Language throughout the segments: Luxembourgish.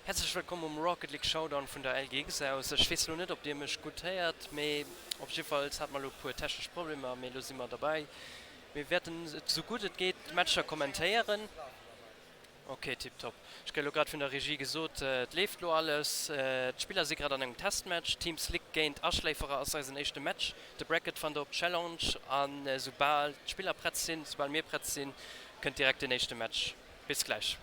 Häerzlech wëllkomm um Rocket League Showdown vun der LGX aus. Ech weess lo net op dir mech gutt héiert, mee op jiddefalls hat mer lo puer technesch Problemer, mee lo si mer derbäi. Mir wäerten sou gutt et geet d'Matcher kommentéieren. Ok, tiptop. Ech kréie lo grad vun der Regie gesot, et leeft lo alles. D'Spiller si grad an engem Testmatch. Team Slick géint Aschléiferer ass eisen éischte Match. De Bracket fannt der op Challenge an soubal d'Spiller prett sinn, soubal mir prett sinn, kënnt direkt den éischte Match. Bis gläich.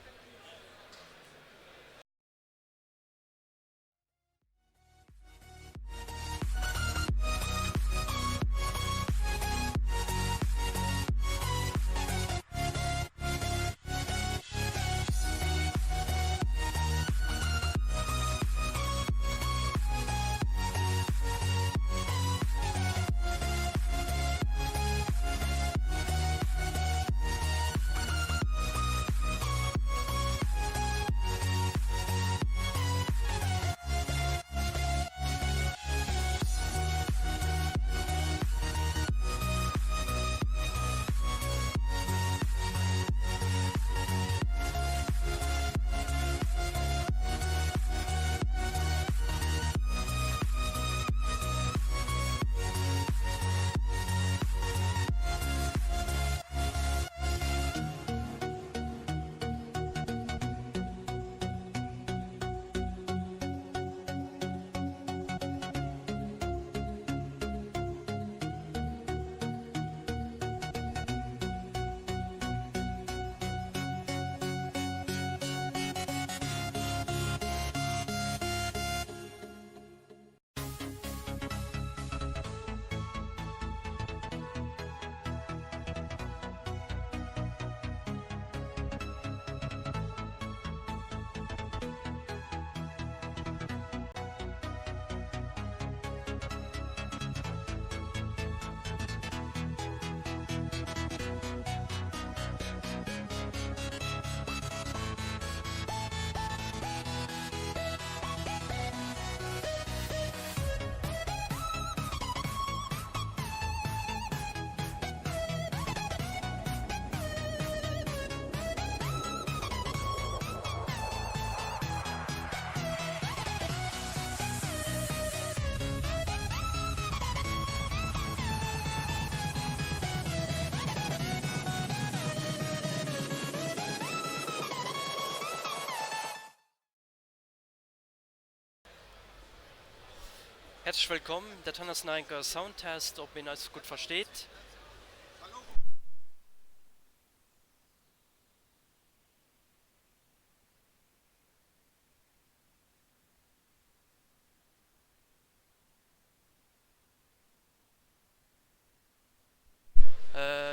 Häerzlech wëllkomm, dat hei ass nach eng Kéier e Soundtest, ob een eis gutt versteet.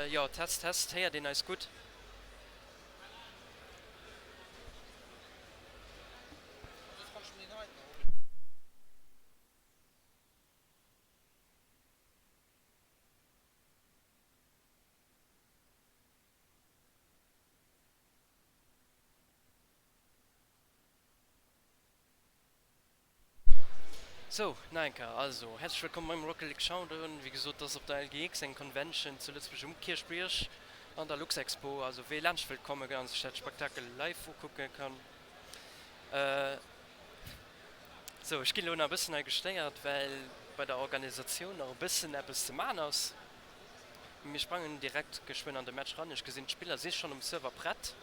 Jo, Test, Test, héiert een eis gutt? Sou, nach eng Kéier, also häerzlech wëllkomm beim Rocket League Showdown. Wéi gesot, dat ass op der LGX, eng Convention zu Lëtzebuerg um Kierchbierg an der Luxexpo. Also wee laanscht wëllt kommen a sech dat Spektakel live ukucke kann. Sou, ech ginn elo nach e bëssen hei gestéiert, well bei der Organisatioun nach e bëssen eppes ze man ass. Mir sprangen direkt geschwënn an de Match ran. Ech gesinn, d'Spiller si schonn um Server prett.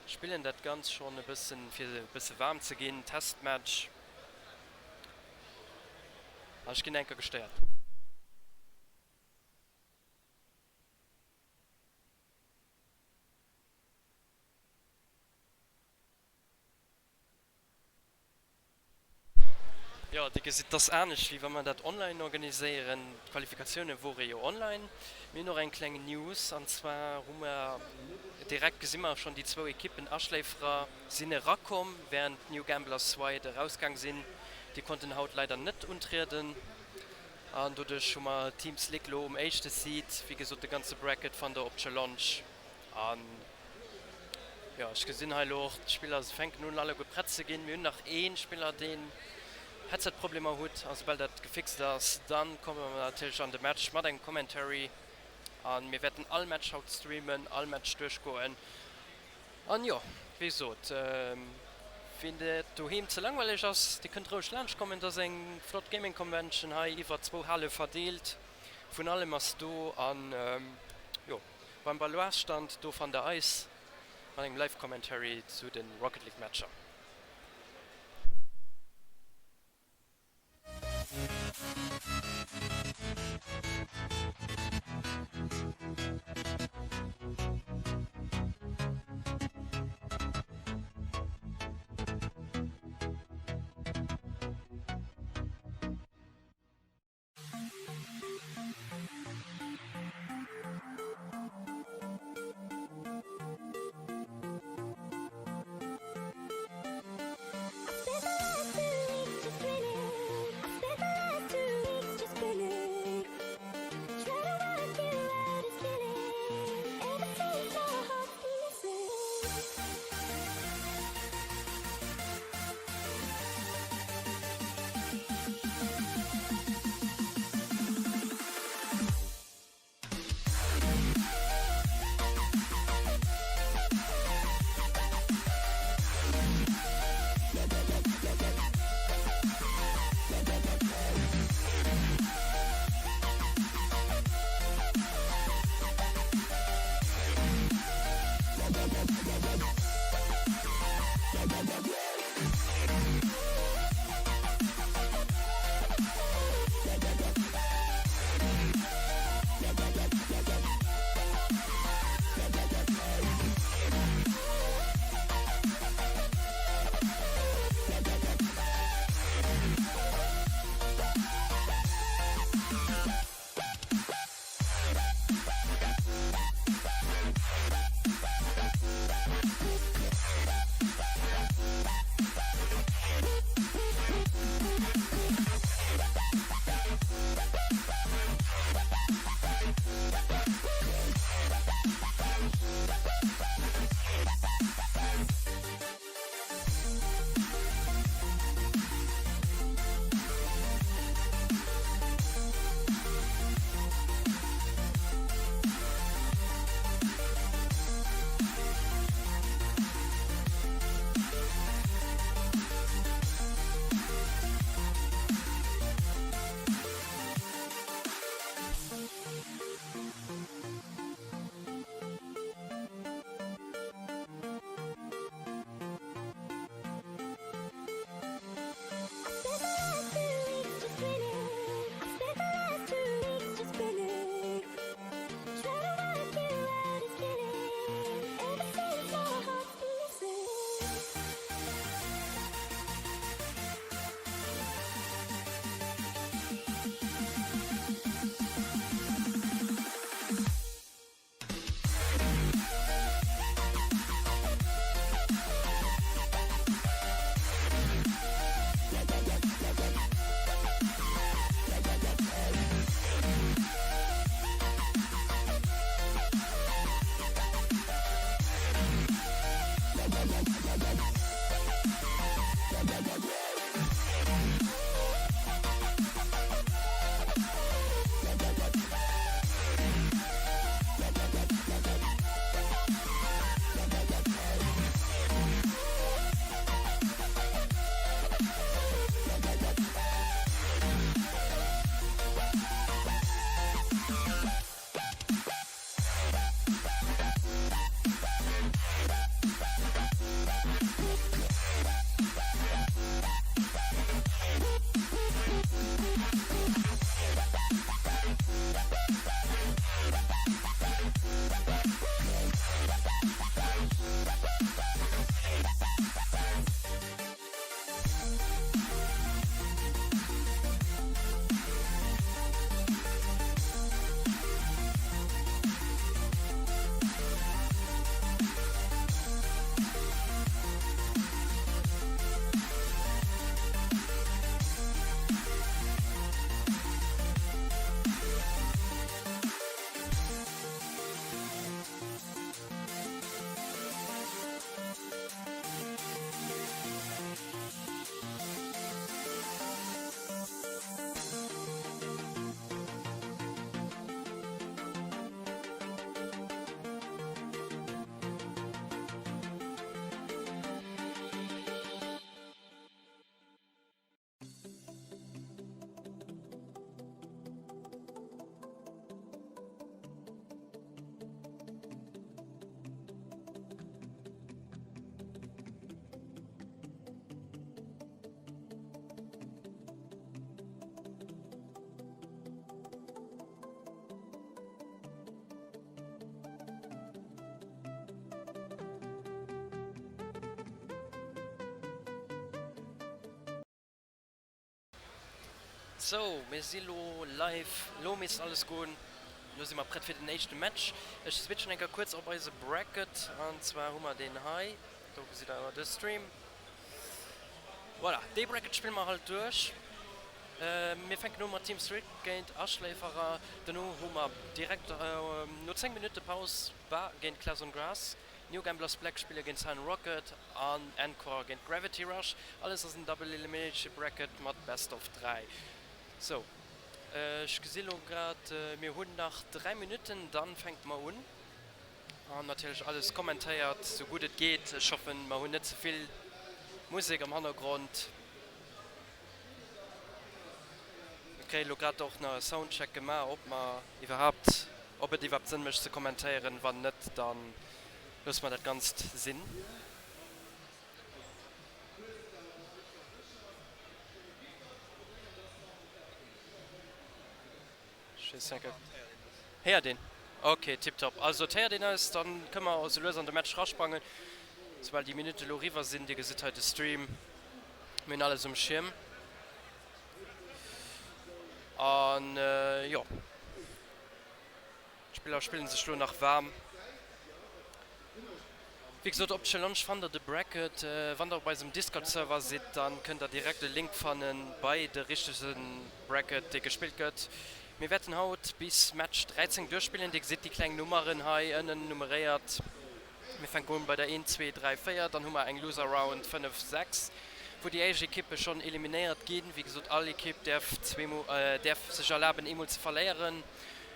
Spillen dat Ganzt schonn e bëssen, fir e bësse waarm ze ginn. Testmatch. An ech ginn enker gestéiert. Jo, Dir gesitt, et ass anescht, wéi wa mer dat online organiséieren. D'Qualifikatioune wore jo online. Mir hunn och eng kleng News, an zwar hu mer direkt, gesi mer schonn déi zwou Ekippen, Aschléiferer sinn erakomm, wärend d'New Gamblers Zweit erausgaang sinn. Déi konnten haut leider net untrieden an doduerch hu mer Team Slick lo um éischte Seed. Wéi gesot, de ganze Bracket fannt der op Challonge. An jo, ech gesinn hei elo och, d'Spiller fänken un alleguer prett ze ginn. Mir hunn nach ee Spiller, deen Headset-Problemer hutt. A soubal dat gefixt ass, dann komme mer natierlech an de Match mat engem Commentary. A mir wäerten all Match haut streamen, all Match duerchgoen. An jo, wéi gesot. Ween et doheem ze langweileg ass, dee kënnt roueg laanscht kommen. Et ass eng flott Gaming Convention hei iwwer zwou Hale verdeelt. Vun allem ass do an jo beim Baloise Stand do fannt der eis mat engem Live Commentary zu den Rocket League Matcher. Sou, mir si lo live, lo misst alles goen. Lo si mer prett fir den éischte Match. Ech switchen eng Kéier kuerz op eise Bracket an zwar hu mer deen hei. Do gesitt der de Stream. Voilà, dee Bracket spille mer halt duerch. Mir fänken u mat Team Strick géint Aschléiferer. Dono hu mer direkt no 10 Minutte Paus Ba géint Class on Grass. New Gamblers Black spille géint Silent Rocket an Encore géint Gravity Rush. Alles ass en Double Elimination Bracket mat Best of 3. Sou, ech gesi lo grad, mir hunn nach 3 Minutten, dann fänke mer un. An natierlech alles kommentéiert, sou gutt et geet. Ech hoffen, mer hunn net ze vill Musek am Hannergrond. Mir kréie lo grad och nach e Soundcheck gemaach, ob mer iwwerhaapt, ob et iwwerhaapt Sënn mécht ze kommentéieren. Wann net, da loosse mer dat Ganzt sinn. Héiert een? Ok, tiptop. Also et héiert een eis. Dann kënne mer esou lues an de Match rasprangen, soubal déi Minutte elo eriwwer sinn. Dir gesitt hei de Stream, mir hunn alles um Schierm. An jo, d'Spiller spillen sech elo nach waarm. Wéi gesot, op Challonge fannt der de Bracket. Wann der op eisem Discord Server sidd, dann kënnt der direkt e Link fannen bei de richtege Bracket dee gespillt gëtt. Mir wäerten haut bis Match 13 duerchspillen. Dir gesitt déi kleng Nummeren hei ënnen nummeréiert. Mir fänken un bei der 1, 2, 3, 4, dann hu mer eng Loser Round 5, 6, wou déi éischt Ekippe schonn eliminéiert ginn. Wéi gesot, all Ekipp däerf zweemol, däerf sech erlaben eemol ze verléieren.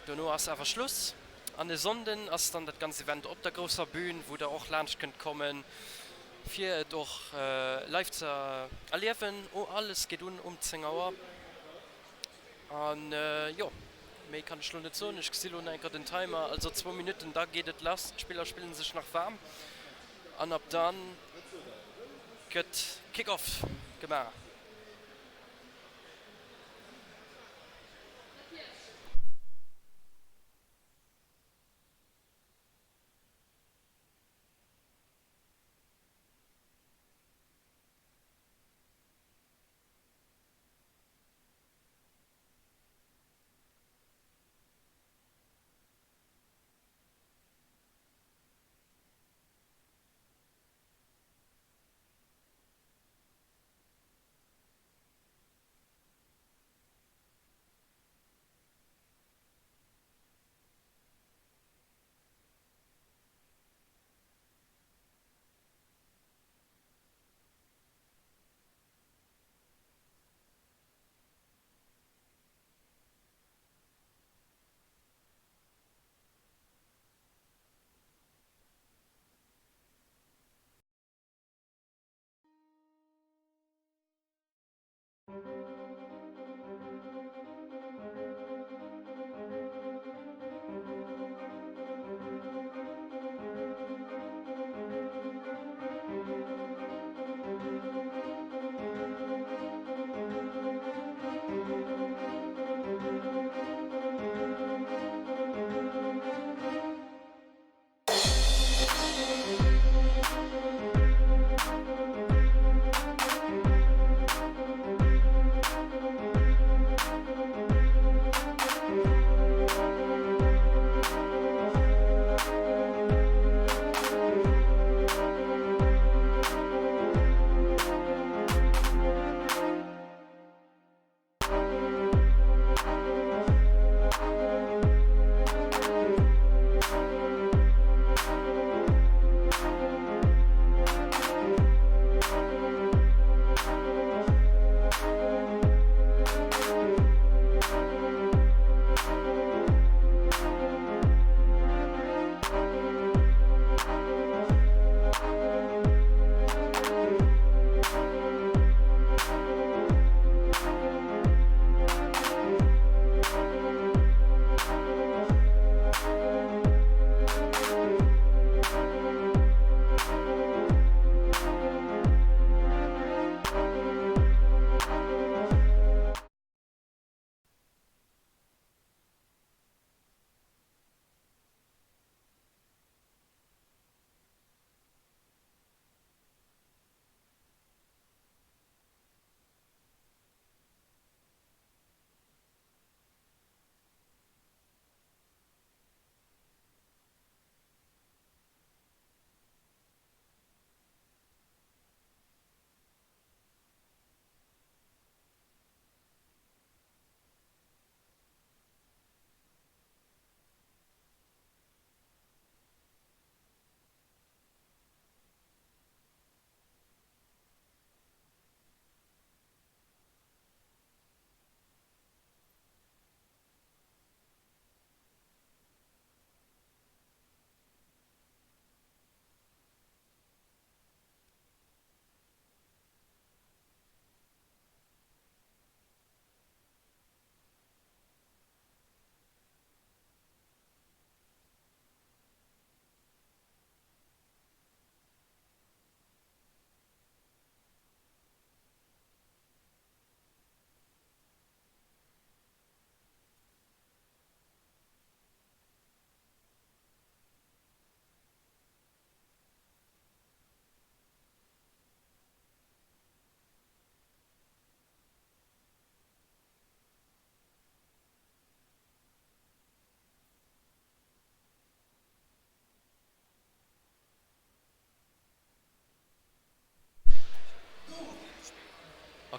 Dono ass awer Schluss. An e Sonnden ass dann dat ganz Event op der grousser Bühn, wou der och laanscht kënnt kommen, fir et och live ze erliewen. Alles geet un um 10 Auer. An jo, méi kann ech lo net soen. Ech gesi lo nach eng Kéier den Timer, also zwou Minutten, da geet et lass. D'Spiller spillen sech nach waarm an ab dann gëtt Kick-Off gemaach.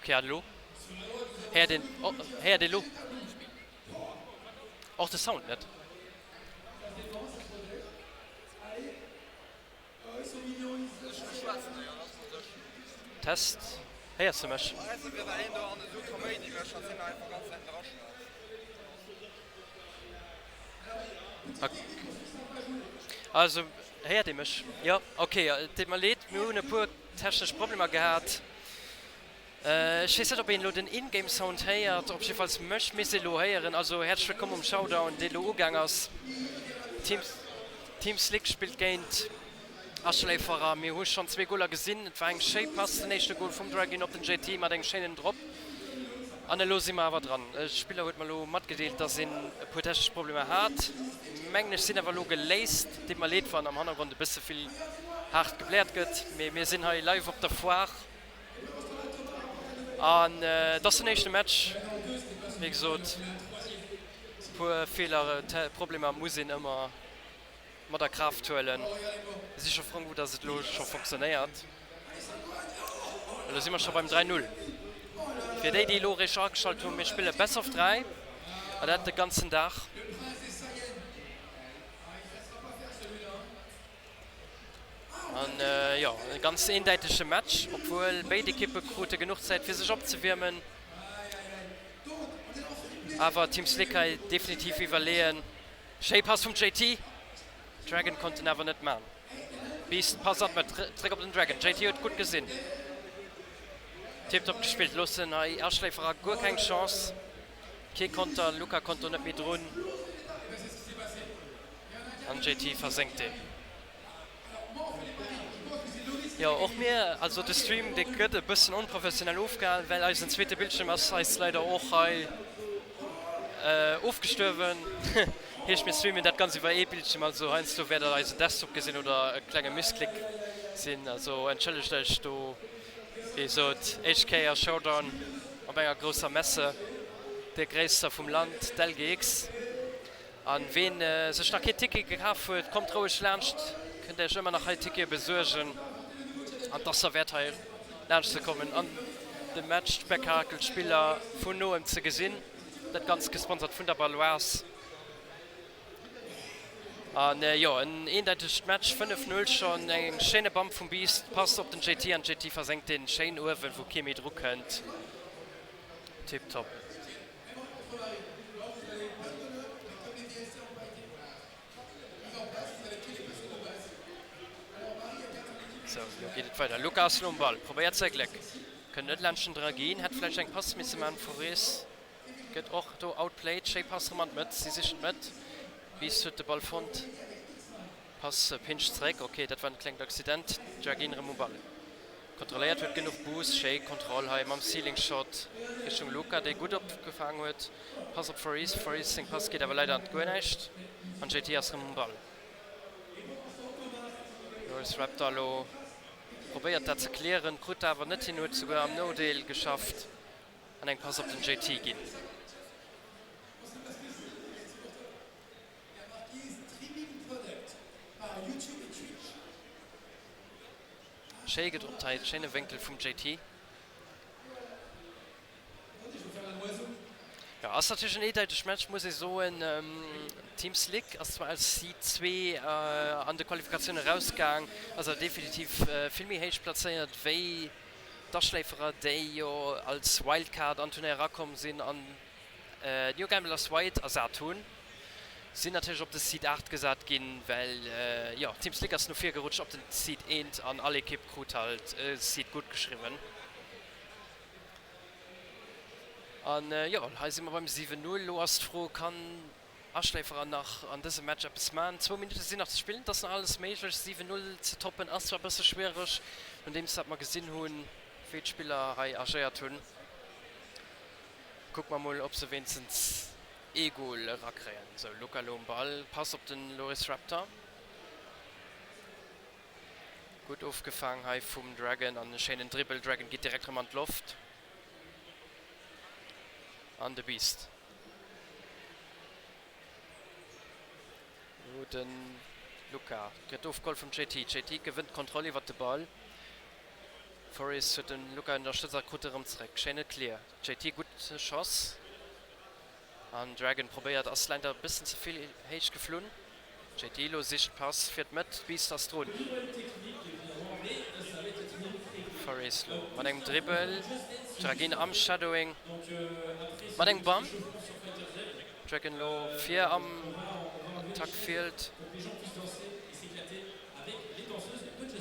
Ok, an elo? Héiert een, oh, héiert een elo och de Sound net? Test, héiers de mech? Also, héiert ee mech? Jo, ok, et deet mer leed, mir hunn e puer technesch Problemer gehat. Ech weess net op een elo den In-Game Sound héiert, op jiddefalls mech misst ee lo héieren. Also häerzlech wëllkomm um Showdown dee lo ugaang ass. Team Team Slick spillt géint Aschléiferer. Mir hu schonn zwee Goler gesinn. Et war eng schéi Pass, den éischte Gol vum Dragin op den JT mat engem schéinen Drop. An elo si mer awer dran. E Spiller huet mer elo matgedeelt, dass een e puer technesch Problemer hat. Mengen ech sinn awer elo geléist. Deet mer leed wann am Hannergrond e bësse vill haart gebläert gëtt, mee mir sinn hei live op der Foire. An et ass den éischte Match, wéi gesot, e puer Feeler, Problemer muss een ëmmer mat a Kraaft huelen. Mir si scho frou, datt et elo scho fonctionnéiert. Elo si mer scho beim 3, 0. Fir déi, déi elo eréischt ageschalt hunn, mir spille Best of 3 an dat de ganzen Dag. An jo, e ganz eendäitege Match, obwuel béid Ekippe krute genuch Zäit fir sech opzewiermen. Awer Team Slick hei definitiv iwwerleeën. Schéi Pass vum JT, Dragon konnt en awer net man. Beast Pass an d'Mëtt, zréck op den Dragon, JT huet gutt gesinn. Tiptop gespillt, loossen hei Aschléiferer guer keng Chance. Kee Konter, Luca konnt do net méi drun. An JT versénkt deen. Jo, och mir, also de Stream dee gëtt e bëssen onprofessionell ofgehalen, well eisen zweete Bildschirm ass eis leider och hei ofgestuerwen. Heescht mir streamen dat ganz iwwer ee Bildschirm, also heiansdo wäert der eisen Desktop gesinn oder e klenge Missklick sinn, also entschëllegt eech do. Wéi gesot, éischt Kéier Showdown op enger grousser Messe, der gréisster vum Land, d'LGX. An ween sech nach kee Ticket gekaf huet, kommt roueg laanscht, kënnt Äech ëmmer nach hei Tickete besuergen an et ass derwäert hei laanscht ze kommen an de Match, d'Spektakel, d'Spiller vun noem ze gesinn. Dat Ganzt gesponsert vun der Baloise. An jo, en eendeitegt Match, 5, 0 schonn, eng schéine Bump vum Beast, Pass op den JT an JT versenkt deen schéin uewen wou kee méi dru kënnt. Tiptop. Sou, lo geet et weider. Luca ass lo um Ball, probéiert säi Gléck, kënnt net laanscht den Dragin, hätt vläicht eng Pass misse man. Forés gëtt och do outplayed. Schéi Pass rëm an d'Mëtt, si sichen d'Mëtt. Beast huet de Ball fonnt. Pass Pinch zeréck, ok, dat war en klengt Accident. Dragin rëm um Ball. Kontrolléiert, huet genuch Boost, schéi Kontroll hei mam Ceiling Shot Richtung Luca, dee gutt opgefaang huet. Pass op Faris, Faris seng Pass geet awer leider an d'Guer näischt an JT ass rëm um Ball. Loris Raptor elo probéiert dat ze clearen, krut dat awer net hin, huet souguer am Nodeel geschafft an eng Pass op den JT ginn. Schéi gedroppt hei, schéine Wénkel vum JT. Jo, ass natierlech en eedeiteg Match, muss ee soen. Team Slick ass zwar als Seed 2 an de Qualifikatioune rausgaang, ass awer definitiv vill méi héich plazéiert wéi d'Aschléiferer, déi jo als Wildcard an d'Turnéier erakomm sinn an New Gamblers White ersat hunn. Sinn natierlech op de Seed 8 gesat ginn, well jo Team Slick ass no vir gerutscht op den Seed 1 an all Ekipp krut halt e Seed gutt geschriwwen. An jo, hei si mer beim 7, 0. Elo ass d'Fro, kann Aschléiferer nach an dësem Match eppes man? Zwou Minutte sinn nach ze spillen, et ass nach alles méiglech. 7, 0 ze toppen ass zwar e bësse schwiereg, nodeems dat mer gesinn hunn, wéi d'Spiller hei agéiert hunn. Kucke mer mol, ob se wéinstens ee Goal erakréien. Sou, Luca elo um Ball, Pass op den Loris Raptor. Gutt ofgefaang hei vum Dragon an e schéinen Dribbel. Dragon geet direkt rëm an d'Loft. An de Beast. Elo de Luca gëtt ofgeholl vum JT. JT gewënnt d'Kontroll iwwert de Ball. Foris huet den Luca ënnerstëtzt a krut e rëm zeréck. Schéine Clear. JT gutt Schoss an Dragon probéiert, ass leider e bëssen ze vill héich geflunn. JT lo sicht Pass fir d'Mëtt, Beast ass drun. Foris lo mat engem Dribbel, Dragin am Shadowing mat engem Bump. Dragon lo vir am Attackfield.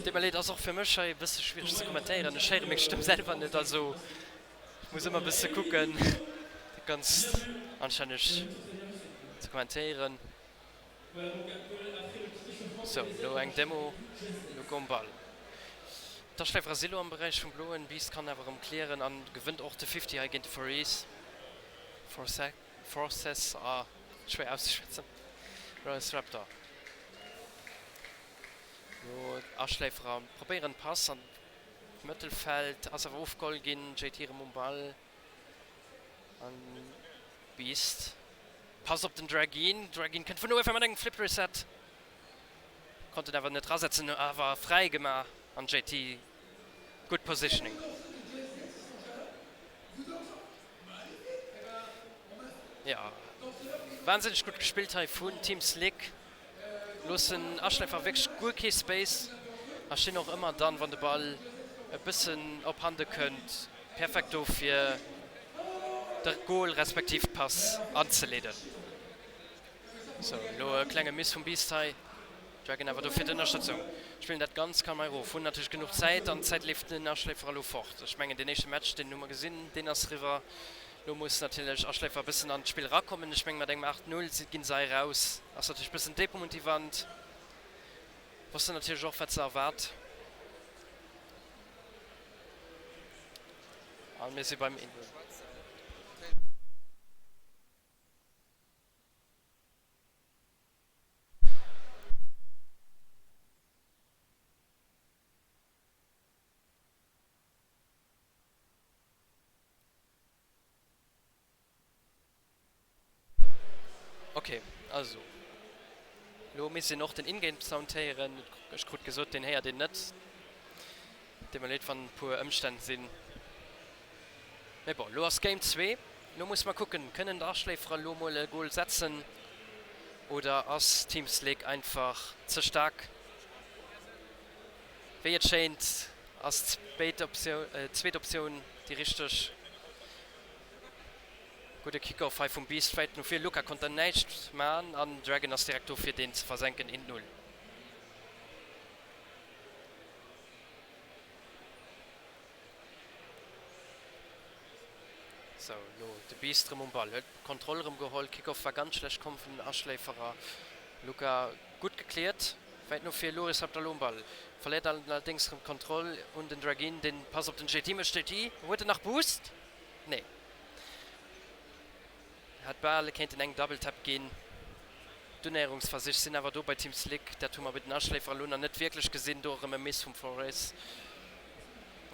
Deet mer leed, ass och fir mech hei e bësse schwiereg ze kommentéieren. Ech héiere meng Stëmm selwer net, also ech muss ëmmer e bësse kucken, dat Ganzt anstänneg ze kommentéieren. Sou, elo eng Demo, elo goung Ball. D'Aschläifer ass elo am Beräich vum Bloen. Beast kann awer erëm clearen an gewënnt och de Fifty hei géint de Forees. Forces, ah, schwéier auszeschwätzen, Royals Raptor. Lo Aschläiferer probéieren Pass an d'Mëttelfeld, ass awer ofgeholl ginn. JT erëm um Ball an Beast. Pass op den Dragin, Dragin kënnt vun uewen mat engem Flip Reset, konnt en awer net rasetzen, awer fräi gemaach an JT gutt Positioning. Jo, wahnsinneg gutt gespillt hei vun Team Slick. Loossen Aschläifer wierklech guer kee Space a stinn och ëmmer dann, wann de Ball e bëssen op Hande kënnt, perfekt do fir de Goal respektiv d'Pass anzeleeden. Sou, elo e klenge Miss vum Beast hei. Dragon awer do fir d'Ënnerstëtzung. Spillen dat ganz kalm hei erof, hunn natierlech genuch Zäit an d'Zäit leeft den Aschléifer elo fort. Ech mengen deen éischte Match, deen hu mer gesinn, deen ass eriwwer. Elo muss natierlech Aschléifer e bëssen an d'Spill erakommen. Ech mengen mat engem 8, 0 ginn se hei eraus. Ass natierlech e bëssen demotivant. Wossten natierlech och wat se erwaart. An mir si beim 1, 0. Ok, also lo misst een och den Ingame Sound héieren. Ech krut gesot deen héiert een net. Deet mer leed wann e puer Ëmstänn sinn. Mee bon, lo ass Game 2. Lo musse mer kucken, kënnen d'Aschléiferer lo mol e Goal setzen oder ass Team Slick einfach ze staark? Wéi et schéint ass d'zweet Optioun déi richteg. Gudde Kickoff hei vum Beast wäit no vir, Luca konnt da näischt man an Dragon ass direkt do fir deen ze versenken, 1, 0. Sou, elo de Beast rëm um Ball, huet d'Kontroll rëm geholl. Kickoff war ganz schlecht komm vun den Aschléiferer. Luca gutt gekläert, wäit no vir. Loris hat elo um Ball, verléiert allerdéngs rëm d'Kontroll un den Dragin, deen Pass op den JT mécht. JT, huet en nach Boost? Nee. Hätt bal kéinten eng Double Tap ginn. D'Unnäherungsversich sinn awer do bei Team Slick. Dat hu mer bei den Aschléifer elo nach net wierklech gesinn. Do erëm e Miss vum Forez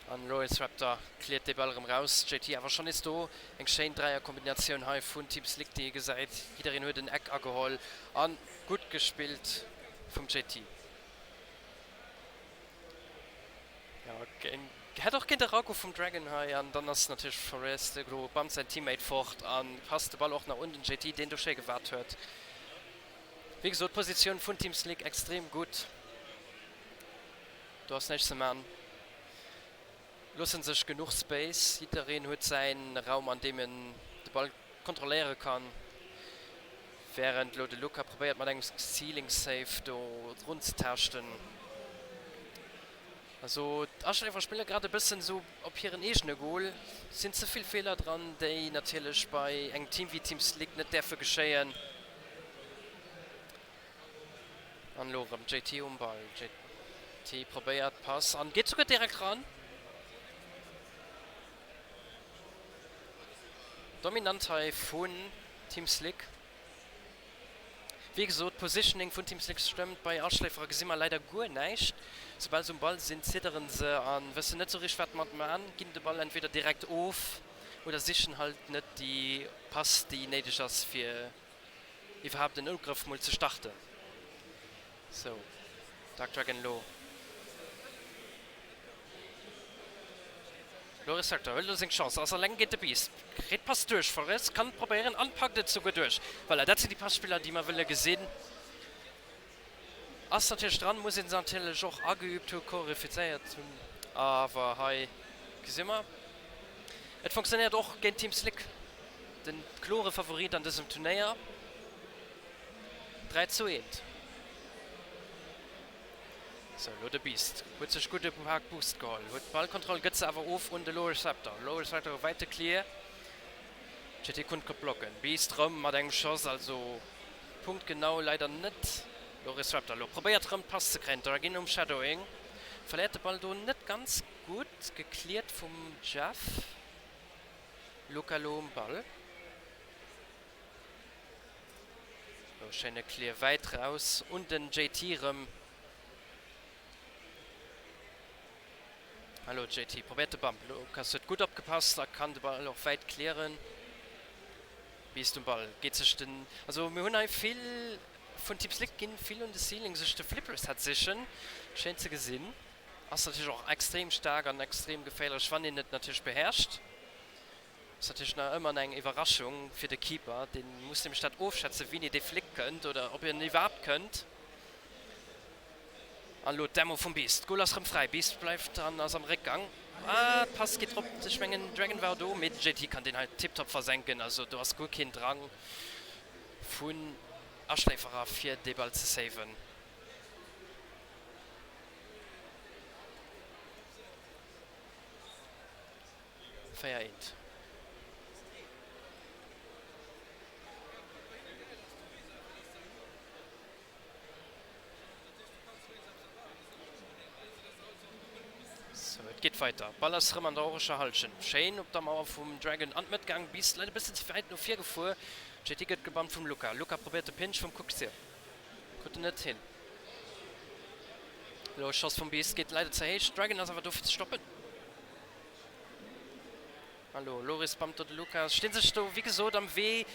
an Loris Raptor cleart dee Ball erëm raus. JT awer schonn nees do. Eng schéin Dräierkombinatioun hei vun Team Slick, déi ee gesäit. Jiddereen huet en Eck ageholl a gutt gespillt vum JT. Hätt och kéinte eragoe vum Dragon hei an dann ass natierlech Forest elo bammt säin Teammate fort a passt de Ball och nach un den JT, deen do schéi gewaart huet. Wéi gesot, d'Positioun vun Team Slick extrem gutt, do ass näischt ze man. Loosse sech genuch Space, jiddereen huet säin Raum an deem en de Ball kontrolléiere kann, wärend elo de Luca probéiert mat engem Ceiling Save do drun ze taaschten. Also d'Aschléifer spille grad e bëssen esou op hiren eegene Goal. Sinn ze vill Feeler dran, déi natierlech bei engem Team wéi Team Slick net däerfe geschéien. An elo erëm JT um Ball. JT probéiert d'Pass an geet souguer direkt ran. Dominant hei vun Team Slick. Wéi gesot, d'Positioning vun Team Slick stëmmt. Bei Aschléiferer gesi mer leider guer näischt. Soubal se um Ball sinn, zidderen se a wëssen net sou richteg wat mat man, ginn de Ball entweder direkt of oder sichen halt net déi Pass déi néideg ass fir iwwerhaapt en Ugrëff mol ze starten. Sou, Dark Dragon elo. Loris Hector huet elo seng Chance, ass eleng géint de Beast, kritt d'Pass duerch, Forest kann et probéieren an packt et souguer duerch. Voilà, dat sinn déi Passpiller, déi mer wëlle gesinn. Ass natierlech dran, muss een se natierlech och ageübt hu, choreofizéiert hunn, awer hei gesi mer, et funktionéiert och géint Team Slick, de klore Favorit an dësem Turnéier. 3 zu 1. Sou, elo de Beast huet sech gutt e Pak Boost geholl, huet d'Ballkontroll, gëtt se awer of un de Loris Raptor. Loris Raptor wäite Clear, JT konnt gutt blocken. Beast rëm mat engem Schoss, also punktgenau leider net. Loris Raptor elo probéiert rëm d'Pass ze kréien, Dragin um Shadowing, verléiert de Ball do net ganz gutt, gecleart vum Jeff. Luca elo um Ball. Lo schéine Clear wäit raus un den JT rëm. Hallo JT, probéiert de Bump. Lucas huet gutt opgepasst a kann de Ball och wäit clearen. Beast um Ball geet sech den, also mir hunn hei vill vun Team Slick ginn vill un de Ceiling sech de Flippers hat sichen. Schéin ze gesinn. Ass natierlech och extrem staark an extrem geféierlech wann een et natierlech beherrscht. Ass natierlech nach ëmmer eng Iwwerraschung fir de Keeper, dee muss nämlech dat ofschätzen, wéini dee Flick kënnt oder ob en iwwerhaapt kënnt. An elo d'Demo vum Beast. D'Goal ass rëm fräi, Beast bleift dran, ass am Réckgang. Ah, d'Pass geet drop, ech mengen Dragon war do, mee den JT kann deen hei tiptop versenken. Also do ass guer keen Drang vun Aschléiferer fir dee Ball ze saven. 4 eent. Sou, et geet weider. Ball ass rëm an der orescher Hallschent. Schéin op der Mauer vum Dragon an d'Mëtt gaang. Beast leider e bëssen ze wäit no vir gefuer. JT gëtt gebammt vum Luca. Luca probéiert de Pinch vum Kuxir. Krut en net hin. Elo e Schoss vum Beast geet leider ze héich. Dragon ass awer do fir ze stoppen. Hallo Loris Bamto de Lucas stinn sech do wéi gesot am Wee.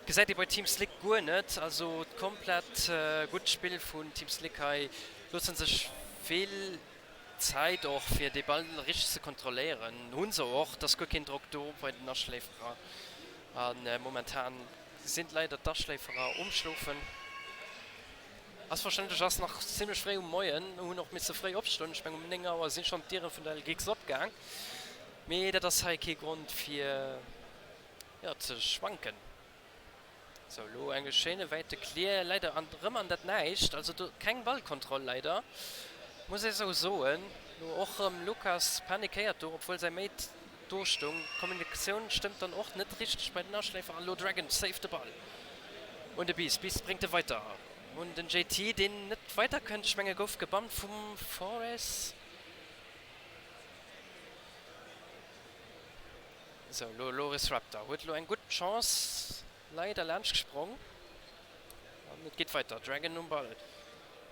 Gesäit ee bei Team Slick guer net. Also komplett gutt Spill vun Team Slick hei. Loossen sech vill Zäit och fir dee Ball richteg ze kontrolléieren. Hunn se och. Et ass guer keen Drock do bei den Aschléiferer. A momentan sinn leider d'Aschléiferer um Schlofen. Ass verständlech, ass nach zimlech fréi um Moien, hunn och misse fréi opstoen. Ech mengen um 9 Auer si schonn d'Diere vun der LGX opgaang. Mee dat ass hei kee Grond fir, jo, ze schwanken. Sou, elo enge schéine wäite Clear, leider an rëm an dat Näischt. Also do keng Ballkontroll leider, muss ee sou soen. Elo och rëm Lucas panikéiert do, obwuel säi Mate do stoung. D'Kommunikatioun stëmmt dann och net richteg bei den Aschléifer. An elo Dragon saved de Ball un de Beast. Beast bréngt e weider un den JT, deen net weider kënnt. Ech menge gouf gebannt vum Forest. Sou, elo Loris Raptor huet elo eng gutt Chance, leider laanscht gesprong. An et geet weider, Dragon um Ball.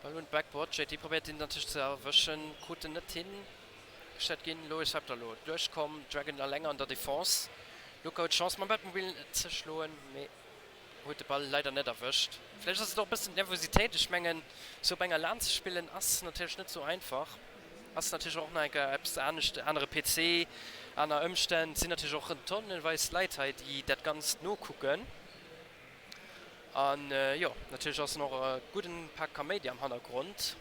Ball un d'Backboard, JT probéiert deen natierlech ze erwëschen, krut en net hin. Gestett ginn, Loris Raptor elo duerchkomm, Dragon alleng an der Defense. Luca huet d'Chance mam Batmobil ze schloen, mee huet de Ball leider net erwëscht. Vläicht ass et och e bëssen d'Nervositéit, ech mengen sou op enger lan ze spillen ass natierlech net sou einfach. Ass natierlech och nach eng Kéier eppes anescht, anere PC, aner Ëmstänn. Et sinn natierlech och tonneweis Leit hei, déi dat Ganzt nokucken. An jo, natierlech ass och e gudden Pak Kaméidi am Hannergrond.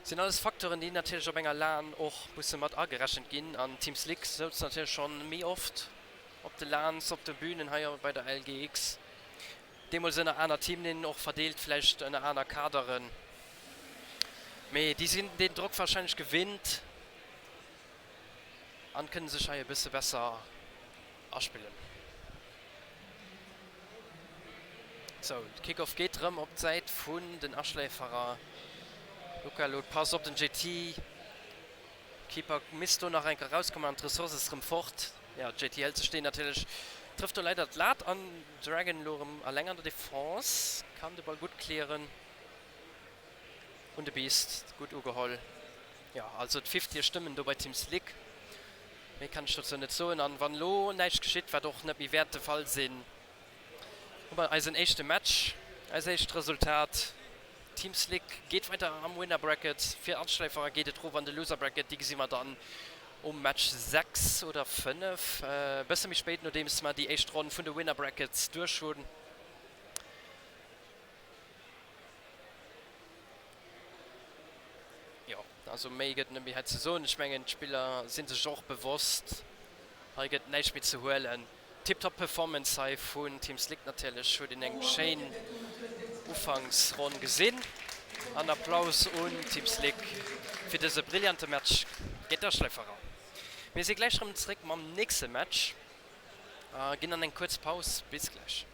Sinn alles Facteuren, déi natierlech op enger lan och musse mat agerechent ginn. An Team Slick souz natierlech schonn méi oft op de Lans, op de Bünen hei bei der LGX. Deemools ënner aner Teamnimm och verdeelt, vläicht ënner aner Kaderen. Mee déi sinn deen Drock warscheinlech gewinnt an kënne sech hei e bësse besser aspillen. Sou, de Kickoff geet rëm op d'Säit vun den Aschléiferer. Luca elo d'Pass op den JT. Keeper misst do nach eng Kéier erauskommen an d'Ressource ass rëm fort. Jo, JT hëlt sech deen natierlech, trëfft do leider d'Lat an Dragon elo rëm alleng an der Defense, kann de Ball gutt clearen un de Beast, gutt ugeholl. Jo, also d'Fiftier stëmmen do bei Team Slick. Méi kann ech dozou net soen. An wann elo näischt geschitt, wat och net méi wäert de Fall sinn, hu mer eisen éischte Match, eist éischt Resultat. Team Slick geet weider am Winner Bracket, fir Anschläiferer geet et erof an de Loser Bracket. Déi gesi mer dann. Um Match 6 oder 5, e bësse méi spéit, nodeems mer déi éischt Ronn vun de Winner Brackets duerch hunn. Jo, also méi gëtt net méi hei ze soen. Ech mengen, d'Spiller si sech och bewosst, hei gëtt näischt méi ze huelen. Tiptop Performance hei vun Team Slick natierlech, huet een eng schéin Ufanksronn gesinn. An Applaus un Team Slick fir dëse brillante Match géint d'Aschleiferer. Mir si gläich rëm zréck mam nächste Match a ginn an eng kuerz Paus. Bis gläich.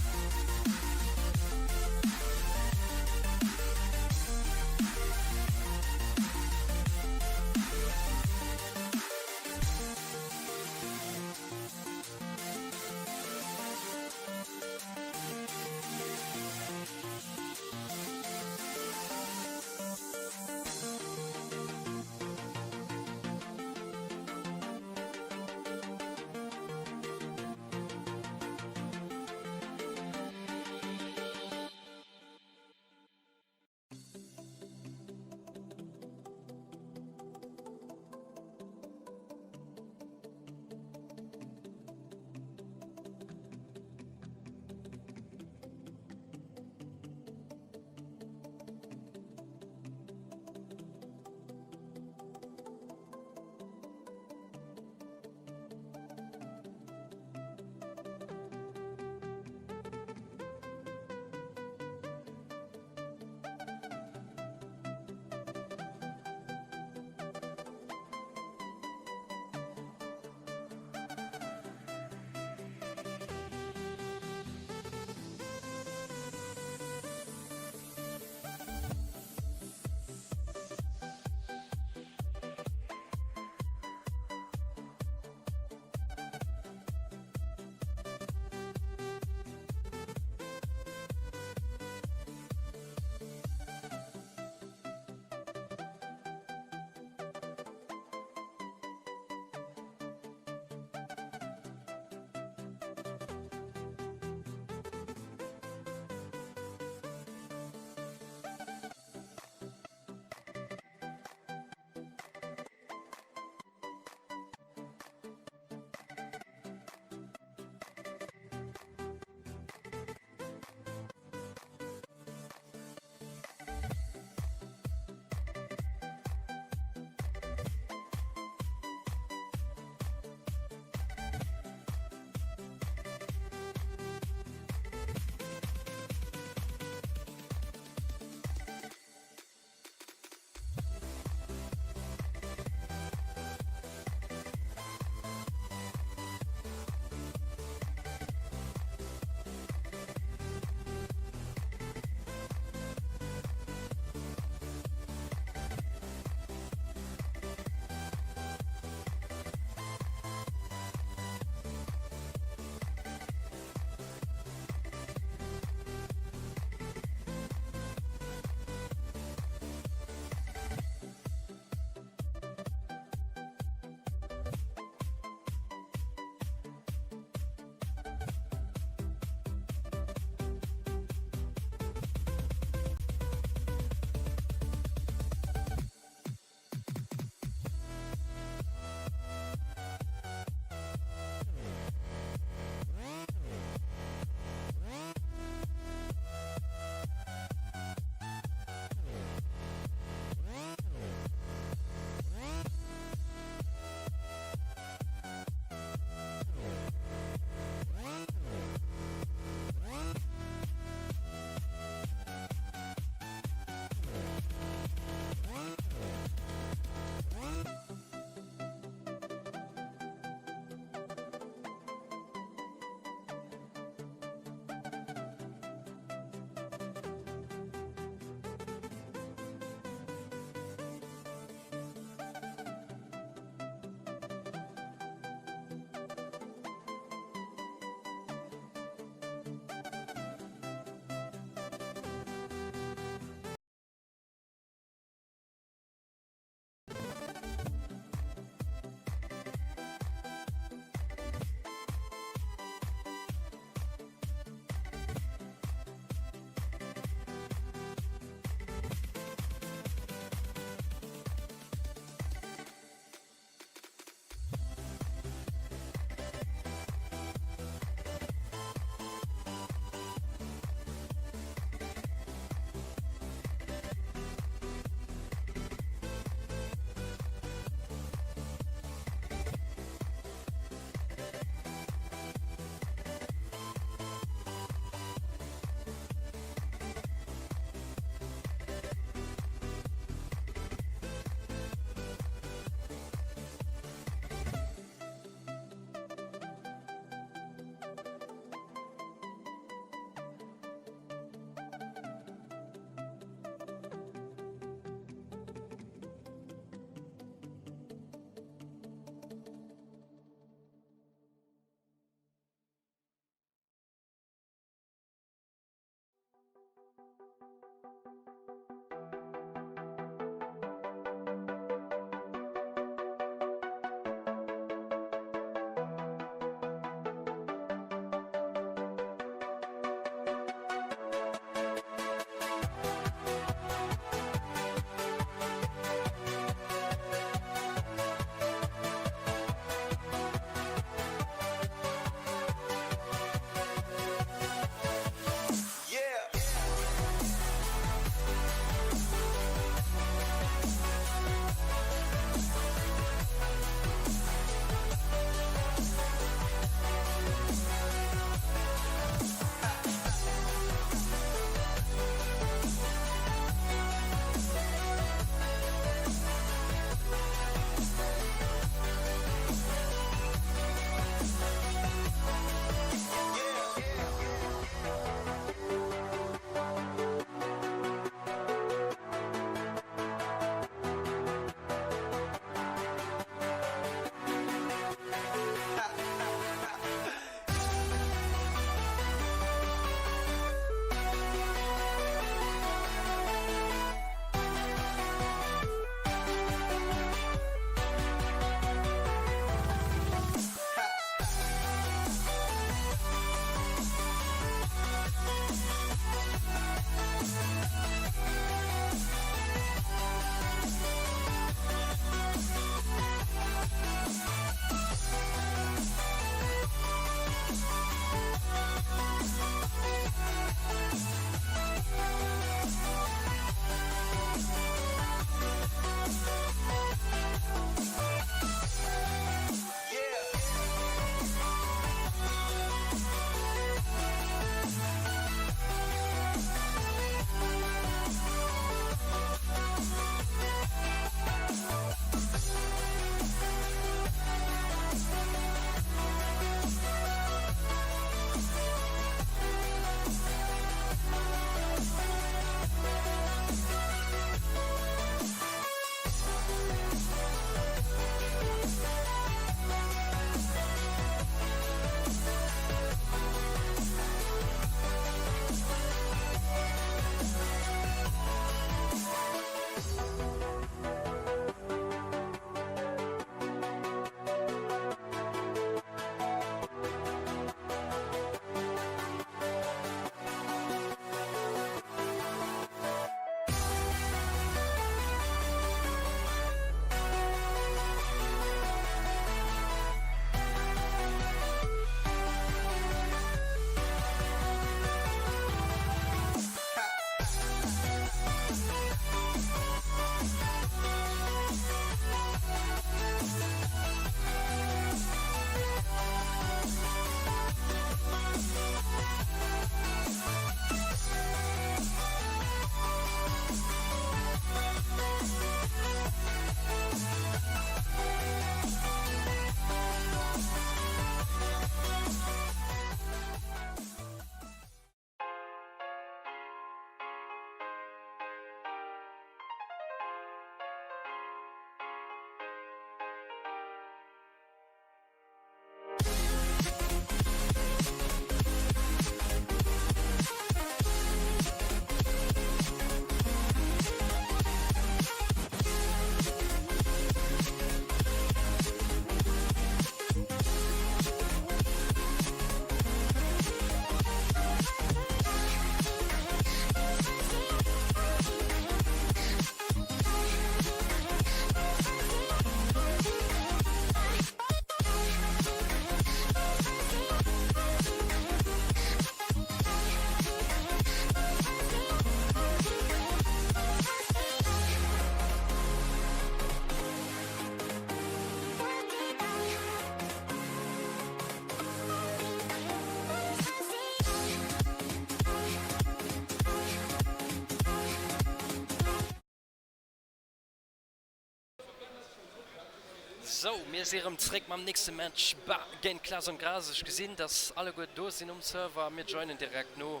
Sou, mir si rëm zréck mam nächste Match géint Klaas an Gras. Ech gesinn, dass alleguer do sinn um Server. Mir joinen direkt no.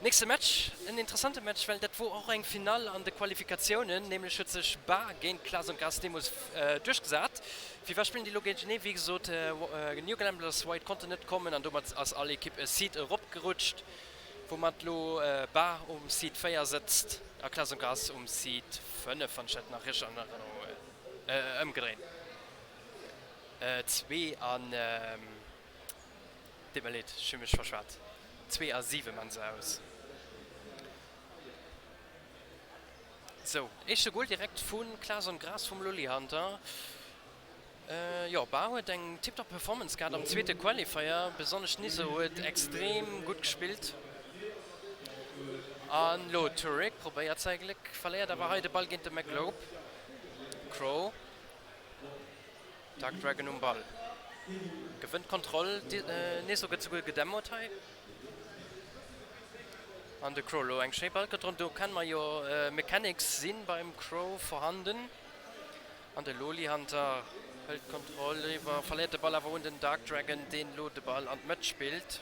Nächste Match, en interessante Match, well dat wor och eng Finall an de Qualifikatiounen, nämlech huet sech Bar géint Klaas an Gras deemools duerchgesat. Firwat spillen déi elo géintenee? Wéi gesot, New Glamblers White konnten net kommen an domat ass all Ekipp e Seed eropgerutscht. Woumat lo Bar um Seed 4 sëtzt a Klaas und Gras um Seed 5, wann ech dat nach richteg an Erënnerung hunn. Ëmgedréint. 2 an, deet mer leed, ech hu mech verschwat, 2 a 7 man se aus. Sou, éischte Goal direkt vu Klaas und Gras vum Lully Hunter. Jo, Bar huet eng tiptop Performance gehat am zweete Qualifier, besonnesch Niso huet extrem gutt gespillt. An lo Turek probéiert säi Gléck, verléiert awer hei de Ball géint de McLobe. Crow, Dark Dragon um Ball, gewënnt d'Kontroll, Niso gëtt souguer gedemot hei. An de Crow lo eng schéi Ballkontroll, do kenne mer jo Mechanics si beim Crow vorhanden. An de Loli Hunter hëlt d'Kontroll iwwer, verléiert de Ball awer un den Dark Dragon, deen elo de Ball an d'Mëtt spillt.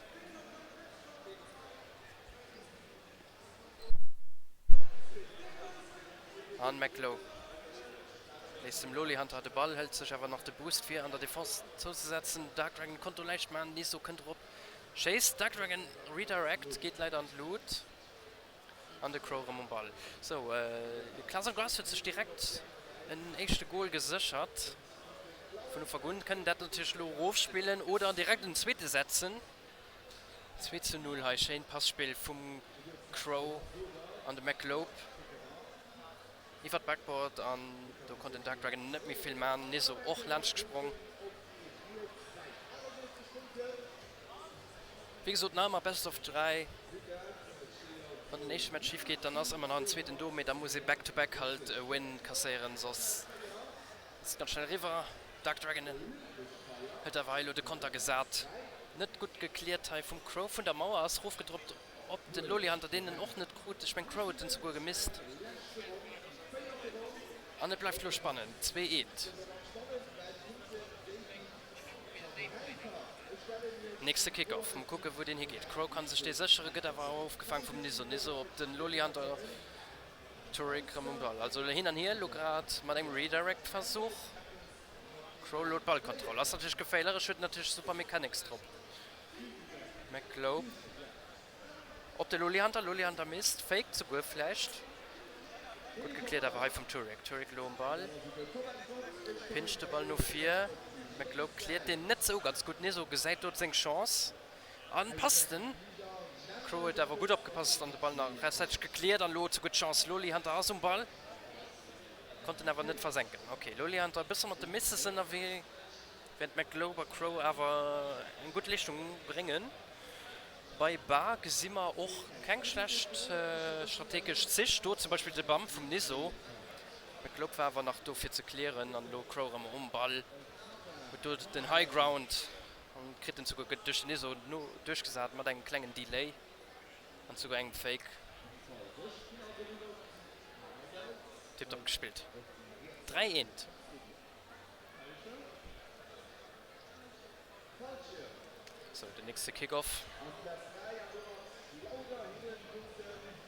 An McLo léisst dem Loli Hunter de Ball, hëlt sech awer nach de Boost fir an der Defense zouzesetzen. Dark Dragon konnt do näischt maachen, Niso kënnt erop, schéisst, Dark Dragon redirect, geet leider an d'Lut. An de Crow rëm um Ball. Sou, Klaas and Grass huet sech direkt en éischte Gol geséchert vun Ufank un. Kënnen dat natierlech elo erofspillen oder direkt en zweete setzen. 2 zu 0 hei, schéint Passpill vum Crow an de McLobe iwwer d'Backboard an do konnt den Dark Dragon net méi vill man. Niso och laanscht gesprong. Wéi gesot, nach ëmmer Best of 3. Wann den éischte Match schif geet, dann ass ëmmer nach en zweeten do, mee da muss ee back to back halt e Win kasséieren, soss ass et ganz schnell eriwwer. Dark Dragon huet awer hei elo de Konter gesat. Net gutt gekliert hei vum Crow. Vun der Mauer ass rofgedroppt op den Loli Hunter, deen en och net krut. Ech meng Crow huet en souguer gemisst. An et bleift elo spannend, 2, 1. Nächste Kickoff, mol kucken wou deen higeet. Crow kann sech dee séchere, gëtt awer ofgefaang vum Niso. Niso op den Loli Hunter, Turek rëm um Ball. Also hin an hier elo grad mat engem Redirect Versuch. Crow elo d'Ballkontroll ass natierlech geféierlech, huet natierlech super Mechanics drop. McGlobe. Op de Loli Hunter, Loli Hunter misst, faked souguer vläicht. Gutt gekläert awer hei vum Turek. Turek elo um Ball, pinscht de Ball no vir. McLeod kliert deen net sou ganz gutt. Niso gesäit do seng Chance an passt en. Crow huet awer gutt opgepasst an de Ball nach rechtzäiteg gekläert an elo souguer d'Chance. Loli Hunter ass um Ball, konnt en awer net versenken. Ok, Loli Hunter e bësse mat de Misses ënnerwee, während McLeod a Crow awer eng gutt Leeschtung bréngen. Bei Bar gesi mer och keng schlecht strategesch Zich, do zum Beispill de Bump vum Niso. McLeod war awer nach do fir ze clearen an elo Crow erëm um Ball, huet do den High Ground an kritt en souguer duerch den Niso no duerchgesat mat engem klengen Delay an souguer engem Fake. Tiptop gespillt. 3, 1. Sou, den nächste Kickoff.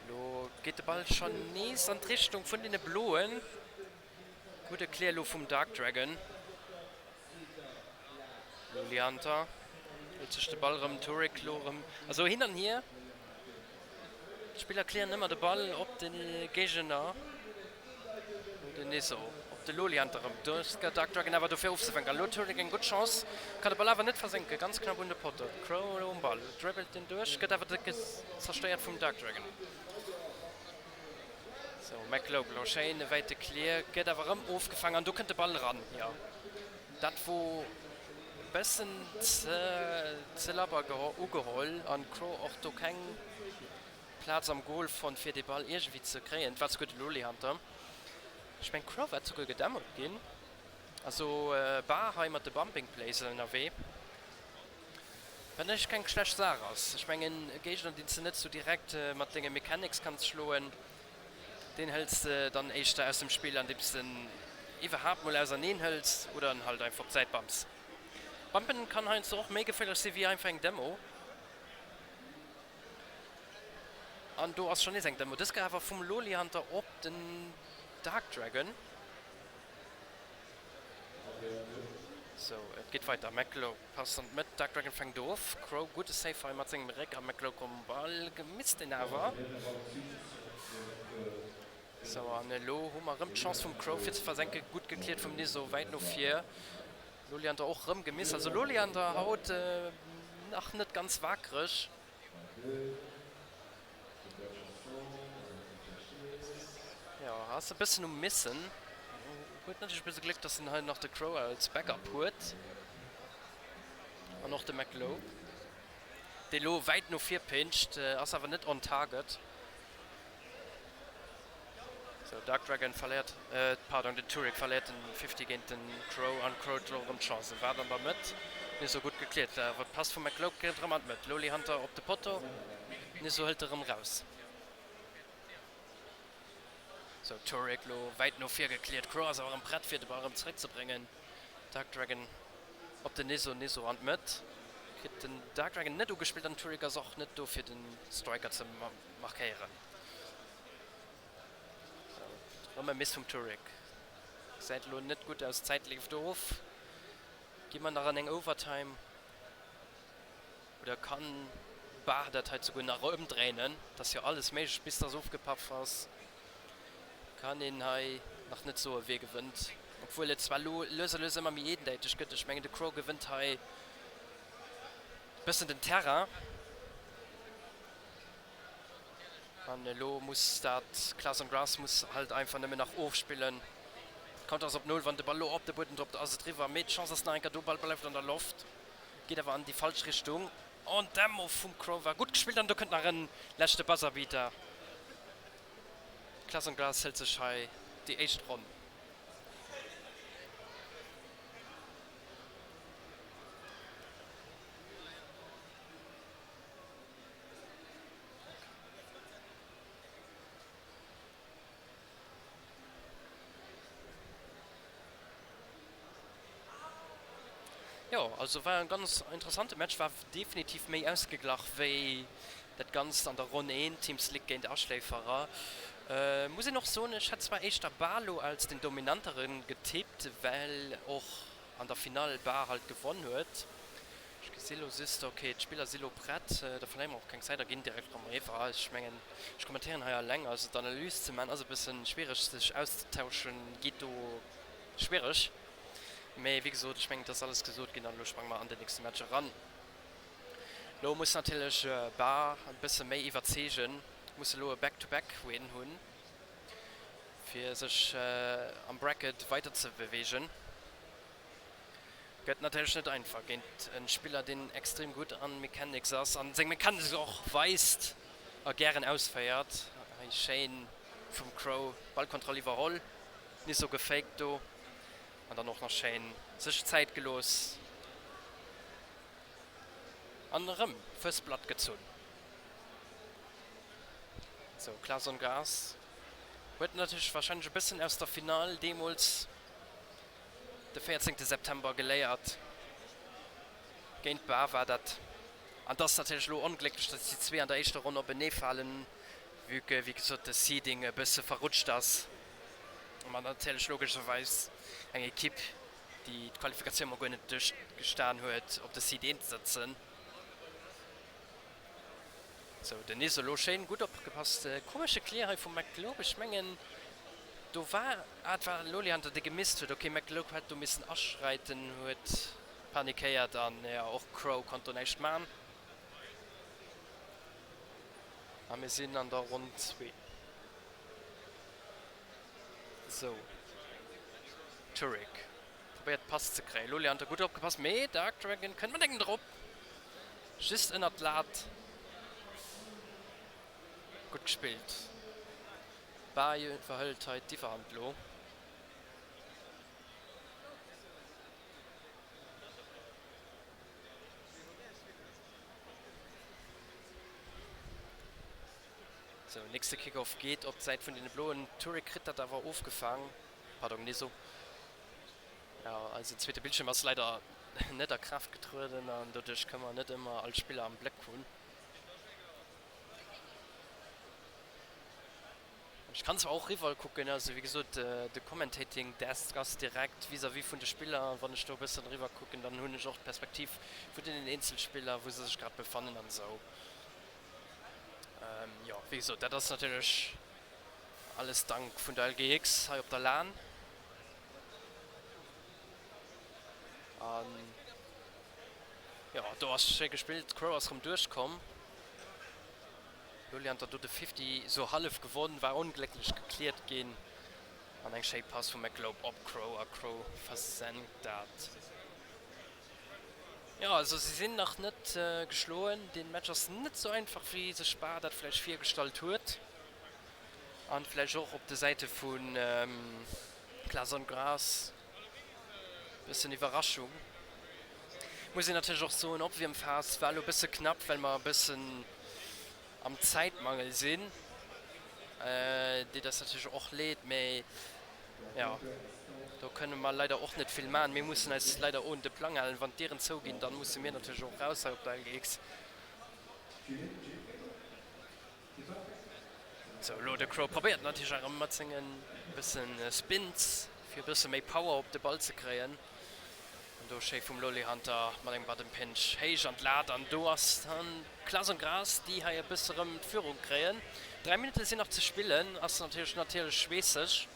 Lo geet de Ball schonn nees an d'Richtung vun deene Bloen. Gudde Clear elo vum Dark Dragon. Loli Hunter hëlt sech de Ball erëm, Turek lo erëm. Also hin an hier. D'Spiller clearen ëmmer de Ball op de Géigner. Den Niso op de Loli Hunter erëm. Do ass de Dark Dragon awer do fir ofzefänken. Elo huet Turek eng gutt Chance, kann de Ball awer net versenken. Ganz knapp un de Potto. Crow elo um Ball, dribbelt en duerch, gëtt awer zerstéiert vum Dark Dragon. Sou, McLeod elo schéin e wäite Clear, gëtt awer erëm ofgefaangen an do kënnt de Ball eran. Jo, dat wor e bëssen ze labber ugeholl an Crow och do keng Plaz am Goal fonnt fir dee Ball iergendwéi ze kréien. Et war souguer de Loli Hunter. Ech meng Crow war souguer gedämmert ginn. Also Bar hei mat de Bumping Plays ënnerwee. Wat natierlech keng schlecht Saach ass. Ech mengen e Géigner deen s de net sou direkt mat denge Mechanics kanns schloen, deen hëls de dann éischter aus dem Spill andeems de en iwwerhaapt mol auserneen hëls oder en halt einfach op d'Säit bumps. Bumpen kann heiansdo och méi geféierlech si wéi einfach eng Demo. An do ass schon nees eng Demo, dës Kéier awer vum Loli Hunter op den Dark Dragon. Sou, et geet weider. McLeod passt an d'Mëtt, Dark Dragon fänkt of. Crow, gudde Save hei mat sengem Réck a McLeod um Ball, gemisst en awer. Sou, an elo hu mer erëm d'Chance vum Crow fir ze versenken. Gutt gekliert vum Niso, wäit no vir. Loliander och rëm gemiss. Also Loliander haut nach net ganz wakereg. Jo, ass e bëssen um missen. Huet natierlech e bësse Gléck, dass en hei nach de Crow als Backup huet. An och de McLeod, dee lo wäit no vir pinscht, ass awer net on target. Sou, Dark Dragon verléiert, pardon, den Turek verléiert den 50 géint den Crow an Crow huet elo erëm d'Chance. E waart an der Mëtt, Niso gutt gekliert, awer d'Pass vum McLeod geet erëm an d'Mëtt. Loli Hunter op de Potto, Niso hëlt e rëm raus. Sou, Turek lo wäit no vir gekliert, Crow ass awer erëm prett fir de Ball erëm zeréckzebréngen. Dark Dragon op den Niso, Niso an d'Mëtt, kritt den Dark Dragon net ugespillt an Turek ass och net do fir den Striker ze markéieren. Rëm e Miss vum Turek. Gesäit elo net gutt aus. D'Zäit leeft of. Gi mer nach an eng Overtime oder kann Bar dat hei souguer nach ëmdréinen? Et ass jo alles méiglech bis dass ofgepaff ass. Kann een hei nach net soe wie gewënnt, obwuel et zwar elo lues a lues ëmmer méi eendäiteg gëtt. Ech mengen de Crow gewënnt hei bëssen den Terrain. An elo muss dat Class on Grass muss halt einfach nëmmen nach ofspillen. Counter ass op Null, wann de Ball elo op de Buedem droppt ass et eriwwer, mee d'Chance ass nach eng Kéier do. Ball bleift an der Loft, geet awer an déi falsch Richtung. An d'Demmo vum Crow war gutt gespillt an do kënnt nach en leschte Buzzerbeater. Class on Grass hëlt sech hei déi éischt Ronn. Jo, also war en ganz interessante Match, war definitiv méi ausgeglach wéi dat Ganzt an der Ronn 1, Team Slick géint Aschléiferer. Muss een och soen, ech hätt zwar éischter Balo als den dominanteren getippt, well och an der Finall Bar halt gewonn huet. Ech gesi lo just, ok, d'Spiller si lo prett, da verléiere mer och keng Zäit a ginn direkt erëm eriwwer. Ech mengen, ech kommentéieren hei alleng, also d'Analys ze maachen ass e bësse schwiereg, sech auszetauschen geet do schwiereg. Mee wéi gesot, ech mengen, et ass alles gesot ginn an elo sprange mer an den nächste Match eran. Lo muss natierlech Bar e bësse méi iwwerzeegen, muss elo e Back-to-Back-Win hunn, fir sech am Bracket weiderzebeweegen. Gëtt natierlech net einfach géint en Spiller deen extrem gutt an Mechanics ass an seng Mechanics och weist a gären ausféiert. Hei schéin vum Crow Ballkontroll iwwerholl, Nisso gefaked do an dann och nach schéin sech Zäit gelooss an erëm First Blood gezunn. Sou Klaas on Gas huet natierlech warscheinlech e bëssen aus der Finall deemools de 14 September geléiert. Géint Bar war dat. An et ass natierlech elo onglécklech, datt déi zwee an der éischter Ronn openee falen, vue que, wéi gesot, de Seeding e bësse verrutscht ass. A mer natierlech logescherweis eng Ekipp, déi d'Qualifikatioun mol guer net duerchgestan huet, op de Seed 1 sëtzen. Sou, den Niso lo schéin gutt opgepasst. Komesche Clear hei vum McGlobe. Ech mengen do war, ah et war Lolihunter dee gemisst huet. Ok, McGlobe hätt do missen aschreiten, huet panikéiert an jo och Crow konnt do näischt man. A mir sinn an der Ronn zwee. Sou, Turek probéiert d'Pass ze kréien. Lolihunter gutt opgepasst, mee Dark Dragon kënnt mat engem drop. Just ënnert d'Lat. Gutt gespillt. Bayeux iwwerhëlt hei d'Iwwerhand lo. Sou, nächste Kickoff geet op d'Säit vun deene Bloen. Touré kritt dat awer ofgefaang. Pardon, Niso. Jo, eisen zweete Bildschierm ass leider net a Kraaft getrueden an doduerch kënne mer net ëmmer all Spiller am Bléck hunn. Kann zwar och riwwer kucken, also wéi gesot de Commentating Desk ass direkt vis-à-vis vun de Spiller, wann ech do e bëssen riwwer kucken, dann hunn ech och d'Perspektiv vun deenen Eenzelspiller, wou se sech grad befannen an esou. Jo, wéi gesot, dat ass natierlech alles dank vun der LGX hei op der lan. An jo, do ass schéi gespillt, d'Crow ass rëm duerchkomm. Lolli hat do de Fifty sou hallef gewonn, war onglécklech gecleared ginn an eng schéi Pass vum McGlobe op Crow a Crow versenkt dat. Jo also si sinn nach net geschloen, den Match ass net sou einfach wéi sech Spa dat vläicht virgestallt huet an vläicht och op de Säite vu Clason Grass bëssen Iwwerraschung. Muss een natierlech och soen, Opwiermphas war elo bësse knapp, well mer e bëssen am Zäitmangel sinn. Deet eis natierlech och leed, mee jo, do kënne mer leider och net vill maachen. Mir mussen eis leider un de Plang halen. Wann d'Dieren zouginn, da musse mir natierlech och raus hei op der LGX. Sou, elo de Crow probéiert natierlech erëm mat senge bësse Spins, fir e bësse méi Power op de Ball ze kréien. An do schéi vum Lolly Hunter mat engem Button Pinch héich an d'Lat an do ass dann Klaas an Gras déi hei e bësse rëm d'Führung kréien. 3 Minutte sinn nach ze spillen, ass natierlech natierlech schweesseg.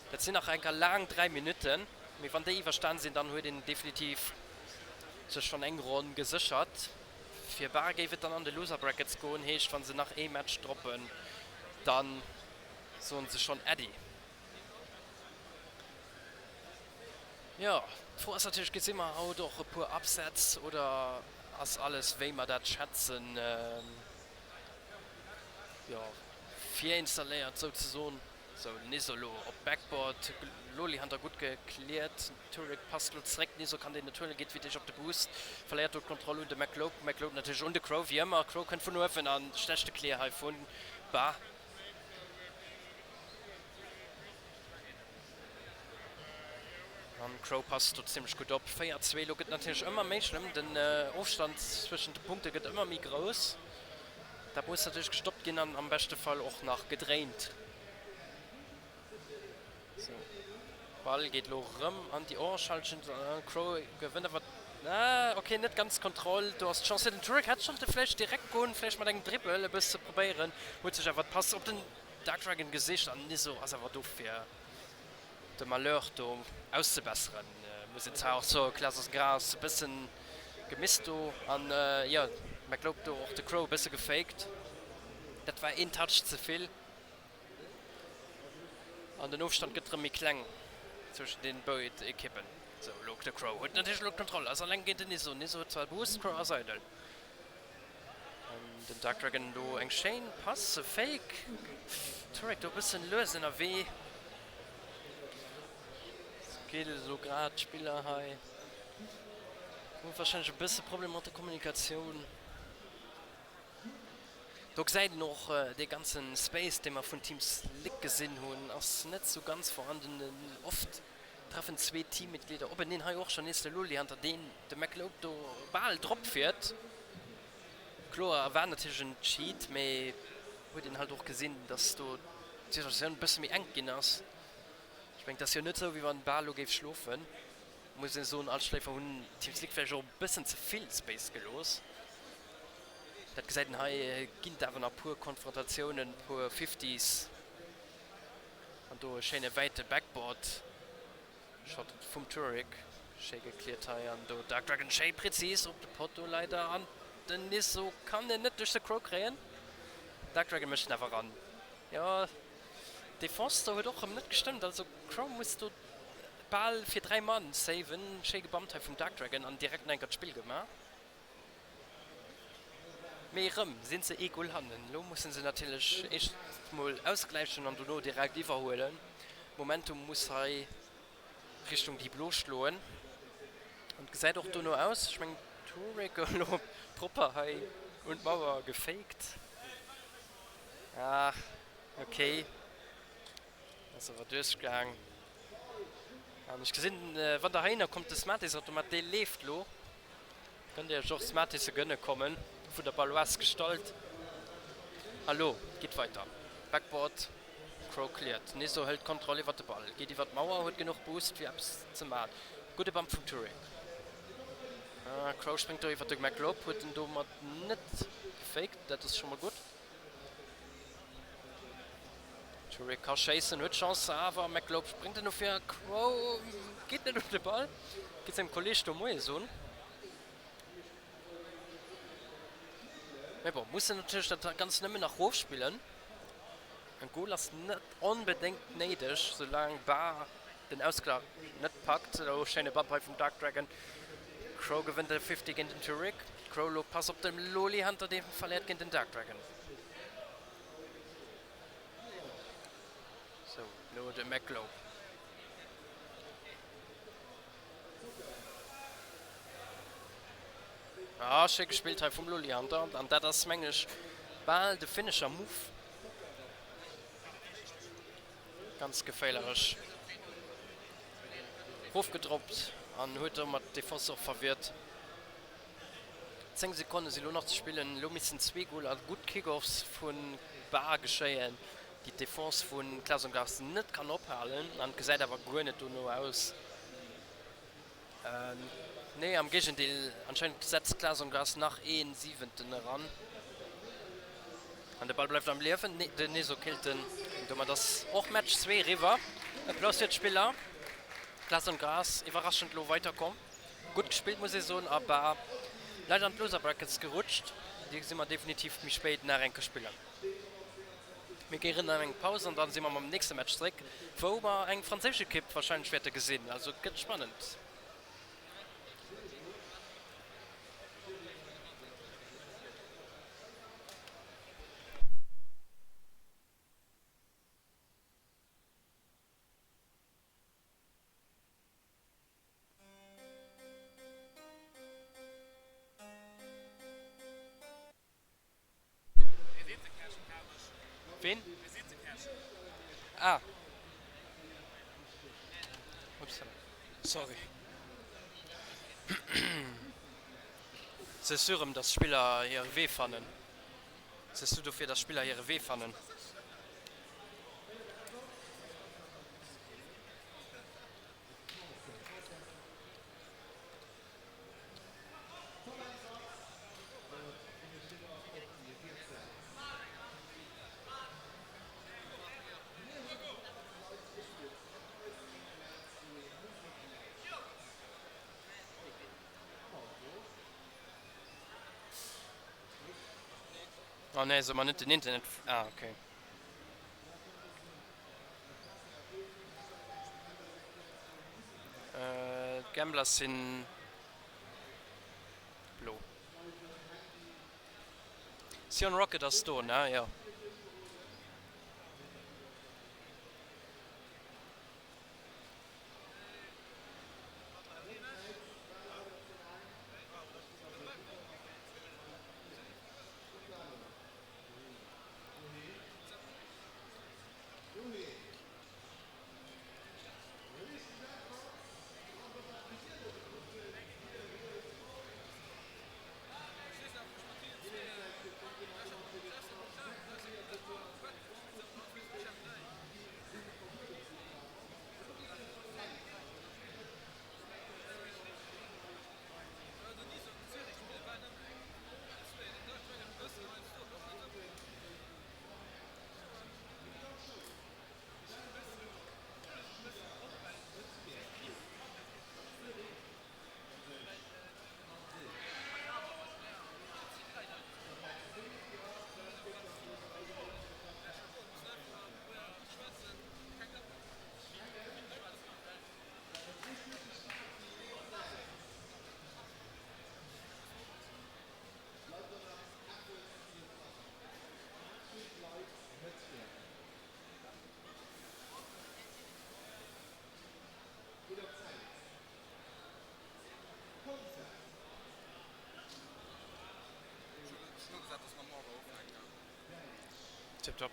Dat sinn nach enker laang 3 Minutten, mee wann déi iwwerstan sinn, dann huet een definitiv sech schonn eng Ronn geséchert. Fir Bar géif et dann an de Loser Brackets goen, heescht wann se nach ee Match droppen, dann soen se schonn Äddi. Jo, d'Fro ass natierlech, gesi mer haut och e puer Upsets oder ass alles wéi mer dat schätzen, jo, virinstalléiert souzesoen? Sou, Niso lo op Backboard, Loli Hunter gutt gecleared, Turek passt lo zréck, Niso kann deen net huelen, geet fir d'éischt op de Boost, verléiert do d'Kontroll un de McLeod, McLeod natierlech un de Crow, wéi ëmmer, Crow kënnt vun uewen a schlechte Clear hei vun Ba. An Crow passt do zimlech gutt op. 4, 2, elo gëtt natierlech ëmmer méi schlëmm. Den Ofstand zwëschent de Punkte gëtt ëmmer méi grouss. Dat muss natierlech gestoppt ginn an am beschte Fall och nach gedréint. Sou, Ball geet elo rëm an déi orange Hallschent. Crow gewënnt awer, ah ok, net ganz d'Kontroll. Do ass d'Chance fir den Turek. Hätt sollte vläicht direkt goen, vläicht mat engem Dribbel e bësse probéieren. Huet sech awer d'Pass op den Dark Dragon gesicht an Niso ass awer do fir de Malheur do auszebesseren. Muss een zwar och soen, Klaas ass Gras e bëssen gemisst do an jo McLope do och de Crow e bësse gefaked. Dat war een Touch ze vill an den Ofstand gëtt rëm méi kleng zwëschen den béid Ekippen. Sou elo de Crow huet natierlech elo d'Kontroll, ass alleng géint den Niso. Niso huet zwar Boost, Crow ass eidel. Den Dark Dragon do eng schéin Pass, e Fake. Turek do e bëssen lues ënnerwee. Geet elo grad d'Spiller hei hu warscheinlech e bësse Problemer mat der Kommunikatioun. Do gesäit een och dee ganzen Space dee mer vun Team Slick gesinn hunn ass net sou ganz vorhanden. Oft treffen zwee Teammitglieder openeen, hei och schon nees de Loli hanter deen de McLeod do bal drop fiert. Kloer war natierlech en Cheat, mee huet een halt och gesinn dass do d'Situatioun e bësse méi enk ginn ass. Ech mengen et ass jo net sou wéi wann bal lo géif schlofen, muss een soen. All Schléifer hunn Team Slick vläicht och e bëssen ze vill Space gelooss. Dat gesäit een hei, ginn et awer nach puer Konfrontatiounen, puer Fifties. An do e schéine wäite Backboard Shot vum Turek, schéi gecleart hei an do Dark Dragon schéi präzis op de Potto leider an den Nisso kann en net duerch de Crow kréien. Dark Dragon mécht en awer ran. Jo d'Defense do huet och rëm net gestëmmt, also Crow muss do bal fir 3 Mann saven. Schéi gebammt hei vum Dark Dragon an direkt nach enker d'Spill gemaach. Mee erëm sinn se ee Goal hannen. Elo musse se natierlech éischt mol ausgläichen an dono direkt iwwerhuelen. Momentum muss hei Richtung déi Blo schloen an et gesäit och dono aus. Ech mengen Turek elo propper hei un d'Mauer gefaked. Ah ok, ass awer duerchgaang. An ech gesinn wann der heihinner kommt, de Smarties-Automat dee leeft lo. Kënnt Dir Iech och Smartiese gënne kommen, vun der Baloise gestallt. A lo geet weider. Backboard. Crow cleart. Niso hëlt d'Kontroll iwwert de Ball, geet iwwert d'Mauer, huet genuch Boost fir eppes ze man. Gudde Bump vum Turek. Crow spréngt do iwwert de McLob, huet en domat net gefaked, dat ass scho mol gutt. Turek ka schéissen, huet d'Chance, awer McLob spréngt en no vir a Crow geet net un de Ball, geet sengem Kolleeg do Moie soen. Mee bon, mussen natierlech dat Ganzt nëmmen nach rofspillen. En Goal ass net onbedéngt néideg, soulaang Bar den Ausglach net packt. Oh, schéine Bump hei vum Dark Dragon. Crow gewënnt e 50 géint den Turek. Crow lo Pass op de Loli Hunter, dee verléiert géint den Dark Dragon. Sou, lo de McLo. Ah, schéi gespillt hei vum Loli Hunter. An dat ass, mengen ech, bal de Finisher Move. Ganz geféierlech. Rofgedroppt an huet domat d'Defense och verwirrt. 10 Sekonne si lo nach ze spillen. Elo missten zwee Goler a gutt Kickoffs vu Bar geschéien, déi d'Defense vu Clason-Gars net kann ophalen. An et gesäit awer guer net dono aus. Nee, am Géigendeel, anscheinend setzt Clason-Gars nach ee Siwenten eran. An de Ball bleift am Liewen. Nee, den Neso killt en. Domat ass och Match 2 eriwwer. Applaus fir d'Spiller. Clason-Gars iwwerraschend lo weiderkomm. Gutt gespillt muss ee soen a Bar leider an d'Loser Brackets gerutscht. Déi gesi mer definitiv méi spéit nach eng Kéier spillen. Mir géieren an eng Paus an dann si mer mam nächste Match zréck, wou mer eng franséisch Ekipp warscheinlech wäerte gesinn. Also et gëtt spannend. Ween? Ah. Upsala. Sorry. Sees du erëm, dass Spiller hire Wee fannen? Sees du dofir, dass Spiller hire Wee fannen? Oh nee, soll mer net den Internet. Ah, okay. D'Gamblers sinn blo. Sion Rocket ass do, ne? Jo. Tiptop.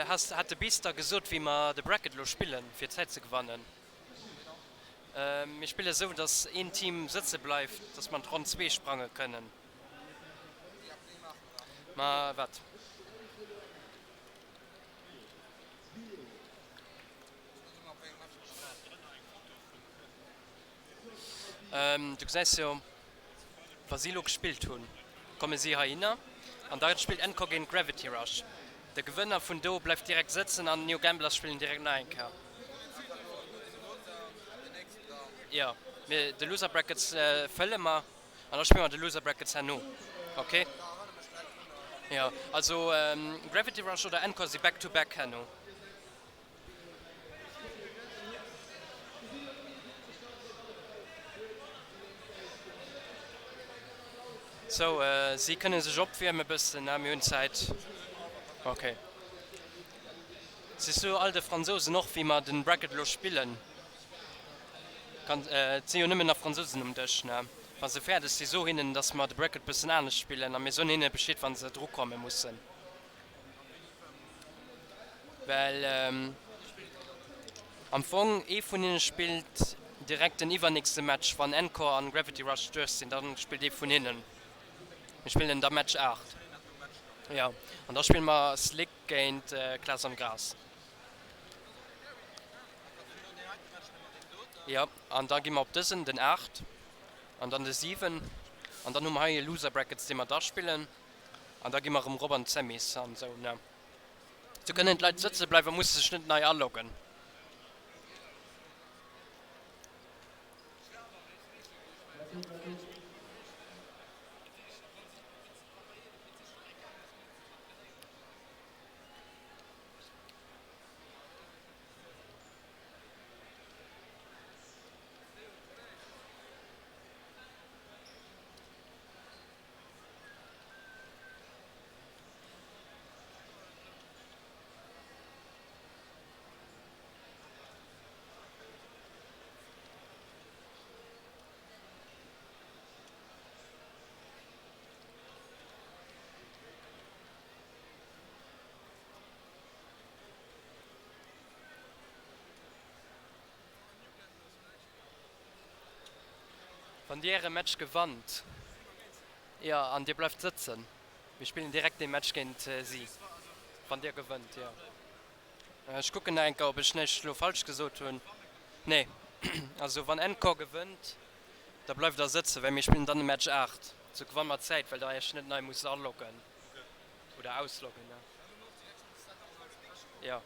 Has, hat de Beast da gesot wéi mer de Bracket elo spillen fir Zäit ze gewannen? Mir spille sou dass een Team sëtze bleift, dass mer an d'Ronn 2 sprange kënnen. Ma wat? Du gesäis jo, wa si elo gespillt hunn, komme si heihinner an da spillt Encore géint Gravity Rush. De Gewënner vun do bleift direkt sëtzen an d'Neo Gamblers spillen direkt nach eng Kéier. Jo, mir de Loser Brackets fëlle mer an da spille mer de Loser Brackets herno. Ok? Jo, also Gravity Rush oder Encore si back to back herno. Sou, si kënne sech opwierme bëssen, mir hunn Zäit. Ok. Sees du all de Fransousen och, wéi mer den Bracket elo spillen? Kann, et si jo nëmmen nach Fransousen um Dësch, ne? Wa se fäerdeg si, so hinnen, dass mer de Bracket bëssen anescht spillen a mir soen hinne Bescheed, wa se drukomme mussen. Well am Fong ee vun hinne spillt direkt den iwwernächste Match. Wann Encore an Gravity Rush duerch sinn, dann spillt ee vun hinnen. Mir spillen da Match 8. Jo, an da spille mer Slick géint Klaas an Gras. Jo, an da gi mer op dësen, den 8, an dann de 7. An dann hu mer hei e Loser Brackets, dee mer da spillen. An da gi mer erëm rop an d'Semis an esou, ne? Sou kënnen d'Leit sëtze bleiwen a musse sech net nei aloggen. Wann dir äre Match gewannt, jo, an dir bleift sëtzen, mir spillen direkt dee Match géint si, wann dir gewënnt, jo. Ech kucken nach eng Kéier, ob ech näischt elo falsch gesot hunn. Nee, also wann Encore gewënnt, da bleift der sëtzen, well mir spillen dann de Match 8. Sou gewanne mer Zäit, well der iech net nei musst aloggen oder ausloggen, ne? Jo.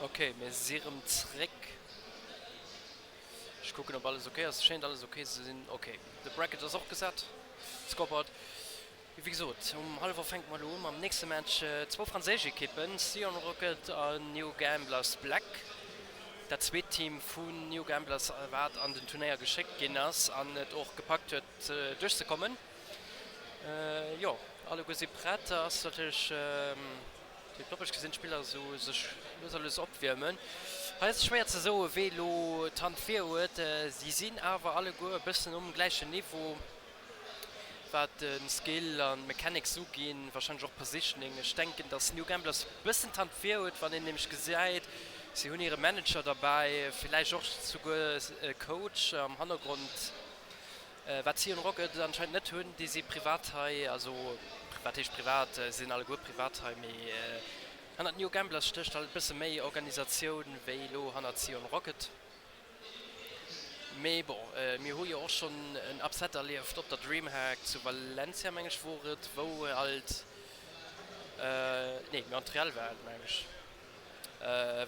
Ok, mir si rëm zréck. Ech kucken op alles ok ass. Schéint alles ok ze sinn. Ok, de Bracket ass och gesat, Scoreboard. Wéi gesot, um hallwer fänke mer elo u mam nächste Match. Zwou franséisch Ekippen, Sion Rocket an New Gamblers Black. Dat zweet Team vun New Gamblers, wat an den Turnéier geschéckt ginn ass an et och gepackt huet duerchzekommen. Jo, alleguer si prett. Ass natierlech tiptop. Ech gesinn d'Spiller esou sech lues a lues opwiermen. Hei ass et schwéier ze soen, wee elo d'Hand vir huet. Si sinn awer alleguer e bëssen um gläichen Niveau. Wat de Skill an d'Mechanics uginn, wahrscheinlech och Positioning. Ech denken dass New Gamblers bëssen d'Hand vir huet, wann een nämlech gesäit si hunn hire Manager derbäi, villäicht och souguer e Coach am Hannergrond, wat Sion Rocket anscheinend net hunn. Déi si privat hei, also wat heescht privat, si sinn alleguer privat hei, mee hannert New Gamblers stécht halt e bësse méi Organisatioun wéi elo hannert Sion Rocket. Mee bon, mir hu jo och schonn en Upset erlieft op der Dreamhack zu Valencia, meng ech wor et, wou halt, nee Montreal war et meng ech,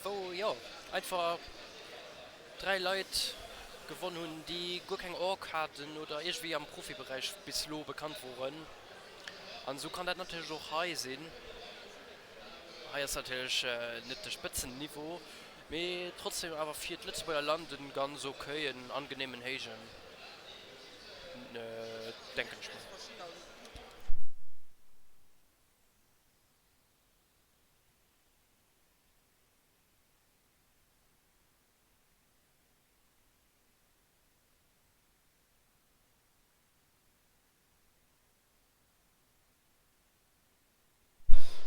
wou jo einfach 3 Leit gewonn hunn, déi guer keng Org haten oder iergendwéi am Profiberäich bis lo bekannt woren. An esou kann dat natierlech och hei sinn. Hei ass natierlech net de Spëtzenniveau, Mee trotzdem awer fir d'Lëtzebuerger Land en ganz okayen, angenehmen héijen, denken ech mol.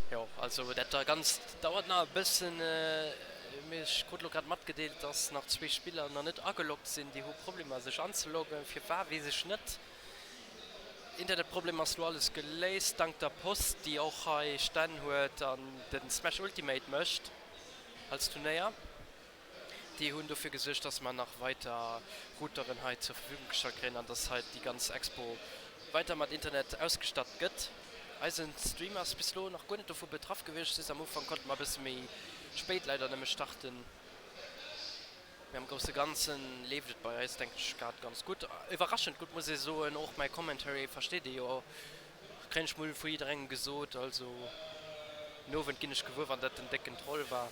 Jo, also dat Ganzt dauert nach e bëssen. Mee ech krut elo grad matgedeelt, dass nach zwee Spiller nach net ageloggt sinn. Déi hu Problemer sech anzeloggen. Firwat weess ech net. Internetproblem ass lo alles geléist, dank der Post, déi och hei Stänn huet an den Smash Ultimate mécht als Turnéier. Déi hunn dofir gesuergt, dass mer nach weiter Routeren hei zur Verfügung gestallt kréien an dass hei déi ganz Expo weiter mat Internet ausgestatt gëtt. Eisen Stream ass bis elo nach guer net dovu betraff gewiescht, just am Ufank konnte mer e bësse méi spéit leider nëmme starten. Mee am grousse Ganze leeft et bei eis, denken ech, grad ganz gutt. Iwwerraschend gutt, muss ee soen. Och mäi Commentary versteet ee jo, kréien ech mol vu jidderengem gesot. Also den Owend ginn ech gewuer, wann dat den décken Troll war.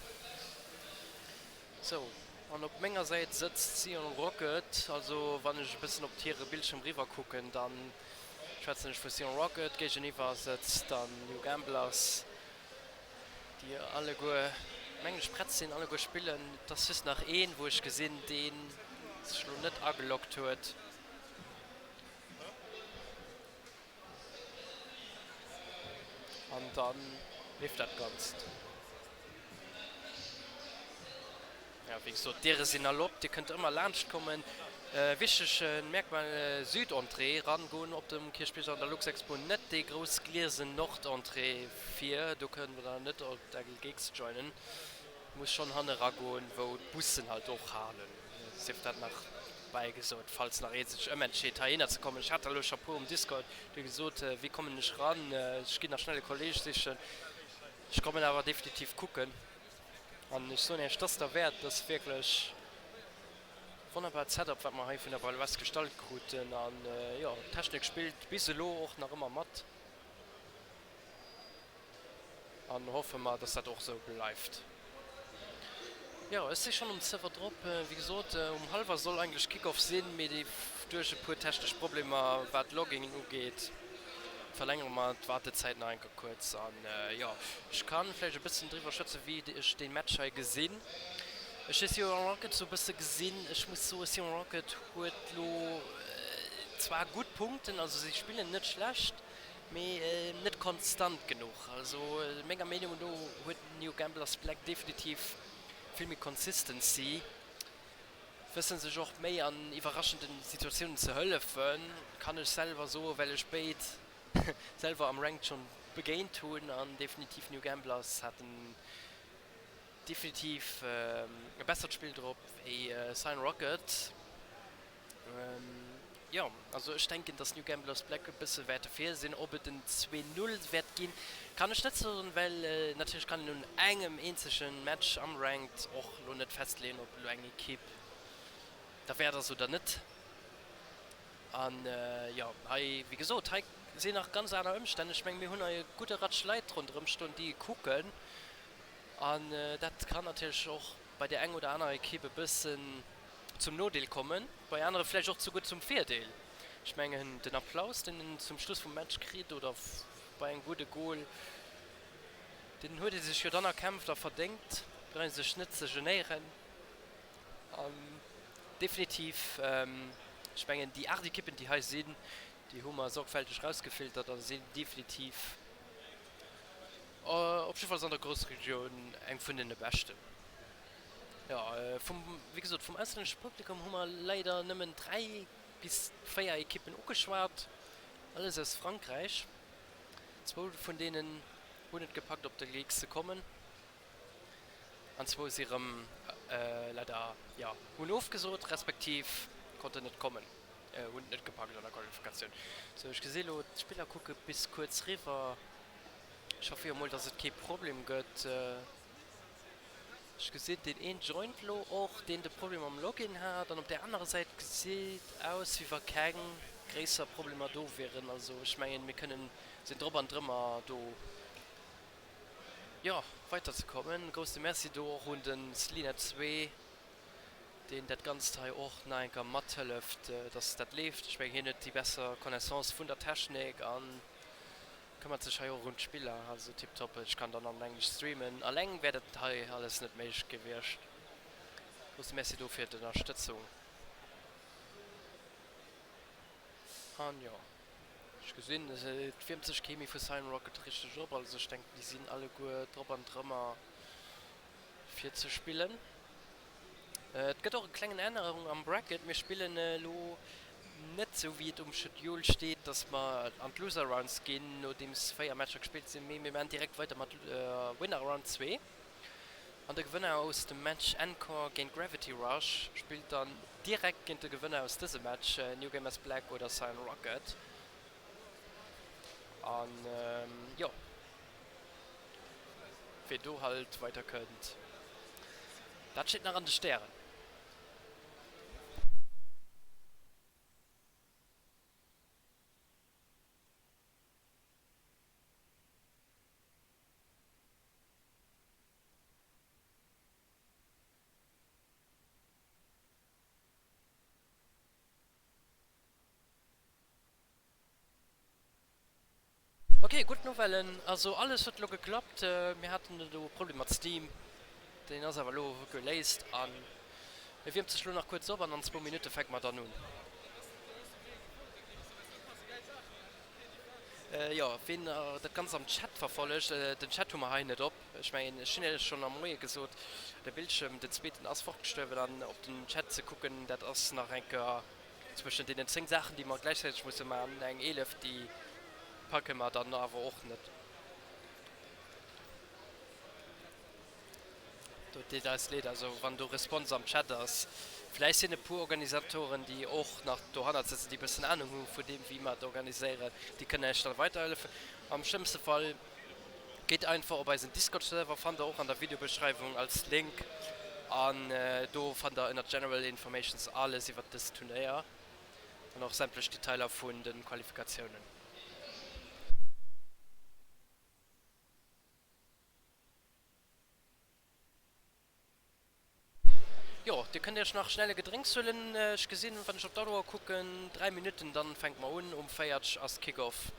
Sou, an op menger Säit sëtzt Sion Rocket. Also wann ech e bëssen op hire Bildschirm riwwer kucken, dann schwätzen ech vu Sion Rocket. Géigeniwwer sëtzt dann New Gamblers, déi alleguer, mengen ech, prett sinn, alleguer spillen. Et ass just nach een, wou ech gesinn, dee sech elo net ageloggt huet. An dann leeft dat Ganzt. Ja, wéi gesot, d'Diere sinn all op, Dir kënnt ëmmer laanscht kommen. Wichteg Merkmal, Südentrée, rangoen op dem Kierchbierg an der Luxexpo, net déi grouss gliesen Nordentrée vir, do kënnt der net op der Geeks joinen, muss schonn hanne ragoen, wou d'Bussen halt och halen. Sief dat nach bäigesot, falls nach ee sech ëmentscheet heihinner ze kommen. Ech hat der elo scho puer um Discord, déi gesot, wéi kommen ech ran, ech ginn nach schnell e Kolleg sichen. Ech kommen awer definitiv kucken an ech soen iech, dass derwäert. Dass wierklech wonnerbart Setup wat mer hei vun der Baloise gestallt kruten an jo, d'Technik spillt bis elo och nach ëmmer mat. An hoffe mer, dass dat och esou bleift. Jo, ech si schonn um Server drop. Wéi gesot, um hallwer soll eigentlech Kickoff sinn, mee duerch e puer technesch Problemer, wat Loginen ugeet, verlängere mer d'Wartezäit nach eng Kéier kuerz. An jo, ech ka vläicht e bëssen driwwer schwätzen, wéi ech dee Match hei gesinn. Ech hu Zero Rocket sou e bësse gesinn. Ech muss soen, Zero Rocket huet lo zwar gutt Punkten, also si spillen net schlecht, Mee net konstant genuch. Also menger Meenung no huet New Gamblers Black definitiv vill méi Consistency, wëssen sech och méi an iwwerraschenden Situatiounen ze hëllefen, kann ech selwer soen, well ech béid selwer am Ranked schonn begéint hunn an definitiv New Gamblers haten definitiv e bessert Spill drop wéi Cyan Rocket. Jo, also ech denken, dass New Gamblers Black e bësse wäerte vir sinn. Ob et en 2, 0 wäert ginn, kann ech net soen, well natierlech kann een un engem eenzege Match am Ranked och elo net festleeën, ob elo eng Ekipp derwäert ass oder net. An jo, hei, wéi gesot, hei sinn nach ganz aner Ëmstänn. Ech menge mir hunn hei e gudde Ratsch Leit ronderëm stoen, déi kucken. An dat kann natierlech och bei där eng oder anerer Ekipp e bëssen zum Nodeel kommen, bei anere vläicht och souguer zum Virdeel. Ech mengen, den Applaus, deen en zum Schluss vum Match kritt oder bei engem gudde Gol, deen huet ee sech jo dann erkämpft a verdéngt. Brauch ee sech net ze genéieren. An definitiv, ech mengen, déi 8 Ekippen, déi hei sinn, déi hu mer sorgfälteg rausgefiltert a sinn definitiv op jiddefalls an der Groussregioun eng vun deene beschten. Jo, vum, wéi gesot, vum auslännesche Publikum hu mer leider nëmmen 3 bis 4 Ekippen ugeschwat, alles aus Frankräich. Zwou vun deenen hunn et gepackt op de Leagues ze kommen an zwou si rëm leider, jo, hunn ofgesot, respektiv konnten net kommen, hunn et net gepackt an der Qualifikatioun. Sou, ech gesi lo, d'Spiller kucke bis kuerz riwwer. Ech hoffe jo mol, dass et kee Problem gëtt. Ech gesinn deen een joint lo och, deen de Problem mam Login hat, an op där anerer Säit gesit aus wéi wa keng gréisser Problemer do wieren. Also ech mengen mir kënnen sinn drop an drëmmer do jo weider ze kommen. Grousse Merci do och un den Slinet 2 deen dat ganzt hei och nach eng Kéier mathëlleft dass dat leeft. Ech mengen hien huet déi besser Connaissance vun der Technik an Këmmert sech hei och un d'Spiller, also tiptop. Ech kann dann an Englesch streamen, alleng wär dat hei alles net méiglech gewiescht. Grousse Merci do fir d'Ënnerstëtzung. An jo, ech gesinn et wiermt sech kee méi vu Cyan Rocket richteg op, also ech denken déi sinn alleguer drop an drëmmer fir ze spillen. Et gëtt och e klengen Ännerung am Bracket. Mir spillen elo net sou wéi et um Schedule steet, dass mer an d'Loser Rounds ginn nodeems 4 Matcher gespillt sinn, mee mir maan direkt weider mat Winner Round 2. An de Gewënner aus dem Match Encore géint Gravity Rush spillt dann direkt géint de Gewënner aus dësem Match New Gamers Black oder Cyan Rocket. An jo. Wee do halt weider kënnt, dat steet nach an de Stären. Ok, gutt Nouvellen. Also alles huet elo geklappt. Mir haten elo e Problem mat Steam, deen ass awer elo geléist an e wiermt sech elo nach kuerz op an an zwou Minutte fänke mer dann un. Jo, ween dat Ganzt am Chat verfollegt, den Chat hu mer hei net op. Ech mengen ech hunn iech schonn am Moie gesot, de Bildschirm, den zweeten ass fortgestuerwen an op den Chat ze kucken, dat ass nach eng Kéier Zwëschen deenen 10 Saachen, déi mer gläichzäiteg musse maachen, eng 11, déi packe mer dann awer och net. Do deet eis leed, also wann do Response am Chat ass. Vläicht sinn e puer Organisatoren, déi och nach dohannert sëtzen, déi e bëssen Anung hu vun deem, wéi mer et organiséieren, déi kënnen Iech da weiderhëllefen. Am schlëmmste Fall gitt einfach op eisen Discord-Server, fannt der och an der Videobeschreiwung als Link, an do fannt der ënnert General Informations alles iwwert dëst Turnéier an och sämtlech Detailer vun de Qualifikatiounen. Jo, dir kënnt iech nach schnell e Gedrénks huelen. Ech gesinn, wann ech op d'Auer kucken, 3 Minutten, dann fänke mer un. Um 40 ass Kick-Off,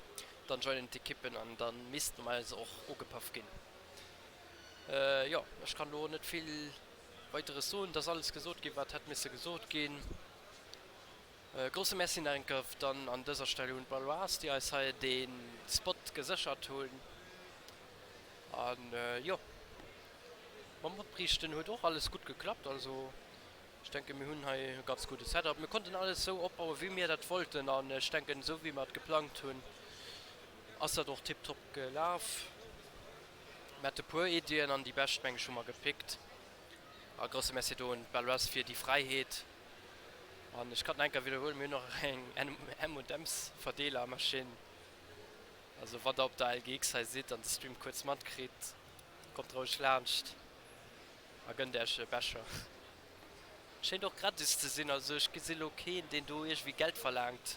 dann joinen d'Ekippen an da misst normalerweis och ugepaff ginn. Jo, ech kann elo net vill Weiteres soen, et ass alles gesot ginn, wat hätt misse gesot ginn. Grousse Merci nach eng Kéier dann an dëser Stell un d'Baloise, déi eis hei dee Spot geséchert hunn. An jo, mam Opriichten huet och alles gutt geklappt. Also ech denken, mir hunn hei e ganz gudde Setup. Mir konnten alles esou opbauen, wéi mir dat wollten. An ech denken, esou wéi mer et geplangt hunn, ass dat och tiptop gelaf. Mir hate puer Iddien an déi bescht, meng ech, hu mer gepickt. A grousse Merci do un d'Baloise fir déi Fräiheet. An ech kann et nach eng Kéier widderhuelen, mir hunn och eng M&M's Verdeelermaschinn. Also wann der op der LGX hei sidd an de Stream kuerz matkritt, kommt roueg laanscht a gënnt äerch e Becher. Schéint och gratis ze sinn, also ech gesi lo keen deen do iergendwéi Geld verlaangt.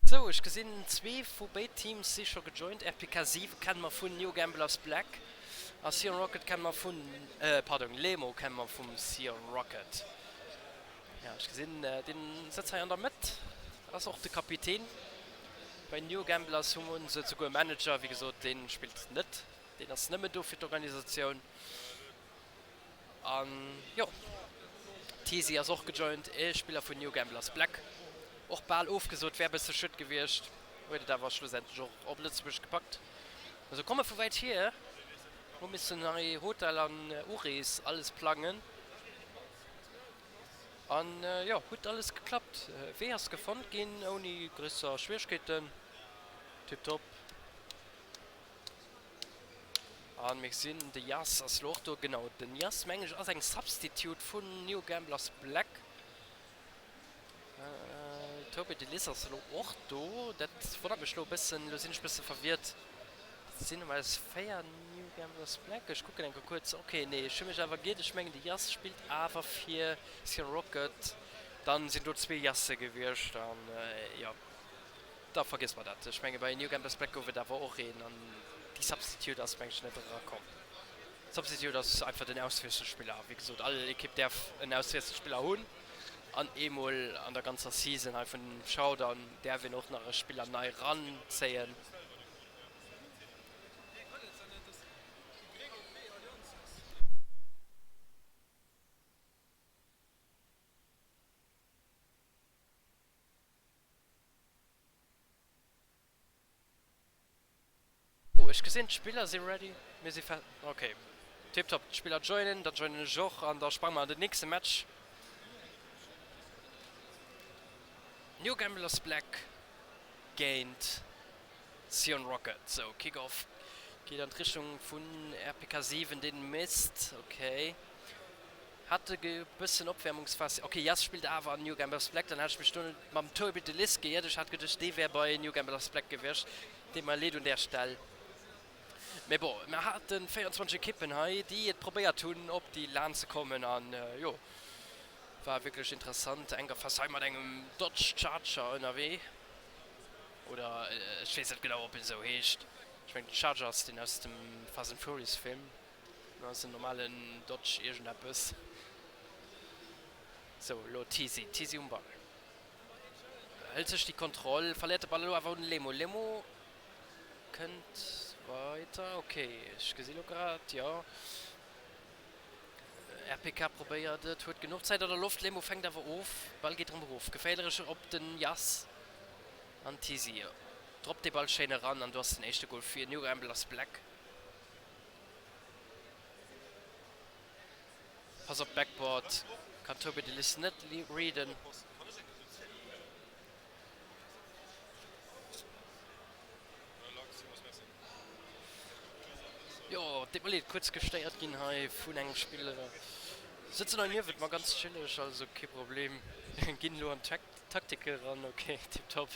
Sou, ech gesinn zwee vu béid Teams si scho gejoint. RPK 7 kenne mer vun New Gamblers Black a Sion Rocket kenne mer vun, pardon, Lemo kenne mer vum Sion Rocket. Jo, ech gesinn deen sëtzt hei an der Mëtt, ass och de Kapitän. Bei New Gamblers hu se souguer e Manager, wéi gesot, dee spillt net, deen ass nëmme do fir d'Organisatioun. An jo, Teasy ass och gejoint, e Spiller vun New Gamblers Black. Och bal ofgesot, wär bësse schued gewiescht, huet et awer schlussendlech och op Lëtzebuerg gepackt. Also komme vu wäit hier, hu missen hei Hotel an Urees alles plangen. An jo, huet alles geklappt. Wee ass gefonnt ginn ouni gréisser Schwieregkeeten. Tiptop. An mir gesinn, de Yas ass lo och do. Genau, den Yas, mengen ech, ass eng Substitute vun New Gamblers Black. Toby de Liss ass elo och do. Dat wonnert mech lo e bëssen. Lo sinn ech e bësse verwirrt. Dat sinn normalerweis 4 New Gamblers Black. Ech kucken eng Kéier kuerz. Ok, nee, ech hu mech awer giert. Ech mengen, de Yas spillt awer fir Sion Rocket. Dann sinn do zwee Yasse gewiescht. An jo. Da vergiess mer dat. Ech menge bei New Gamblers Black gouf et awer och een an déi Substitute ass meng ech net erakomm. Substitute ass einfach den Auswiesselspiller. Wéi gesot, all Ekipp däerf en Auswiesselspiller hunn an eemol an der ganzer Season hei vun Showdown däerf een och nach e Spiller nei ranzéien. Oh, ech gesinn d'Spiller si ready. Mir si fer. Ok, tiptop. D'Spiller joinen, dann joinen ech och an da sprange mer an den nächste Match. New Gamblers Black géint Sion Rocket. Sou, Kick-Off geet an d'Richtung vun RPK 7, deen misst. Ok. Hat e bëssen Opwärmungsphas. Ok, Yas spillt awer an New Gamblers Black, dann hat ech mech do mam Toby de Liss geiert. Ech hat geduecht, dee wär bei New Gamblers Black gewiescht. Deet mer leed un där Stell. Mee bon, mer hate 24 Ekippen hei, déi et probéiert hunn, op déi lan ze kommen. An jo, war wierklech interessant. Engerphas hei mat engem Dodge Charger ënnerwee. Oder ech weess net genau, ob en esou heescht. Ech mengen, den Charger ass deen aus dem Fast and Furious Film. Dat ass en normalen Dodge iergendeppes. Sou, elo Tisi. Tisi um Ball. Hëlt sech déi Kontroll, verléiert de Ball elo awer un de Lemo. Lemo kënnt weider. Ok, ech gesi lo grad, jo. RPK probéiert et, huet genuch Zäit an der Loft. Lemo fänkt awer of. Ball geet erëm erof. Geféierlech op den Yass an Tisi. Droppt de Ball schéin eran an do ass den éischte Gol fir New Gamblers Black. Pass op Backboard, kann Toby de Liss net readen. Jo, deet mer leed, kuerz gestéiert ginn hei vun engem Spiller. Sëtzen hei niewent mer, ganz chilleg, also kee Problem. Ginn elo an d'Taktike eran, ok, tiptop.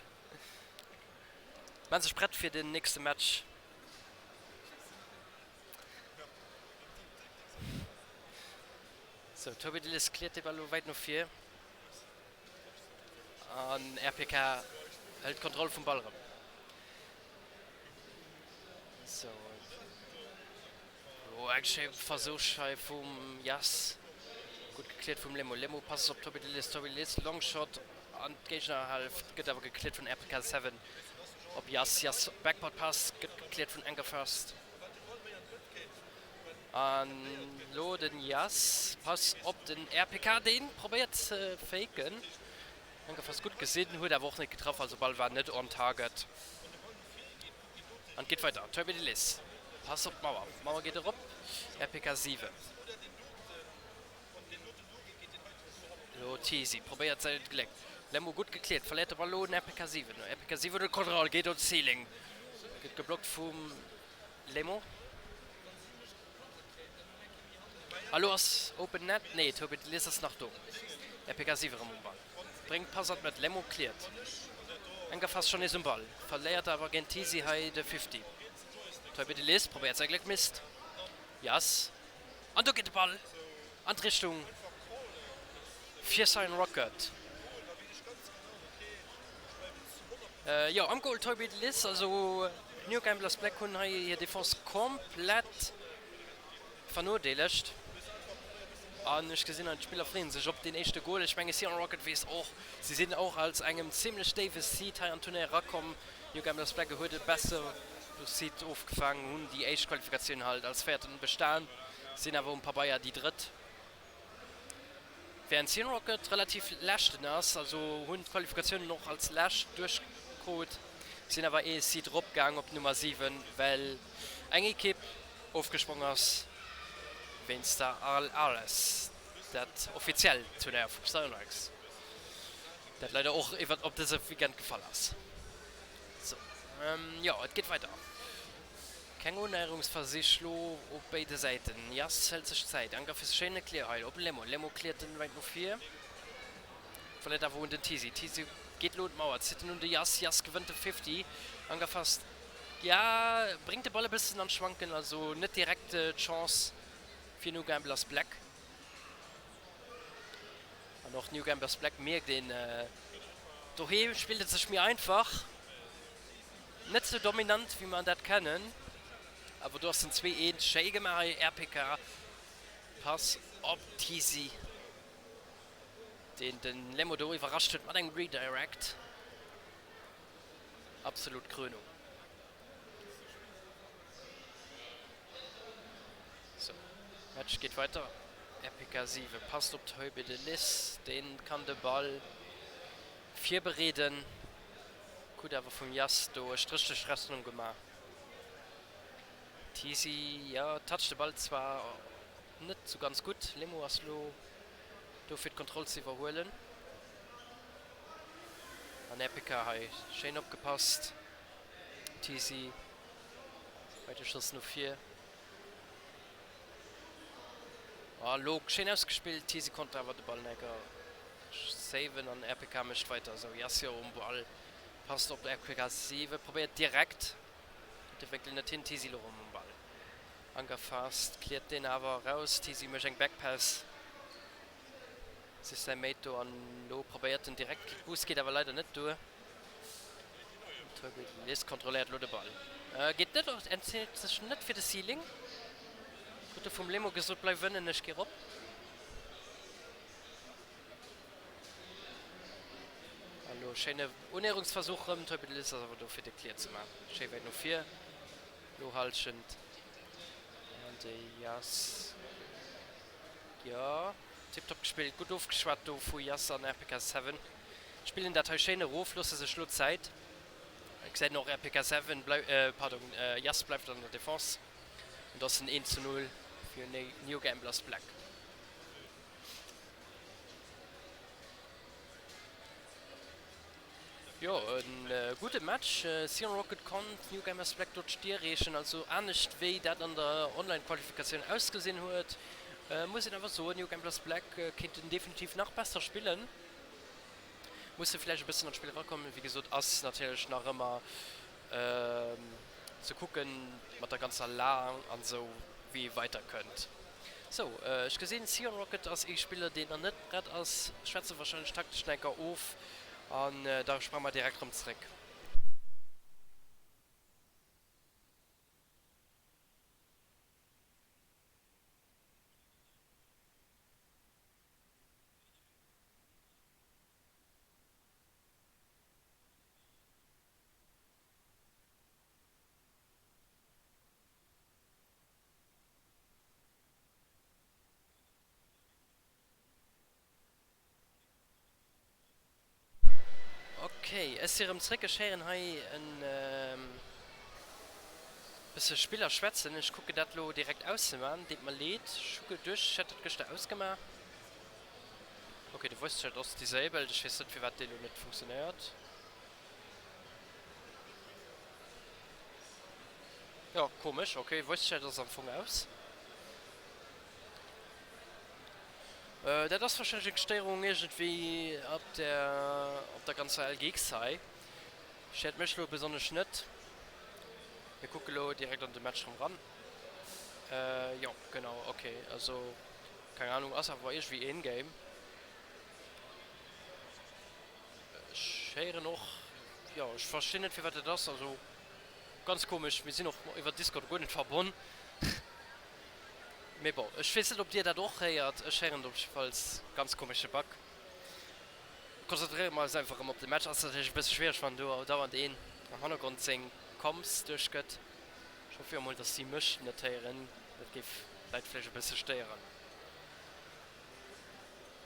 Maan sech prett fir den nächste Match. Sou, Toby Dillis cleart de Ball elo wäit no vir an RPK hëlt d'Kontroll vum Ball erëm. Sou, elo eng schéi Versuch hei vum Yass. Gutt gecleart vum Lemo. Lemo passt op Toby Dillis, Toby Dillis Longshot an d'Géignerhälft, gëtt awer gecleart vun RPK 7 op Yass. Yass Backboard Pass gëtt gecleart vun Angerfast. An lo den Yass, Pass op den RPK, deen probéiert ze faken. Angerfast gutt gesinn, huet awer och net getraff, also Ball war net on target. An et geet weider, Toby Dillis, Pass op d'Mauer, d'Mauer geet erop, RPK 7. Lo Tisi probéiert säi Gléck. Lemmo gutt gekleert, verléiert de Ball lo un RPK 7. RPK 7 huet d'Kontroll, geet un d'Ceiling, gëtt geblockt vum Lemo. A lo ass Open Net, nee Tobi de Lies ass nach do. RPK 7 erëm um Ball, bréngt Pass an d'Mëtt, Lemo kliert. Engerfass schonn nees um Ball, verléiert awer géint Tisi hei de Fifty. Tobi de Lies probéiert säi Gléck, misst Yass. An do geet de Ball an d'Richtung fir Cyan Rocket. Jo, am Goal Toby de Liss. Also d'New Gamblers Black hunn hei hir Defense komplett vernodeelegt. An ech gesinn hei, d'Spiller freeën sech op deen éischte Goal. Ech menge Cyan Rocket weess och, si sinn och als engem zimlech déiwe Seed hei an d'Turnéier erakomm. New Gamblers Black huet e bessere Seed ofgefaangen, hunn déi éischt Qualifikatioun halt als Véierten bestan, sinn awer um Pabeier déi Drëtt. Während Cyan Rocket relativ leschten ass, also hunn d'Qualifikatiounen och als lescht duerchkrut, sinn awer ee Seed eropgaang op d'Nummer 7, well eng Ekipp ofgesprong ass wéinst der ALS, dat offiziellt Turnéier vu Psyonix, dat leider och iwwer op dëse Weekend gefall ass. Sou, jo, et geet weider. Keng Unnäherungsversich lo op béide Säiten. Yass hëlt sech Zäit. Anker fir schéine Clear hei op Lemo. Lemo cleart den wäit no vir. Verléiert awer un den Tisi. Tisi geet lo un d'Mauer, zitt en un de Yass. Yass gewënnt de Fifty. Anker fast, ja, bréngt de Ball e bëssen an d'Schwanken. Also net direkt d'Chance fir New Gamblers Black. An och New Gamblers Black mierkt een, doheem spillt et sech méi einfach. Net sou dominant wéi mer dat kennen, awer do ass den 2, 1 schéi gemaach hei. RPK Pass op Tisi, deen den Lemo do iwwerrascht huet mat engem Redirect. Absolut Krönung. Sou, Match geet weider. RPK 7 passt op d'Heube de Liss, deen kann de Ball virbereeden. Krut awer vum Yass do e Stréch duerch d'Rechnung gemaach. Tisi, jo, toucht de Ball zwar net sou ganz gutt. Lemo ass lo do fir d'Kontroll ze iwwerhuelen. An RPK hei schéin opgepasst. Tisi bei de Schoss no vir. Ah, lo schéin ausgespillt. Tisi konnt awer de Ball necker saven an RPK mécht weider esou. Yassir um Ball, passt op RPK 7, probéiert direkt, kritt de Wénkel net hin. Tisi lo rëm um Ball. Angerfast cleart deen awer eraus. Tisi mécht eng Backpass, sicht säi Mate do an lo probéiert en direkt. Boost geet awer leider net duer. Toby Liss kontrolléiert lo de Ball. Geet net, entscheet sech net fir de Ceiling. Krut e vum Lemo gesot, bleif ënnen, ech gi rop. schéine Unnäherungsversuch rëm. Toipedelis ass awer do fir de Clear ze man. Schéi wäit no vir. Lo Halschent an de Jas. Jo, tiptop gespillt. Gutt ofgeschwat do vu Jas an RPK 7. Spillen dat hei schéin erof, loosse sech lo Zäit. Gesäit och RPK 7 blei, pardon, Jas bleift an der Defense. An et ass en 1 zu 0 fir New Gamblers Black. Jo, e gudde Match. Sion Rocket konnt New Gamblers Black do d'Stier reechen. Also anescht wéi dat an der Online-Qualifikatioun ausgesinn huet, muss een awer soen, New Gamblers Black kéinten definitiv nach besser spillen. Musse vläicht e bëssen an d'Spill erakommen. Wéi gesot ass natierlech nach ëmmer ze kucken mat der ganzer Lan an esou wéi ee weider kënnt. Sou, ech gesinn Sion Rocket ass ee Spiller deen nach net prett ass, schwätze wahrscheinlech taktesch nach enker of an da sprange mer direkt rëm zréck. Ok, ech si rëm zréck. Ech héieren hei en bësse Spiller schwätzen. Ech kucken dat lo direkt auszeman. Deet mer leed, ech hu geduecht ech hätt dat gëschter ausgemaach. Ok, de Voice Chat ass disabled. Ech weess net firwat dee lo net funktionéiert. Jo, komesch. Ok, Voice Chat ass am Fong aus. Dat ass wahrscheinlech eng Stéierung iergendwéi op der op der ganzer LGX hei. Stéiert mech lo besonnesch net. Mir kucke lo direkt an de Match rëm ran. Jo, genau, ok. Also keng Ahnung, ass awer iergendwéi in-game. Ech héieren och, jo, ech verstinn net firwat dat ass, also ganz komesch, mir sinn och iwwer Discord guer net verbonn. Mee bon, ech weess net ob dir dat och héiert, ech héieren et op jiddefalls, ganz komesche Bug. Konzentréiere mer eis einfach erëm op de Match, ass natierlech e bësse schwiereg wann do dauernd een am Hannergrond seng Comms duerchgëtt. Ech hoffe jo mol dass si mech net héieren, dat géif d'Leit vläicht e bësse stéieren.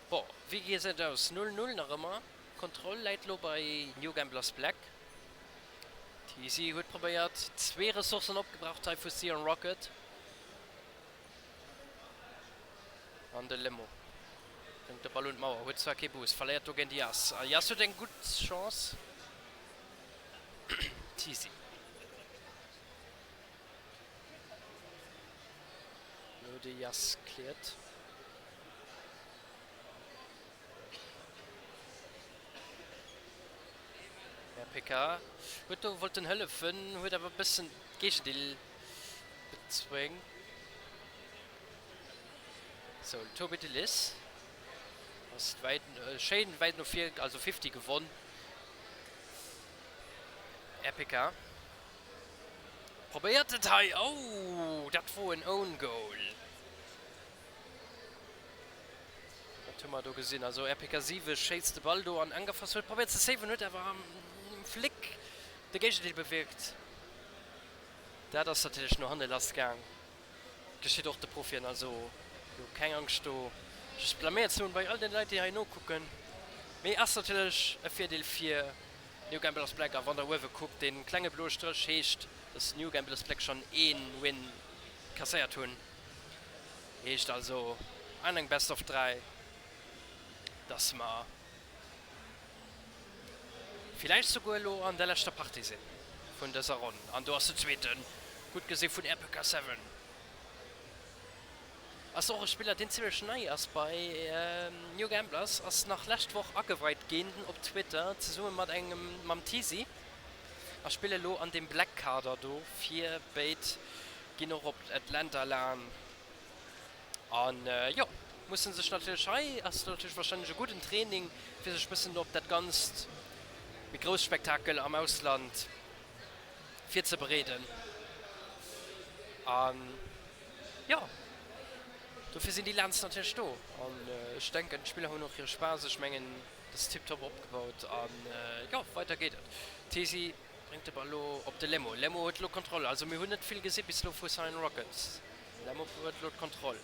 Bon, wéi gesäit et aus? 0, 0 nach ëmmer. D'Kontroll läit elo bei New Gamblers Black. D'Easy huet probéiert, zwee Ressourcen opgebraucht hei vu Sion Rocket. An de Lemo bréngt de Ball un d'Mauer, huet zwar kee Boost, verléiert do géint Yas. A Yas huet eng gutt Chance. D'Easy. Elo de Yas cleart. RPK huet do wollten hëllefen, huet awer e bëssen d'Géigendeel bezwéngt. Sou, den Toby de Lis ass wäit, schéin wäit no vir, also 50 gewonn. RPK probéiert et hei, oh dat wor en Own Goal. Wat hu mer do gesinn? Also RPK 7 schéisst de Ball do an Angerfass huet probéiert ze saven, huet awer am Flick de Géigendeel bewierkt. Dat ass natierlech no hanne lass gaang. Geschitt och de Profien, also jo keng Angscht do sech blaméiert ze hunn bei all den Leit déi hei nokucken. Mee ass natierlech e Virdeel fir New Gamblers Black a wann der uewe kuckt, dee klenge bloe Stréch heescht, dass New Gamblers Black schonn ee Win kasséiert hunn. Heescht also an eng Best of 3, dass mer villäicht souguer elo an der leschter Partie sinn vun dëser Ronn. An do ass den zweeten gutt gesi vun RPK 7. Ass och e Spiller deen zimlech nei ass bei New Gamblers, ass nach lescht Woch ageweit ginn op Twitter zesumme mat engem mam Teasy a spille elo an deem Black Kader do fir béid ginn och op Atlanta lan an jo mussen sech natierlech hei ass natierlech wahrscheinlech e gudden Training fir sech bëssen op dat ganzt méi grousst Spektakel am Ausland virzebereeden an jo dofir sinn déi Lans natierlech do an ech denken d'Spiller hunn och hire Spaass. Ech mengen. Ass tiptop opgebaut an jo, weider geet et. Tesi bréngt de Ball lo op de Lemo. Lemo huet lo d'Kontroll. Also mir hunn net vill gesi bis lo vu Cyan Rockets. Lemo huet lo d'Kontroll.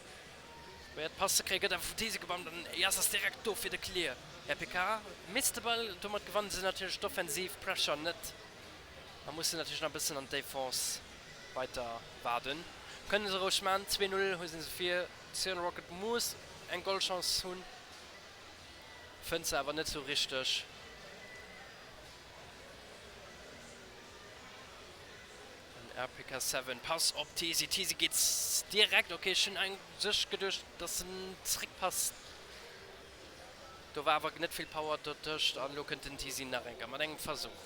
Probéiert d'Pass ze kréien, gëtt awer vum Tesi gebammt an Jas ass direkt do fir de Clear. RPK misst de Ball, domat gewannen se natierlech d'offensiv Pressure net a mussen natierlech nach e bëssen an d'Defense weider waarden. Kënne se roueg man, 2, 0 hu si se vir. Cyan Rocket muss eng Golchance hunn. Fënnt se awer net sou richteg. Den RPK 7 Pass op Tesi. Tesi geet direkt. Ok, ech hunn u sech geduecht, dass en zréckpasst. Do war awer net vill Power dotëscht an elo kënnt den Tesi nach eng Kéier mat engem Versuch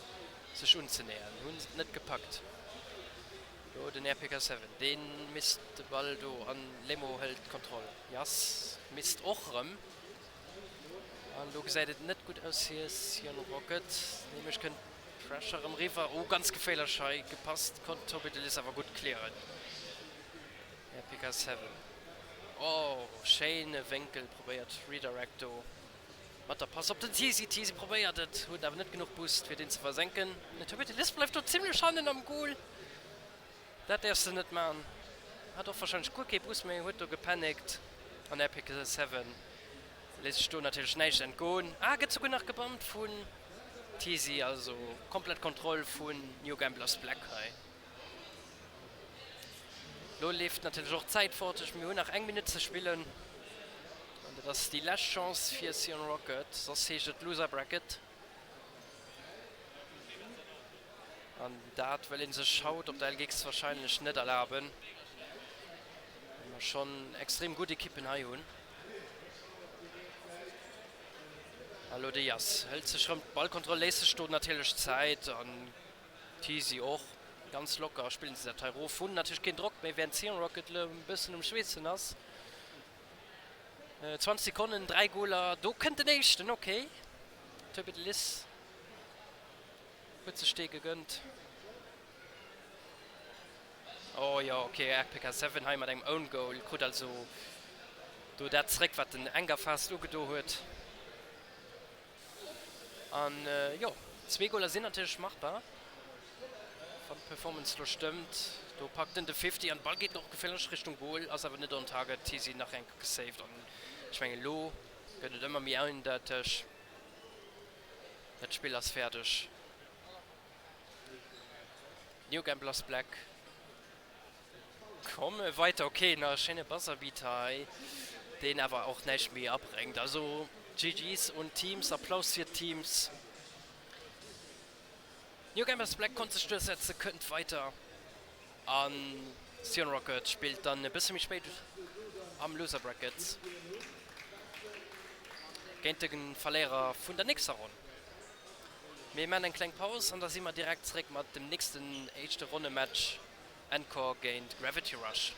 sech unzenäheren. Hunn et net gepackt. Do den RPK 7, dee misst de Ball do an Lemo hëlt d'Kontroll. Jass misst och rëm. An do gesäit et net gutt aus fir Sion Rocket. Nämlech kënnt d'Pressure erëm eriwwer. Oh, ganz geféierlech hei gepasst, konnt Toby de Liss awer gutt clearen. RPK 7. Oh, schéine Wénkel, probéiert Redirect do mat der Pass op den Tisi. Tisi probéiert et, huet awer net genuch Boost fir deen ze versenken. Den Toby de Liss bleift do zimlech hannen am Goal. Dat däerfs de net man. Hat och wahrscheinlech guer kee Bus méi, huet do gepanikt an Epic 7 léisst sech do natierlech näischt entgoen. Ah, gëtt souguer nach gebammt vun Teasy, also komplett Kontroll vun New Gamblers Black hei. Lo leeft natierlech och d'Zäit fort, mir hunn nach eng Minutt ze spillen an dat ass déi lescht Chance fir Sion Rocket, soss heescht et Loser Bracket. An dat wëll ee sech haut op der LGX warscheinlech net erlaben, well mer schonn extrem gutt Ekippen hei hunn. A lo de Jas hëlt sech rëm d'Ballkontroll, léisst sech do natierlech Zäit an Teasy och. Ganz locker spillen se dat hei erof, hunn natierlech keen Drock méi, wärend Sion Rocket elo e bëssen um Schweessen ass. 20 Sekonnen, 3 Goler, do kënnt den éischten, ok. Toby de Liss. Huet sech dee gegönnt. Oh jo, ok, RPK 7 hei mat engem Own Goal, krut also do dat zréck wat den Enger Fast ugedo huet. An jo, zwee Goaler sinn natierlech machbar, wann d'Performance lo stëmmt. Do packt en de 50 an de Ball geet och geféierlech Richtung Goal, ass awer net on target. Tisi nach eng Kéier gesaved an ech mengen elo gëtt et ëmmer méi eindeiteg. Dat Spill ass fäerdeg. New Gamblers Black komme weiter. Ok, nach e schéine Buzzerbeater hei, deen awer och näischt méi abréngt. Also GG's un d'Teams, Applaus fir d'Teams. New Gamblers Black konnt sech duerchsetzen, kënnt weiter. An Sion Rocket spillt dann e bësse méi spéit am Loser Bracket géint de Verléierer vun der nächster Ronn. Mir maan eng kleng Paus an da si mer direkt zréck mat dem nächsten éischte Ronnematch, Encore géint Gravity Rush.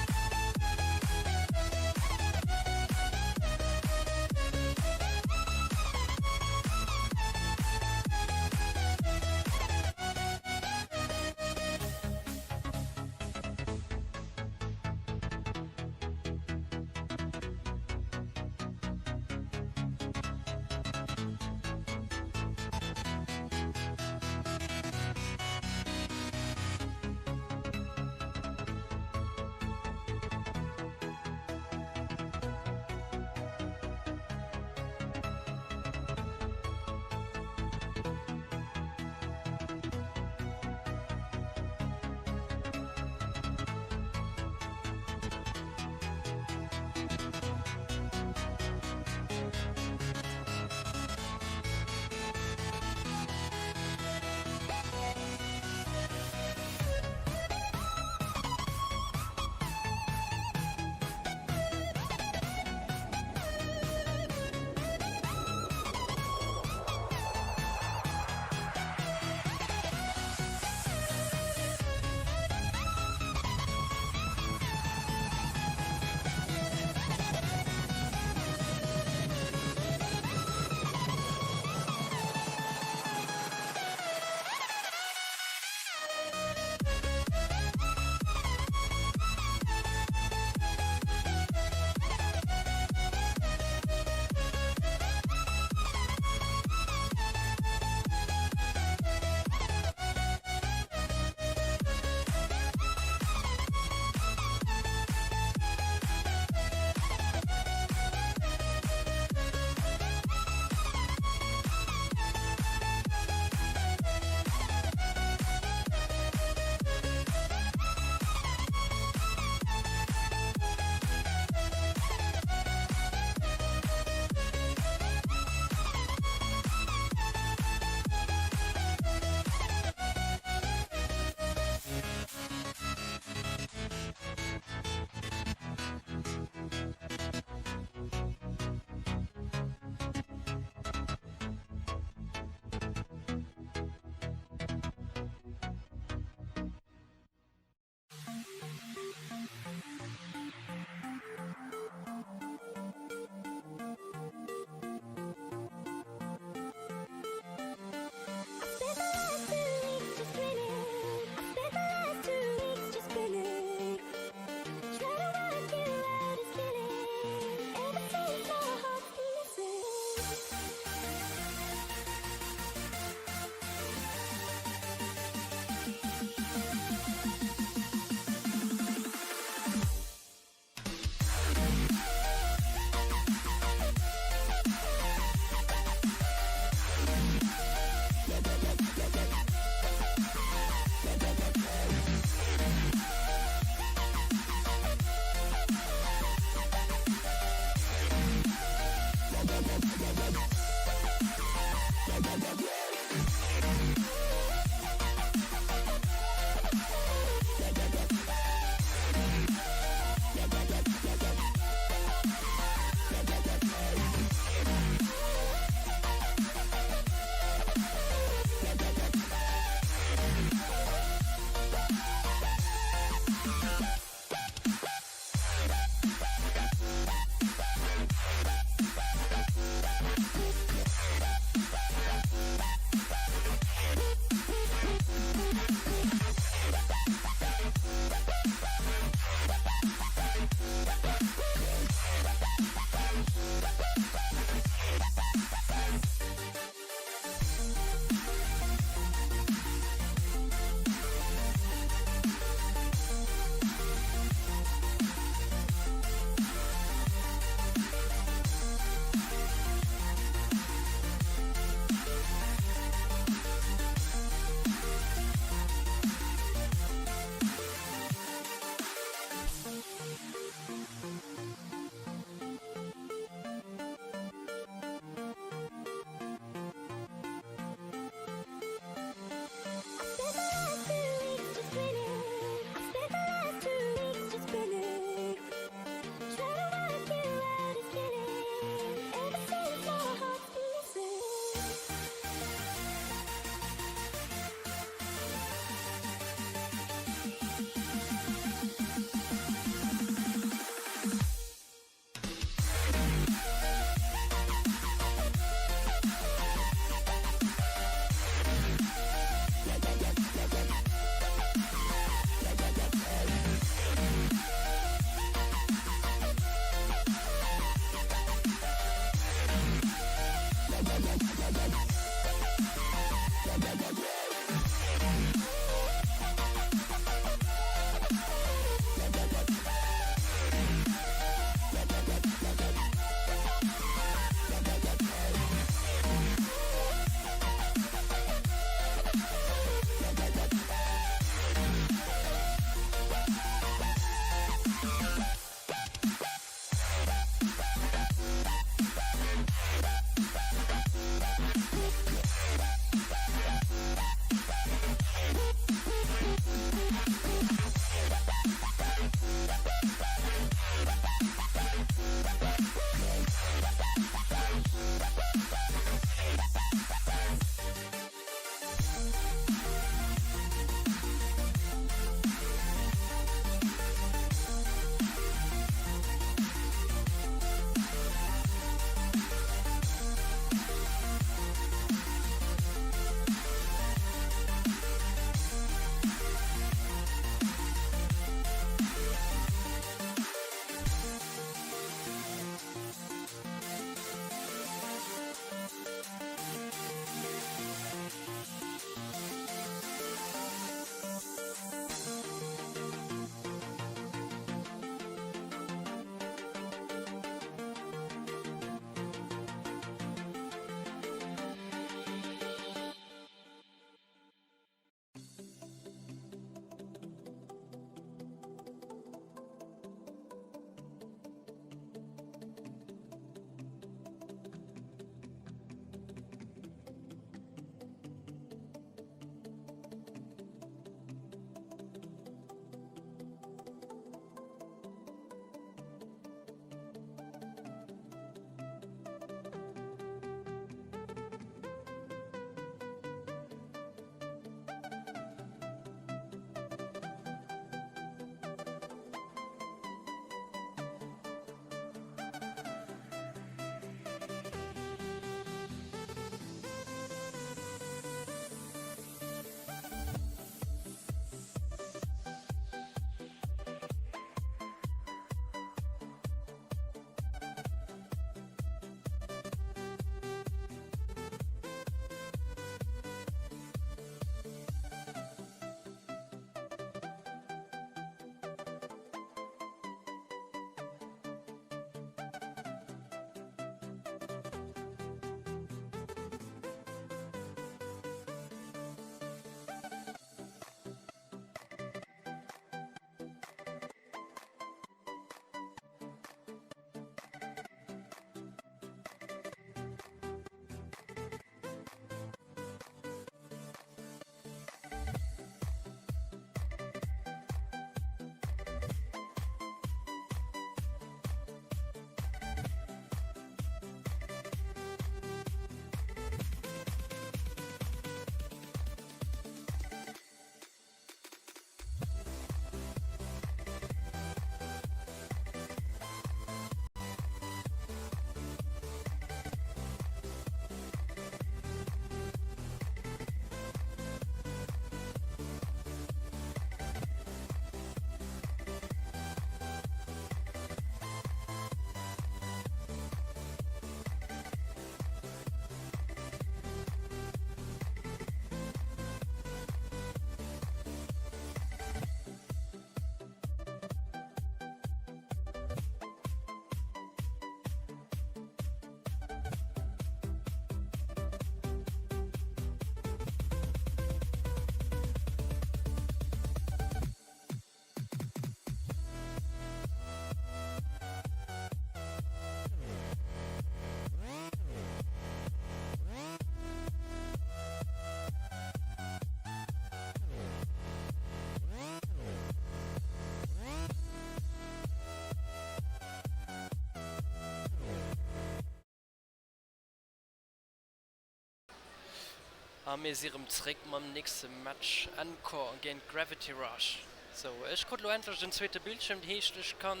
A mir si rëm zréck mam nächste Match, Encore géint Gravity Rush. Sou, ech krut elo endlech den zweete Bildschierm, dat heescht ech kann,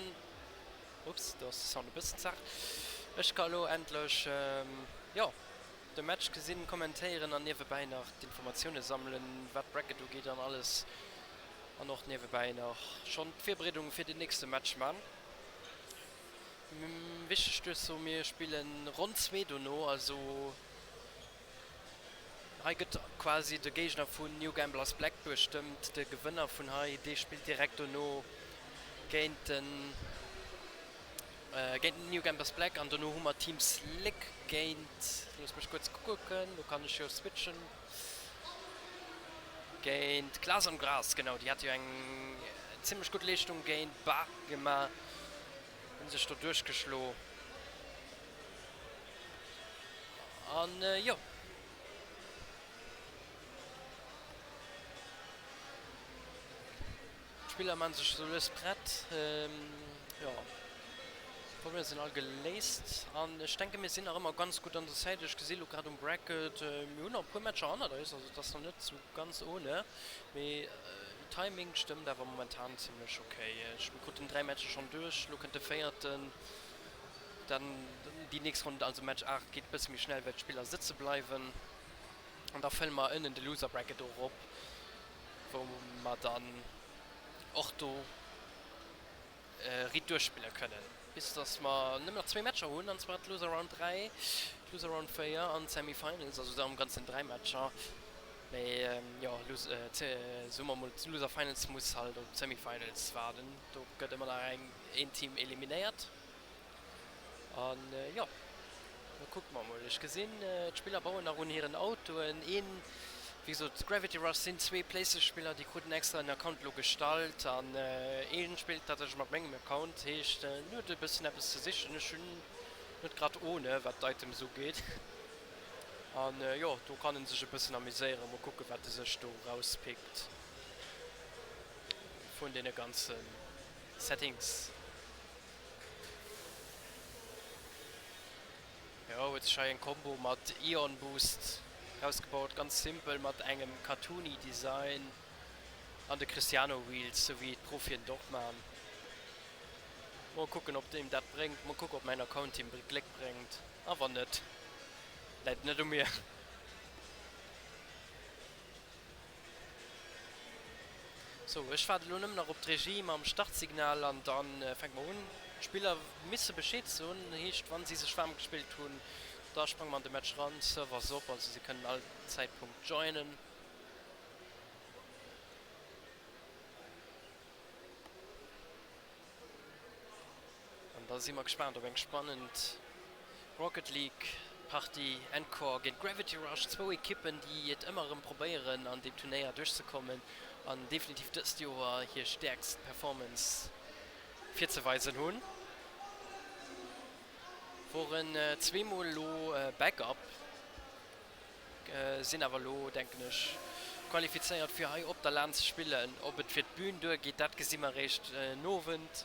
ups, do ass de Sound e bëssen zaart, ech ka elo endlech, jo, de Match gesinn, kommentéieren an niewebäi nach d'Informatioune sammelen, wat d'Bracket ugeet an alles, an och niewebäi nach schonn d'Virbereedung fir den nächste Match man. Wichteg duerzou, mir spillen Ronn 2 dono, also. Hei gëtt quasi de Géigner vun New Gamblers Black bestëmmt. De Gewënner vun hei, dee spillt direkt dono géint den géint New Gamblers Black an dono hu mer Team Slick géint, looss mech kuerz kucken, do kann ech jo switchen, géint Glas on Gras, genau, déi hate jo eng zimmlech gutt Leeschtung géint Ba gemaach, hu sech do duerchgeschlo. An jo. D'Spiller maan sech sou lues prett. Jo, d'Problemer sinn all geléist an ech denken mir sinn nach ëmmer ganz gutt an der Zäit. Ech gesi lo grad um Bracket, mir hunn nach e puer Matcher hannert eis, also et ass nach net sou ganz ohne, mee Timing stëmmt awer momentan zimlech ok. Ech, mir kruten 3 Matcher schonn duerch, lo kënnt de véierten. Dann déi nächst Ronn, also Match 8, geet e bësse méi schnell, well d'Spiller sëtze bleiwen. An da fëlle mer ënnen de Loser Bracket och op, wou mer dann och do riit duerchspille kënnen, bis dass mer nëmmen nach zwéi Matcher hunn, an zwar d'Loser Round 3, d'Loser Round 4 an d'Semi-Finals, also am Ganzen 3 Matcher. Mee jo, soe mer mol, d'Loser Finals muss halt op d'Semi-Finals waarden, do gëtt ëmmer nach eng, een Team eliminéiert. An jo, da kucke mer mol. Ech gesinn, d'Spiller bauen nach un hiren Autoen. Een, wéi gesot, Gravity Rush sinn zwee PlayStation-Spiller, déi kruten extra en Account elo gestallt. An ee spillt tatsächlech mat mengem Account. Heescht, en huet e bëssen eppes ze sichen. Ech hunn net grad ohne, wat d'Items ugeet. An jo, do kann en sech e bëssen amuséieren. Mol kucken, wat e sech do rauspickt vun deene ganze Settings. Jo, huet sech hei eng Combo mat Ion Boost rausgebaut, ganz simpel mat engem cartoony Design an de Cristiano Wheels, sou wéi d'Profien et och man. Mol kucken op deem dat bréngt, mol kucken op mäin Account him Gléck bréngt, a wann net, läit et net u mir. Sou, ech waarde lo nëmmen nach op d'Regie mam Startsignal an dann fänke mer un. D'Spiller misse Bescheed soen, heescht wann si sech waarm gespillt hunn, da sprange mer an de Match ran. Server ass op, also si kënnen all Zäitpunkt joinen. An da si mer gespaant op eng spannend Rocket League Partie. Encore géint Gravity Rush, zwou Ekippen déi et ëmmer erëm probéieren an deem Turnéier duerchzekommen an definitiv dëst Joer hir stäerkst Performance virzeweisen hunn. Woren zweemol elo Backup. Sinn awer elo, denken ech, qualifizéiert fir hei op der Lan ze spillen. Ob et fir d'Bün duergeet, dat gesi mer eréischt en Owend.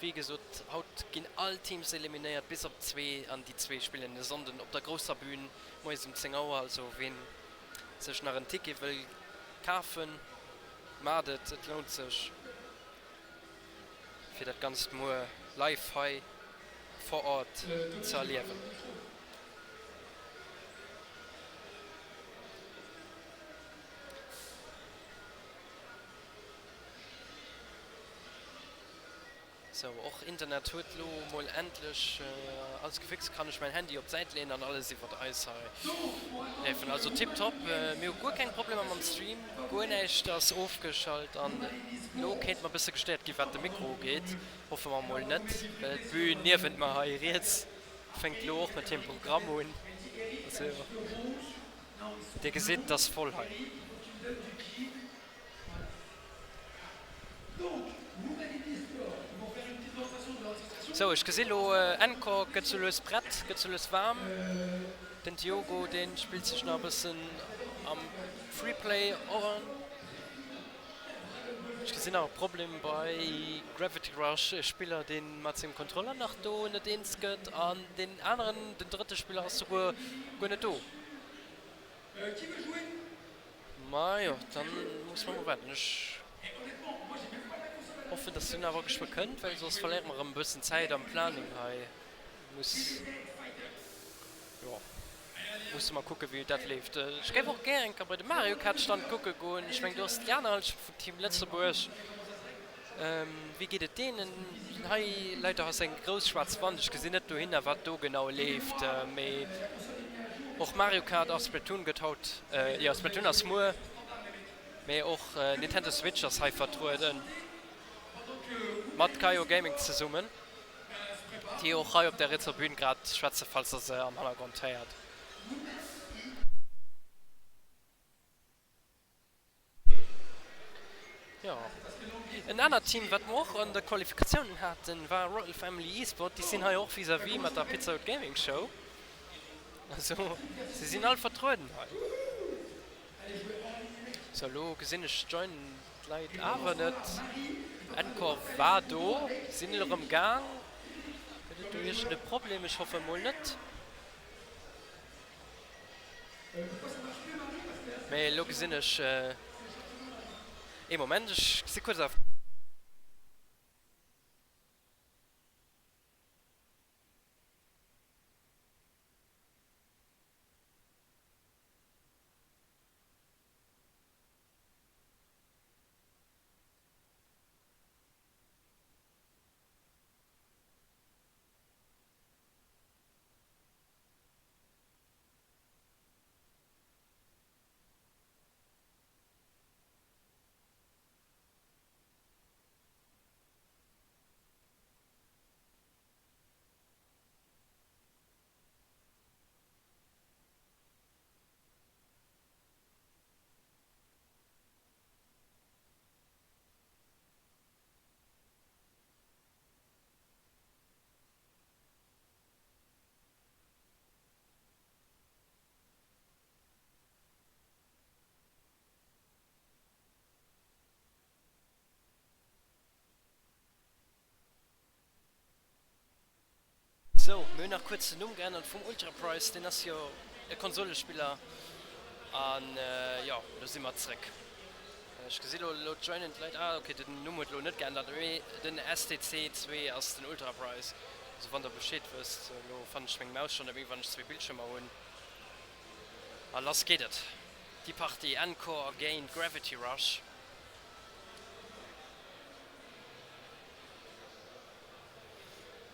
Wéi gesot, haut ginn all Teams eliminéiert, bis op zwee, an déi zwee spillen e Sonnden op der grousser Bün moies um 10 Auer. Also ween sech nach en Ticket wëll kafen, maacht et, et lount sech fir dat Ganzt muer live hei vor Ort ze erliewen. Sou, och Internet huet lo mol endlech alles gefixt, kann ech mäin Handy op d'Säit leen an alles iwwert eis hei lefen. Also tiptop, mir hu guer keng Problemer mam Stream, guer näischt ass ofgeschalt an lo kéint mer bësse gestéiert gi wat de Mikro ugeet, hoffe mer mol net, well d'Bühn niewent mer hei riets Fänkt elo och mat hirem Programm un. Also dir gesitt, et ass voll hei. Sou, ech gesi lo, Encore gëtt sou lues prett, gëtt sou lues waarm. Den Diogo, dee spillt sech nach e bëssen am Freeplay eran. Ech gesinn nach e Problem bei Gravity Rush, e Spiller deen mat sengem Controller nach do net eens gëtt an deen aneren, den drëtte Spiller ass souguer guer net do. Majo, dann musse mer mol waarden. Ech hoffen, dass en awer geschwë kënnt, well soss verléiere mer erëm e bëssen Zäit am Planning hei. Muss, jo, musse mer kucken, wéi dat leeft. Ech géif och gär eng Kéier bei de Mario Kart Stand kucke goen. Ech mengen, do ass déi aner Hallschent vum Team Lëtzebuerg. Wéi geet et deenen? Hei leider ass eng grouss schwaarz Wand, ech gesinn net dohinner wat do genau leeft, mee och Mario Kart a Splatoon gëtt haut, jo Splatoon ass muer, mee och Nintendo Switch ass hei vertrueden mat Kaio Gaming zesummen, déi och hei op der rietser Bühn grad schwätzen, falls der se am Hannergrond héiert. Jo, en anert Team wat mer och an de Qualifikatiounen haten war Royal Family Esport. Déi sinn hei och vis-à-vis mat der Pizza Hut Gaming Show. Also se sinn all vertrueden hei. Sou elo gesinn ech joinen d'Leit awer net. Encore war do, sinn elo erëm gaang. Gëtt et do iergend e Problem? Ech hoffe mol net. Mee elo gesinn ech, ee Moment, ech si kuerz auf. Sou, mir hunn nach kuerz den Numm geännert vum Ultra Price, deen ass jo e Konsolespiller an jo, lo si mer zréck. Ech gesi lo, lo joinen d'Leit, ah ok, den Numm huet lo net geännert, mee den STC 2 ass den Ultra Price, also wann der Bescheed wësst. Lo fannen ech meng Maus schon net méi, wann ech zwee Bildschirmer hunn. A lass geet et, déi Partie Encore géint Gravity Rush.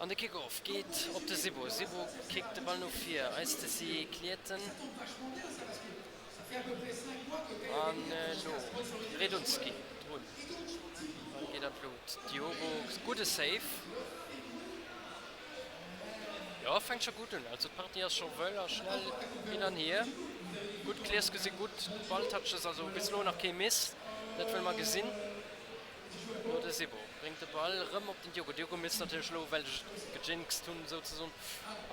An de Kick-Off geet op de Sibo. Sibo kickt de Ball no vir. Eistesy cleart en. An elo Redunski drun. Ball geet an d'Lut. Diogo, gudde Save. Jo, fänkt scho gutt un. Also d'Partie ass scho wëll a schnell hin an hier. Gutt Clears gesi gutt Balltouches, also bis elo nach kee Miss. Dat wëlle mer gesinn. Lo de Sibo bréngt de Ball rëm op den Diogo. Diogo misst natierlech elo, well ech et gejinxt hunn souzesoen,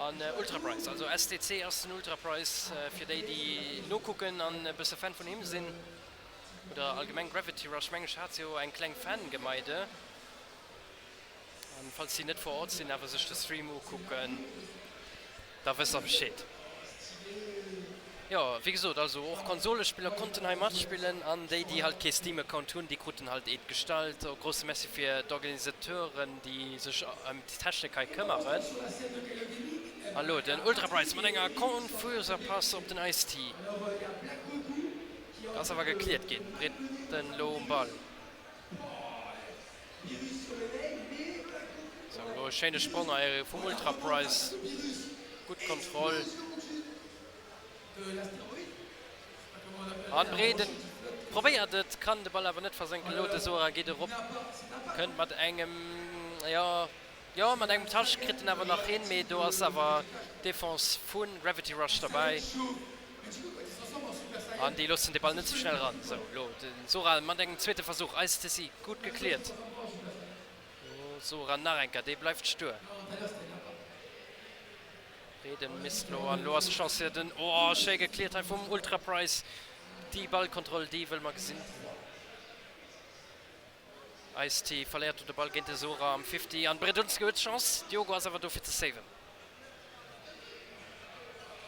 an Ultra Price. Also STC ass den Ultra Price fir déi déi nokucken an e bësse Fan vun him sinn oder allgemeng Gravity Rush meng ech hat jo eng kleng Fangemeinde. An falls si net vor Ort sinn awer sech de Stream ukucken, da wësst der Bescheed. Jo, wéi gesot, also och Konsolespiller konnten hei matspillen an déi déi halt kee Steam Account hunn, déi kruten halt eent gestallt. E grousse Merci fir d'Organisateuren déi sech ëm d'Technik hei këmmeren. An elo den Ultraprice mat enger konfuser Pass op den Ice-T. Ass awer gecleart ginn, Britten elo um Ball. Sou, elo e schéine Sprong hei vum Ultra Price. Gutt Kontroll. An Breeden probéiert et, kann de Ball awer net versenken. Elo de Sora geet erop, kënnt mat engem, jo, jo, mat engem Touch kritt en awer nach hin, mee do ass awer d'Defense vu Gravity Rush derbäi. An déi loossen de Ball net ze schnell ran. Sou, elo de Sora mat engem zweete Versuch. Ice-Tessy gutt gecleart. Sora nach eng Kéier, dee bleift stuer. Reden misst elo, an elo ass d'Chance fir den, oh, schéi gecleart hei vum Ultra Price. Déi Ballkontroll, déi wëlle mer gesinn. Ice-T verléiert do de Ball géint de Sora am 50 an Bredunski huet d'Chance. Diogo ass awer do fir ze saven.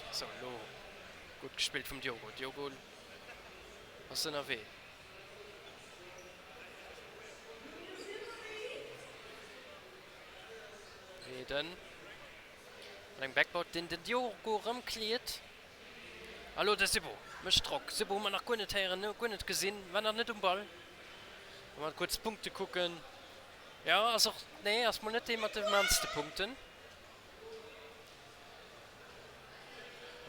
Sou, elo. Gutt gespillt vum Diogo. Diogo ass ënnerwee. Breeden mat engem Backboard, deen den Diogo erëm cleart. A lo de Sibbo mécht Drock. Sibbo hu mer nach guer net héieren, guer net gesinn, war nach net um Ball. Wa mer kuerz d'Punkte kucken, jo, ass och, nee, ass mol net dee mat de mannste Punkten.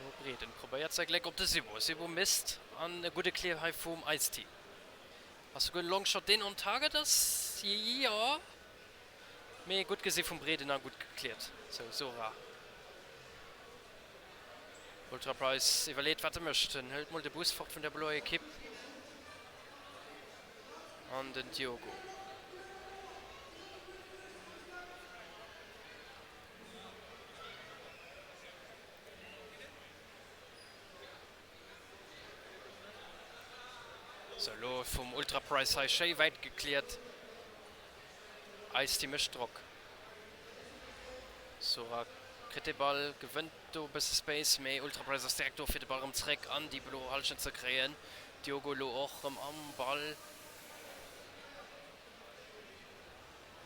Lo Breeden probéiert säi Gléck op de Sibbo. Sibbo misst an e gudde Clear hei vum Ice-T. Ass souguer en Longshot deen on target ass, jo, mee gutt gesi vum Breeden a gutt gecleart. Sou, Sora. Ultra Price iwwerleet wat e mécht. En hëlt mol de Bus fort vun der bloer Ekipp an den Diogo. Sou, elo vum Ultra Price hei schéi wäit gekliert. Ice-T mécht Drock. Sora kritt de Ball, gewënnt do e bësse Space, mee Ultra Price ass direkt do fir de Ball erëm zeréck an déi blo Hallschent ze kréien. Diogo elo och erëm am Ball.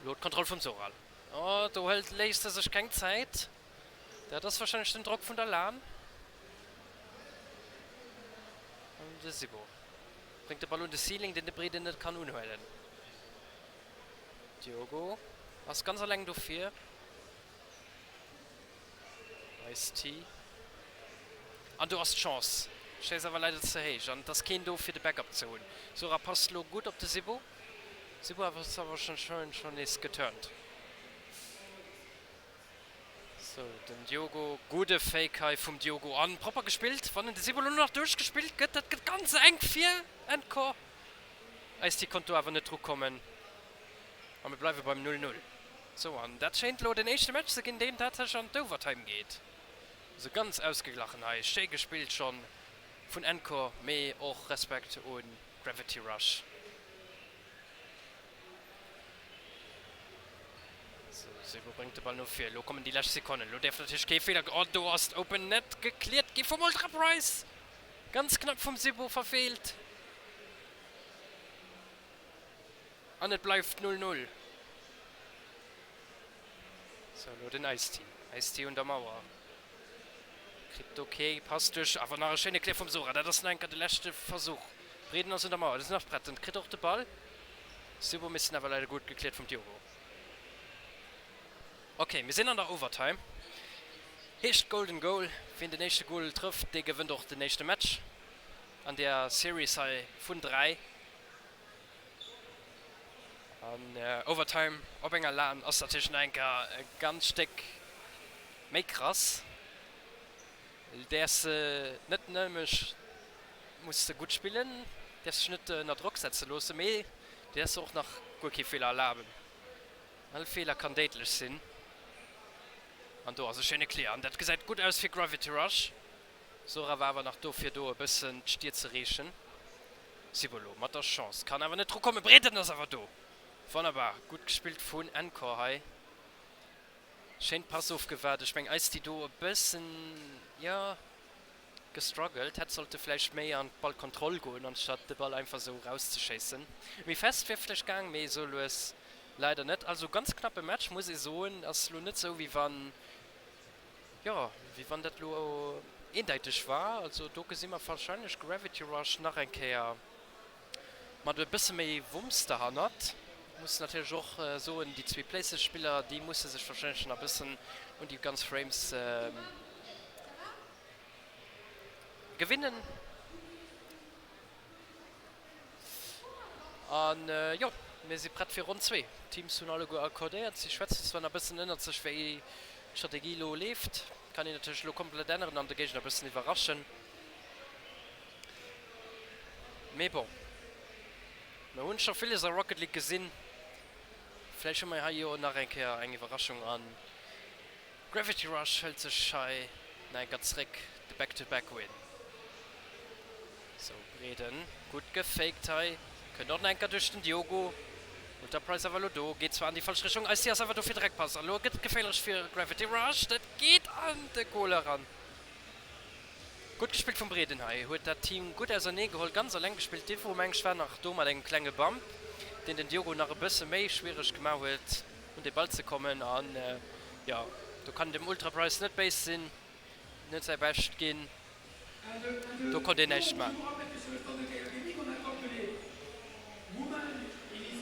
Elo d'Kontroll vum Soral. Oh, do hëlt léisst e sech keng Zäit. Dat ass warscheinlech den Drock vun der Lan. An de Sibo bréngt de Ball un de Ceiling, deen de Brede net kann unhuelen. Diogo ass ganz alleng do vir. Ice-T. An do ass d'Chance. Schéisst awer leider ze héich an et ass keen do fir de Backup ze hunn. Sora passt lo gutt op de Sibo. Sibo ass awer schonn nees geturnt. Sou, den Diogo, gudde Fake hei vum Diogo an propper gespillt. Wann en de Sibo lo nach duerchgespillt gëtt, dat gëtt ganz enk fir Encore. Ice-T konnt do awer net dru kommen a mir bleiwe beim 0, 0. Sou, an dat schéint lo den éischte Match ze ginn, deen tatsächlech an d'Overtime geet. Also ganz ausgeglachen hei, schéi gespillt schonn vun Encore, mee och Respekt u Gravity Rush. Sou, Sebo bréngt de Ball no vir. Elo kommen déi lescht Sekonnen. Elo däerf natierlech kee Feeler. Oh, do ass d'Open Net gekläert gi vum Ultra Price. Ganz knapp vum Sebo verfeelt. An et bleift 0, 0. Sou, elo den Ice-T. Ice-T un der Mauer. Kritt do kee Pass duerch. Awer nach e schéine Clear vum Sora. Dat ass nach eng Kéier de leschte Versuch. Breeden ass un der Mauer. Dat ass nach prett. En kritt och de Ball. Sebo missten awer leider gutt gekläert vum Diogo. Ok, mir sinn an der Overtime. Heescht Golden Goal, wien den éischte Goal trëfft, dee gewënnt och den éischte Match an der Series hei vun 3. An Overtime op enger lan ass natierlech nach eng Kéier e ganz Stéck méi krass. Däerfs net nëmme muss de gutt spillen, däerfs dech net ënner Drock setze loossen, mee däerfs och nach guer kee Feeler erlaben. All Feeler kann déidlech sinn. An do ass e schéine Clear an dat gesäit gutt aus fir Gravity Rush. Sora war awer nach do fir do e bëssen d'Stier ze reechen. Sibolo mat der Chance, kann awer net dru kommen. Breeden ass awer do! Wonnerbar gutt gespillt vun Encore hei. Schéin Pass ofgewaart. Ech meng Ice-T do e bëssen, jo, gestruggelt. Hätt sollte vläicht méi an d'Ballkontroll goen anstatt de Ball einfach sou rauszeschéissen. Méi fest wier vläicht gaang, mee sou lues leider net. Also ganz knappe Match muss ee soen. Ass lo net sou wéi wann, jo, wéi wann dat lo eendeiteg war. Also do gesi mer warscheinlech Gravity Rush nach eng Kéier mat e bësse méi Wumms derhannert. Muss natierlech och soen, déi zwee Places-Spiller, déi musse sech warscheinlech nach e bëssen un déi ganz Frames gewinnen. An jo, mir si prett fir Ronn zwee. D'Teams hunn alleguer accordéiert. Si schwätzen zwar nach e bëssen ënnert sech, wéi d'Strategie elo leeft. Kann een natierlech elo komplett änneren an de Géigner e bëssen iwwerraschen. Mee bon, mer hunn scho villes a Rocket League gesinn. Vläicht hu mer hei jo nach eng Kéier eng Iwwerraschung an Gravity Rush hëlt sech hei nach eng Kéier zréck de Back-to-Back-Win. Sou, Breeden gutt gefaked hei, kënnt och nach eng Kéier duerch den Diogo. Ultra Price awer elo do, geet zwar an déi falsch Richtung, Ice-T ass awer do fir de Reckpass an elo gëtt et geféierlech fir Gravity Rush, dat geet an de Goal eran. Gutt gespillt vum Breden hei, huet dat Team gutt ausernee geholl, ganz alleng gespillt. D'Ivo meng ech war nach do mat engem klenge Bump, deen den Diogo nach e bësse méi schwiereg gemaach huet un de Ball ze kommen. An jo, do kann een dem Ultra Price net béis sinn, en huet säi Bescht ginn, do konnt een näischt man.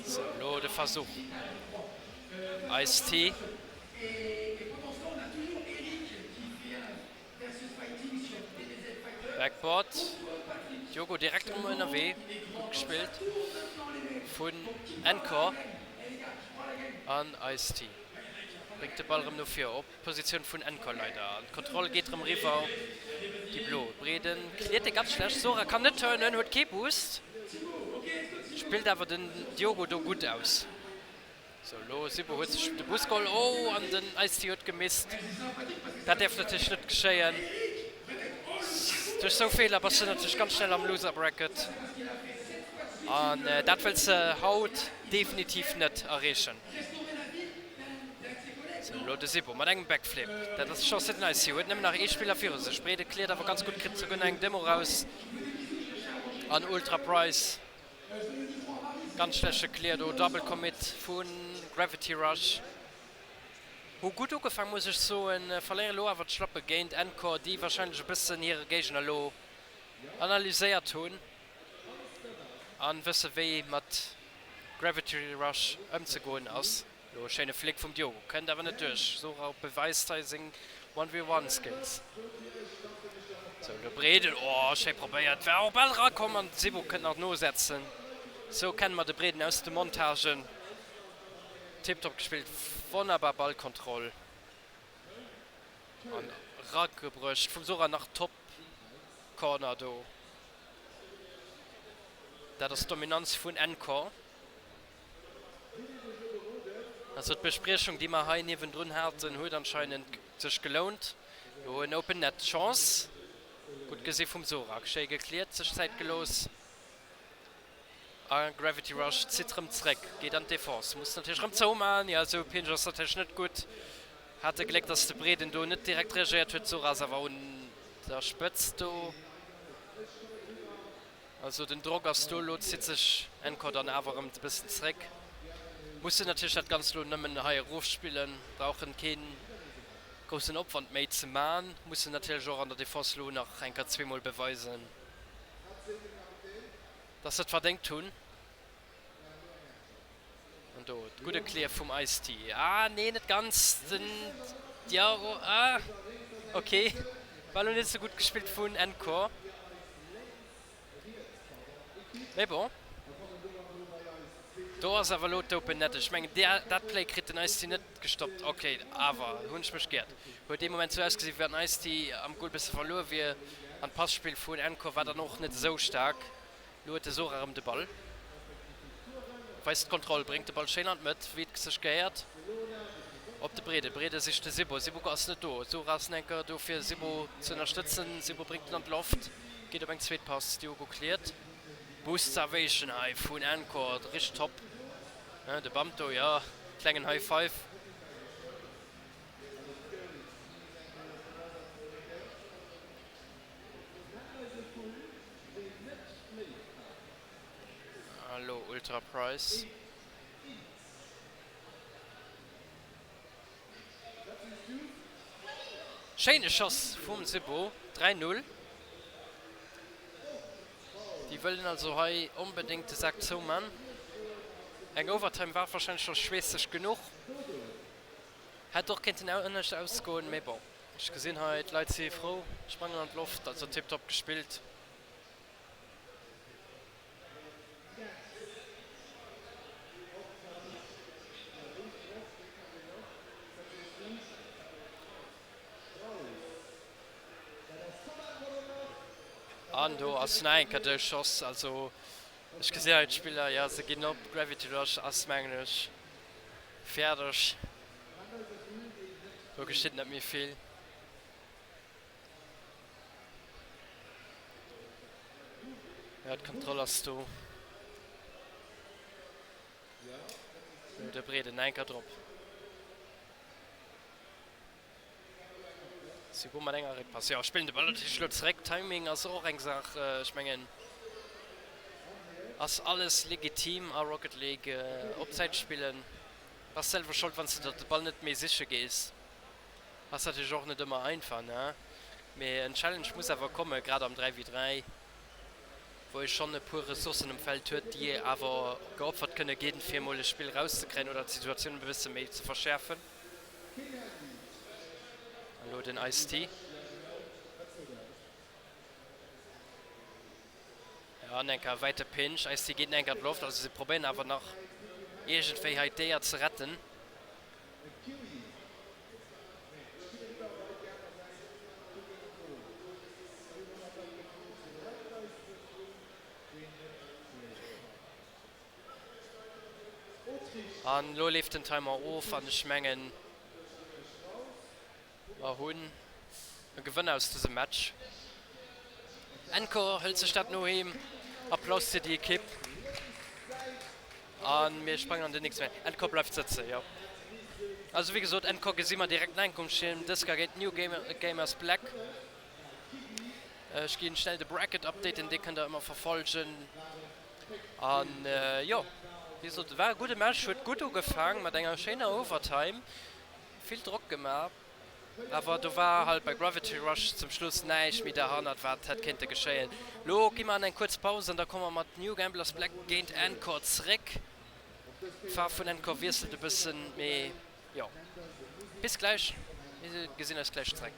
Sou, elo de Versuch Ice-T. Backboard, Diogo direkt erëm ënnerwee, gutt gespillt vun Encore an Ice-T bréngt de Ball erëm no vir op d'Positioun vun Encore leider an d'Kontroll geet erëm eriwwer op déi Blo. Breden cleart e ganz schlecht, Sora kann net turnen, huet kee Boost, spillt awer den Diogo do gutt aus. Sou, elo Sibo huet sech de Bus geholl. Oh, an den Ice-T huet gemisst. Dat däerf natierlech net geschéien. Duerch sou Feeler bass de natierlech ganz schnell am Loser Bracket. An dat wëlls de haut definitiv net erreechen. Sou, elo de Sibo mat engem Backflip. Dat ass d'Chance fir den Ice-T. Huet nëmmen nach ee Spiller viru sech. Breede cleart awer ganz gutt, kritt souguer nach eng Demo raus. An Ultra Price. Ganz schlechte Clear do, Double Commit vu Gravity Rush. Hu gutt ugefaang muss ech soen, verléiere lo awer d'Schlappe géint Encore, déi warscheinlech e bëssen hire Géigner lo analyséiert hunn an wësse wéi mat Gravity Rush ëmzegoen ass. Lo e schéine Flick vum Diogo, kënnt awer net duerch. Sora beweist hei seng One v One Skills. Sou de Bredel, oh schéi probéiert, war och bal erakomm an Sibo kënnt nach nosetzen. Sou kenne mer de Breden aus de Montagen. Tiptop gespillt, wonnerbar Ballkontroll an eragebruecht vum Sora nach top Corner do. Dat ass d'Dominanz vun Encore. Also d'Bespriechung déi mer hei niewendrun haten huet anscheinend sech gelount. Do en Open Net Chance. Gutt gesi vum Sorak. Schéi gecleart, sech Zäit gelooss. A Gravity Rush zitt rëm zréck, geet an d'Defense. Muss natierlech rëm zouman. Jo esou e Pinch ass natierlech net gutt. Hate Gléck dass de Breden do net direkt reagéiert huet. D'Sora ass awer un der Spëtzt do. Also den Drock ass do, elo zitt sech Encore dann awer erëm e bëssen zréck. Mussen natierlech dat Ganzt elo nëmmen hei erofspillen, brauchen keen groussen Opwand méi ze man, mussen natierlech och an der Defense elo nach eng Kéier zweemol beweisen, dass se et verdéngt hunn. An do gudde Clear vum Ice-T. Ah nee, net ganz. Den Diaro, ah ok, war lo net sou gutt gespillt vun Encore. Mee bon, do ass awer lo d'Open Net. Ech mengen dat Play kritt den Ice-T net gestoppt. Ok, awer hunn ech mech geirrt. Huet dee Moment sou ausgesinn, wéi wann den Ice-T am Goal bësse verluer wier. An d'Passpill vun Encore war dann och net esou staark. Lo huet de Sora erëm de Ball, weist d'Kontroll, bréngt de Ball schéin an d'Mëtt, wéi et sech gehéiert, op de Brede. Brede sicht de Sibo, Sibo ass net do, Sora ass enker do fir Sibo ze ënnerstëtzen. Sibo bréngt en an d'Loft, geet op eng zweet Pass, Diogo cleart. Boost Salvation hei vun Encore, richteg top, de Bump do, jo, klengen High Five. Hallo Ultra Price. Schéine Schoss vum Sibo, 3, 0. Déi wëllen also hei onbedéngt de Sak zouman. Eng Overtime war warscheinlech scho schweesseg genuch. Hätt och kéinten anescht ausgoen, mee bon. Ech gesinn hei d'Leit si frou, sprangen an d'Loft, also tiptop gespillt. An do ass nach eng Kéier de Schoss, also ech gesinn hei d'Spiller, jo se ginn op, Gravity Rush ass mengen ech fäerdeg. Do geschitt net méi vill. Ja, d'Kontroll ass do. Sou, de Breden enker drop. Souguer mat enger Réckpass. Jo, spillen de Ball natierlech elo zeréck. Timing ass och eng Saach. Ech mengen, ass alles legitim a Rocket League. Op Zäit spillen. Bass selwer Schold, wann s de der de Ball net méi siche gees. Ass natierlech och net ëmmer einfach, ne? Mee en Challenge muss awer kommen, grad am 3 vis 3, wou ee schonn e puer Ressourcen um Feld huet, déi awer geopfert kënne ginn, fir emol e Spill erauszekréien oder d'Situatioun e bësse méi ze verschäerfen. An elo den Ice-T. Jo, an enker e wäite Pinch. Ice-T geet enk an d'Loft, also si probéieren awer nach iergendwéi hei d'Éier ze retten. An elo leeft den Timer of an ech mengen, mer hunn e Gewënner aus dësem Match. Encore hëlt sech dat no heem. Applaus fir déi Ekipp. A mir sprangen an den nächste Match. Encore bleift sëtzen, jo. Also wéi gesot, Encore gesi mer direkt no engem Schirm. Dës Kéier géint New Gamers Black. Ech ginn schnell de Bracket updaten, dee kënnt der ëmmer verfolgen. An jo, wéi gesot, war e gudde Match, huet gutt ugefaang mat enger schéiner Overtime, vill Drock gemaach, awer do war halt bei Gravity Rush zum Schluss näischt méi derhannert, wat hätt kéinte geschéien. Lo gi mer an eng kuerz Paus an da komme mer mat New Gamblers Black géint Encore zréck. D'Faarf vun Encore wiesselt e bëssen, mee jo, bis gläich, mir gesinn eis gläich zréck.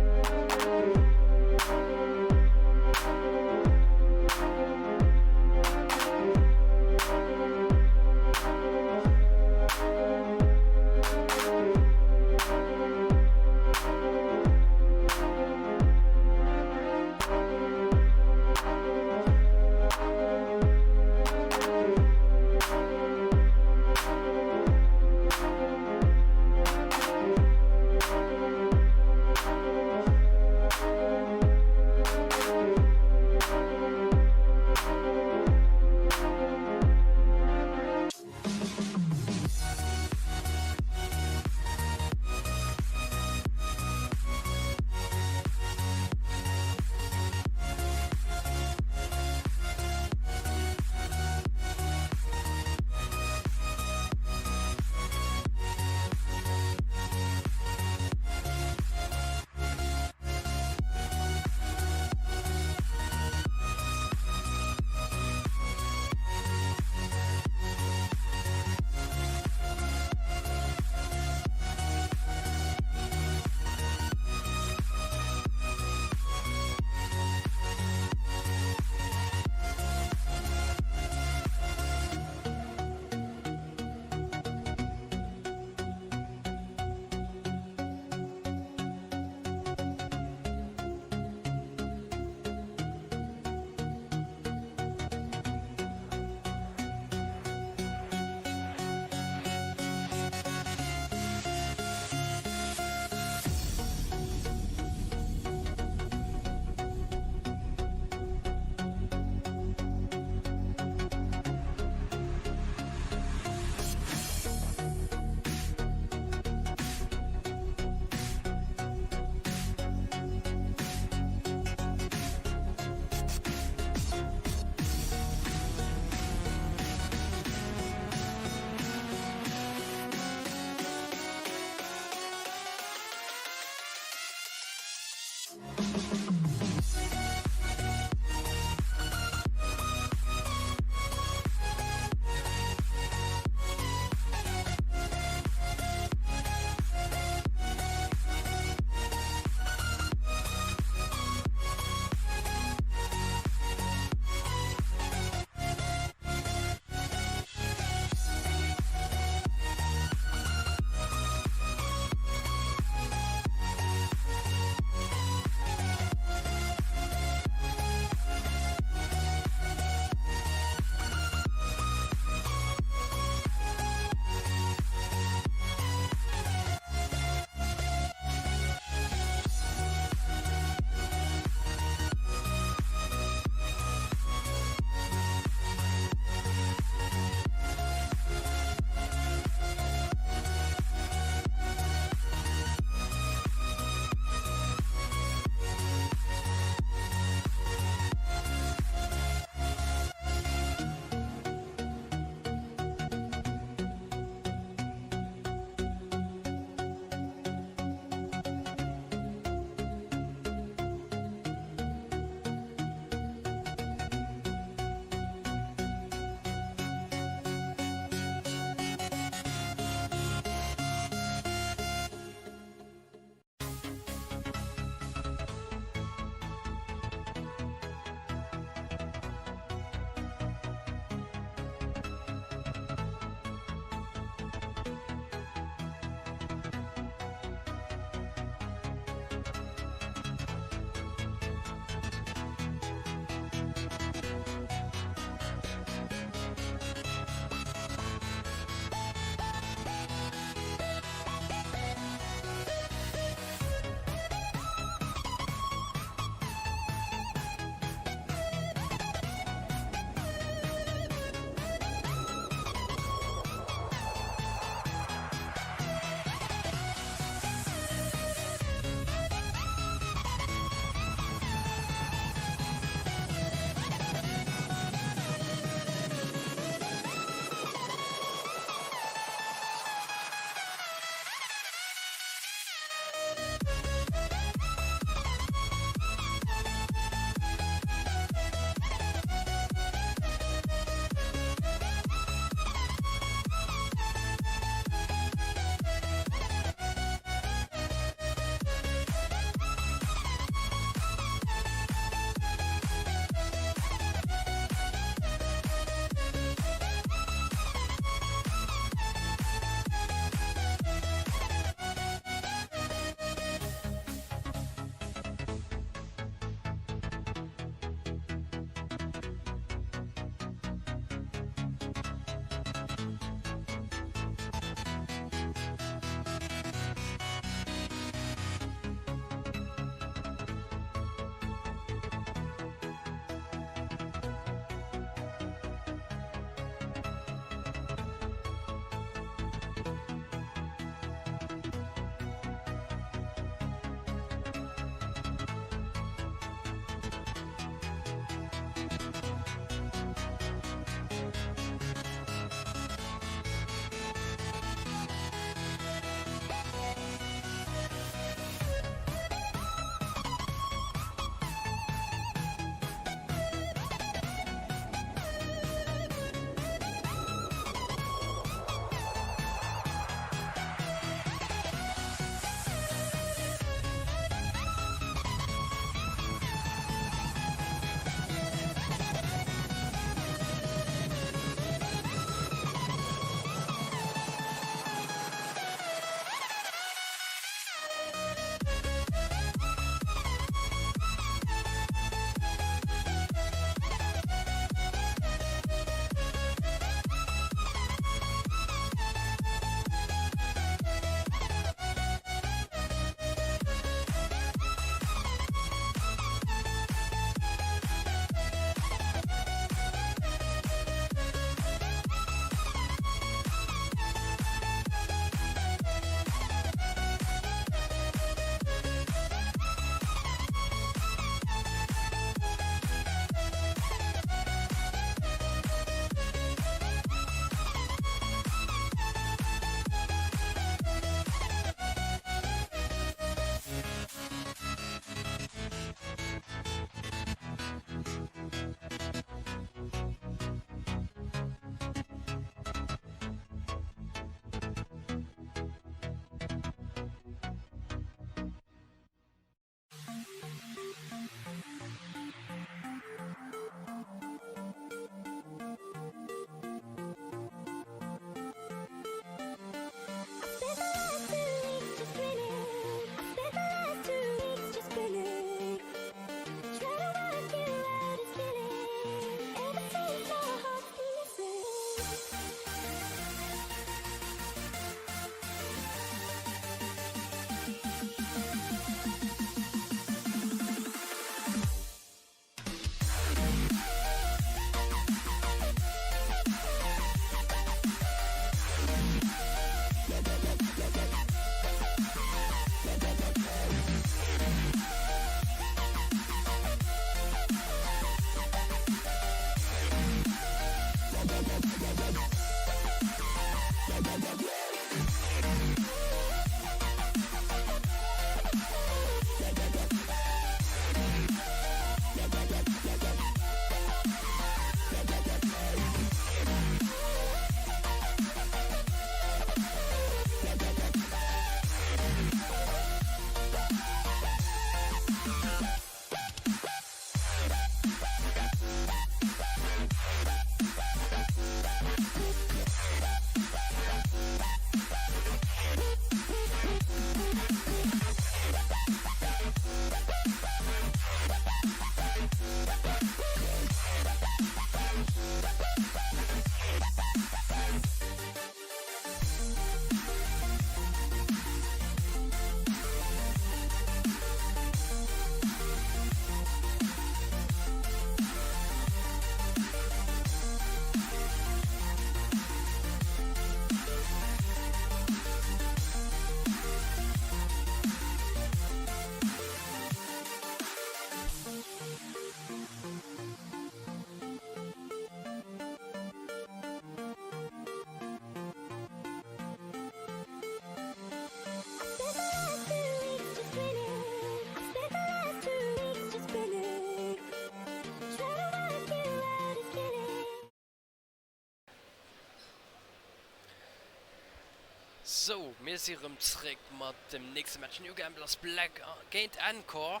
Sou, mir si rëm zréck mat dem nächste Match, New Gamblers Black géint Encore.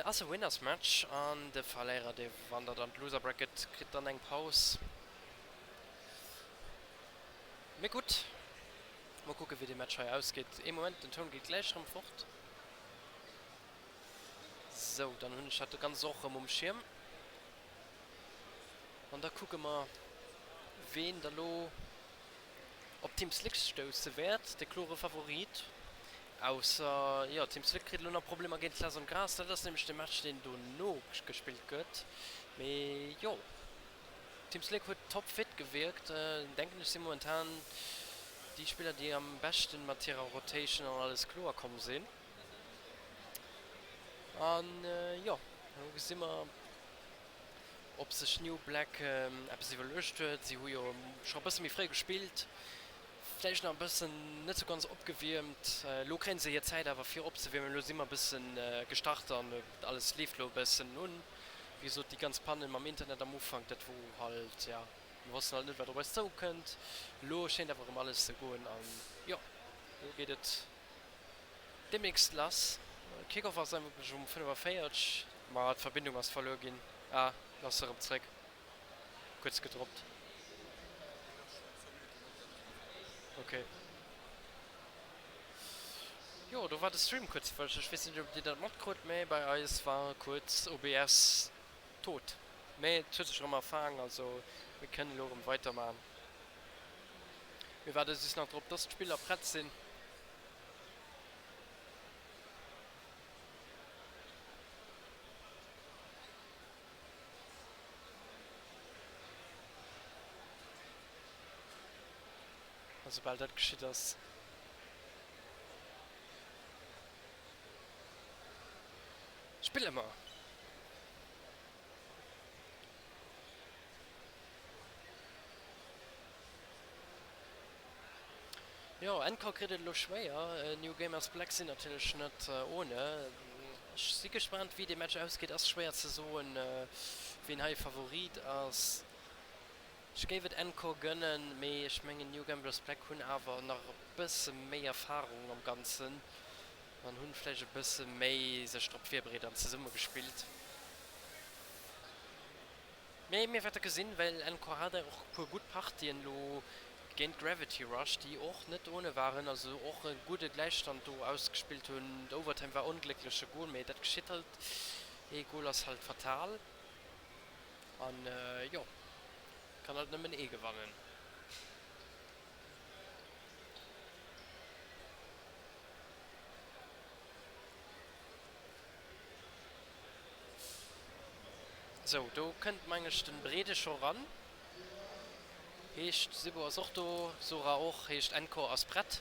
Ass e Winners Match an de Verléierer dee wandert an d'Loser Bracket, kritt dann eng Paus. Mee gutt, mol kucke wéi de Match hei ausgeet. Ee Moment, den Toun geet gläich rëm fort. Sou, dann hunn ech dat Ganzt och rëm um Schierm. An da kucke mer, ween da lo op Team Slick stousse wäert. De klore Favorit. Ausser, jo, Team Slick kritt elo nach Problemer géint Klaas an Gras. Dat ass nämlech de Match, deen dono gespillt gëtt. Mee jo, Team Slick huet top fit gewierkt. Denken ech si momentan déi Spiller, déi am beschten mat hirer Rotation an alles kloer komm sinn. An jo, elo gesi mer, ob sech New Black eppes iwwerluecht huet. Si hu jo scho e bësse méi fréi gespillt, vläicht nach e bëssen net sou ganz opgewiermt. Elo kréie se hir Zäit awer fir opzewiermen. Elo si mer e bësse gestart an alles leeft elo e bëssen un. Wéi gesot, déi ganz Panne mam Internet am Ufank, dat wor halt, ja, mir wossten halt net, wat op eis zoukënnt. Elo schéint awer erëm alles ze goen an jo, elo geet et Demnächst lass. Kickoff ass eigentlech um 45, ma d'Verbindung ass verluer ginn. Ah, lo ass se erëm zréck. Kuerz gedroppt. Ok. Jo, do war de Stream kuerz ewech. Ech weess net, ob dir dat matkrut, mä bei eis war kuerz OBS tot. Mä et huet sech erëm erfaang, also mir kënnen elo erëm weiderman. Mir waarde just nach drop, dass d'Spiller prett sinn. A soubal dat geschitt ass, spille mer! Jo, Encore kritt et elo schwéier. New Gamers Black sinn natierlech net ohne. Ech si gespaant wéi dee Match ausgeet. Ass schwéier ze soen ween hei Favorit ass. Ech géif et Encore gënnen, mee ech mengen New Gamblers Black hunn awer nach e bësse méi Erfahrung am Ganzen an hunn vläicht e bësse méi sech drop virbereet an zesumme gespillt. Mee mir wäerte gesinn, well Encore hat och e puer gutt Partien elo géint Gravity Rush, déi och net ohne waren, also och e gudde Gläichstand do ausgespillt hunn. D'Overtime war ongléckleche Gol, mee dat geschitt halt, ee Gol ass halt fatal an jo, kann halt nëmmen ee gewannen. Sou, do kënnt meng ech den Brede scho ran. Heescht Sibo ass och do, Sora och, heescht Encore ass prett.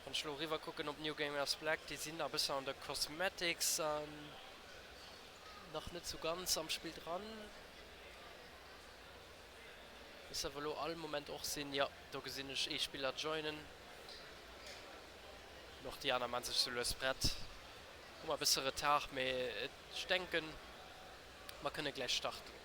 Wann ech lo eriwwer kucken op New Gamers Black, déi sinn nach e bëssen an der Cosmetics an nach net sou ganz am Spill dran. Misst awer lo all Moment och sinn. Jo, do gesinn ech ee Spiller joinen. An och déi aner maan sech sou lues prett. Hu mer e bësse Retard, mee ech denken, mer kënne gläich starten.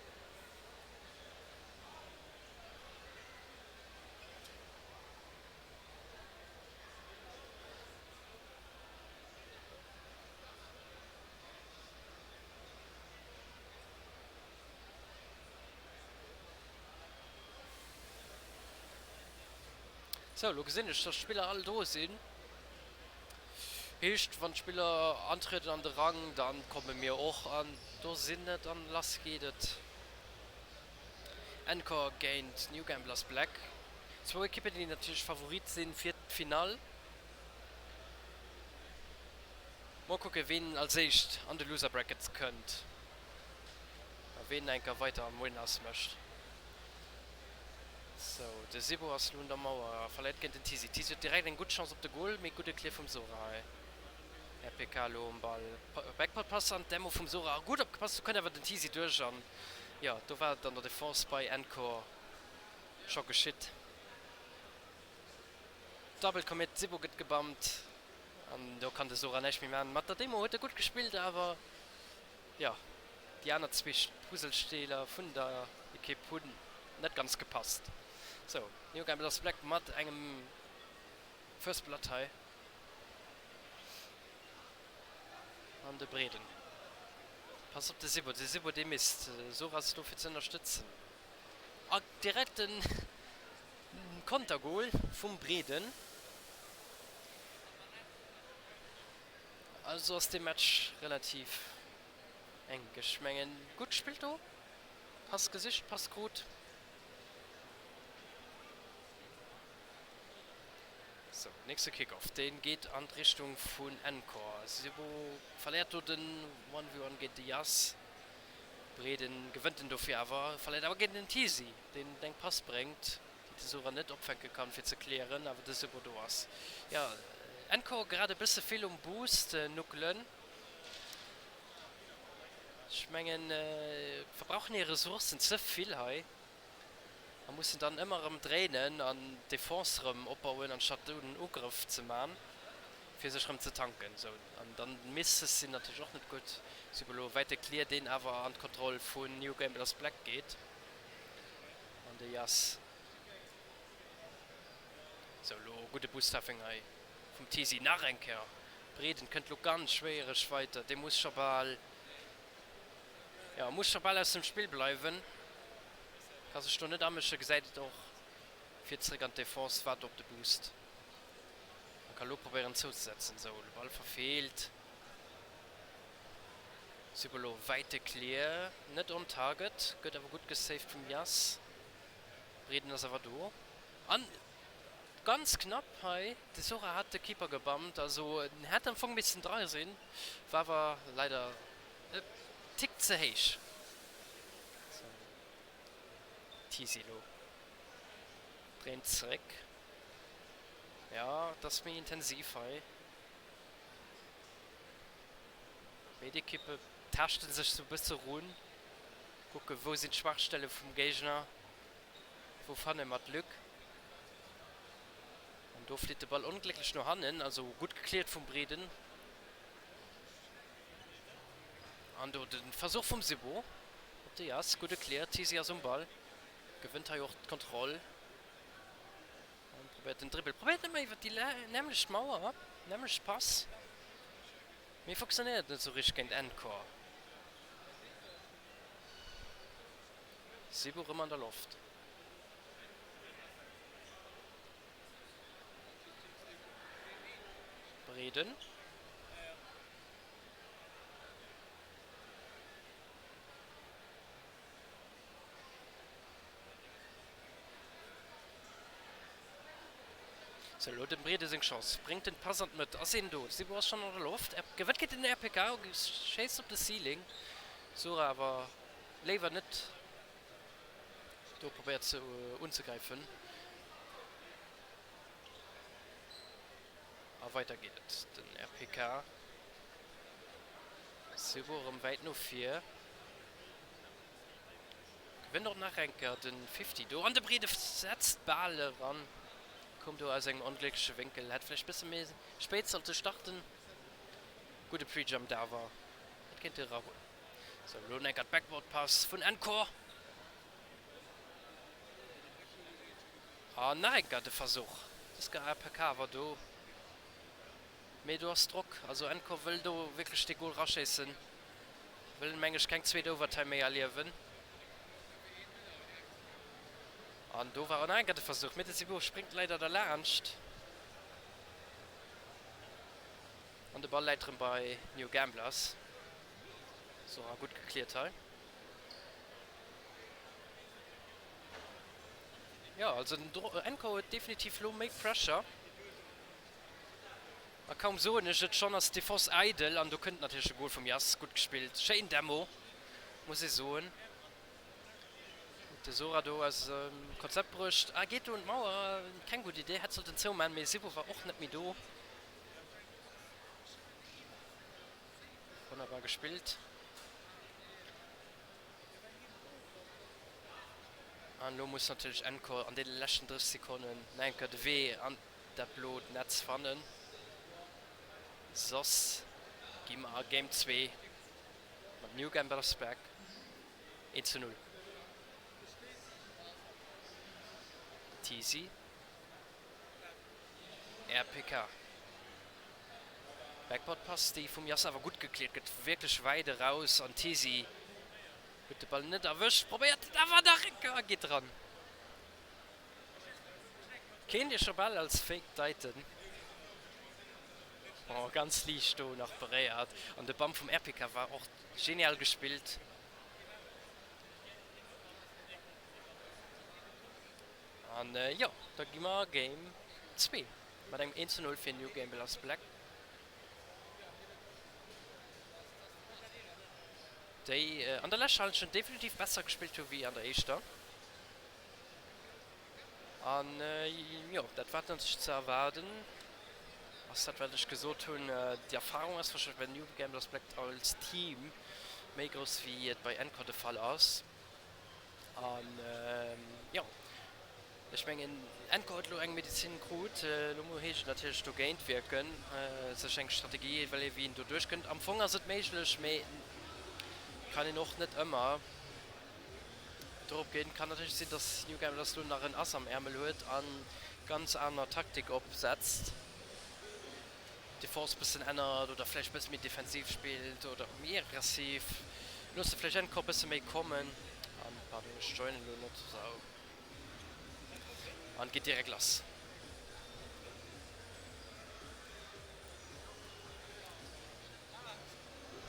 Sou, elo gesinn ech, dass d'Spiller all do sinn. Heescht, wann d'Spiller antrieden an de Rang, dann komme mir och an. Do sinn et an lass geet et. Encore géint New Gamblers Black. Zwou Ekippen, déi natierlech Favorit sinn fir d'Finall. Mol kucke ween als éischt an de Loser Bracket kënnt a ween enker weider am Winners mécht. Sou, de Sibo ass lo un der Mauer a verléiert géint den Tisi. Tisi huet direkt eng gutt Chance op de Goal, mee gudde Clear vum Sora hei. RPK lo um Ball. Backboard Pass an d'Demo vum Sora. Gutt opgepasst, do kënnt awer den Tisi duerch an jo, do war et an der Defense bei Encore scho geschitt. Double Commit, Sibo gëtt gebammt an do kann de Sora näischt méi man. Mat der Demo huet e gutt gespillt, awer jo, déi aner zwee Puzzlesteeler vun der Ekipp hunn net ganz gepasst. Sou, New Gamblers Black mat engem. First Blood hei. An de Breeden. Pass op de Sibo, de Sibo dee misst. Sora ass do fir ze ënnerstëtzen. A direkt den Kontergol vum Breeden. Also ass dee Match relativ enk. Ech mengen gutt gespillt do. Pass gesicht, Pass krut. Sou, nächste Kickoff, dee geet an d'Richtung vun Encore. Sibo verléiert do den One v One géint de Jas. Breeden gewënnt en dofir awer, verléiert awer géint den Tisi, deen eng Pass bréngt, déi de Sora net opfänke kann fir ze clearen, awer de Sibo do ass. Jo, Encore grad e bësse vill um Boost nuckelen. Ech mengen, verbrauchen hir Ressourcen ze vill hei. A mussen dann ëmmer erëm dréinen an d'Defense erëm opbauen, anstatt do den Ugrëff ze man, fir sech erëm ze tanken. Sou, an dann d'Misses sinn natierlech och net gutt. Sou, elo wäite Clear, deen awer an d'Kontroll vun New Gamblers Black geet. An de Jas. Sou, elo gudde Boost-Taffing hei vum Tisi. Nach eng Kéier Breeden kënnt elo ganz schwéiereg weiter. Dee muss scho bal. Jo, muss scho bal aus dem Spill bleiwen. Ka sech do net amëschen, gesäit et och. Fiert zeréck an d'Defense, waart op de Boost a ka lo probéieren zouzesetzen. Sou, de Ball verfeelt. Sibolo wäite Clear, net on target, gëtt awer gutt gesaved vum Jas. Breeden ass awer do an ganz knapp hei. De Sora hat de Keeper gebammt, also en hätt am Fong missen dra sinn, war awer leider E Tick ze héich. Sou, Tisi lo dréint zeréck. Jo, et ass méi intensiv hei. Béid Ekippe taaschte sech sou e bësse run, kucke wou sinn d'Schwachstelle vum Géigner, wou fanne mer d'Lück. An do flitt de Ball onglécklech no hannen, also gutt gekläert vum Breeden. An do de Versuch vum Sibo op de Jas. Gudde Clear, Tisi ass um Ball, gewënnt hei och d'Kontroll an probéiert den Dribbel. Probéiert ëmmer iwwer déi nämmlecht Mauer, nämmlecht Pass, mee funktionéiert net esou richteg géint Encore. Sibo rëm an der Loft. Breeden. Sou, elo dem Breede seng Chance. Bréngt den Pass an d'Mëtt. Ass een do? Sibo ass schonn an der Loft. Er gewënnt géint den RPK. Schéisst op de Ceiling. Sora awer léiwer net do probéiert ze unzegräifen. A weider geet et. Den RPK Sibo erëm wäit no vir. Gewënnt och nach eng Kéier de Fifty do. An de Breede setzt d'Bal eran. Koum do aus engem ongléckleche Wénkel. Hätt vläicht bësse méi spéit sollte starten. Gudde Prejump awer. Hätt kéinte eragoen. Sou, elo enker d'Backboard Pass vun Encore. An nach enker de Versuch. Dës Kéier APK awer do. Mee do ass Drock. Also Encore wëll do wierklech dee Gol raschéissen. Wëll meng ech keng zweet Overtime méi erliewen. An do war och nach enker de Versuch, mee de Sibo spréngt leider derlaanscht. An de Ball läit erëm bei New Gamblers. Sora gutt gekliert hei. Jo, also den Enko huet definitiv lo méi Pressure. A kaum soen ech et, schonn ass d'Defense eidel an do kënnt natierlech de Gol vum Jas. Gutt gespillt, schéin Demo, muss ee soen. Huet de Sora do aus dem Konzept bruecht a geet do un d'Mauer. Keng gutt Idee, hätt sollten zouman, mee Sibo war och net méi do. Wonnerbar gespillt. An elo muss natierlech Encore an deene leschten 30 Sekonnen nach eng Kéier de Wee an dat blot Netz fannen, soss gi mer a Game 2 mat New Gamblers Black 1 zu 0. Teasy. RPK. Backboard Pass déi vum Yass awer gutt gekläert gëtt, wierklech wäit eraus an Tisi huet de Ball net erwëscht, probéiert et awer nach eng Kéier a geet dran. Kéint ee scho bal als Fake deiten. Oh, ganz liicht do nach beréiert an de Bam vum RPK war och genial gespillt. An jo, da gi mer a Game 2 mat engem 1 zu 0 fir New Gamblers Black. Déi an der leschter Hallschent definitiv besser gespillt hu wéi an der éischter. An jo, dat war natierlech ze erwaarden ass dat wat ech gesot hunn. Déi Erfarung ass warscheinlech bei New Gamblers Black als Team méi grouss wéi et bei Encore de Fall ass. An jo, ech mengen Encore huet elo eng Medezin krut. Elo mu heescht et natierlech dogéint wierken, sech eng Strategie iwwerleeën, wéi een do duerchkënnt. Am Fong ass et méiglech, mee kann een och net ëmmer dorop ginn. Kann natierlech sinn, dass New Gamblers elo nach en Ass am Ärmel huet a ganz aner Taktik opsetzt, d'Defense bëssen ännert oder vläicht bësse méi defensiv spillt oder méi aggressiv. Loosse vläicht Encore bësse méi kommen. An, pardon, ech joinen elo net, sou. An geet direkt lass.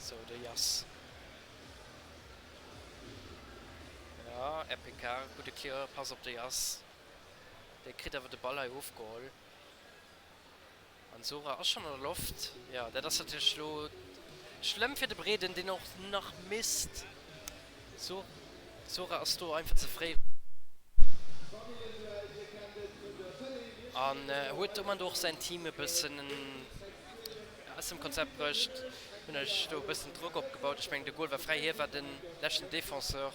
Sou, de Yass. Ja, RPK, gudde Clear, Pass op de Yass. Dee kritt awer de Ball hei ofgeholl. An Sora ass schonn an der Loft. Jo, dat ass natierlech elo schlëmm fir de Breeden, deen och nach misst. Sora ass do einfach ze fréi an huet domat och säin Team e bëssen aus dem Konzept bruecht. Hunn ech do e bëssen Drock opgebaut. Ech mengen de Goal war fräi, hie war de leschten Defenseur.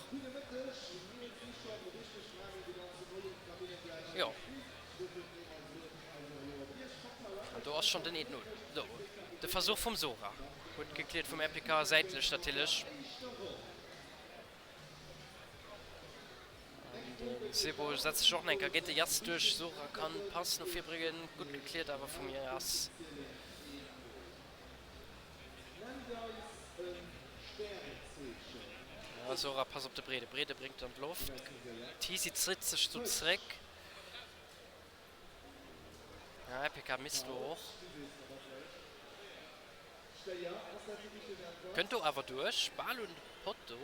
Jo. An do ass schonn den 1, 0. Do de Versuch vum Sora. Gutt gekliert vum RPK, säitlech natierlech. An de Sebo setzt sech och nach eng Kéier géint de Yass duerch. Sora kann d'Pass no vir bréngen. Gutt gekliert awer vum Yass. Sora Pass op de Brede. Brede bréngt an d'Loft. Tisi zitt sech do zréck. Ja, RPK misst do och. Kënnt do awer duerch. Bal un de Potto.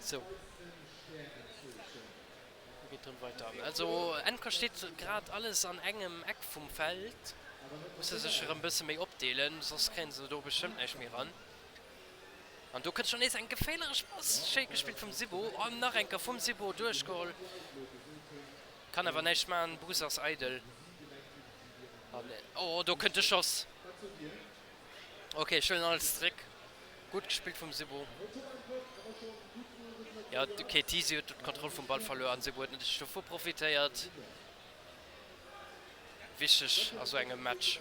Sou. Geet drëm weider. Also Enker steet grad alles an engem Eck vum Feld. Musse sech erëm bësse méi opdeelen, soss kréien se do bestëmmt näischt méi ran. An do kënnt schonn nees eng geféierlech Pass. Schéi gespillt vum Sibo an nach eng Kéier vum Sibo duerchgeholl. Kann awer näischt maachen, Bus ass eidel. An oh do kënnt de Schoss. Ok, ech huelen alles zréck. Gutt gespillt vum Sibo. Jo, ok, Tisi huet do d'Kontroll vum Ball verluer an Sibo huet natierlech dovu profitéiert. Wichteg a sou engem Match.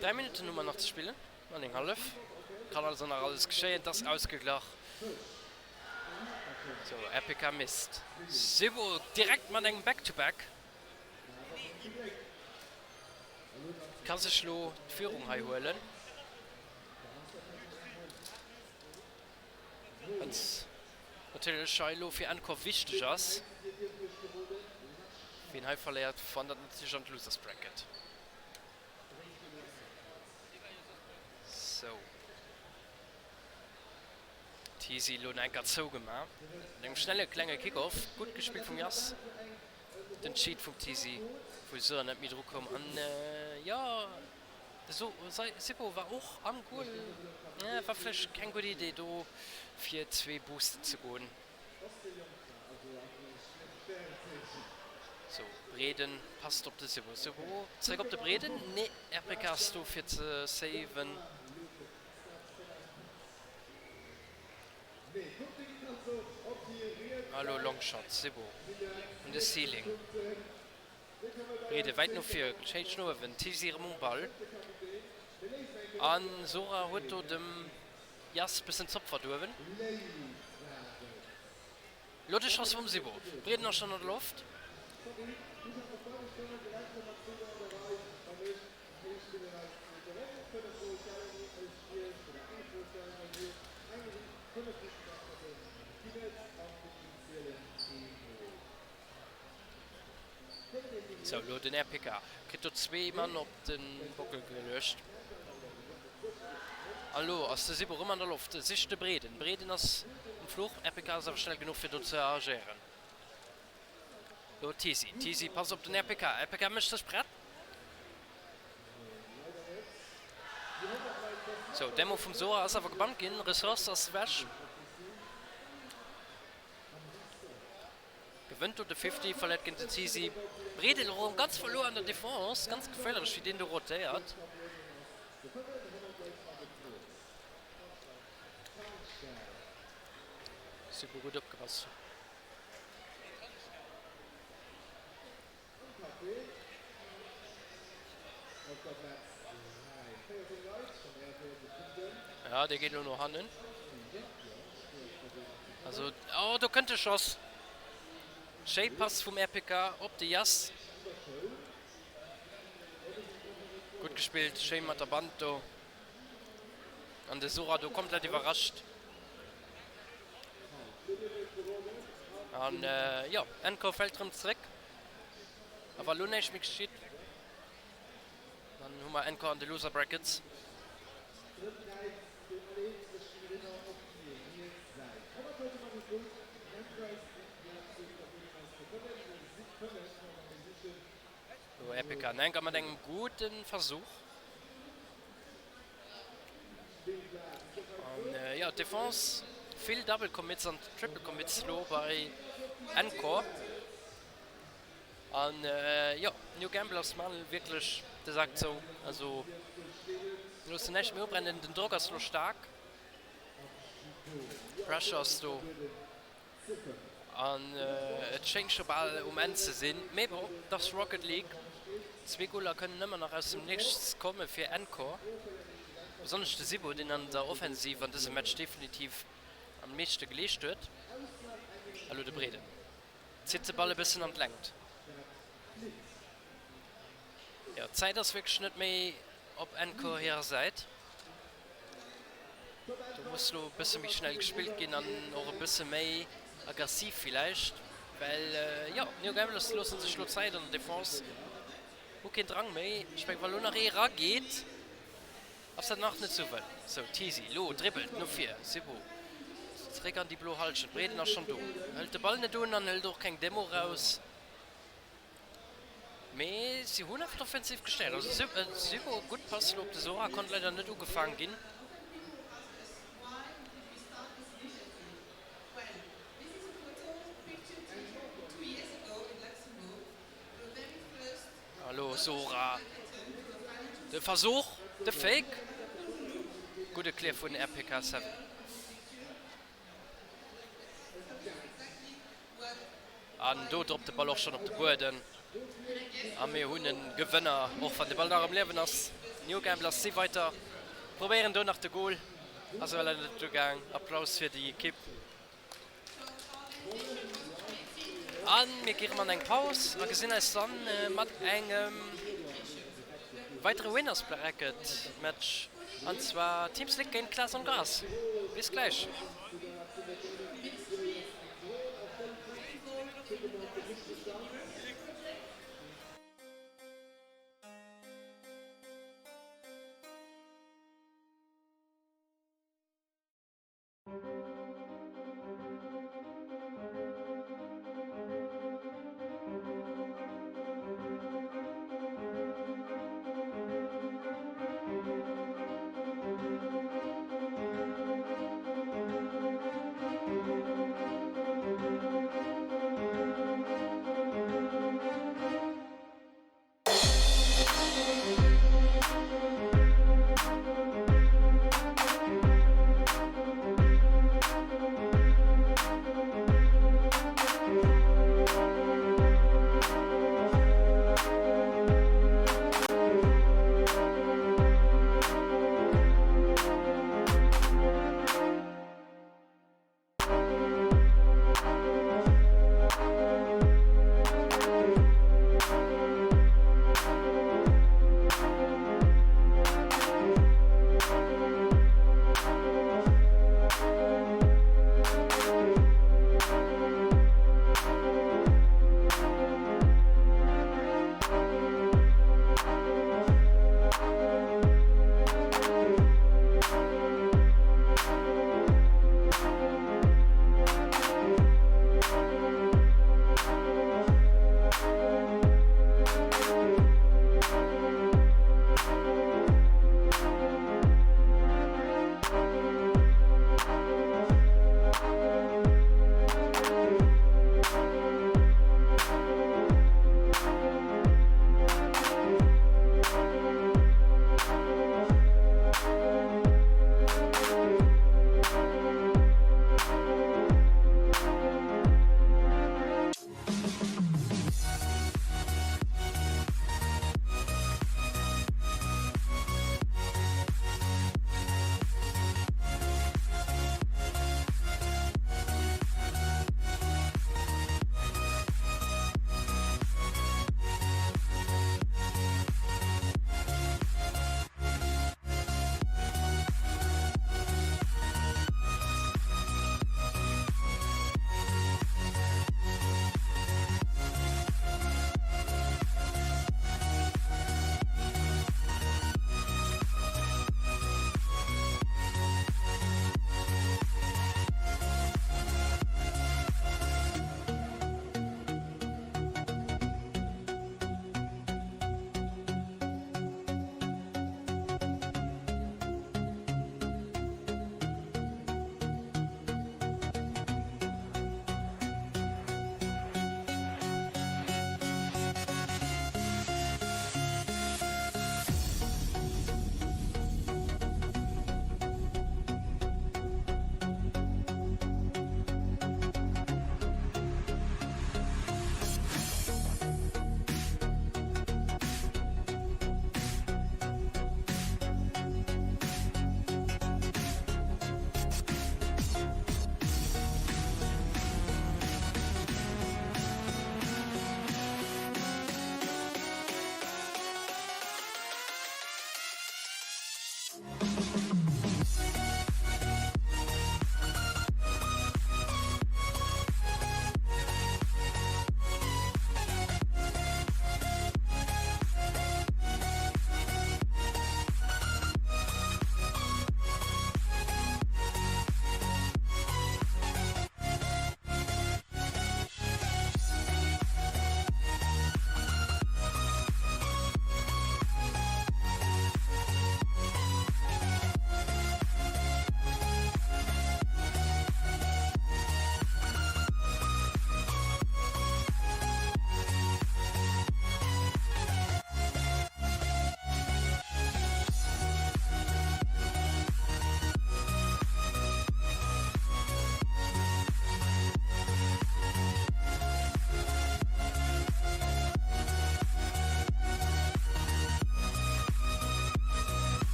3 Minutten hu mer nach ze spillen an eng hallef. Kann also nach alles geschéien. Et ass ausgeglach. Sou, RPK misst. Sibo direkt mat engem Back-to-Back. Ka sech lo d'Führung hei huelen. Wat natierlech hei elo fir Encore wichteg ass. Wien hei verléiert, wandert natierlech an d'Losers Bracket. Sou. D'Tisi elo nach eng Kéier zougemaach. Mat engem schnelle klenge Kickoff. Gutt gespillt vum Yass. Den Cheat vum Tisi, wou Sören net méi dru koum. An jo, Sippo war och am Goal. War vläicht keng gutt Idee do fir zwee boosten ze goen. Sou, Breeden passt op de Sippo. Sippo zréck op de Breeden. Nee, RPK ass do fir ze saven. Elo Longshot, Sibbo un de Ceiling. Brede wäit no vir, schéin no uewen, Tisi erëm um Ball an Sora huet do dem. Jas bëssen Zopp verduerwen. Lo de Schoss vum Sibo. Breeden ass schonn an der Loft. Sou, lo den RPK. Kritt do zwee Mann op de Bockel geluecht. An elo ass de Sibo rëm an der Loft, sicht de Breeden. Breeden ass um Fluch, RPK ass awer schnell genuch fir do ze agéieren. Lo Tisi, Tisi passt op den RPK, RPK mécht sech prett. Sou, Demo vum Sora ass awer gebannt ginn, Ressource ass ewech. Gewënnt do de Fifty, verléiert géint den Zizi. Bredel erëm ganz verluer an der Defense, ganz geféierlech wéi deen do rotéiert. Super gutt opgepasst. Ja, dee geet elo no hannen. Also, oh, do kënnt de Schoss. Schéi Pass vum RPK op de Yass. Gutt gespillt, schéi mat der Band do. An de Sora do komplett iwwerrascht. An jo, Enko fält erëm zeréck. A wa lo näischt méi geschitt, dann hu mer Enko an de Loser Brackets. Lo RPK Nenker mat engem gudde Versuch. An jo, d'Defense, vill Double Commits an Triple Commits lo bei Encore. An jo, New Gamblers man wierklech de Sak zou. Also loossen näischt méi ubrennen. Den Drock ass lo staark. Pressure ass do. An et schéngt scho bal um Enn ze sinn. Mee bon, et ass Rocket League. Zwee Goler kënnen ëmmer nach aus dem Nichts komme fir Encore. Besonnesch de Sibo, deen an der Offensiv an dësem Match definitiv am meeschte geleescht huet. A lo de Brede zitt de Ball e bëssen an d'Längt. Jo, d'Zäit ass wierklech net méi op Encore hirer Säit. Do muss lo e bësse méi schnell gespillt ginn an och e bësse méi aggressiv villäicht, well jo, d'New Gamblers loosse sech lo Zäit an der Defense, hu keen Drang méi. Ech mengen, wa lo nach ee rageet, ass dat nach net sou wëll. Sou, Tisi lo dribbelt no vir, Sibu zeréck an déi blo Hallschent, Breden ass schonn do, hëlt de Ball net un an hëlt och keng Demo raus. Mee si hunn awer d'Offensiv gestäerkt. Also Sibo, gutt Pass elo op de Sora, konnt leider net ugefaang ginn. A lo Sora, de Versuch, de Fake, gudde Clear vun RPK 7. An do droppt de Ball och schonn op de Buedem. A mir hunn e Gewënner, och wann de Ball nach am Liewen ass. New Gamblers si weiter, probéieren do nach de Gol, ass awer leider net ugaang. Applaus fir déi Ekipp. A mir gi rëm an eng Paus a gesinn eis dann mat engem weidere Winners Bracket Match, an zwar Team Slick géint Klaas on Gras. Bis gläich.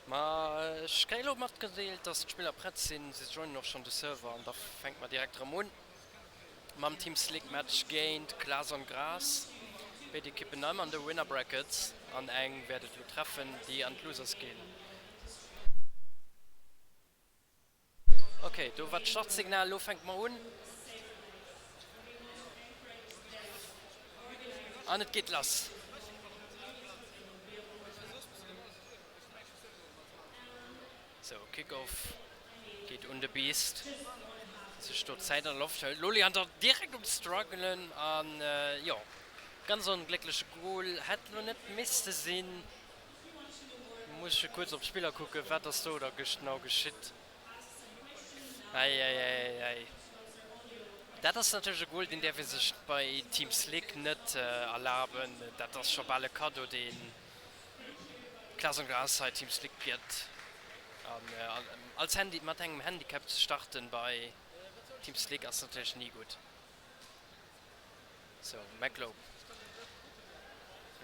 Ma ech kréie lo matgedeelt, dass d'Spiller prett sinn. Se joinen och schonn de Server an da fänke mer direkt erëm un mam Team Slick Match géint Glas on Gras. Béid Ekippen nach ëmmer an de Winner Brackets an eng wäert et lo treffen, déi an d'Losers ginn. Ok, do war d'Startsignal, elo fänke mer un. An et geet lass. Sou, Kickoff geet un de Beast, dee sech do Zäit an der Loft hëlt. Loli an der direkt um struggelen an jo, ganz ongléckleche Goal. Hätt lo net misste sinn. Muss ech kuerz op d'Spiller kucken, wat ass do da genau geschitt. Eieieiei. Dat ass natierlech e Goal, deen däerf ee sech bei Team Slick net erlaben. Dat ass scho bal e Kaddo, deen Klaas Gras hei Team Slick gëtt. An als Handy, mat engem Handicap ze starten bei Team Slick ass natierlech ni gutt. Sou, McLobe.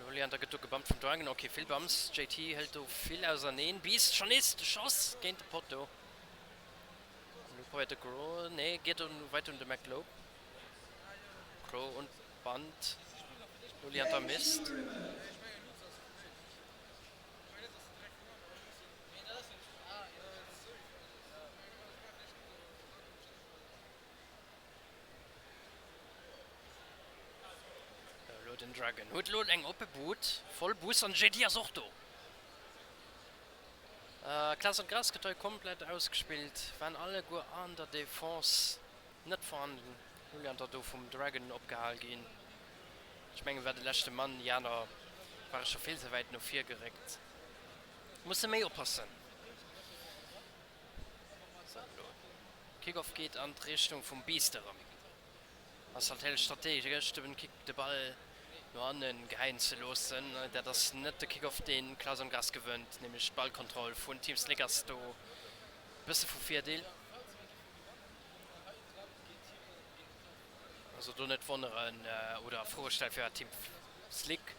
Lo Leander gëtt do gebumpt vum Dragon. Ok, vill Bumps. JT hëlt do vill auserneen. Beast schonn nees de Schoss géint de Potto. Lo probéiert de Gro, nee, geet un weider un de McLobe. Gro und Band. Lo Leander misst. Elo den Dragon huet elo eng oppe Boot, voll Bus an JD ass och do. Klaas an Gras gëtt hei komplett ausgespillt, waren alleguer an der Defense net vorhanden. Julian da do vum Dragon opgehal ginn. Ech mengen war de leschte Mann, déi aner ware scho vill ze wäit no vir geréckt. Musse méi oppassen. Kickoff geet an d'Richtung vum Biisst erëm. Ass natierlech strategesch den Kick de Ball no hannen gehäien ze loossen. Dat ass net de Kickoff deen Clausen Grass gewënnt, nämlech d'Ballkontroll vun Team Slick ass do bësse vu Virdeel. Also do net wonneren oder a Froe stellen firwat Team Slick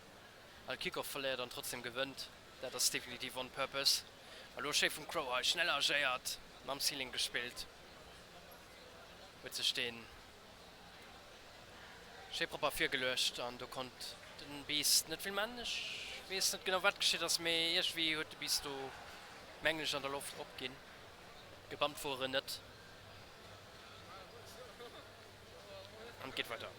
all Kickoff verléiert an trotzdem gewënnt. Dat ass definitiv on purpose. A lo schéi vum Crow hei schnell agéiert, mam Ceiling gespillt, huet sech deen schéi propper virgeluecht an do konnt den Beast net vill man. Ech weess net genau wat geschitt ass, mee iergendwéi huet de Beast do mengen ech an der Loft opginn. Gebammt wor en net an et geet weider.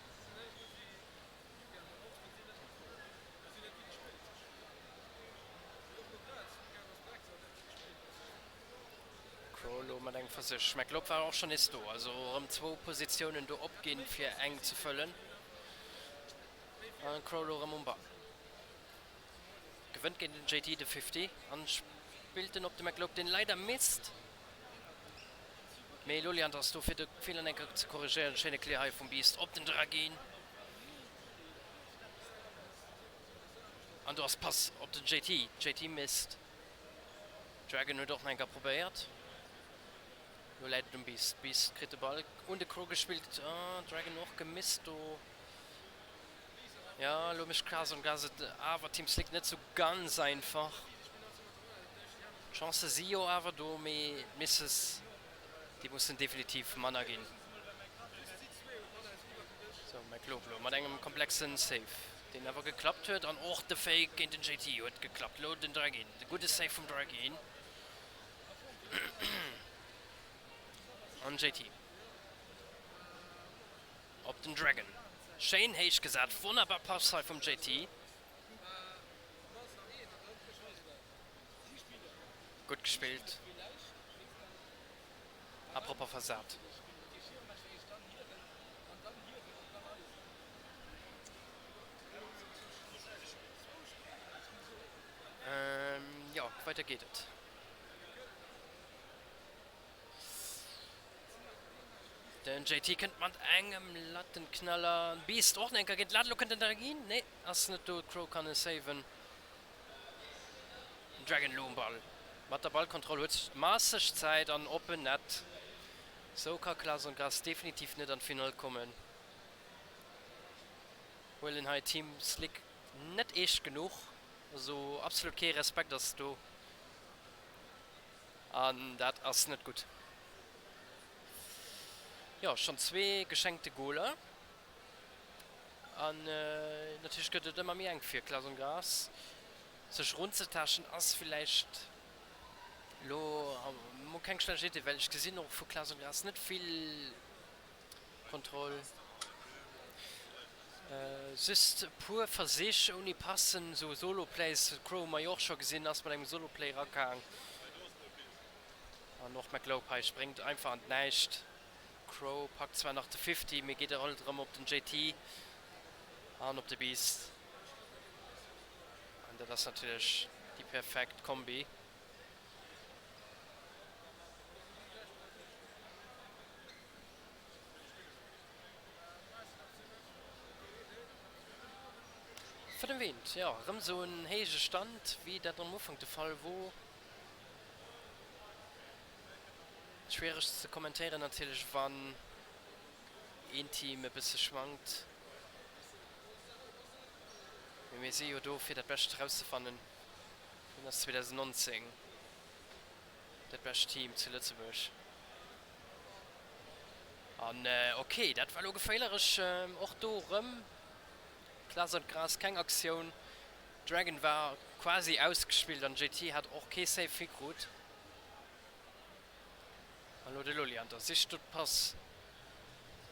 Crow elo mat engem Versich. McLeod war och schonn nees do. Also erëm zwou Positiounen do opginn, fir eng ze fëllen. An Crow elo erëm um Ball. Gewënnt géint den JT de 50 an spillt en op de McLeod, deen leider misst. Mee Loliant ass do fir de Feeler eng Kéier ze korrigéieren. Schéine Clear hei vum Beast op den Dragin. An do ass Pass op den JT. JT misst. Dragon huet och nach eng Kéier probéiert. Lo läit et um Beast. Beast kritt de Ball un de Crow gespillt. Ah, Dragon och gemisst do. Ja, lo mécht Krason Gas et awer Team Slick net sou ganz einfach. D'Chancë si jo awer do, mee d'Misses, déi mussen definitiv manner ginn. Sou, McLaughlin mat engem komplexen Save, deen awer geklappt huet an och de Fake géint den JT huet geklappt. Lo den Dragin, de gudde Save vum Dragin an JT op den Dragon. Schéin héich gesat, wonnerbar Pass hei vum JT. Gutt gespillt a propper versat. Jo, weider geet et. Den JT kënnt mat engem Lattenknaller. Beast och nach eng Kéier géint d'Lat. Elo kënnt den Dragin. Nee, ass net do. D'Crow kann e saven. Dragon elo um Ball. Mat der Ballkontroll huet masseg Zäit an oppen Net. Sou ka Clason Grass definitiv net an d'Finall kommen. Huelen hei Team Slick net eescht genuch. Also absolut kee Respekt ass do. An dat ass net gutt. Jo, schonn zwee geschenkte Goler. An natierlech gëtt et ëmmer méi enk fir Clason Grass. Sech erunzetaaschten ass villäicht elo. mol keng schlecht Idee, well ech gesinn och vu Klaas und Gras net vill Kontroll. Just e puer Versich ouni Passen, sou Solo-Plays, Crow hu mer jo och scho gesinn, ass mat engem Solo-Play eragaang. An och McLope hei spréngt einfach an d'Näischt. Crow packt zwar nach de Fifty, mee geet alt erëm op den JT an op de Beast. An dat ass natierlech déi perfekt Kombi. Fënnef eent, jo, erëm esou en héije Stand, wéi dat am Ufank de Fall wor. Schwiereg ze kommentéieren natierlech, wann een Team e bësse schwankt. Mee mir si jo do fir dat Bescht erauszefannen. Wien ass 2019 dat bescht Team zu Lëtzebuerg? An ok, dat war elo geféierlech. Och do erëm Klaas an d'Gras, keng Aktioun. Dragon war quasi ausgespillt an JT hat och kee Save hikrut. An elo de Lolianter sicht do d'Pass,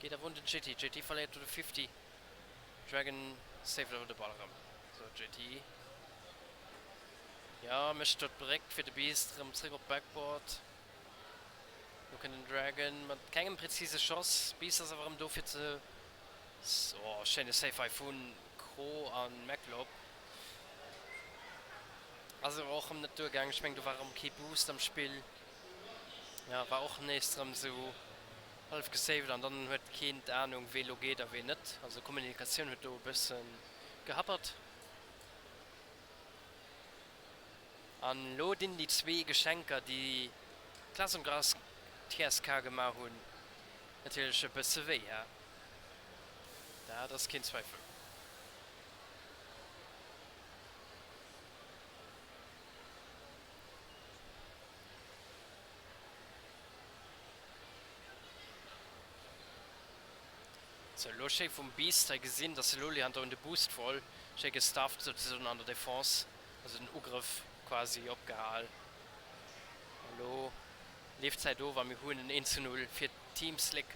geet awer un den JT. JT verléiert do de Fifty. Dragon saved awer de Ball erëm. Sou, JT, jo, mécht do d'Bréck fir de Beast erëm zréck op d'Backboard. Lo kënnt den Dragon mat kengem präzise Schoss. Beast ass awer erëm do fir ze. Oh, schéine Save hei vu Kro a Mclop. Ass awer och erëm net duergaang. Ech mengen do war erëm kee Boost am Spill. Jo, war och nees erëm esou hallef gesaved an dann huet keen d'Ahnung wee lo geet a wee net. Also Kommunikatioun huet do e bësse gehappert. An elo dinn déi zwee Geschenker déi Klaas und Gras TSK gemaach hunn natierlech e bësse wéi, he? Dat ass keen Zweifel. Sou, elo schéi vum Beast hei gesinn, dass de Loli hanter un de Boost woll. Schéi gestafft souzesoen an der Defense, also den Ugrëff quasi opgehal. An elo leeft d'Zäit of a mir hunn en 1 zu 0 fir Team Slick.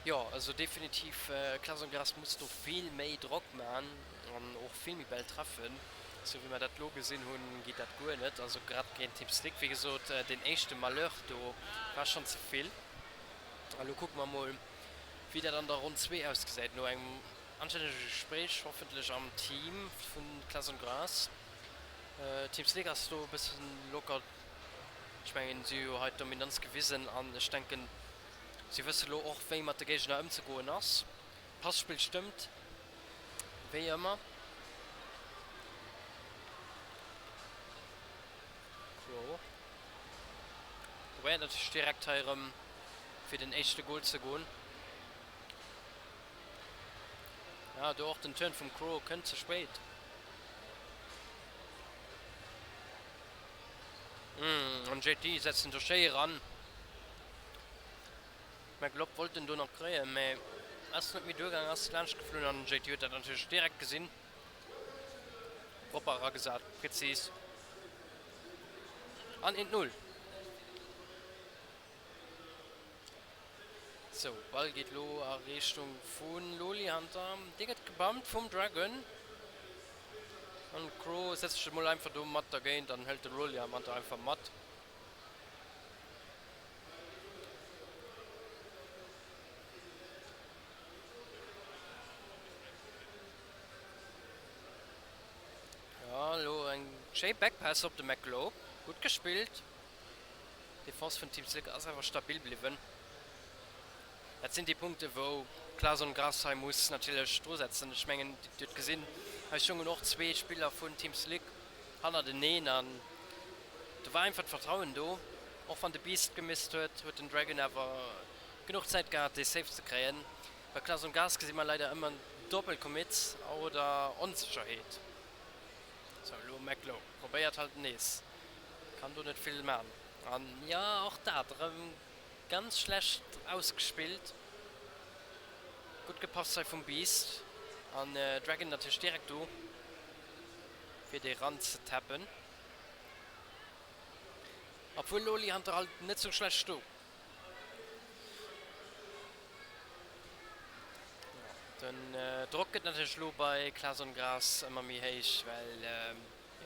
Jo, also definitiv, Klaas und Gras muss do vill méi Drock man an och vill méi Bäll treffen. Sou wéi mer dat lo gesinn hunn, geet dat guer net. Also grad géint Team Slick, wéi gesot, deen éischte Malheur do war schonn ze vill. A lo kucke mer mol, wéi dat an der Ronn zwee ausgesäit, no engem anstännege Gespréich hoffentlech am Team vun Klaas und Gras. Team Slick ass do e bëssen locker. Ech mengen, si hu jo hei d'Dominanz gewisen an ech denken, si wësse lo och, wéi mat de Géigner ëmzegoen ass. D'Passpill stëmmt, wéi ëmmer. Crow probéiert natierlech direkt hei erëm fir den éischte Gol ze goen. Ja, do och den Turn vum Crow kënnt ze spéit. An JT setzt en do schéi eran. McLob wollt en do nach kréien, mä ass net méi duergaang, ass laanscht geflunn an JT huet dat natierlech direkt gesinn. Propper eragesat, präzis an 1, 0. Sou, Ball geet lo a Richtung vun Loli Hunter. Dee gëtt gebumpt vum Dragon. An Crow setzt sech emol einfach do mat dergéint an hëlt de Loli Hunter einfach mat. Ja, lo eng schéi Backpass op de McGlobe. Gutt gespillt. D'Defense vun Team Slick ass awer stabil bliwwen. Dat sinn déi Punkte wou Clason Grass hei muss natierlech drusetzen. Ech mengen Dir hutt gesinn, hei stoungen och zwee Spiller vun Team Slick hannerteneen an do war einfach d'Vertrauen do. Och wann de Beast gemisst huet, huet den Dragon awer genuch Zäit gehat dee Save ze kréien. Bei Clason Grass gesi mer leider ëmmer doppel Commits oder Onsécherheet. Sou, elo Mclo probéiert halt nees. Kann do net vill man. An jo, och dat erëm ganz schlecht ausgespillt. Gutt gepasst hei vum Beast an Dragon natierlech direkt do fir dee ran ze tappen. Obwuel Loli Hunter halt net sou schlecht do. Den Drock gëtt natierlech elo bei Clason Grass ëmmer méi héich, well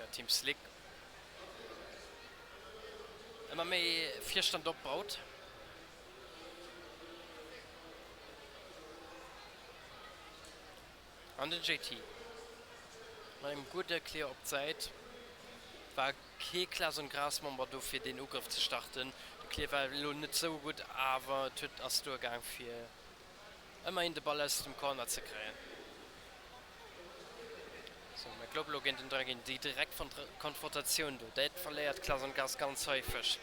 jo Team Slick ëmmer méi Virstand opbaut. An den JT mat engem gudde Clear op d'Säit. War kee Clason Grass Member do fir deen Ugrëff ze starten. De Clear war elo net sou gutt, awer et huet ass duergaang fir ëmmerhin de Ball aus dem Corner ze kréien. Sou, mä Glob elo géint den Dragin, déi direkt Konfrontatioun do, dat verléiert Clason Grass ganz häufeg.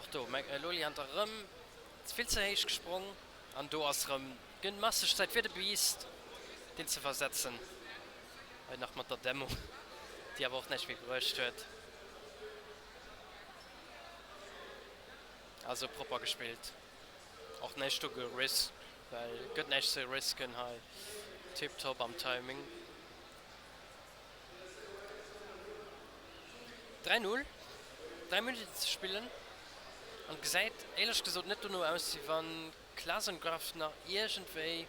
Och do, mä Loli Hunter erëm vill ze héich gesprong an do ass erëm gënn masseg Zäit fir de Beast deen ze versetzen. Hei nach mat der Dämmung, déi awer och näischt méi bruecht huet. Also propper gespillt. Och näischt do geriskt, well gëtt näischt ze risken hei. Tiptop am Timing. 3, 0, 3 Minutten ze spillen an et gesäit éierlech gesot net dono aus, wéi wann Klasengraff nach iergendwéi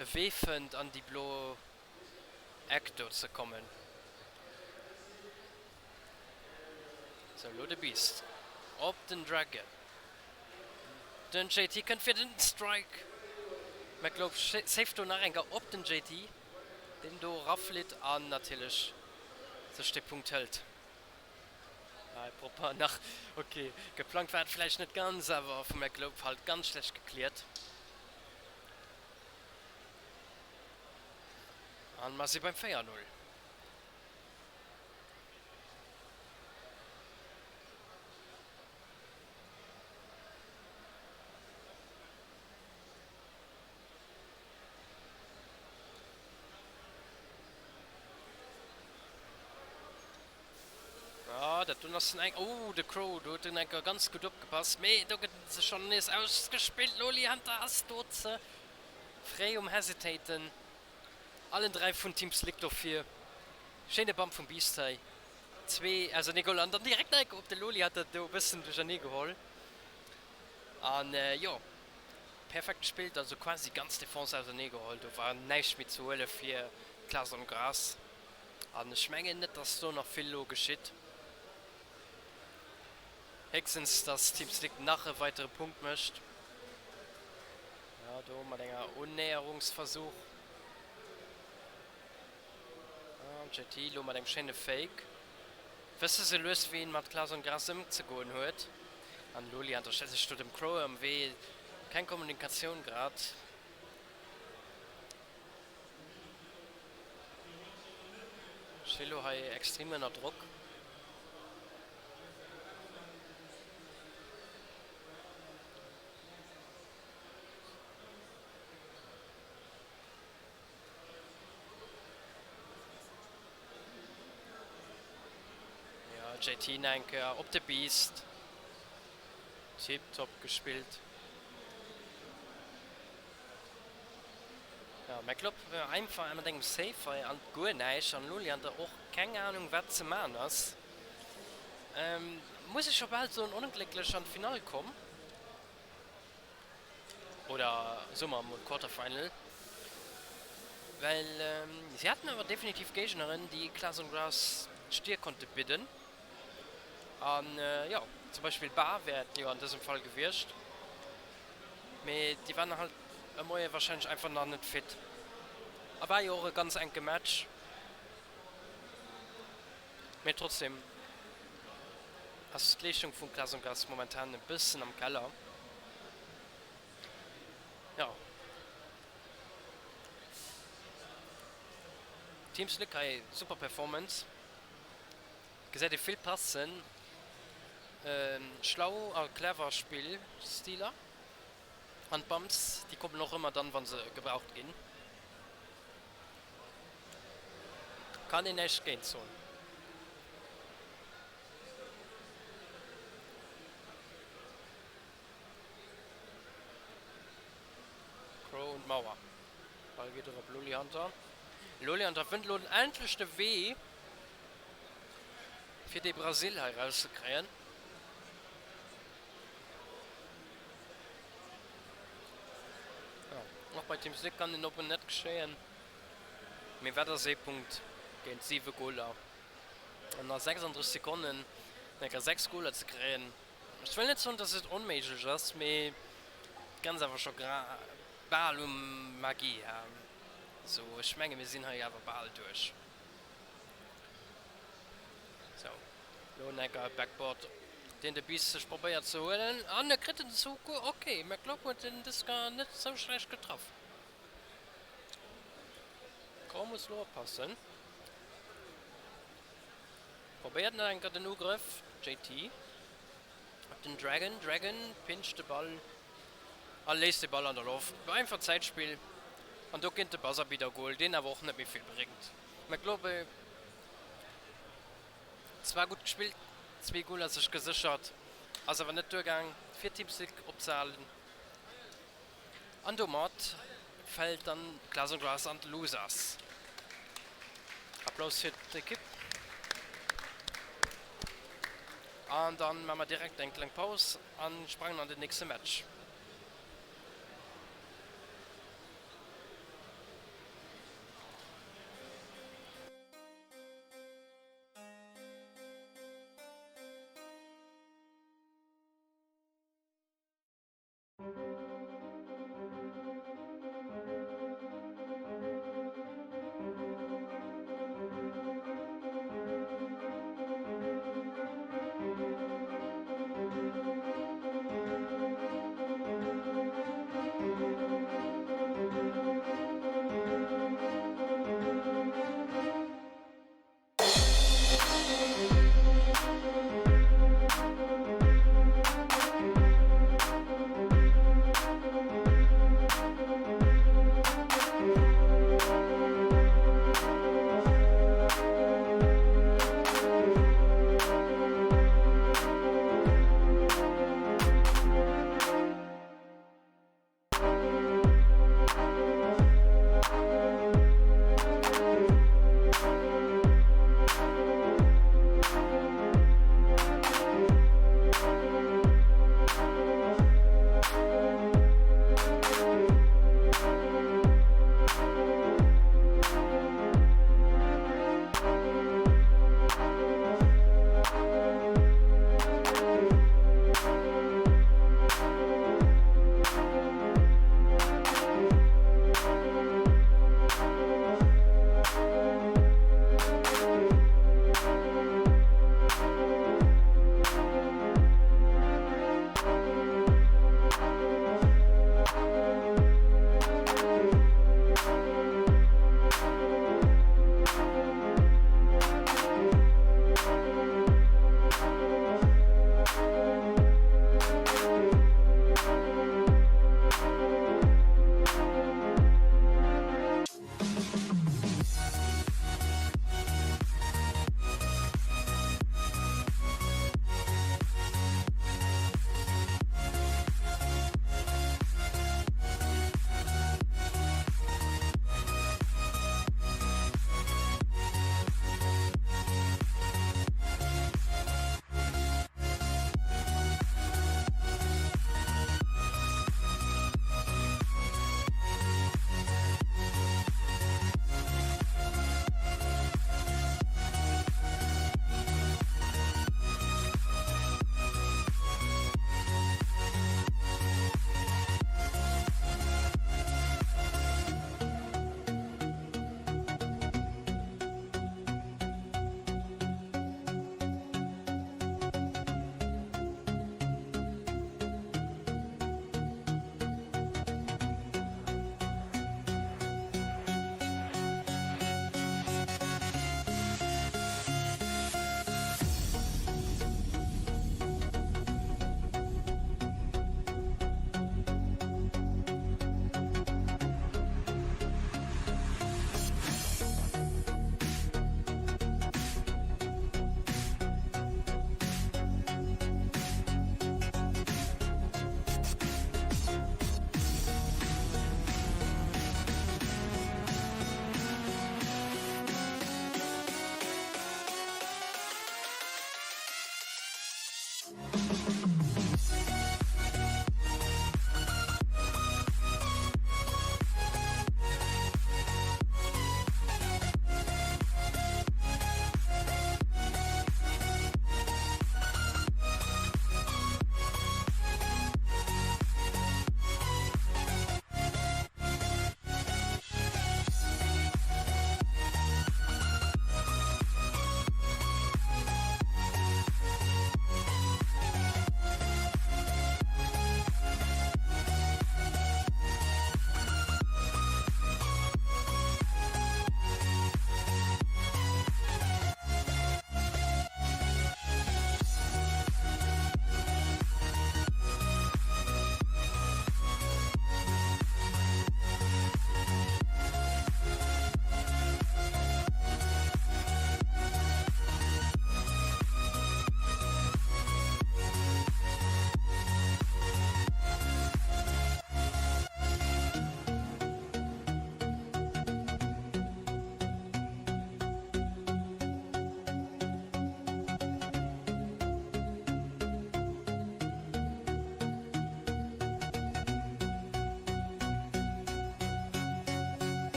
e Wee fënnt an déi blo Eck do ze kommen. Sou, elo de Beast op den Dragon. Den JT kënnt fir den Strike. McLowe saved do nach eng Kéier op den JT, deen do eraflitt an natierlech sech de Punkt hëlt. Hei propper nach, ok, geplangt war et vläicht net ganz, awer vum McLowe halt ganz schlecht gecleart. An mer si beim 4, 0. Ah, dat dunn ass den eng. Oh, de Crow, do huet den enker ganz gutt opgepasst. Mee do gëtt en se schonn nees ausgespillt. Loli Hunter ass do ze fréi um Hesitaten. Allen 3 vun Team Slick dofir. Schéine Bump vum Beast hei. Zwee auserneegeholl an dann direkt nach eng Kéier op de Loli hat dat do e bëssen duerchernee geholl. An jo, perfekt gespillt, also quasi ganz Defense ausernee geholl. Do war näischt méi ze huele fir Clason Grass. An ech mengen net, dass do nach vill elo geschitt. Héchstens, dass Team Slick nach e weitere Punkt mécht. Jo, do mat enger Unnäherungsversuch. An JT elo mat engem schéine Fake. Wësse se lues wéi een mat Glas an Gras ëmzegoen huet. An Loli an der stellt sech do dem Crow am Wee. Keng Kommunikatioun grad. Chelo hei extrem ënner Drock. Jo, JT nach eng Kéier op de Beast. Tiptop gespillt. Jo, mä Klopp einfach mat engem Save hei an guer näischt. An Loli hat och keng Ahnung wat ze man ass. Muss ech scho bal soen, onglécklech an d'Finall komm. Oder soe mer emol Quarterfinal. Well si haten awer definitiv Géigneren, déi Clason Grass d'Stier konnte bidden. An jo, zum Beispill Bar wär et jo an dësem Fall gewiescht. Mee déi waren halt e Moie warscheinlech einfach nach net fit. A war jo och e ganz enke Match. Mee trotzdem ass d'Leeschtung vum Clason Grass momentan e bëssen am Keller. Jo. Team Slick hei super Performance. Gesäit ee vill Passen. Schlau a clever Spillstiler. An d'Bumps déi kommen och ëmmer dann wann se gebraucht ginn. Kann een näischt géint soen. d'Mauer. Ball geet erop Loli Hunter. Loli Hunter fënnt elo endlech de Wee fir dee Brasil hei erauszekréien. Och bei Team Slick kann den Open net geschéien. Mee wat ass ee Punkt géint 7 Goler an a 36 Sekonnen enker 6 Goler ze kréien? Ech wëll net soen, dass et onméiglech ass, mee et grenzt awer scho bal u Magie. Sou, ech menge mir sinn hei awer bal duerch. Sou, lo en enker e Backboard, deen de Bis sech probéiert ze huelen an e kritt en souguer. Ok, McLock huet en dës Kéier net sou schlecht getraff. Crow muss lo oppassen. Probéiert nach eng Kéier den Ugrëff. JT op den Dragon. Dragon pinscht de Ball a léisst de Ball an der Loft. Einfach Zäitspill an do géint de Buzzerbeater Goal, deen awer och net méi vill bréngt. McLobe zwar gutt gespillt, zwee Goaler sech geséchert, ass awer net duergaang fir Team Sick opzehalen. An domat fält dann Glass on Glass an d'Losers. Applaus fir d'Ekipp. An dann maache mer direkt eng kleng Paus an sprangen an den nächste Match.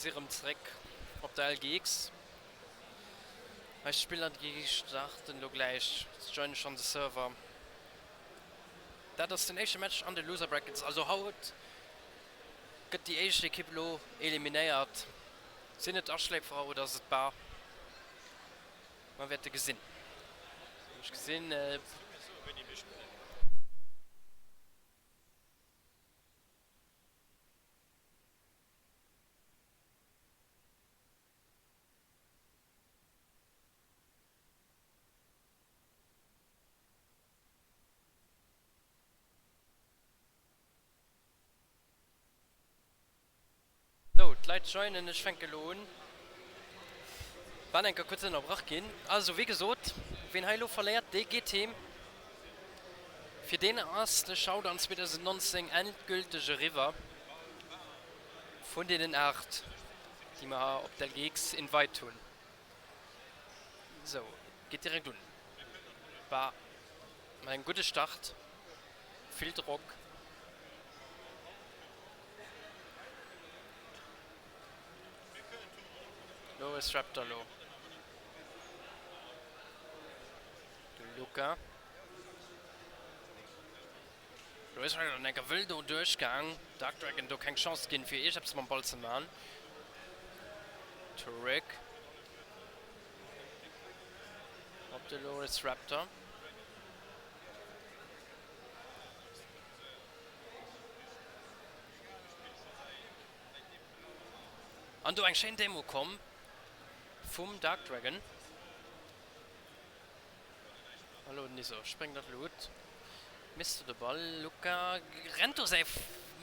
Mir si rëm zeréck op der LGX. Eis Spiller déi starten elo gläich, se joinen schonn de Server. Dat ass den éischte Match an de Loser Brackets, also haut gëtt déi éischt Ekipp elo eliminéiert. Sinn et Aschléiferer oder ass et Bar? Mer wäerte gesinn. Ech gesinn. Sou, d'Leit joinen, ech fänke elo un. War enker kuerz ënnerbrach ginn. Also wéi gesot, ween hei elo verléiert, dee geet heem. Fir deen ass de Showdown 2019 endgülteg eriwwer. Vun deenen 8, déi mer op d'LGX Invite hunn. Sou, geet direkt un. War mat engem gudde Start, vill Drock. Loris Raptor lo. De Luca. Loris Raptor an enker wëll do duerchgaang. Dark Dragon do keng Chance ginn fir iergeppes mam Ball ze man. Turek. Op de Loris Raptor. An do eng schéin Demo komm vum Dark Dragon. Hallo Niso, spréngt an d'Lut, misst do de Ball, Luca rennt do säi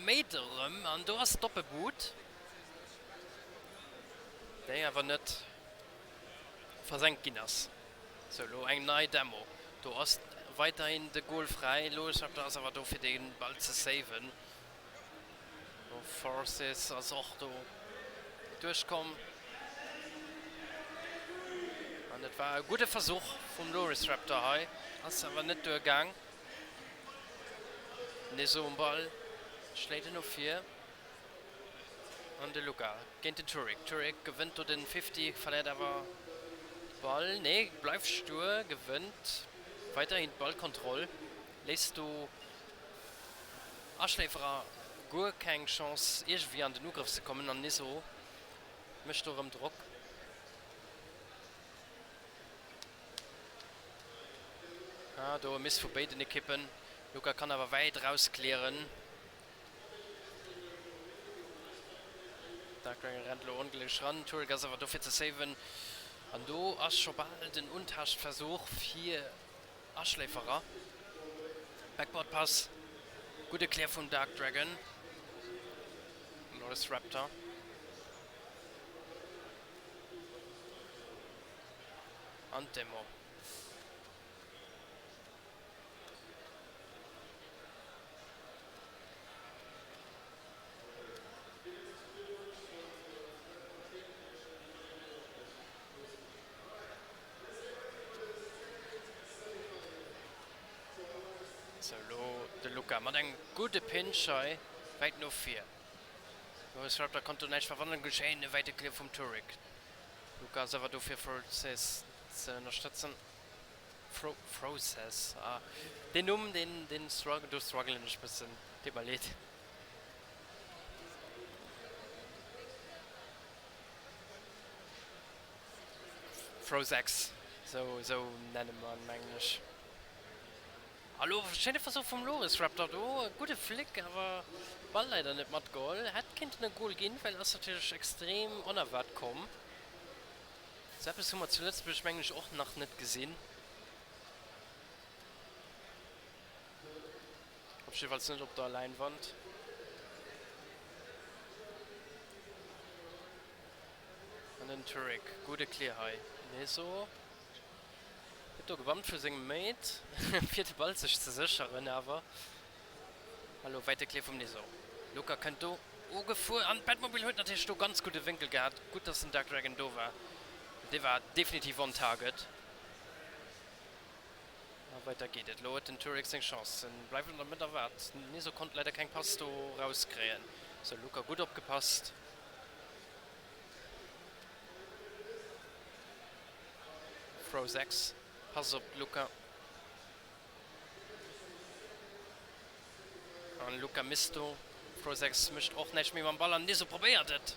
Mate erëm an do ass d'oppe But, déi awer net versenkt ginn ass. Sou, elo eng nei Demo. Do ass weiderhin de Goal fräi. Loeschapter ass awer do fir de Ball ze saven. Lo Forces ass och do duerchkomm. An et war e gudde Versuch vum Loris Raptor hei, ass awer net duergaang. Nees um Ball, schléit en no vir. An de Luca géint den Turek. Turek gewënnt do den Fifty, verléiert awer de Ball. Nee, bleift stur, gewënnt weiderhin d'Ballkontroll. Léisst do Aschléiferer guer keng Chance iergendwéi an den Ugrëff ze kommen an Niso mécht do erëm Drock. Ah, do e Miss vu béiden Ekippen. Luca kann awer wäit erausklären. Dark Dragon rennt elo onglécklech ran, Turek ass awer do fir ze saven an do ass scho bal den Untaaschtversuch fir Aschléiferer. Backboard Pass, gudde Clear vum Dark Dragon, Loris Raptor. An d'Demo. Sou, elo de Luca mat engem gudde Pinch hei wäit no vir. Loris Raptor konnt do näischt verwandelen. Schéine wäite Clear vum Turek. Luca ass awer do fir Forces ze ënnerstëtzen. Fro Froses, ah deen Numm deen deen struggle do struggelen ech bëssen, deet mer leed. Frosex, sou sou nenne mer en mengen ech. Hallo, schéine Versuch vum Loris Raptor do, e gudde Flick awer Ball leider net matgeholl, hätt kéinten e Goal ginn, well ass natierlech extrem onerwaart komm. Sou eppes hu mer zu Lëtzebuerg mengen ech och nach net gesinn. Op jiddefalls net op der Läinwand. An den Turek, gudde Clear hei. Neso gëtt do gebammt vu sengem Mate, fir de Ball sech ze sécheren awer. Hallo, wäite Clear vum Neso. Luca kënnt do ugefuer an d'Batmobil huet natierlech do ganz gudde Wénkel gehat. Gutt, dass den Dark Dragon do war. Dee war definitiv on target. A weider geet et. Lo huet den Turek seng Chance. En bleift an der Mëtt a waart. Neso konnt leider keng Pass do rauskréien. Sou, Luca gutt opgepasst. Frozex Pass op Luca. An Luca Misto. Frozex mécht och näischt méi mam Ball an Niso probéiert et.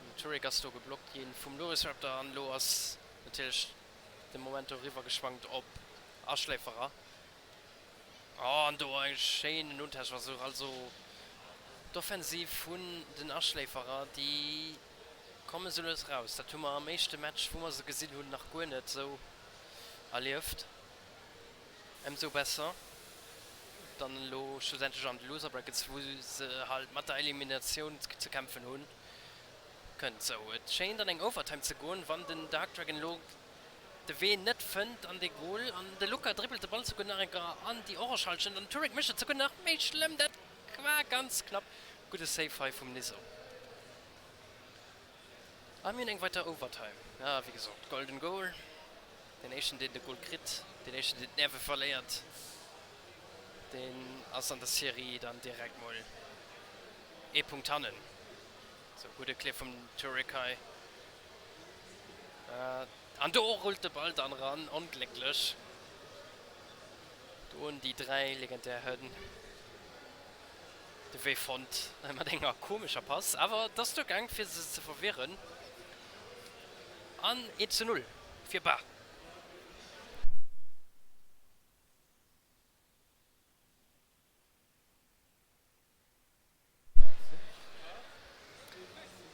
Den Turek ass do geblockt ginn vum Loris Raptor an elo ass natierlech de Moment doriwwer geschwankt op Aschléiferer. Oh, an do e schéinen Untouch-Versuch. Also d'Offensiv vun den Aschléiferer, déi komme sou lues raus. Dat hu mer am éischte Match, wou mer se gesinn hunn, nach guer net sou erlieft. Emsou besser dann elo schlussendlech an de Loser Brackets, wou se halt mat der Eliminatioun ze kämpfen hunn, kënnt. Sou, et schéint an eng Overtime ze goen, wann den Dark Dragon elo de Wee net fënnt an de Goal an de Luca dribbelt de Ball souguer nach eng Kéier an déi orange Hallschent an den Turek mécht et souguer nach méi schlëmm. Dat war ganz knapp. Gudde Save hei vum Niso. A mir hunn eng weiter Overtime. Ja, wéi gesot, Golden Goal. Deen éischten deen de Goal kritt, deen éischten deen d'Nerve verléiert, deen ass an der Serie dann direkt mol ee Punkt hannen. Sou, gudde Clip vum Turek hei. An do rullt de Ball dann eran, onglécklech. Do hunn déi 3 legendär Hënn de Wee fonnt mat enger komescher Pass, awer et ass duergaang fir se ze verwirren. An 1 zu 0 fir Bar.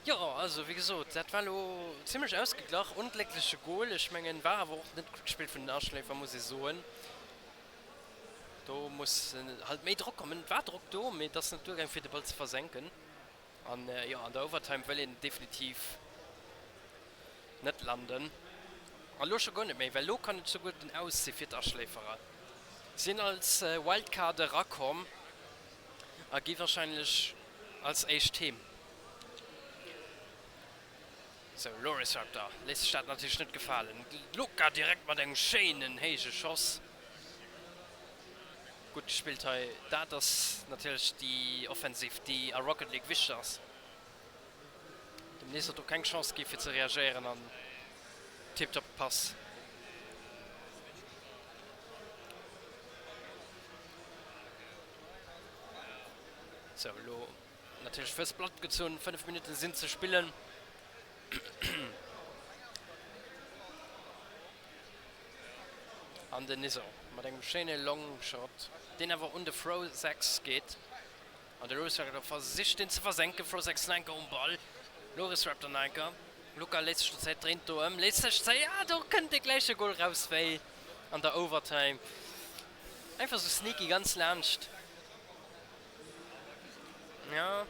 Jo, also wéi gesot, dat war elo zimlech ausgeglach. Ongléckleche Gol, ech mengen, war awer och net gutt gespillt vun den Aschléifer, muss ee soen. Do muss halt méi Drock kommen. Et war Drock do, mee et ass net duergaang fir de Ball ze versenken. An jo, an der Overtime wëll een definitiv net landen. An elo scho guer net méi, well elo kann et souguer den Aus si fir d'Aschléiferer. Sinn als Wildcard erakomm a gi warscheinlech als éischt heem. Sou, Loris Raptor léisst sech dat natierlech net gefalen. Luca direkt mat engem schéinen héije Schoss. Gutt gespillt hei. Dat ass natierlech déi Offensiv, déi a Rocket League wichteg ass. Dem Nice huet do keng Chance gi fir ze reagéieren an tiptop Pass. Sou, elo natierlech First Blood gezunn. 5 Minutten sinn ze spillen. An den Niso mat engem schéine Longshot, deen awer un de Fro 6 geet. An de Loris Raptor versicht deen ze versenken. Fro 6 Nanker um Ball. Loris Raptor Nanker. Luca léisst sech do Zäit, dréint do ëm, léisst sech Zäit. Ah, do kënnt dee gläiche Goal raus wéi an der Overtime. Einfach sou sneaky ganz laanscht. Ja.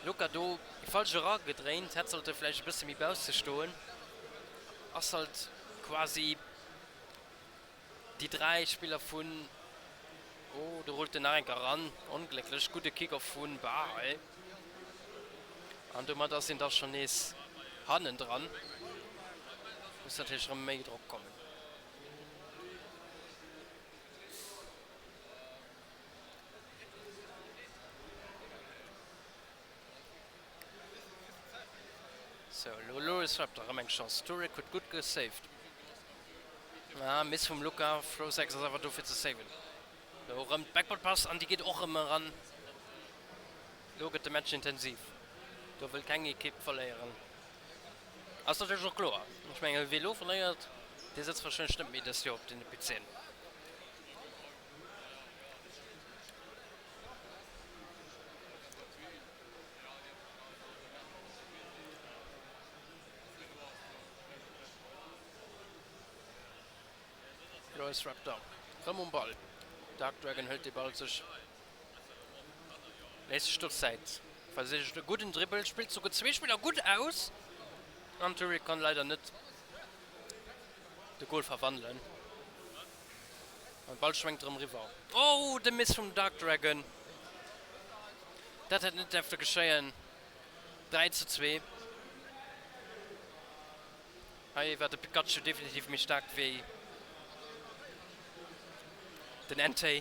Luca do falsch eragedréint, hätt sollte vläicht e bësse méi bausse stoen. Ass halt quasi déi 3 Spiller vun, oh do rullt en nach eng Kéier eran, onglécklech, gudde Kick-off vu Barhei an domat ass een da schonn nees hannendran. Muss natierlech erëm méi Drock kommen. Sou, elo Loris Raptor erëm eng Chance. Turek huet gutt gesaved. Ah, Miss vum Luca. Frosex ass awer do fir ze saven. Elo erëm d'Backboard Pass an déi geet och erëm eran. Elo gëtt de Match intensiv. Do wëll keng Ekipp verléieren. Ass natierlech och kloer. Ech mengen, wie elo verléiert, dee sëtzt warscheinlech net méi dëst Joer op den PCen. Lois Raptor rëm um Ball. Dark Dragon hëlt de Ball sech, léisst sech do Zäit, versicht e gudden Dribbel, spillt souguer zwee Spiller gutt aus an Turek kann leider net de Gol verwandelen. An de Ball schwenkt erëm eriwwer. Oh, de Miss vum Dark Dragon. Dat hätt net däerfte geschéien. 3 zu 2. Hei war de Pikachu definitiv méi staark wéi den Entei.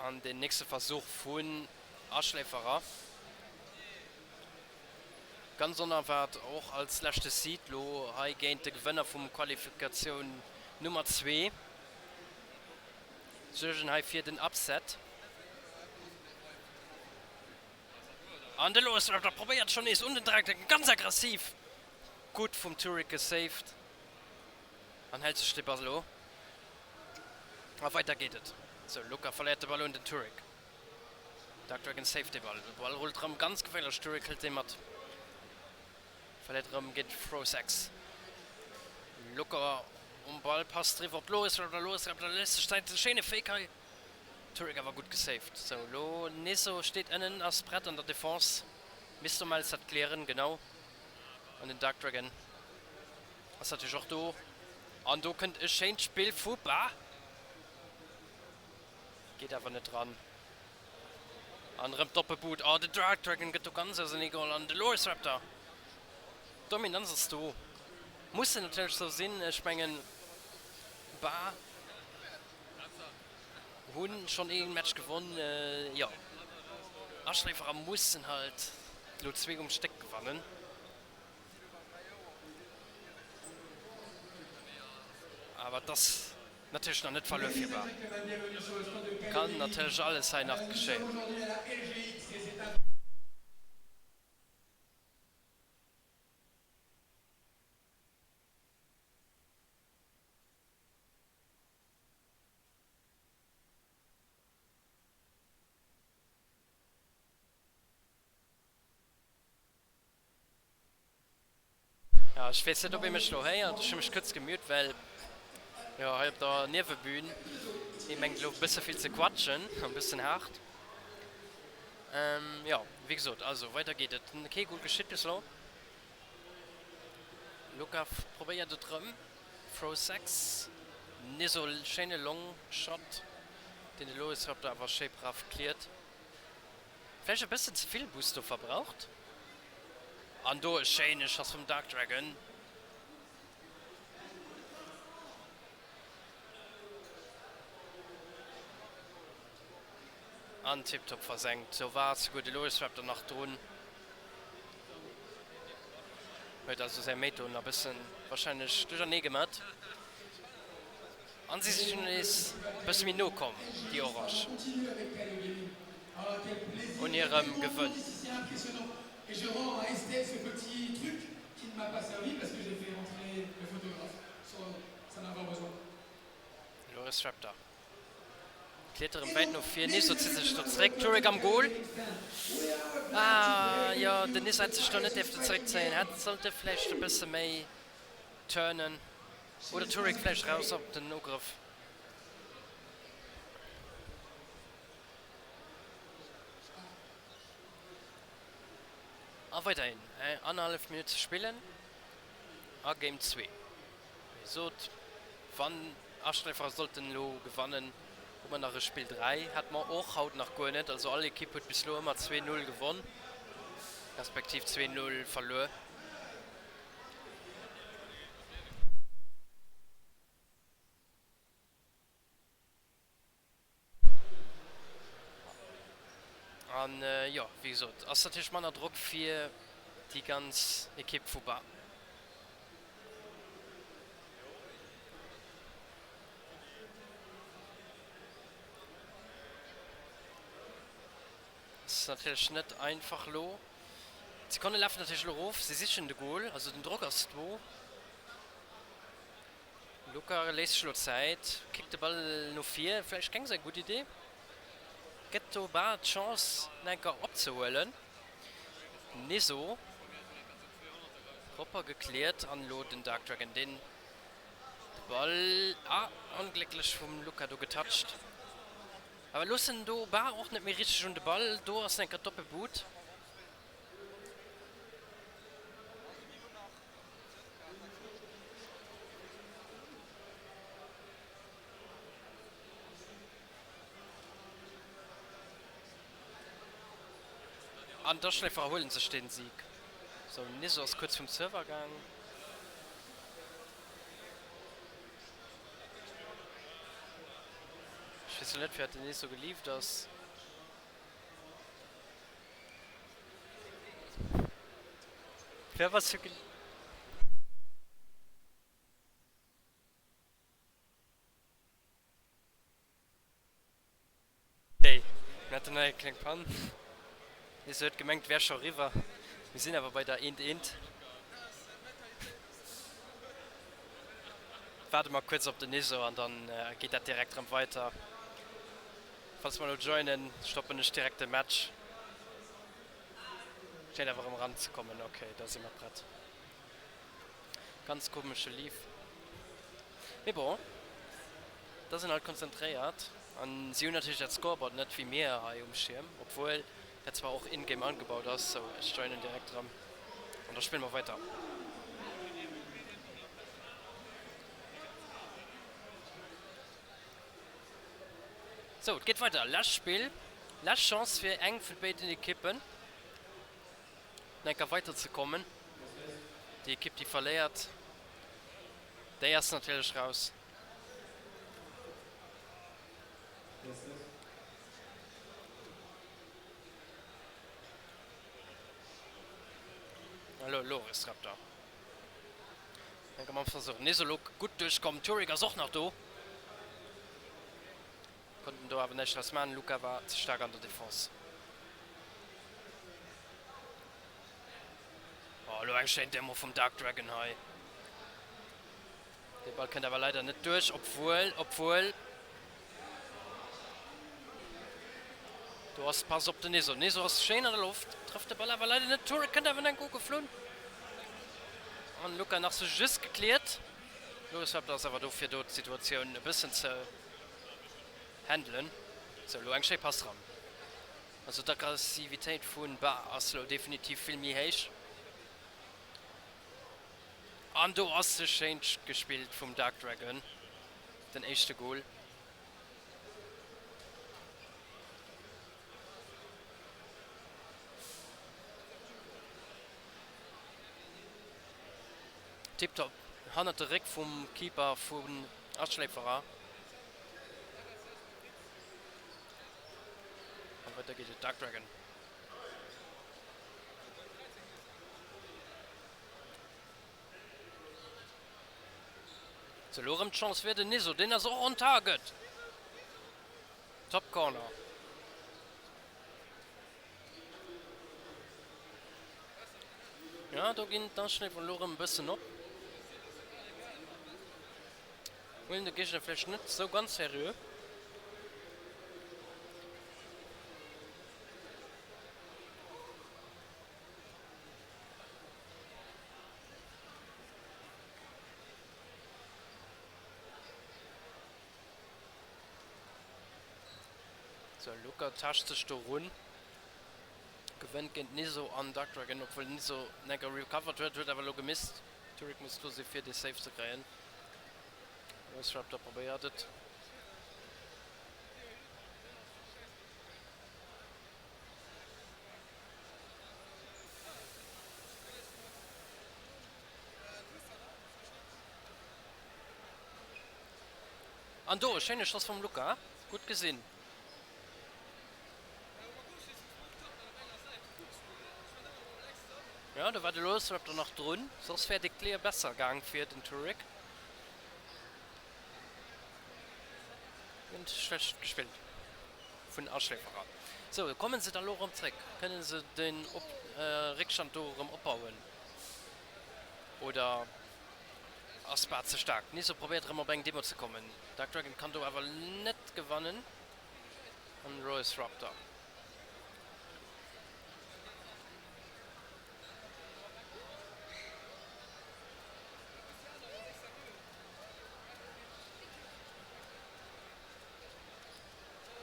An den nächste Versuch vun Aschléiferer. Ganz onerwaart och als leschte Seed lo hei géint de Gewënner vum Qualifikatioun Nummer 2. Suergen hei fir den Upset. An de Loris Raptor probéiert schonn nees un den Dräck, ganz aggressiv. Gutt vum Turek gesaved an hält sech de Ball elo. A weider geet et. Sou, Luca verléiert de Ball un den Turek. Dark Dragon saved de Ball. De Ball rullt erëm ganz geféierlech. Turek hëlt dee mat. Verléiert erëm géint Frosex. Luca um Ball, passt eriwwer op Loris Raptor. Loris Raptor léisst sech Zäit. Schéine Fake hei. Turek awer gutt gesaved. Sou, elo Neso steet ënnen, ass prett an der Defense. Misst um Elsatt clearen, genau. An den Dark Dragon ass natierlech och do. An do kënnt e schéint Spill vu Ba. Geet awer net dran. An erëm d'Doppelboot. Oh, de Dark Dragon gëtt do ganz ausenee geholl an de Loris Raptor. D'Dominanz ass do. Muss se natierlech sou sinn. Ech mengen, Ba hunn schonn ee Match gewonn. Jo, Aschléiferer mussen halt elo zwee um Stéck gewannen. Awer et ass natierlech nach net verluer fir Bar. Kann natierlech alles hei nach geschéien. Jo, ech weess net, ob ee mech elo héiert. Ech hu mech kuerz gemute, well jo hei op der Niewebühn ee mengt elo e bësse vill ze quatschen an e bëssen haart. Jo, wéi gesot, also weider geet et. Kee Goal geschitt bis elo. Luka probéiert et erëm. Throw 6, nees e schéine Long Shot, deen de Loris Raptor awer schéi brav cleart. Vläicht e bëssen ze vill Boost do verbraucht. An do e schéine Schoss vum Dark Dragon. An tiptop versenkt. Do war souguer de Loris Raptor nach drun. Huet also säi Mate do nach e bëssen wahrscheinlech duerchernee gemat. An si sinn nees e bësse méi no komm, déi Orange, un hirem Gewënn. Loris Raptor kleet erëm wäit no vir, Nisso zitt sech do zeréck, Turek am Gol. Ah jo, den Nisso hätt sech do net dierften zeréckzéien, hätt sollte vläicht e bësse méi turnen. Oder Turek vläicht raus op den Ugrëff. A weiderhin annerhallef Minutt ze spillen a Game 2. Wéi gesot, wann Aschléiferer sollten elo gewannen, hu mer nach e Spill 3. Hat mer och haut nach guer net. Also all Ekipp huet bis elo ëmmer 2, 0 gewonn, respektiv 2, 0 verluer. An jo, wéi gesot, ass natierlech manner Drock fir déi ganz Ekipp vu Bar. Ass natierlech net einfach elo. D'Sekonne lafen natierlech elo erof. Si sichen de Gol, also den Drock ass do. Luca léisst sech elo Zäit, kickt de Ball no vir, vläicht keng esou eng gutt Idee. Gëtt do bal d'Chance en enker opzehuelen. Niso propper gekläert an elo den Dark Dragon deen de Ball, ah onglécklech vum Luca do getoucht. Awer loossen do bal och net méi richteg un de Ball, do ass en enker Doppelboot. An d'Aschléiferer huelen sech den Sieg. Sou, Niso ass kuerz vum Server gaang. Ech weess lo net firwat den Neso geleaved ass. Firwat bass du geleaved? Hey, mir haten hei eng kleng Pann. Neso huet gemengt et wär scho riwwer. Mir sinn awer bei der eent eent. Waarde mer kuerz op den Neso an dann geet dat direkt rëm weiter. Falls mer elo joinen, stoppen ech direkt de Match. Schéin awer erëm eran ze kommen. Ok, da si mer prett. Ganz komesche Leave. Mee bon, da sinn halt konzentréiert. An si hunn natierlech dat Scoreboard net wéi mir hei um Schierm, obwuel dat zwar och in-game angebaut ass. Sou, ech joinen direkt erëm an da spille mer weider. Sou, et geet weider. Lescht Spill, lescht Chance fir eng vun béiden Ekippen nach eng Kéier weiderzekommen. Déi Ekipp, déi verléiert, déi ass natierlech raus. Elo, Loris Raptor. Enke mam Versuch. Nees elo gutt duerchkomm. Turik ass och nach do. Konnten do awer näischt draus maachen. Luca war ze staark an der Defense. Oh, elo eng schéin Demo vum Dark Dragon hei. Dee Ball kënnt awer leider net duerch, obwuel, obwuel. Do ass d'Pass op den Neso. Neso ass schéin an der Loft, trëfft de Ball awer leider net. Toure kënnt awer enk ugeflunn. An Luca nach sou just gekläert. Loris Raptor ass awer do fir do d'Situatioun e bëssen ze handelen. Sou, elo eng schéi Pass ran. Also d'Aggressivitéit vu Bar ass elo definitiv vill méi héich. An do ass se schéin gespillt vum Dark Dragon, den éischte Goal. Tiptop hannert de Réck vum Keeper vun Aschléiferer. An weider geet et, Dark Dragon. Sou, elo erëm d'Chance fir den Niso, deen ass och on target. Top Corner. Ja, do ginn d'Aschléifer elo erëm e bëssen op. Huelen de Géigner vläicht net sou ganz seriö. Sou, Luca tascht sech do run, gewënnt géint Niso an Dark Dragon, obwuel Niso enker recovered huet, huet awer elo gemisst. Turik muss do si fir dee Save ze kréien. Rose Raptor probéiert et. An do e schéine Schoss vum Luca, gutt gesinn. Jo, do war de Loosraptor nach drun, soss wär de Clear besser gaang fir den Turek. Net schlecht gespillt vun Aschléiferer. Sou, kommen se da lo erëm zréck? Kënnen se den Réckstand do erëm opbauen? Oder ass Spa ze staark? Niso probéiert erëm op eng Demo ze kommen. Dark Dragon kann do awer net gewannen. An Royce Raptor.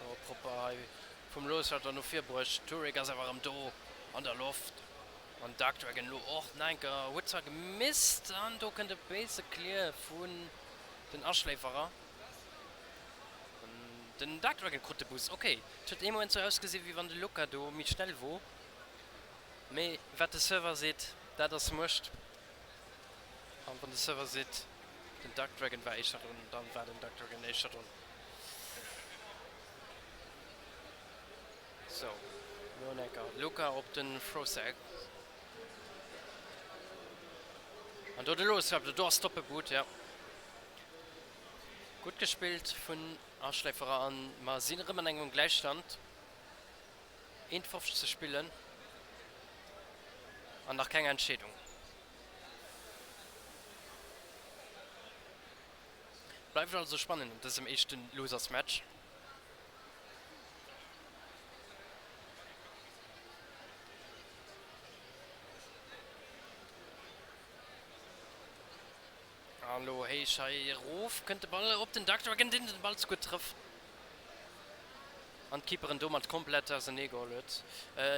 Oh, propper hei vum Looshalter no vir bruecht. Turek ass awer erëm do an der Loft. An Dark Dragon elo och nach eng Kéier. Huet zwar gemisst an do kënnt e béise Clear vun den Aschléiferer. An den Dark Dragon krut de Boost. Ok, et huet ee Moment sou ausgesi wéi wann de Luca do méi schnell wor. Mee wat de Server seet, dat ass Muecht. An wann de Server seet, den Dark Dragon war éischter drun, dann war den Dark Dragon éischter drun. Sou, lo en Ecker. Luca op den Frosek. An do de Loosweb, do ass d'Doppelboot, ja. Gutt gespillt vun Aschläiferer an mer sinn erëm an engem Gläichstand. 1,50 ze spillen an nach keng Entscheedung. Bleift also spannend an dësem éischte Losers Match. An elo héich hei erof kënnt de Ball op den Dark Dragon, deen den Ball ze gutt trëfft an d'Keeperen domat komplett ausernee geholl huet.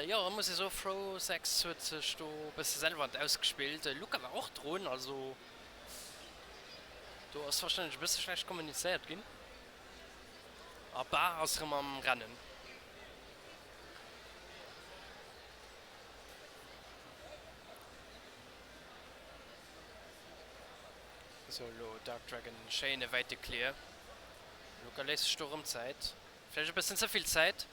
Jo, muss ee soen, Frosex huet sech do e bësse selwer an d'Aus gespillt. Luca war och drun, also do ass warscheinlech e bësse schlecht kommunizéiert ginn. A Bar ass erëm am Rennen. Sou elo Dark Dragon, schéine wäite Clear. Luca léisst sech do erëm Zäit. Vläicht e bëssen ze vill Zäit.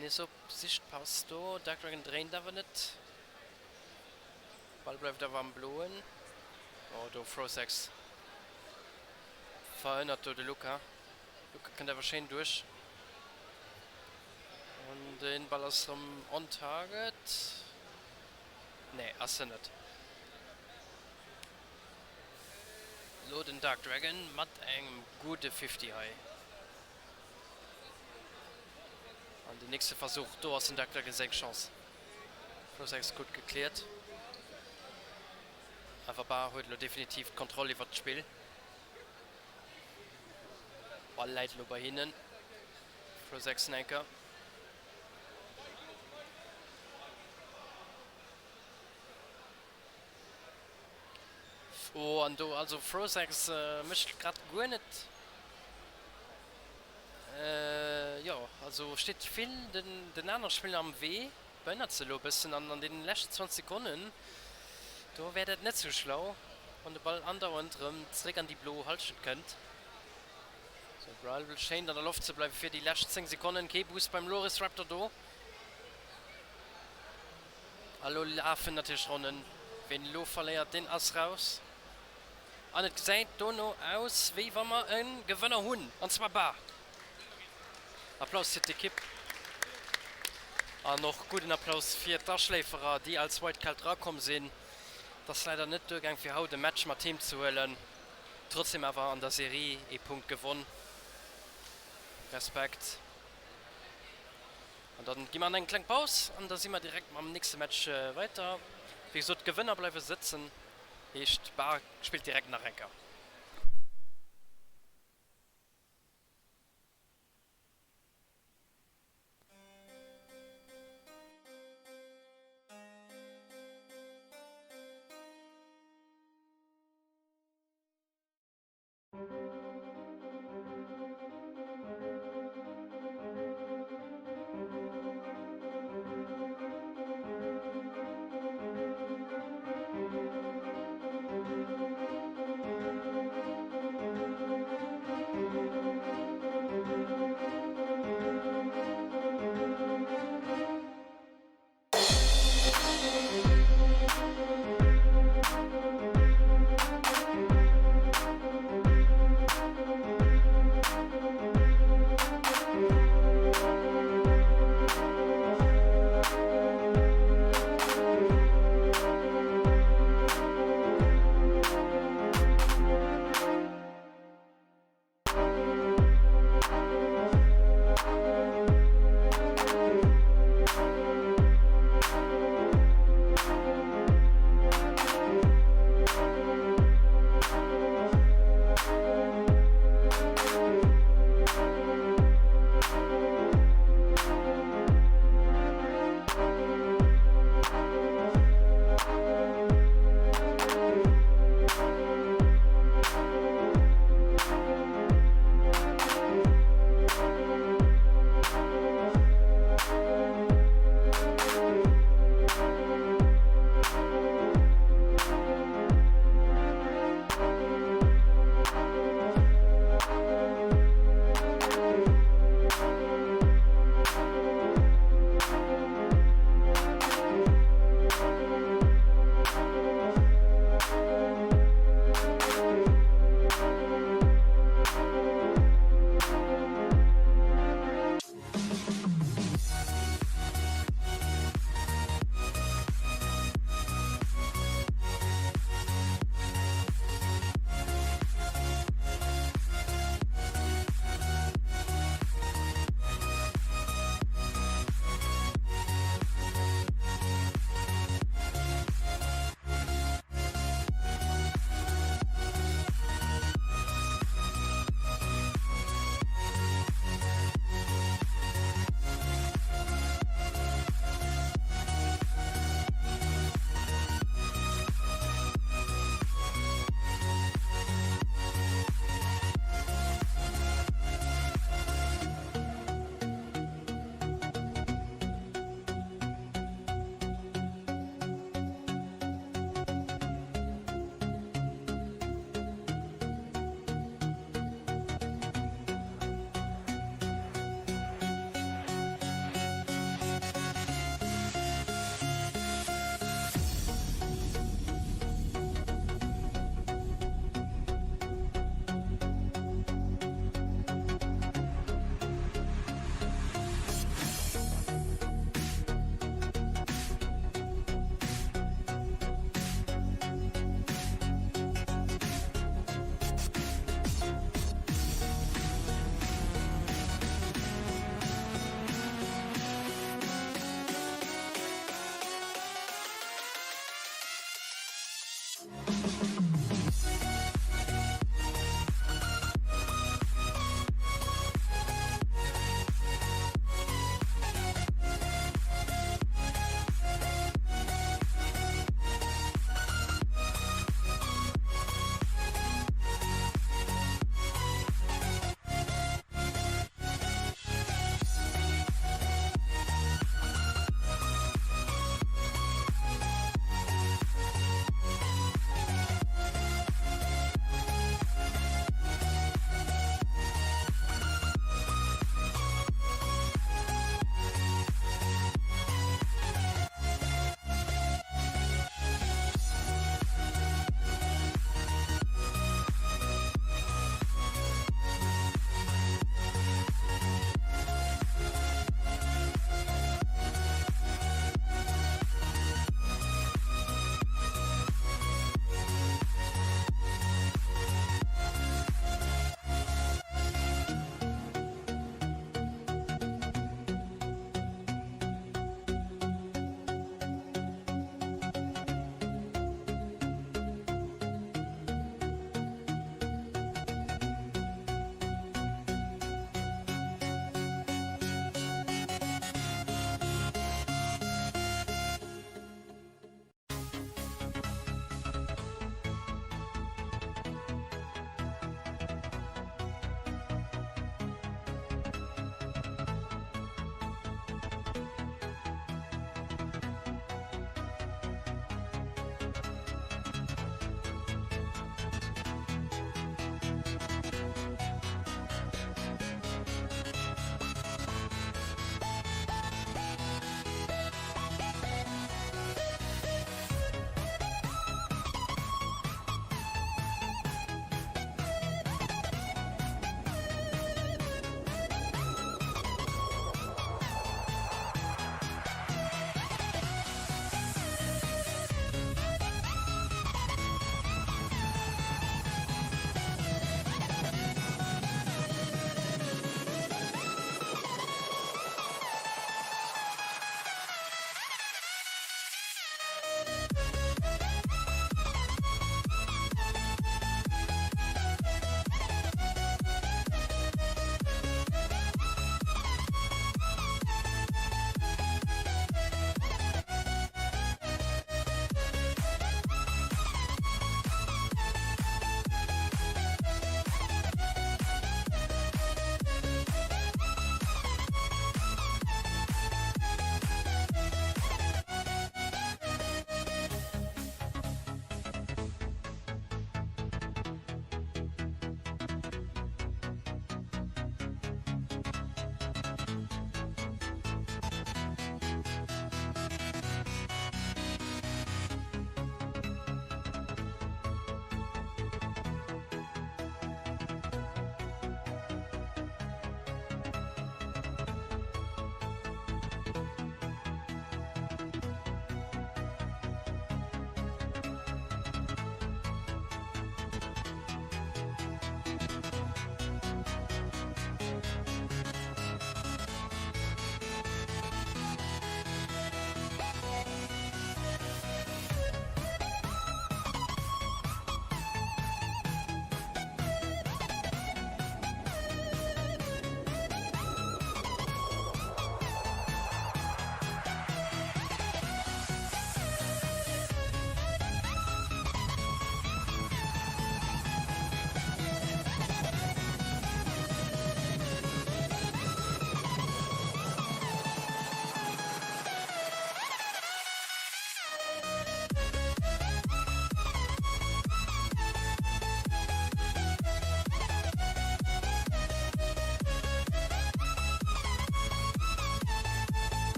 Nees op Sichtpass do. Dark Dragon dréint awer net. Ball bleift awer am Bloen. Oh do Frosex verhënnert do de Luca. Luca kënnt awer schéin duerch. An den Ball ass erëm on target. Nee, ass se net. Lo den Dark Dragon mat engem gudde Fifty hei. An den nächste Versuch, do ass den Dark Dragon seng Chance. Flosex gutt gecleart. Awer Bar huet elo definitiv d'Kontroll iwwert d'Spill. Ball läit elo bei hinnen. Flosex Nenker. Oh an do also Frosex mécht grad guer net jo also steet vill den den aner Spiller am Wee, behënnert se elo e bëssen an an deenen leschten 20 Sekonnen do wär dat net sou schlau wann de Ball andauernd rëm zréck an déi blo Halschent kënnt. Sou Bralwell schéint an der Loft ze bleiwe fir déi lescht 10 Sekonnen. Kee Boost beim Loris Raptor do. A lo lafen natierlech Ronnen. Ween elo verléiert, deen ass raus. An et gesäit dono aus, wéi wa mer e Gewënner hunn, an zwar Bar. Applaus fir d'Ekipp an och gudden Applaus fir d'Aschléiferer, déi als Wildcard erakomm sinn. Et ass leider net duergaang fir haut e Match mat heem ze huelen. Trotzdem awer an der Serie ee Punkt gewonn. Respekt. An dann gi mer an eng kleng Paus an da si mer direkt mam nächste Match weiter. Wéi gesot, d'Gewënner bleiwe sëtzen, heescht d'Bar spillt direkt nach eng Kéier.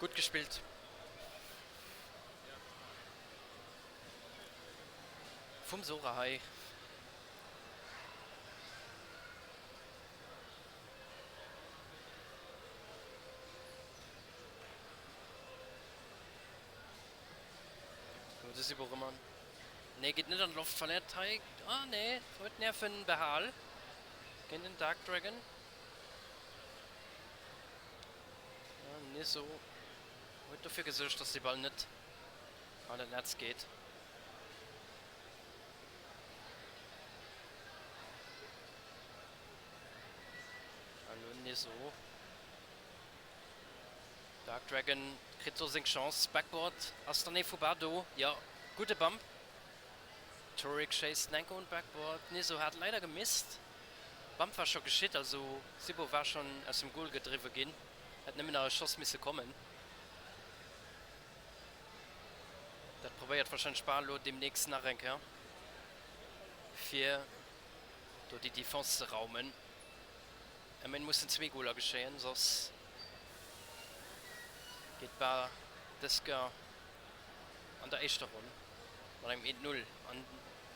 Gutt gespillt. Vum Sora hei. De Sibo rëm an. Nee, geet net an d'Loft, verléiert hei. Ah nee, huet d'Nerven behal géint den Dark Dragon. Niso huet dofir gesuergt, dass de Ball net an dat Netz geet. Elo Niso. Dark Dragon kritt do seng Chance. Backboard ass dann ee vu Bar do. Jo, gudde Bump. Turek schéisst enk un d'Backboard. Niso hat leider gemisst. Bump war scho geschitt, also Sibo war schonn aus dem Goal gedriwwe ginn. Hätt nëmmen nach e Schoss misse kommen. Dat probéiert warscheinlech Bar elo deemnächst nach eng Kéier, fir do déi Defense ze raumen. Ëmmerhin mussen zwee Goler geschéien, soss geet Bar dës Kéier an der éischter Ronn mat engem 1, 0 an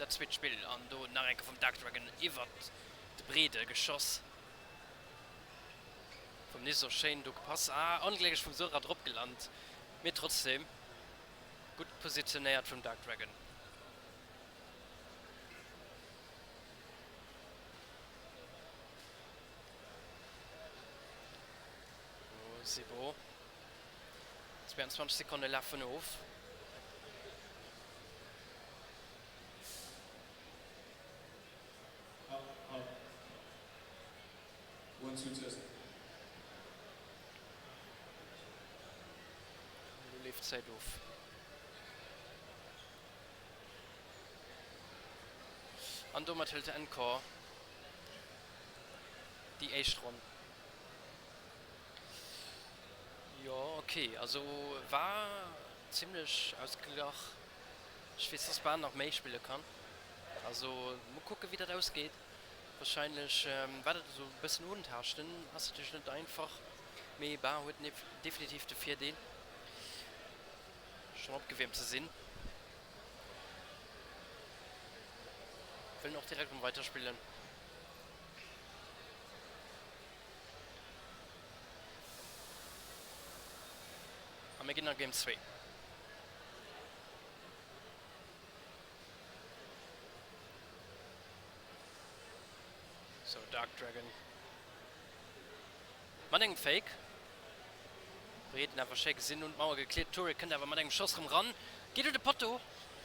dat zweet Spill. An do nach eng Kéier vum Dark Dragon iwwert de Breede geschoss. Vum Niso schéin do gepasst. Ah, onglécklech vum Sora drop gelant, mee trotzdem gutt positionéiert vum Dark Dragon. Sibo. 22 Sekonne lafen of. Elo leeft d'Zäit of. An domat hëlt de Encore déi éischt Ronn. Jo ok, also war zimlech ausgeglach. Ech weess dass Bahn nach méi spille kann, also mol kucke wéi dat ausgeet. Wahrscheinlech war dat esou e bëssen untaaschten, ass natierlech net einfach, mee Bahn huet definitiv de Virdeel schonn opgewiermt ze sinn. Wëllen och direkt erëm weiderspillen. A mir ginn a Game 2. Sou, Dark Dragon mat engem Fake. Breet awer schéi gesinn, un d'Mauer gekleet. Turek kënnt awer mat engem Schoss rëm ran, geet un de Potto,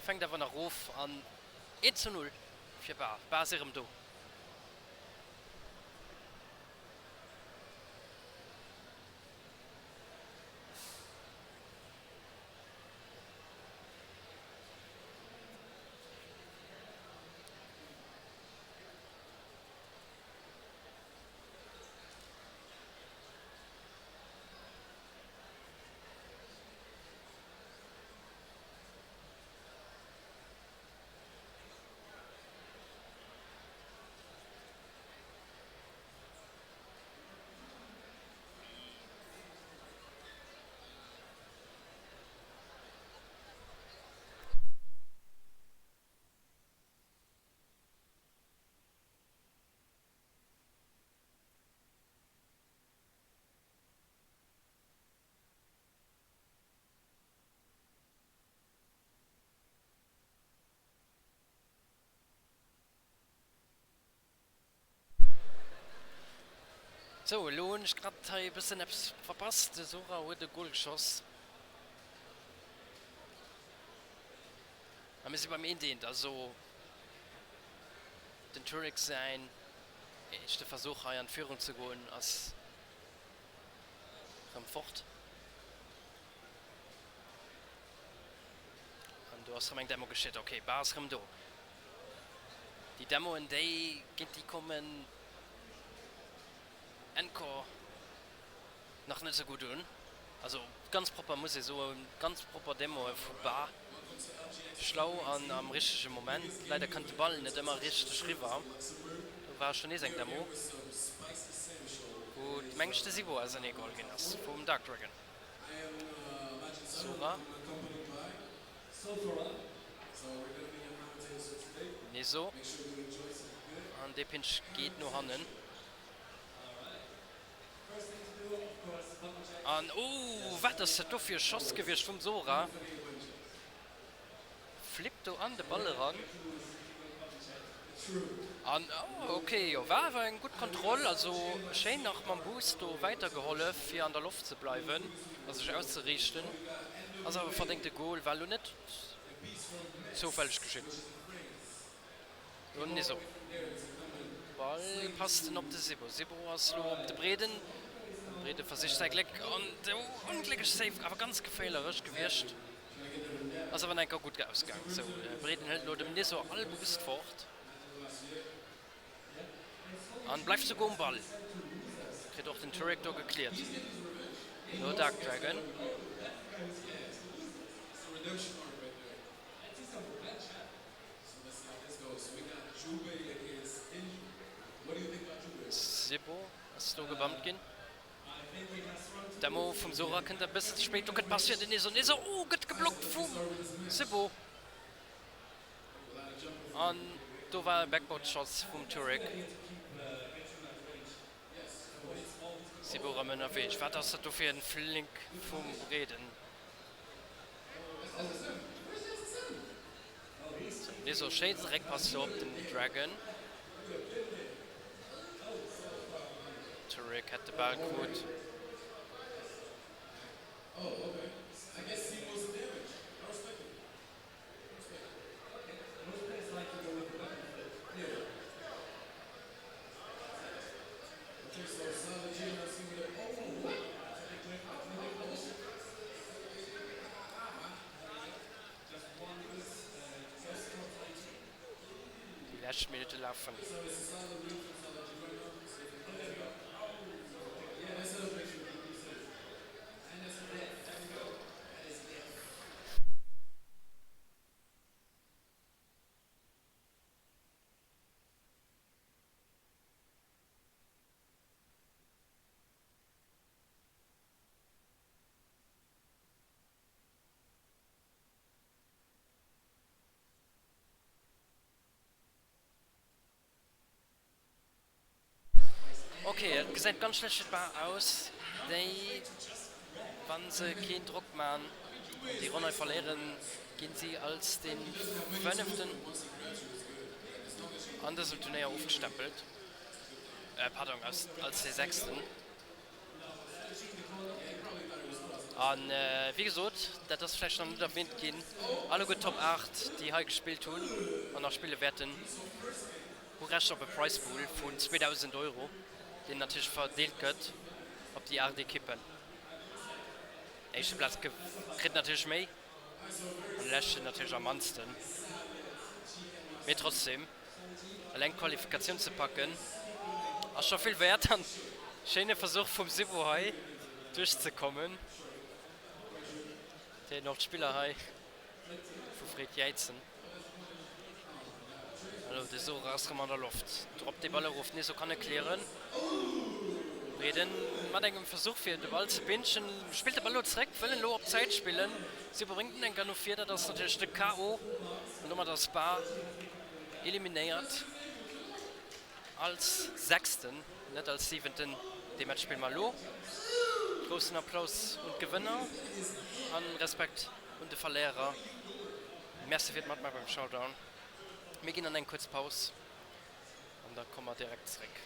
fänkt awer nach of an 1 zu 0 fir Bar. D'Bar si rëm do. Sou, elo hunn ech grad hei e bëssen eppes verpasst. De Sora huet e Gol geschoss. A mir si beim eent eent. Also den Turek säin éischte Versuch hei an d'Führung ze goen ass rëm fort. An do ass rëm eng Demo geschitt. Ok, Bar ass rëm do. Déi Demoen déi géint déi kommen Encore nach net esou gutt un. Also ganz propper muss ee soen, ganz propper Demoe vu Bar. Schlau an am richtege Moment. Leider kënnt de Ball net ëmmer richteg riwwer. Do war schon nees eng Demo wou meng ech de Sibo ausernee geholl ginn ass vum Dark Dragon. Sora. Neso. An dee Pinch geet no hannen. An oh, wat ass dat do fir e Schoss gewiescht vum Sora. Flippt do an de Ball eran. An oh, ok, jo, war awer eng gutt Kontroll. Also schéin nach mam Boost do wäitergehollef, fir an der Loft ze bleiwen a sech auszeriichten. Ass awer e verdéngte Gol, war elo net zoufälleg geschitt. Lo Niso. Ball passt en op de Sibo. Sibo ass lo op de Breeden. Breede versicht säi Gléck an de onglécklech Save, awer ganz geféierlech gewiescht. Ass awer enker gutt ausgaang. Sou, Breeden hëlt lo dem Niso all Boost fort. An bleift souguer um Ball. Kritt och den Turek do gecleart. Lo Dark Dragon. Sebo ass do gebammt ginn. Demo vum Sora kënnt e bësse ze spéit. Do kënnt d'Pass fir den Neso. Neso, oh, gëtt geblockt vum Sebo. An do war e Backboard-Schoss vum Turek. Sebo erëm ënnerwee. Wat ass dat do fir en Flink vum Breeden? Nees o schéin Réckpass do op den Dragon. Turek hätt de Bal krut. Déi lescht Minutte lafen. Ok, et gesäit ganz schlecht fir d'Bar aus. Déi, wa se keen Drock man an déi Ronn hei verléieren, ginn si als dee fënneften an dësem Turnéier ofgestempelt. Pardon, als dee sechsten. An wéi gesot, dat ass vläicht nach net erwähnt ginn, alleguer d'Top 8, déi hei gespillt hunn an nach spille wäerten, hu Recht op e Prize Pool vun 2.000 Euro, deen natierlech verdeelt gëtt op déi 8 Ekippen. Éischte Plaz kritt natierlech méi an de leschten natierlech am mannsten, mee trotzdem. Eleng d'Qualifikatioun ze packen ass scho vill wäert an schéine Versuch vum Sibo hei duerchzekommen. Déi och d'Spiller hei vu Fred jäizen. Elo de Sora ass rëm an der Loft, droppt de Ball erof, Neso kann e clearen. Reden mat engem Versuch fir de Ball ze pinchen, spillt de Ball elo zréck, wëll en elo op Zäit spillen. Sibo bréngt en enker no vir, dat ass natierlech de KO an domat ass Spa eliminéiert als Sechsten, net als Siwenten. Dee Match spille mer elo. Groussen Applaus un d'Gewënner an Respekt un de Verléierer. Merci fir d'Matmaache beim Showdown. Mir ginn an eng kuerz Paus an da komme mer direkt zréck.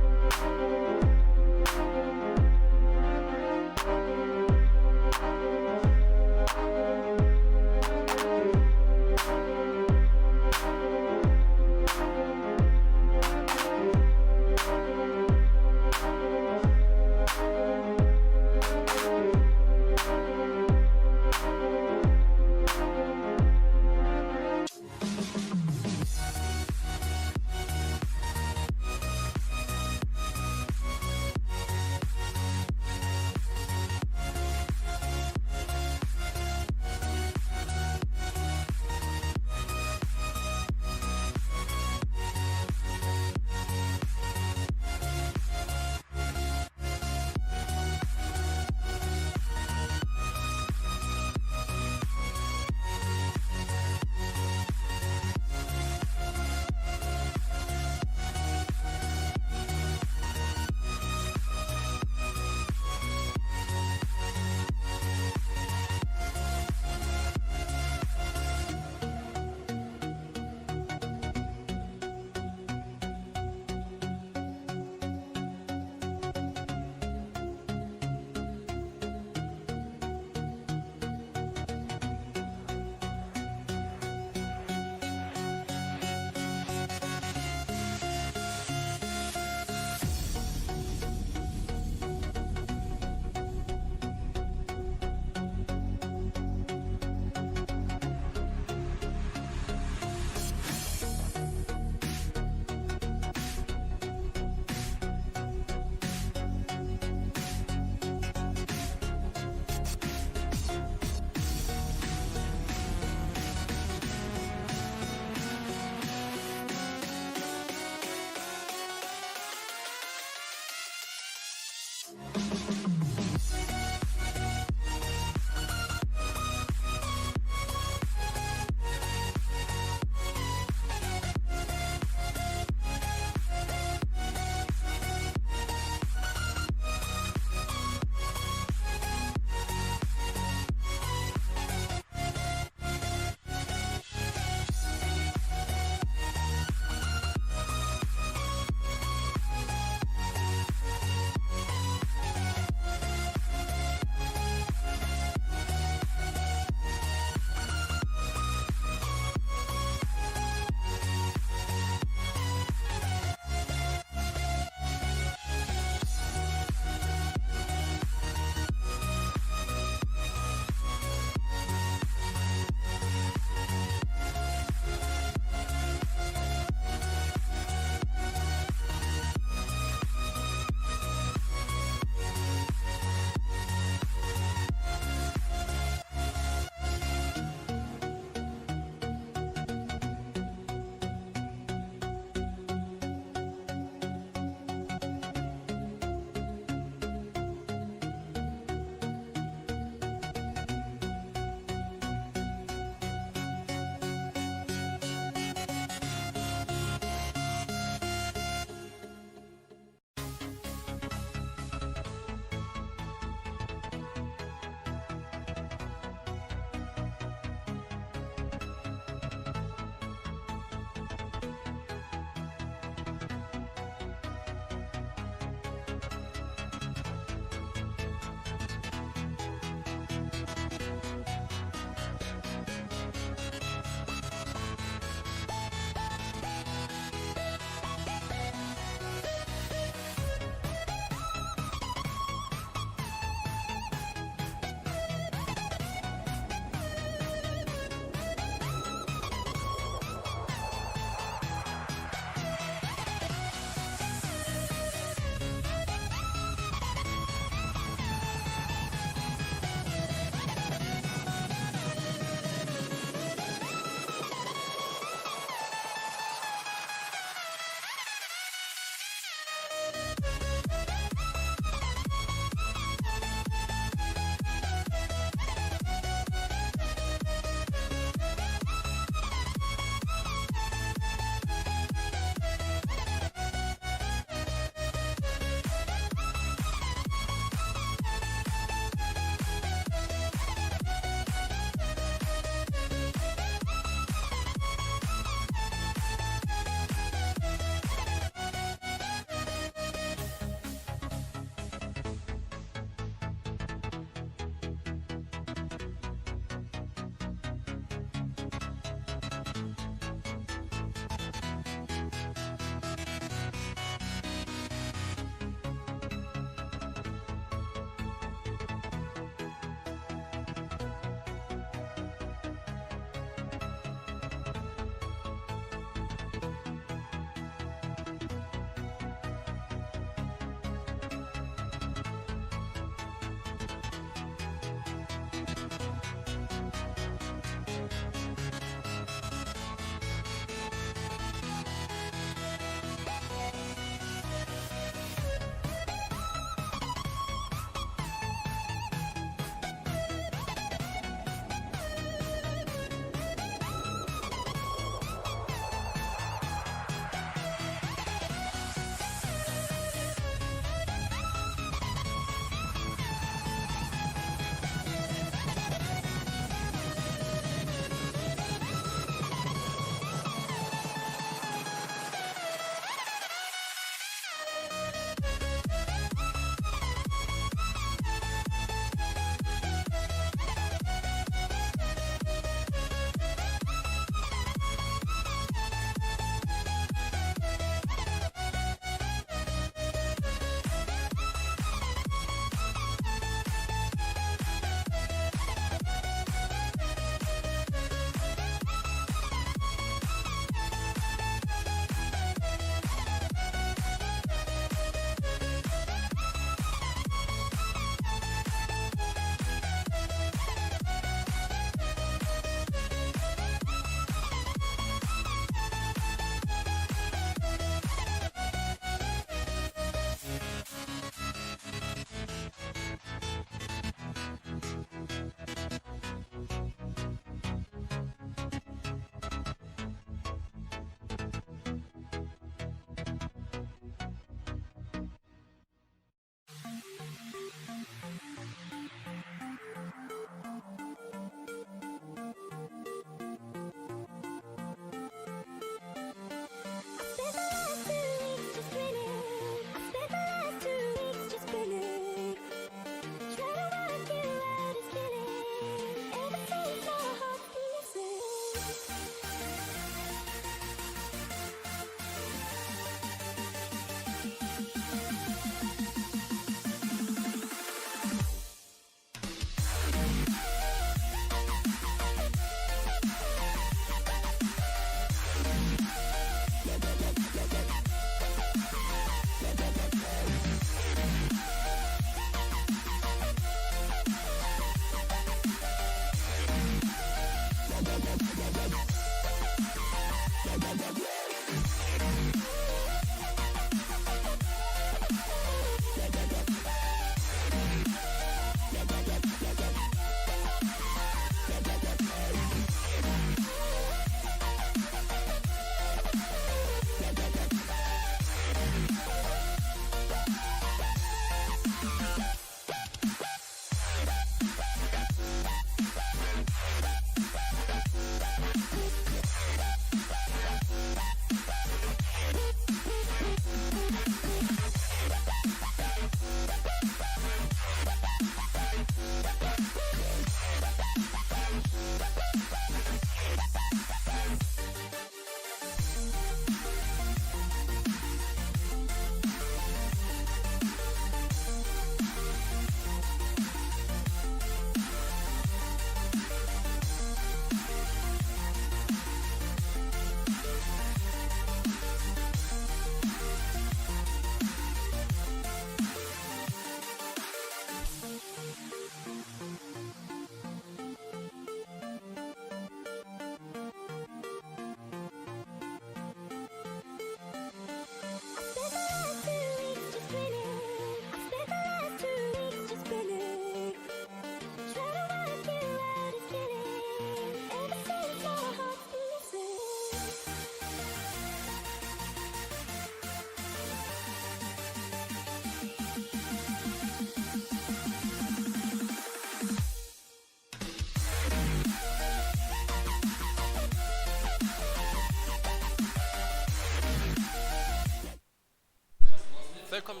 Wëllkomm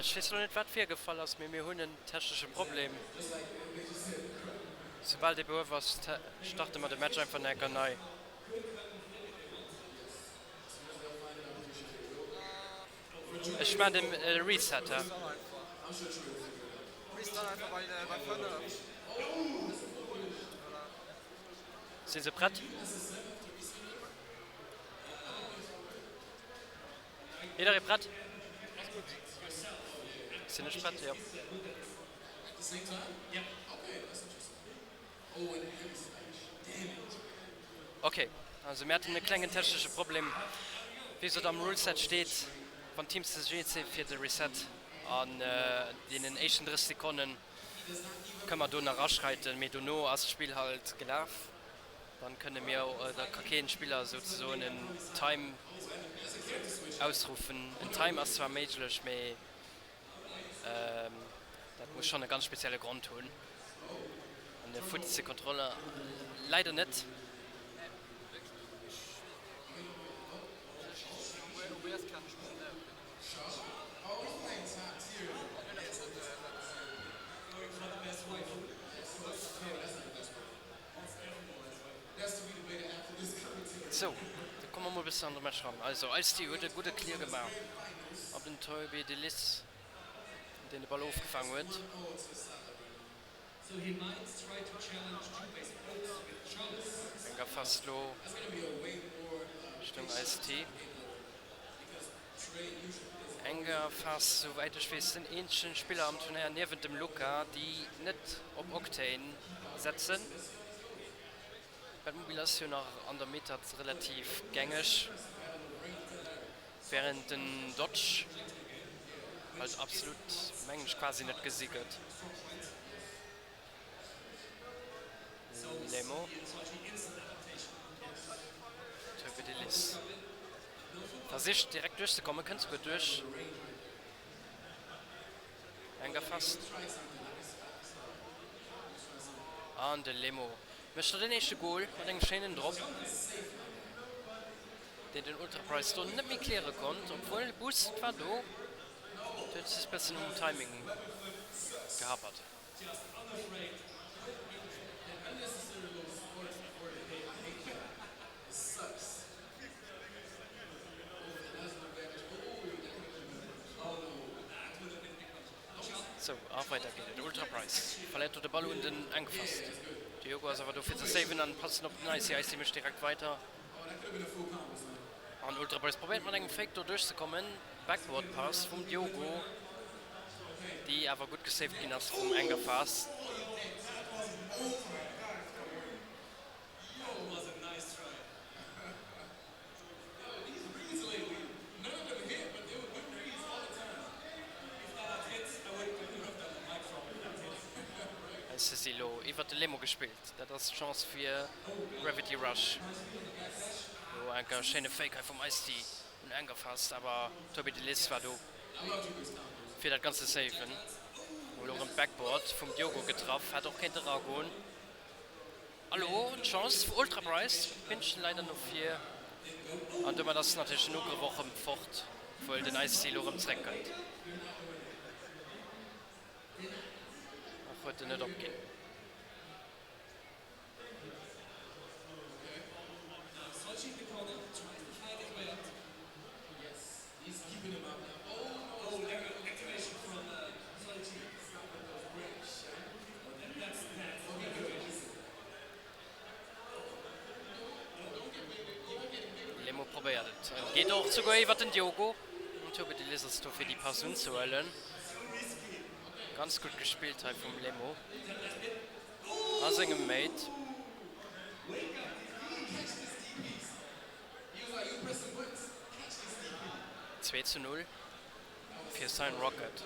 Ech weess elo net wat virgefall ass, mee mir hunn en technesche Problem. Soubal dee behuew ass, starte mer de Match einfach nach enker nei. Ech maan den Reset, he. Sinn se prett? Jidderee prett? Sinn ech prett? Jo. Ok, also mir haten e klengen technesche Problem. Wéi gesot, am Ruleset steet, wann d'Teams zesummee si fir de Reset an deenen éischten 30 Sekonnen, kënne mer do nach aschreiten, mee dono ass d'Spill halt gelaf. Dann kënne mir, da ka keen Spiller souzesoen en Time ausruffen. En Time ass zwar méiglech, mee dat muss schonn e ganz spezielle Grond hunn. An de Foot Controller leider net. Sou, da komme mer mol e bëssen an de Match ran. Also, Ice-T huet e gudde Clear gemaach op den Toby De Lis, deen de Ball ofgefaang huet. Eng erfasst lo Richtung Ice-T. Enger Phas, souwäit ech weess, den eenzegen Spiller am Turnéier niewent dem Luca, déi net op Octane setzen. Batmobile ass jo nach an der Meta relativ gängeg, während den Dodge halt absolut, mengen ech, quasi net gesi gëtt. Lemo. Toby Versicht direkt duerchzekommen, kënnt souguer duerch. Enk erfasst. An de Lemo mécht do den éischte Gol mat engem schéinen Drop. Deen den Ultra Price do net méi cleare konnt, obwuel Boost war do. Et huet just bessen um Timing gehapert. Sou, a weider geet et. Ultra Price verléiert do de Ball un den Engfast. De Diogo ass awer do fir ze saven an passen op den Icy. Icy mécht direkt weider. An Ultra Price probéiert mat engem Fake do duerchzekommen. Backward Pass vum Diogo, déi awer gutt gesaved ginn ass vum Engafast. Se si lo iwwer de Lemo gespillt. Dat ass d'Chance fir Gravity Rush. Lo enker schéine Fake hei vum Ice-T un Angerfast, awer Toby de Liz war do fir dat Ganzt ze saven. Lo erëm d'Backboard vum Diogo getraff, hätt och kéinte eragoen. A lo d'Chance fir Ultra Price, Pinnchen leider no vir an domat ass natierlech den Ugrëff och rëm fort, obwuel den Ice-T lo rëm zréck kënnt. Och huet en net opginn. Lemo probéiert et, en geet och souguer iwwer den Diogo. An Tobi de Liz ass do fir déi Pass unzehuelen. Ganz gutt gespillt hei vum Lemo a sengem Mate. 2 zu 0 fir Cyan Rocket.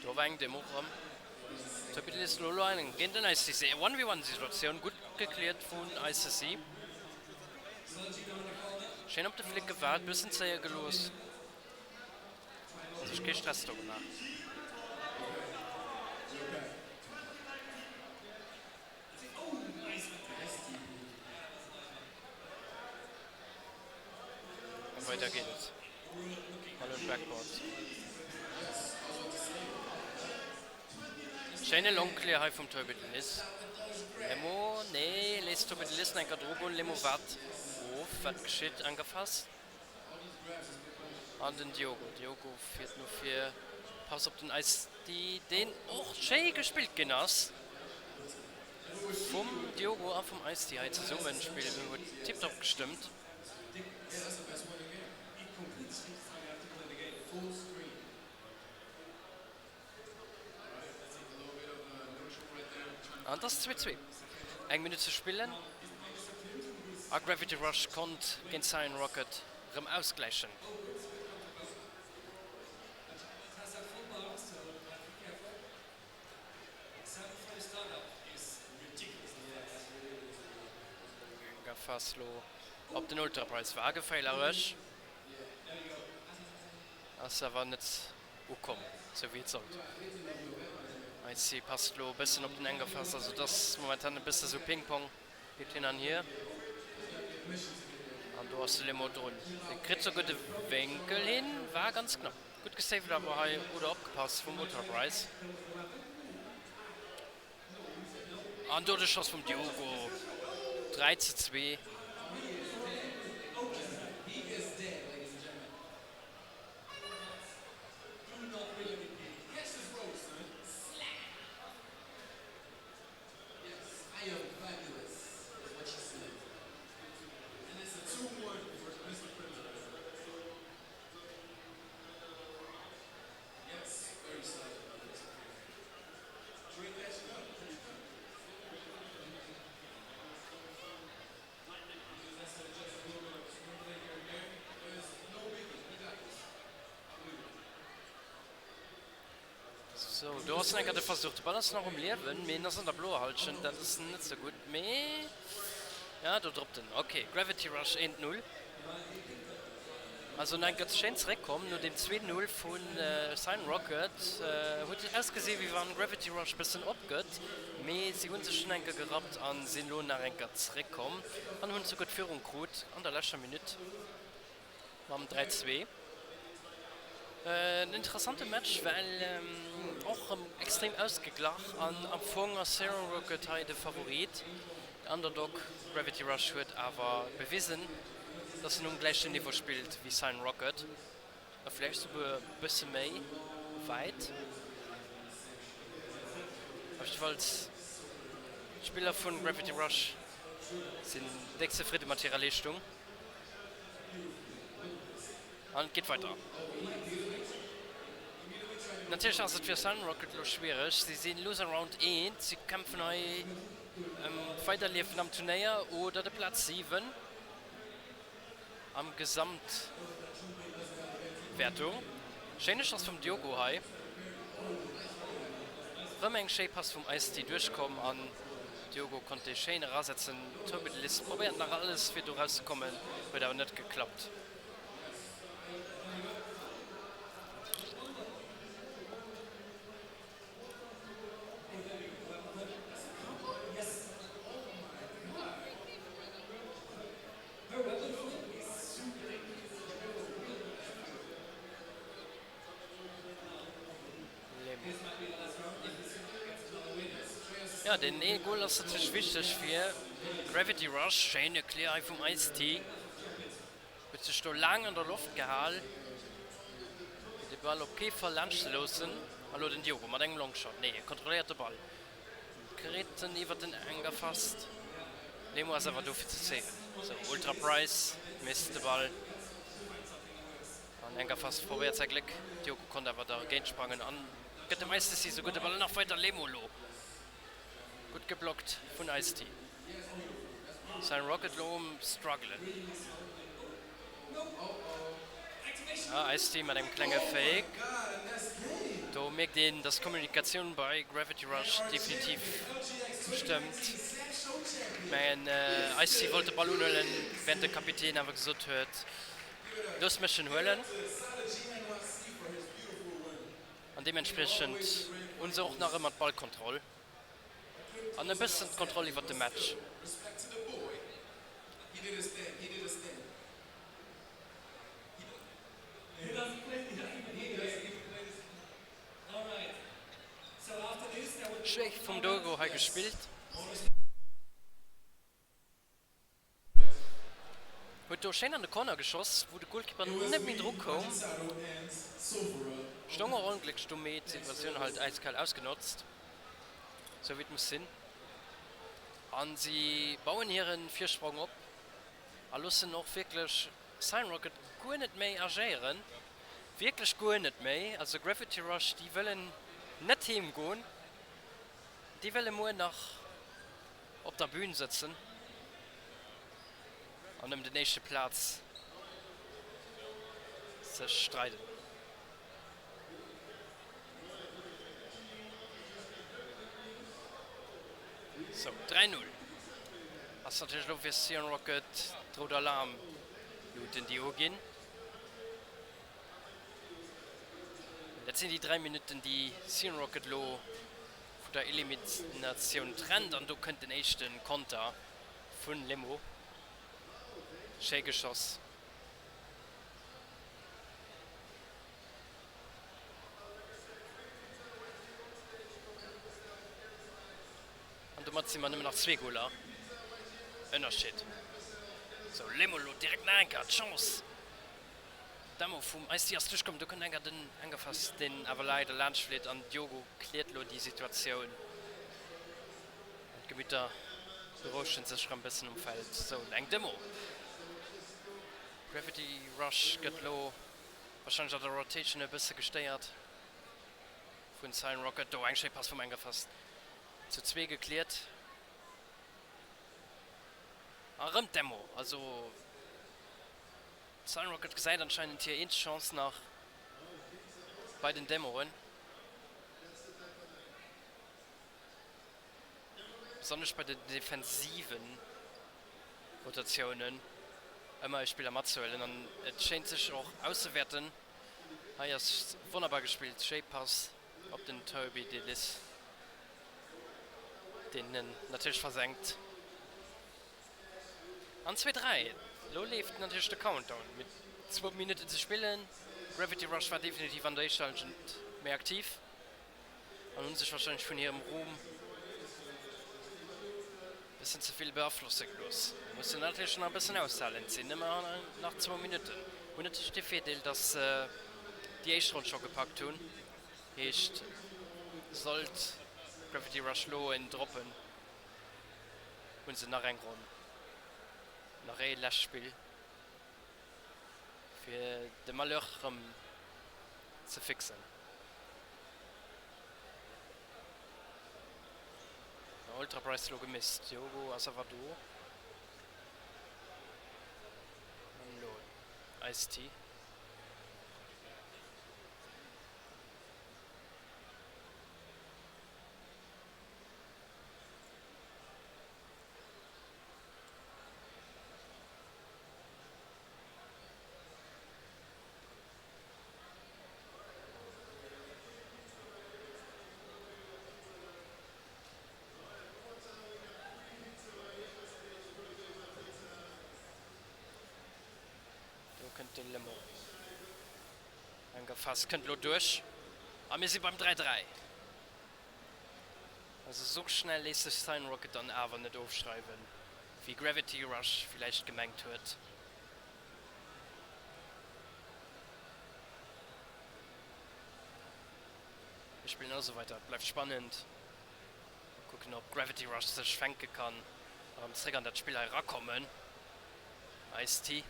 Do war eng Demo rëm. Tobi de Lolo eng géint den ICC. 1v1 Situatioun, gutt gekläert vun ICC. Schéin op de Flick gewaart, bëssen zéie gelooss a sech kee Stress do gemaach. A weider geet et. Ball un d'Backboard. Schéine Long Clear hei vum Toby Denis. Lemo, nee, léisst Toby Denis nach eng Kéier dru goen. Lemo waart of, wat geschitt. Angefasst. An den Diogo. Diogo fiert no vir. Pass op den Ice-T, deen och schéi gespillt ginn ass vum Diogo a vum Ice-T hei zesummen. D'Spill huet tiptop gestëmmt. An et ass 2, 2. Eng Minutt ze spillen a Gravity Rush konnt géint Cyan Rocket rëm ausgläichen. Gafas lo op den Ultraprice war geféierlech, ass awer net ukomm sou wéi et sollt. IC passt lo e bëssen op den Angerfass, also et ass momentan e bësse sou Ping-Pong geet hin an hier. An do ass de Lemo drun, dee kritt souguer de Wénkel hin, war ganz knapp. Gutt gesaved awer hei oder opgepasst vum Ultraprice. An do de Schoss vum Diogo, 3 zu 2. Sou, do ass enker de Versuch. De Ball ass nach um Liewen, mee en ass an der bloer Hallschent. Dat ass net sou gutt, mee ja, do droppt en. Ok, Gravity Rush 1, 0. Also nach enker schéin zeréckkomm no deem 2, 0 vu Cyan Rocket. Huet et ausgesi wéi wann Gravity Rush bëssen opgëtt, mee si hu sech dunn enker gerappt a sinn elo nach enker zeréckkomm an hunn souguer d'Führung krut an der leschter Minutt. Mam 3, 2. En interessante Match, well och rëm extrem ausgeglach an am Fong ass Zero Rocket hei de Favorit. Den Underdog Gravity Rush huet awer bewisen, dass en um gläichen Niveau spillt wéi Cyan Rocket a vläicht souguer e bësse méi wäit. Op jiddefalls, d'Spiller vu Gravity Rush sinn déck zefridde mat hirer Leeschtung. An et geet weider. Natierlech ass et fir Sunrocket elo schwiereg. Si si Loser Round 1. Si kämpfen hei ëm d'Weiderliewen am Turnéier oder de Plaz 7 am Gesamtwäertung. Schéine Schoss vum Diogo hei. Rëm eng schéi Pass vum Ice-T duerchkomm an Diogo konnt dee schéin erasetzen. Toby de List probéiert nach alles fir do raus ze kommen, huet awer net geklappt. Jo, deen ee Goal ass natierlech wichteg fir Gravity Rush. Schéine Clear hei vum Ice-T. Huet sech do laang an der Loft gehal, fir de Ball op kee Fall laanscht ze loossen. A lo den Diogo mat engem Longshot. Nee, e kontrolléiert de Ball. Kritt en iwwer den Enger fast. Nemo ass awer do fir ze saven. Sou, Ultra Price misst de Ball. An enker fast probéiert säi Gléck. Diogo konnt awer dergéint sprangen an gëtt dem Ice-T sou gutt de Ball nach weider. Lemo lo gutt geblockt vun Ice-T. Cyan Rocket lo um struggelen. Ah, Ice-T mat engem klenge Fake. Do mierkt een, dass d'Kommunikatioun bei Gravity Rush definitiv stëmmt. Mengen Ice-T wollt de Ball unhuelen, während de Kapitän awer gesot huet, Looss mech en huelen. An deementspriechend hunn se och nach ëmmer d'Ballkontroll an e bëssen d'Kontroll iwwert de Match. Schlecht vum Diogo hei gespillt. Huet do schéin an de Corner geschoss, wou de Goalkeeper net méi dru koum. Stoung och onglécklech do, mee d'Situatioun halt äiskal ausgenotzt, sou wéi et muss sinn. An si bauen hiren Virsprong op a loossen och wierklech Cyan Rocket guer net méi agéieren. Wierklech guer net méi. Also Gravity Rush, déi wëllen net heem goen, déi wëlle muer nach op der Bühn sëtzen an ëm den éischte Plaz sech streiden. Sou, 3, 0 ass natierlech elo fir Sion Rocket d'rout Alarmluuten déi uginn. Dat sinn déi 3 Minutten déi Sion Rocket elo vun der Eliminatioun trennt an do kënnt den éischte Konter vun Lemo. Schéi geschoss. An domat si mer nëmmen nach zwee Goler Ënnerscheed. Sou, Lemo lo direkt nach eng Kéier d'Chance. Demo vum Ice-T ass duerchkomm, do kënnt enker den Engerfass, deen awer leider laanscht flitt an Diogo kliert lo déi Situatioun an d'Gemütter berouegen sech rem bëssen um Feld. Sou, eng Demo. Gravity Rush gëtt lo wahrscheinlech an der Rotation e bësse gestéiert vun Cyan Rocket. Do eng schéi Pass vum Engerfass zu zwee gekliert a rëm d'Demo. Also. Sunrocket gesäit anscheinend hir eenzeg Chance nach bei den Demoen. Besonnesch bei den defensive Rotatiounen ëmmer e Spiller matzehuelen an et schéint sech och auszewäerten. Hei ass wonnerbar gespillt, schéi Pass op den Toby Delis, deen en natierlech versenkt. An 2, 3, elo leeft natierlech de Countdown. Mit zwou Minutten ze spillen. Gravity Rush war definitiv an der éischter Hallschent méi aktiv an hunn sech warscheinlech vun hirem Ruhm bëssen ze vill beaflosse gelooss. Mussen natierlech nach e bëssen aushalen, et sinn ëmmer nach zwou Minutten. Hunn natierlech de Virdeel, dass se déi éischt Ronn scho gepackt hunn, heescht sollt Gravity Rush lo en droppen, hunn se nach eng Ronn, nach ee lescht Spill fir de Malheur rëm ze fixen. Ultra Price lo gemisst, Diogo ass awer do. An elo Ice-T. Do kënnt de Lemo. Engerfass kënnt elo duerch a mir si beim 3, 3. Also sou schnell léisst sech Sign Rocket dann awer net ofschreiwen, wéi Gravity Rush villäicht gemengt huet. Mir spillen also weider, et bleift spannend. Mol kucken ob Gravity Rush sech fänke kann a rem zréck an dat Spill hei erakommen. Ice-T.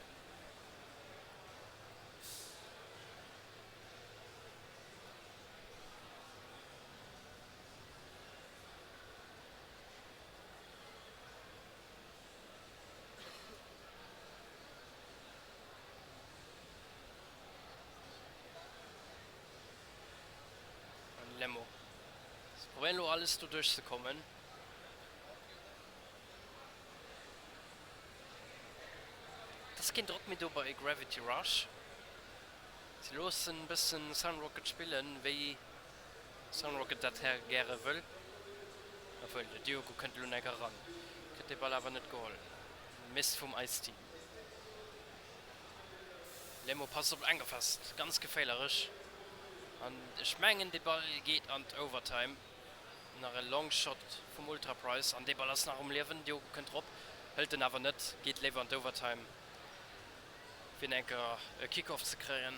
An Lemo. Se probéieren elo alles do duerch ze kommen. Et ass keen Drock méi do bei Gravity Rush. Se loossen e bëssen Sunrocket spillen, wéi Sunrocket dat här gäre wëll. Obwuel, de Diogo kënnt elo enk eran, kritt de Ball awer net geholl. Miss vum Ice-T. Lemo passt op Engerfest, ganz geféilerech. An ech mengen, de Ball geet an d'Overtime. Nach e Longshot vum Ultra Price an dee Ball ass nach um Liewen. Diogo kënnt drop, hëlt en awer net, geet léiwer an d'Overtime. fir enker e Kick-Off ze kréien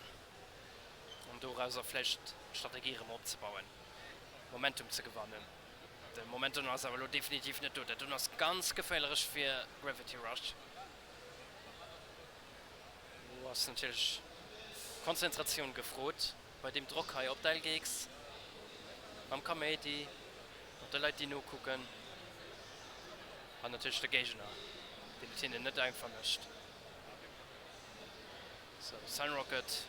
an dorauser vläicht d'Strategie erëm opzebauen, Momentum ze gewannen. De Momentum ass awer elo definitiv net do. Dat doen ass ganz geféierlech fir Gravity Rush. Do ass natierlech Konzentratioun gefrot bei deem Drock hei op d'LGX, mam Kaméidi, mat de Leit déi nokucken an natierlech de Géigner, deen et hinnen net einfach mécht. Sou, Sunrocket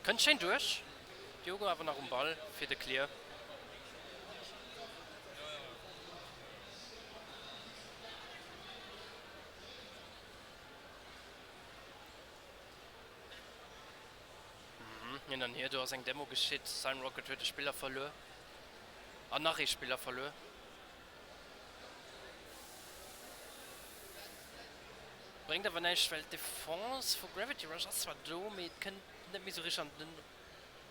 kënnt schéin duerch. Diogo awer nach um Ball fir de Clear. Hin an hier, do ass eng Demo geschitt. Sunrocket huet e Spiller verluer an nach ee Spiller verluer. Bréngt awer näischt, well d'Defense vu Gravity Rush ass zwar do, mee et kënnt net méi sou richteg an den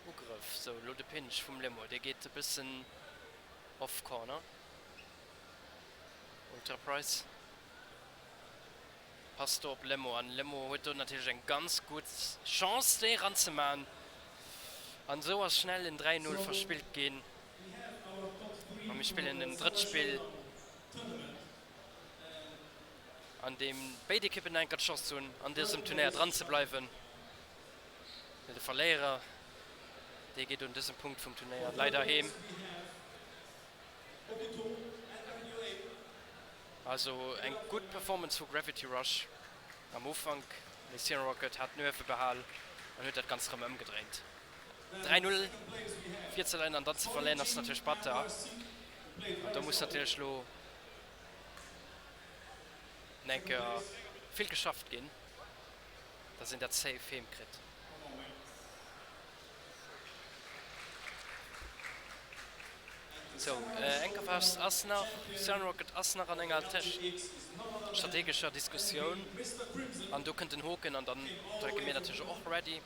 Ugrëff. Sou, elo de Pinch vum Lemo, dee geet e bëssen off corner. Ultra Price passt do op Lemo an Lemo huet do natierlech eng ganz gutt Chance déi eranzeman an esou ass schnell en 3, 0 verspillt ginn. A mir spillen en drëtt Spill, an deem béid Ekippen enker d'Chance hunn, an dësem Turnéier dran ze bleiwen. Well de Verléierer, dee geet un dësem Punkt vum Turnéier leider heem. Also eng gutt Performance vu Gravity Rush am Ufank, mee Cyan Rocket hat d'Nuewe behal an huet dat Ganzt erëm ëmgedréint. 3, 0 vir ze leien an dann ze verléieren ass natierlech batter. An do muss natierlech elo eng Kéier vill geschafft ginn, dass een dat safe heem kritt. Sou, Enkerfest ass nach, Cyanrocket ass nach an enger strategescher Diskussioun an do kënnt den Hoken an dann drécke mir natierlech och Ready.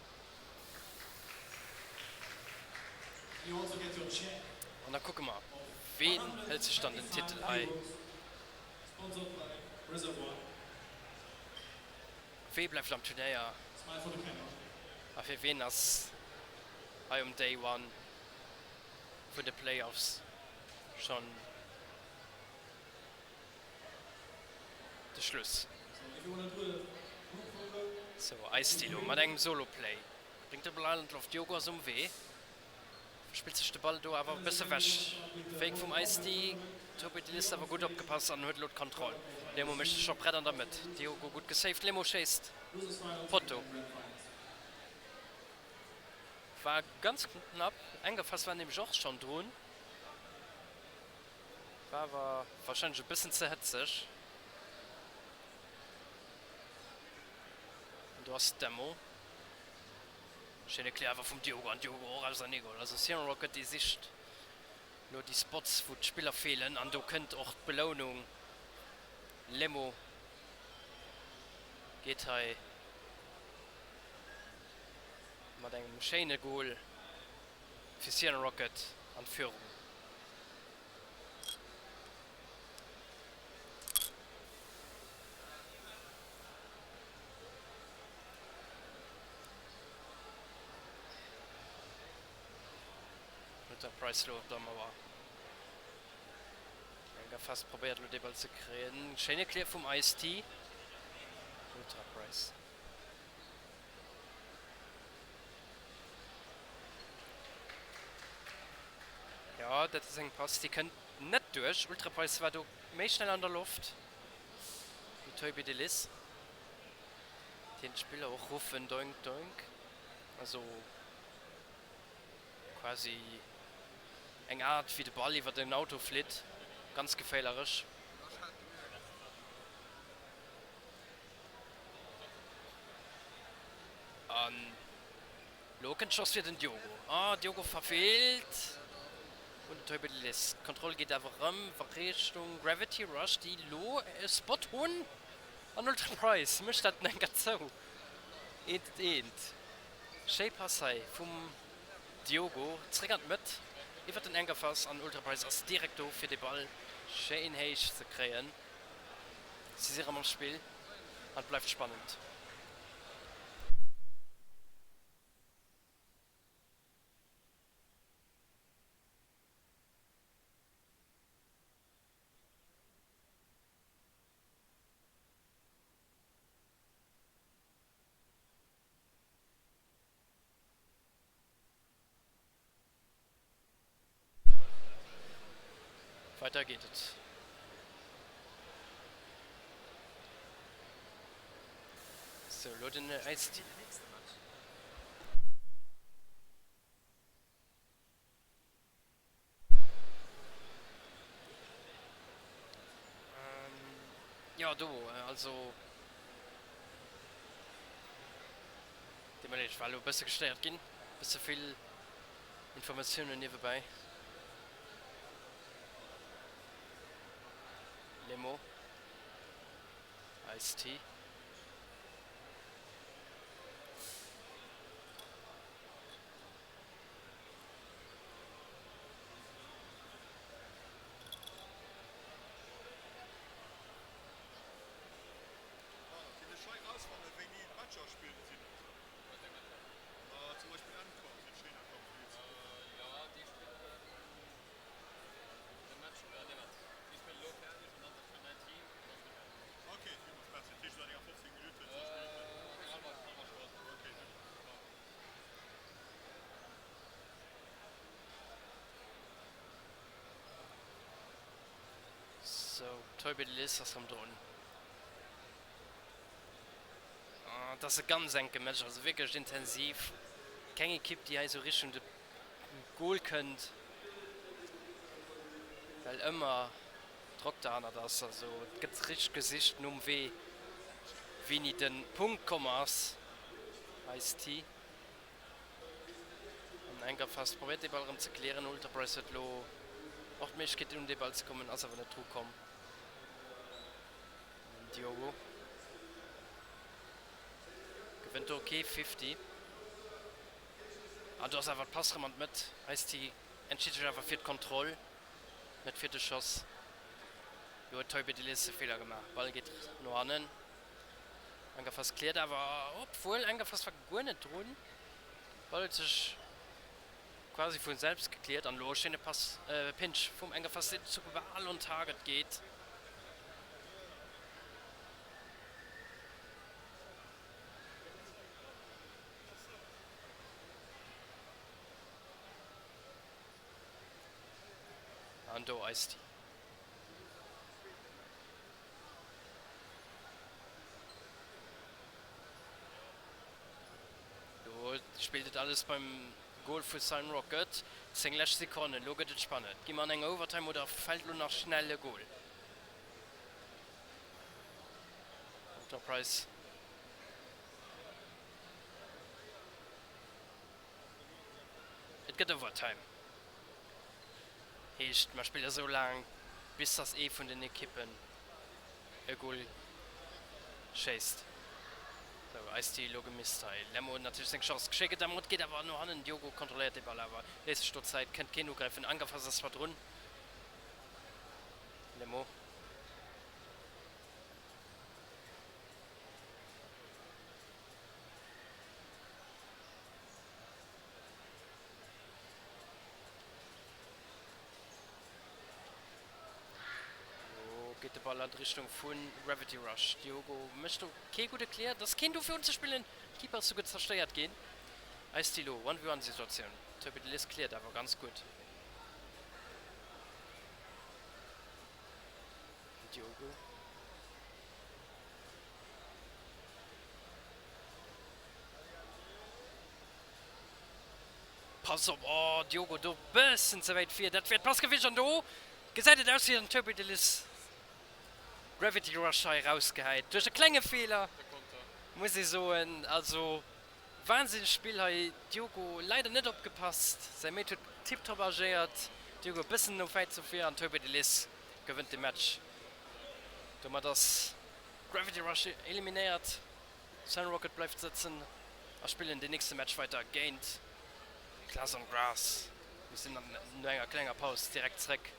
An da kucke mer, ween hëlt sech dann den Titel hei. Wee bleift am Turnéier a fir ween ass hei um Day One vun de Playoffs schonn de Schluss? Sou, Ice-T lo mat engem Solo-Play bréngt de Ball an d'Loft. Diogo ass um Wee. Spillt sech de Ball do awer e bësse wech. Fake vum Ice-T. Tobi Delis awer gutt opgepasst an huet elo d'Kontroll. Lemo mécht sech scho prett an der Mëtt. Diogo gutt gesaved. Lemo schéisst. Potto. War ganz knapp. Engerfass war nämlech och schonn drun. War awer warscheinlech e bëssen ze hëtzeg. An do ass d'Demo. Schéine Cleaver vum Diogo an Diogo och auserneegeholl. Also Cyan Rocket déi sicht lo déi Spots wou d'Spiller feelen an do kënnt och d'Belounung. Lemo geet hei mat engem schéine Goal fir Cyan Rocket an d'Führung. Huet der Price lo op der Mauer eng gefasst, probéiert lo dee Ball ze kréien. Schéine Clear vum Ice-T. Ultra Price. Jo, dat ass eng Pass, déi kënnt net duerch. Ultra Price war do méi schnell an der Loft wéi Toby Delis. Deen d'Spiller och ruffen Doink Doink, also quasi eng Art wéi de Ball iwwer den Auto flitt, ganz geféilerech. An lo kënnt d'Chance fir den Diogo. Ah, Diogo verfeelt un den Toby Delis. D'Kontroll geet awer erëm Richtung Gravity Rush, déi lo e Spot hunn. An Ultra Price mécht dat enker zou. Eent eent. Schéi Pass hei vum Diogo zréck an d'Mëtt iwwert den Enkerfass an Ultra Price ass direkt do fir de Ball schéin héich ze kréien. Si si rëm am Spill an et bleift spannend. Weider geet et. Sou, elo den Ice-T. Jo do, also deet mer leed, ech war elo e bësse gestéiert ginn, e bësse vill Informatiounen niewebäi. Lemo, Ice-T. Sou, Toby Liss ass rëm drun. Et ass e ganz enke Match, also wierklech intensiv. Keng Ekipp, déi hei esou richteg un de Gol kënnt, well ëmmer Drock derhannert ass. Also et gëtt richteg gesicht nom Wee, wéini de Punkt komm ass. Ice-T an enker Phas probéiert dee Ball erëm ze klären. Ultra Press huet elo och d'Méiglechkeet un dee Ball ze kommen, ass awer net dru komm. Diogo gewënnt do kee Fifty. An do ass awer d'Pass erëm an d'Mëtt. Ice-T entscheet sech awer fir d'Kontroll, net fir de Schoss. Do huet Toy Bedelis e Feeler gemaach. Ball geet no hannen. Angerfass kliert awer, obwuel Angerfass war guer net drun. Ball huet sech quasi vu selbst gekliert an elo e schéine Pass, Pinch vum Angerfass, deen zu bal on target geet. An do Ice-T. Do spillt et alles beim Goal vu Sign Rocket. 10 lescht Sekonnen, lo gëtt et spannend. Gi mer an eng Overtime oder fält lo nach schnell e Goal? Enterprise. Et gëtt Overtime. Heescht, mer spille sou laang, bis dass ee vun den Ekippen e Goal schéisst. Sou, Ice-T elo gemisst hei. Lemmo huet natierlech seng Chance. Schéi gedämmert, geet awer no hannen. Diogo kontrolléiert de Ball awer, léisst sech do Zäit, kënnt keen ugräifen. Angerfass ass zwar drun. Lemmo. Lo geet de Ball an d'Richtung vu Gravity Rush. Diogo mécht do kee gudde Clear. Et ass keen do fir unzespillen. Keeper ass souguer zerstéiert ginn. Ice-T lo, One v One Situatioun. Toby de Lis cleart awer ganz gutt. Diogo. Pass op, oh Diogo do bëssen ze wäit vir, dat wär d'Pass gewiescht an do gesäit et aus wéi den Toby de Lis Gravity Rush hei erausgehäit duerch e klenge Feeler muss ee soen. Also wahnsinneg Spill hei, Diogo leider net opgepasst, säi Mate huet tiptop agéiert, Diogo e bëssen no wäit ze vir an Toby de Lis gewënnt de Match. Domat ass Gravity Rush eliminéiert. Sunrocket bleift sëtzen a spillen den nächste Match weider géint Glass on Grass. Mir sinn no enger klenger Paus direkt zréck.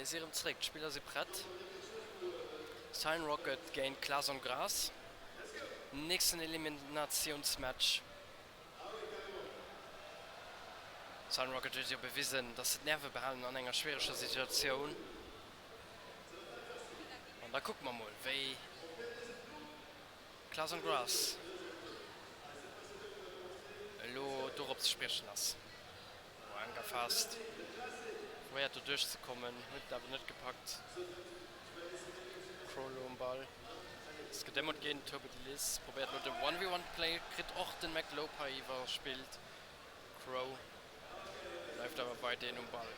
Mir si erëm zeréck, d'Spiller si prett. Cyan Rocket géint Clason Grass, nächsten Eliminatiounsmatch. Cyan Rocket huet jo bewisen, dass se d'Nerve behalen an enger schwiereger Situatioun. An da kucke mer mol, wéi Clason Grass elo dorop ze spriechen ass. Oh, enk erfaasst. Probéiert do duerchzekommen, huet et awer net gepackt. Crow elo um Ball. Ass gedämmert ginn. Toby de Liz probéiert elo de One v One Play, kritt och den McLope hei iwwerspillt. Crow bleift awer weiderhin um Ball.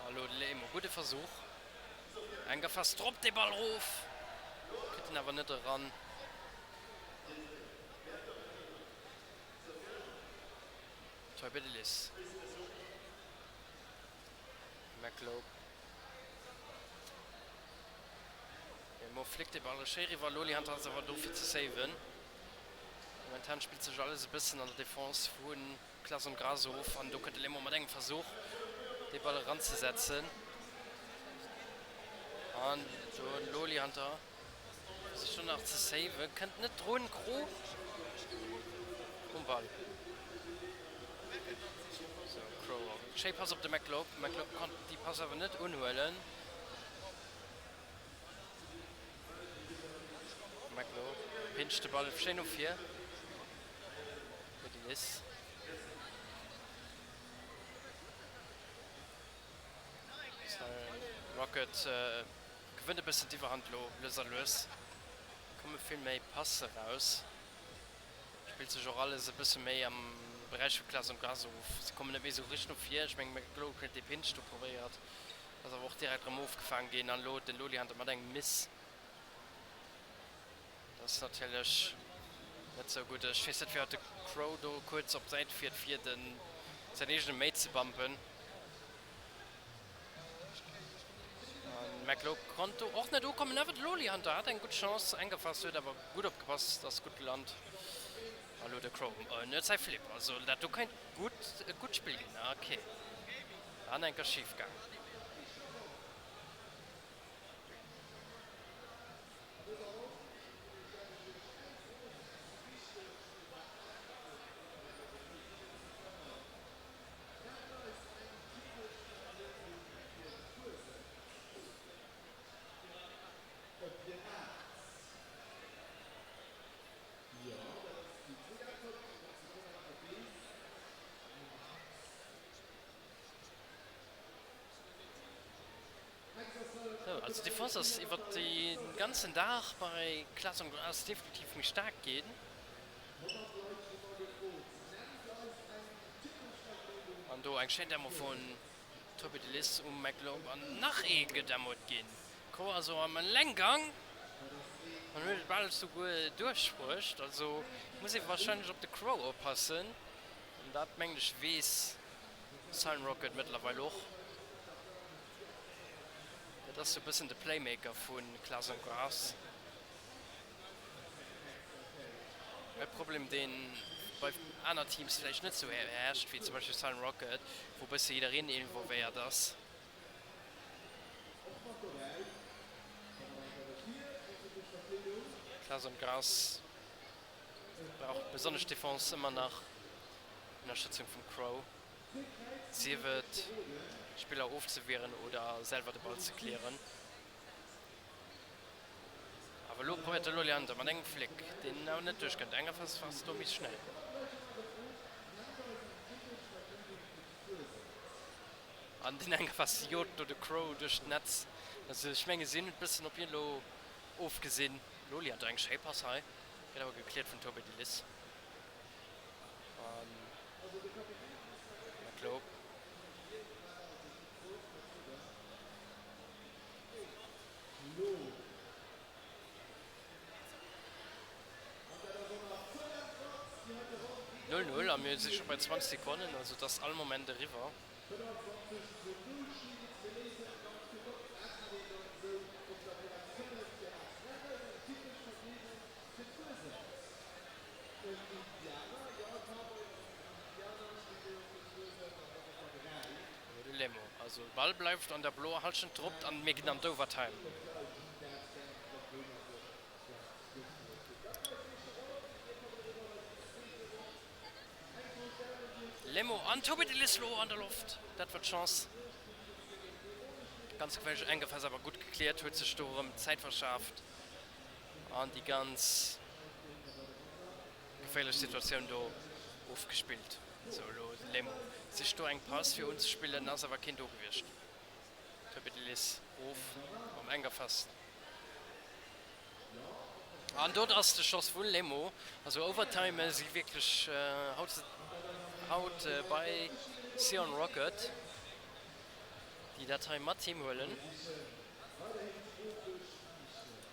Hallo de Lemo, gudde Versuch. Enk erfasst, droppt de Ball rof, kritt en awer net eran. Toibedelis. McLobe. Lemo fléckt de Ball schéi riwwer, Loli Hunter ass awer do fir ze saven. Momentan spillt sech alles e bëssen an der Defense vu Clason Grass of an do kënnt de Lemo mat engem Versuch dee Ball eranzesetzen an do den Loli Hunter versicht do nach ze saven, kënnt net drun, Kro um Ball. Sou Crow, schéi Pass op de McLobe, McLobe konnt déi Pass awer net unhuelen. McLobe pinscht de Ball schéin no vir. Fir de Liss. Rocket gewënnt e bëssen d'Iwwerhand lo lues a lues. Komme vill méi Passe raus. Spillt sech och alles e bësse méi am Beräich vu Klaas und Gras of. Se kommen net méi sou richteg no vir. Ech mengen McLoughlin huet dee Pinch do probéiert, ass awer och direkt erëm ofgefaang ginn. An elo den Loli Hunter mat engem Miss. Dat ass natierlech net sou gutt. Ech weess net firwat de Crow do kuerz op d'Säit fiert fir den säin eegene Mate ze bumpen. An McLeod konnt do och net ukommen, awer de Loli Hunter hat eng gutt Chance engefasst, huet awer gutt opgepasst, ass gutt gelant. A lo de Crow en huet säi Flip, also dat do kéint gutt e gutt Spill ginn. Ok, an enker schif gaang. Sou, also d'Defense ass iwwert de ganzen Dag bei Klaas und Gras definitiv méi staark ginn. An do eng schéin Demo vun Toby de Liss um McLobe an nach ee gedemot ginn. Crow also am Allenggang an huet et bal souguer duerchbruecht. Also muss ee warscheinlech op de Crow oppassen an dat mengen ech weess Silent Rocket mëttlerweil och. Dat ass sou bëssen de Playmaker vu Klaas and Grass. E Problem deen bei aner Teams vläicht net sou herrscht, wéi zum Beispill Silent Rocket, wou bësse jiddereen involvéiert ass. Klaas and Grass brauch besonnesch d'Defense ëmmer nach Ënnerstëtzung vum Crow. Sief et Spiller ofzewieren oder selwer de Ball ze clearen. Awer elo probéiert de Loliander mat engem Flick, deen awer net duerchkënnt. Engerfers ass do méi schnell. An den Engerfers jot do de Crow duerch d'Netz. Also ech menge si hunn et bëssen op hien elo ofgesinn. Loliander eng schéi Pass hei, gëtt awer gecleart vun Toby de Liss. An McLobe. Null, null a mir si scho bei 20 Sekonnen, also et ass all Moment eriwwer. Also de Ball bleift an der bloer Hallschent drop an mir ginn an d'Overtime. Lemo an Tobi de Lislo an der Loft, dat war d'Chance. Ganz geféierlech Engefass, awer gutt gekläert, huet sech do erëm Zäit verschaaft an déi ganz geféierlech Situatioun do ofgespillt. Sou elo de Lemo sicht do eng Pass fir unzespillen, ass awer keen do gewiescht. Tobi de Lis of am Engerfass. An dot ass de Schoss vun Lemo. Also Overtime si wierklech haut haut bei Sion Rocket, déi dat hei mat heem huelen.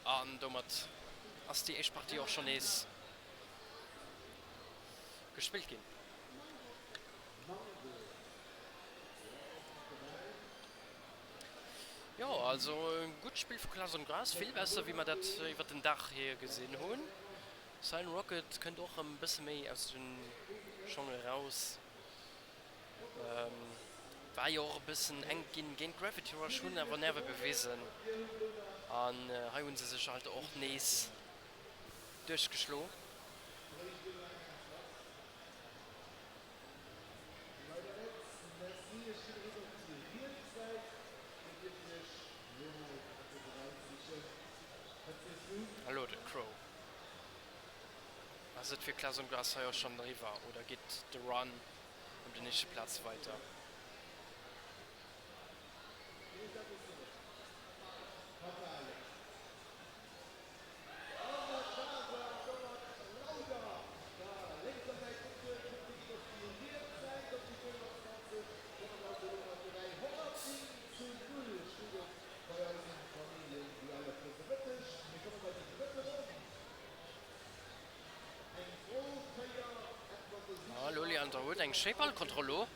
An domat ass déi éischt Partie och schonn nees gespillt ginn. Jo, also e gutt Spill vu Klaus und Gras, vill besser wéi mer dat iwwert den Dag hier gesinn hunn. Silent Rocket kënnt och erëm e bësse méi aus de Schong eraus. War jo och e bëssen enk ginn géint Gravity Rush, hunn awer Nerve bewisen an hei hu se sech halt och nees duerchgeschlo. Elo de Crow. Ass et fir Klaas und Gras hei och schonn eriwwer oder geet de Run ëm den éischte Plaz weider? Loliander huet eng schéi Ballkontroll lo.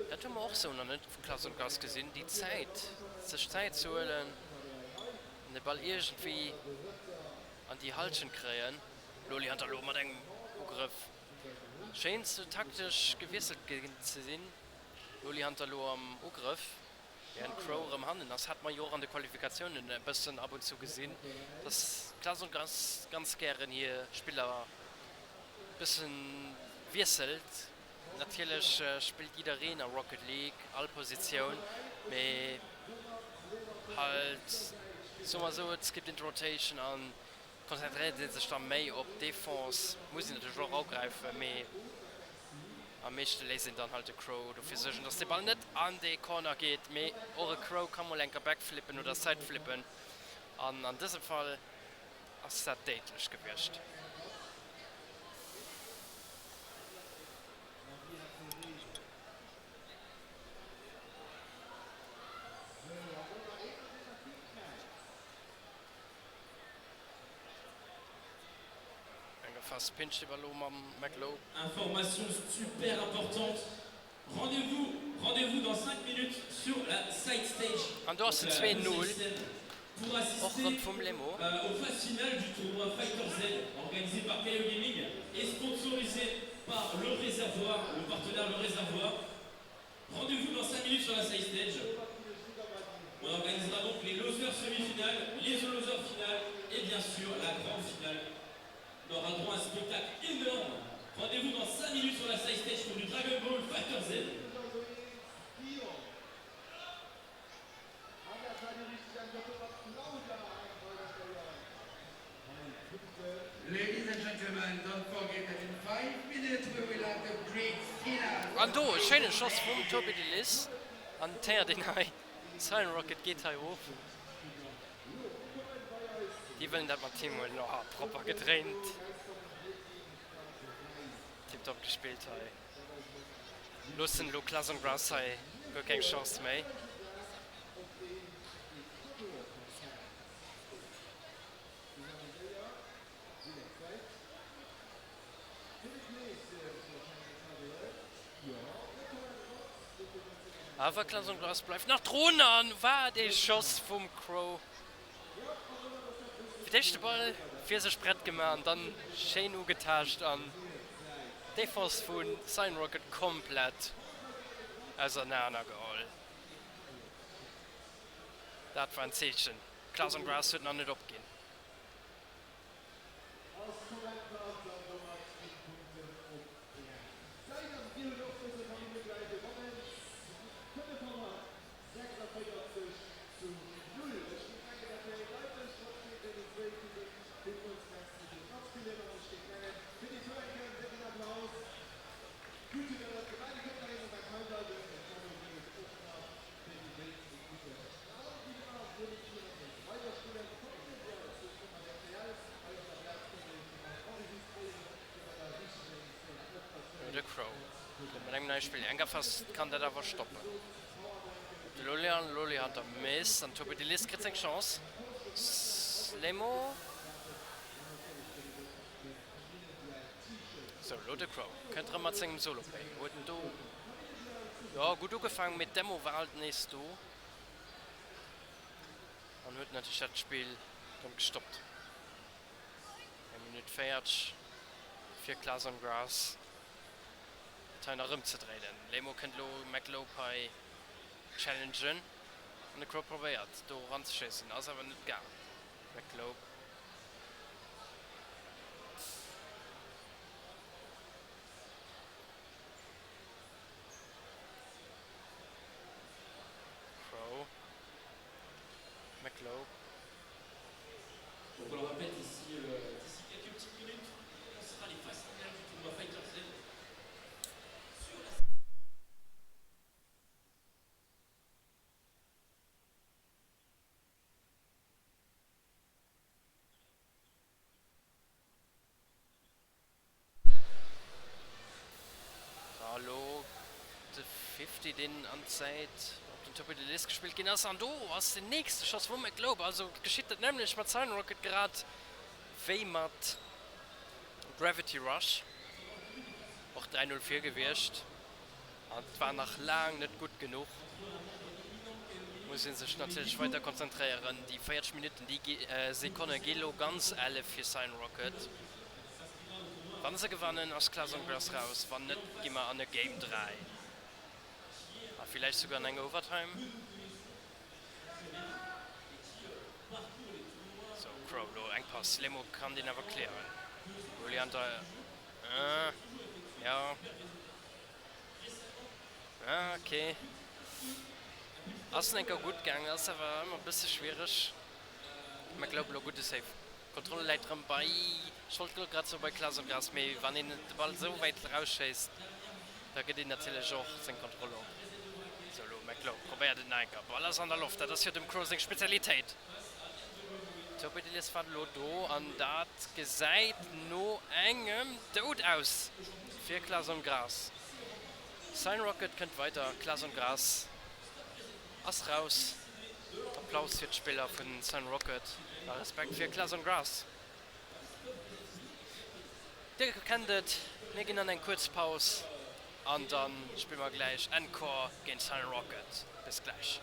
Dat hu mer och sou nach net vu Klass und Gass gesinn, déi Zäit, sech Zäit ze huelen an de Ball iergendwéi an déi Halschent kréien. Loliander lo mat engem Ugrëff. Schéin sou taktesch gewiesselt ginn ze sinn. Loli Hunter lo am Ugrëff, während Crow erëm hannen ass. Hat mer jo och an de Qualifikatiounen e bëssen ab und zu gesinn, dass Klaas ganz, ganz gären hir Spiller bëssen wiesselt. Natierlech spillt jiddereen a Rocket League all Positioun, mee halt soe mer esou, et skipped in d'Rotation an Konzentréiert ee sech da méi op d'Defense, muss een natierlech och agräifen, mee am meeschte léisst een dann halt de Crow dofir suergen, dass de Ball net an de Corner geet. Mee och e Crow ka mol enker backflippen oder sideflippen an an dësem Fall ass dat déidlech gewiescht. Eng Phas Pinch iwwer elo mam McLeod. Information super importante, Rendez-vous, rendez-vous dans 5 minutes sur la side stage, An do donc ass den la 2, deuxième 0 scène, pour och assister rëm vum Lemo. aux phases finales du tournoi Fighter Z organisé par Kaio Gaming et sponsorisé par Le Réservoir, le partenaire Le Réservoir. Rendez-vous dans 5 minutes sur la side stage. On organisera donc les losers semi-finales, les losers finales et bien sûr la grande finale. On aura droit à un spectacle énorme. Rendez-vous dans 5 minutes sur la side stage pour du Dragon Ball Fighter Z. An do e schéine Schoss vum Toby de Lis an d'Héiert een hei, Silent Rocket geet hei of. Déi wëllen dat mat heem huelen. Oh, propper gedréint. Tiptop gespillt hei. Loossen elo Klaas an Grass hei guer keng Chance méi. Awer Klaas und Grass bleift nach drun an wat ee Schoss vum Crow. Fir d'éischt de Ball fir sech prett gemaach an dann schéin ugetaascht an d'Defense vu Cyan Rocket komplett ausernaner geholl. Dat war en Zeechen. Clausen Grass huet nach net opginn. De Crow kënnt mat engem neie Spiller. Eng Gaffas kann dat awer stoppen. De Loli an Loli Hunter miss an Tobi de Liss kritt seng Chance. Lemo. Sou, lo de Crow kënnt erëm mat sengem Solo-Play. Huet do jo gutt ugefaangen, mee d'Demo war alt nees do an huet natierlech dat Spill dann gestoppt. Eng Minutt 40 fir Clason Grass et hei nach ëmzedréinen. Lemo kënnt elo McLope hei challengen an de Crow probéiert do eranzeschéissen, ass awer net gaang. McLope. Crow. McLope. Donc on le rappelle d'ici euh, d'ici quelques petites minutes, on sera les phases finales du tournoi Fighter Z sur la Elo de Fifty deen an d'Säit op den Topi de List gespillt ginn ass an do ass den nächste Schoss vum McGlobe. Also geschitt dat nämmlecht mat Cyan Rocket grad wéi mat Gravity Rush. Och 3, 0 vir gewiescht an et war nach laang net gutt genuch. Muss ee sech natierlech weider konzentréieren. Déi 40 Minutten, déi Sekonne gi lo ganz elle fir Cyan Rocket. Wann se gewannen ass Clason Grass raus, wann net gi mer an e Game 3 a villäicht souguer an eng Overtime. Sou Crow lo eng Pass, Lemo kann deen awer clearen. Julian da äh jo ah ok ass en enker gutt gaangen, ass awer ëmmer e bësse schwiereg. Mä glaub elo gudde Save. D'Kontroll läit rëm bei, ech wollt elo grad soe bei Klaas und Gras, mee wann een de Ball esou wäit erausschéisst, da gëtt een natierlech och seng Kontroll op. Sou, elo McLeod probéiert et nach eng Kéier. Ball ass an der Loft, dat ass jo dem Crow seng Spezialitéit. D'Torpedeles war elo do an dat gesäit no engem Doud aus fir Klaas und Gras. Sign Rocket kënnt weider, Klaas und Gras ass raus. Applaus fir d'Spiller vun Sun Rocket a Respekt fir Clason Grass. Dir kennt et, mir ginn an eng kuerz Paus an dann spille mer gläich Encore géint Sun Rocket. Bis gläich.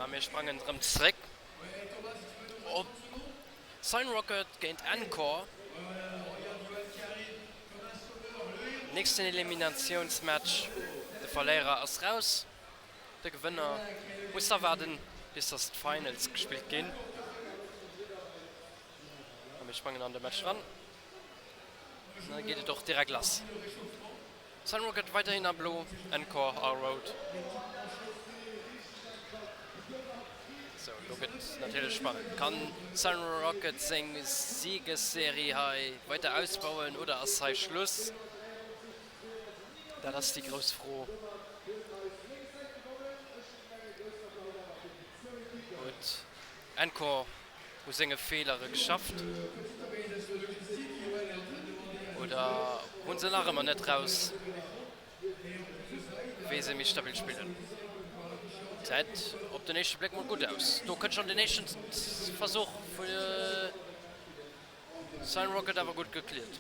mir sprangen erëm zréck op Signrocket géint Encore. Nächsten Eliminatiounsmatch, de Verléierer ass raus, de Gewënner muss da waarden bis dass d'Finals gespillt ginn. A mir sprangen an de Match ran an da geet et och direkt lass. Sunrocket weiderhin a blo, Encore a rout. Sou, elo gëtt et natierlech spannend. Kann Sunrocket seng Siegesserie hei weider ausbauen oder ass hei Schluss? Dat ass déi grouss Fro. Huet Encore u senge Feelere geschafft oder hu se nach ëmmer net raus, wéi se méi stabil spillen? Gesäit op den éischte Bléck mol gutt aus. Do kënnt schonn den éischten Versuch vu Cyan Rocket, awer gutt gecleart.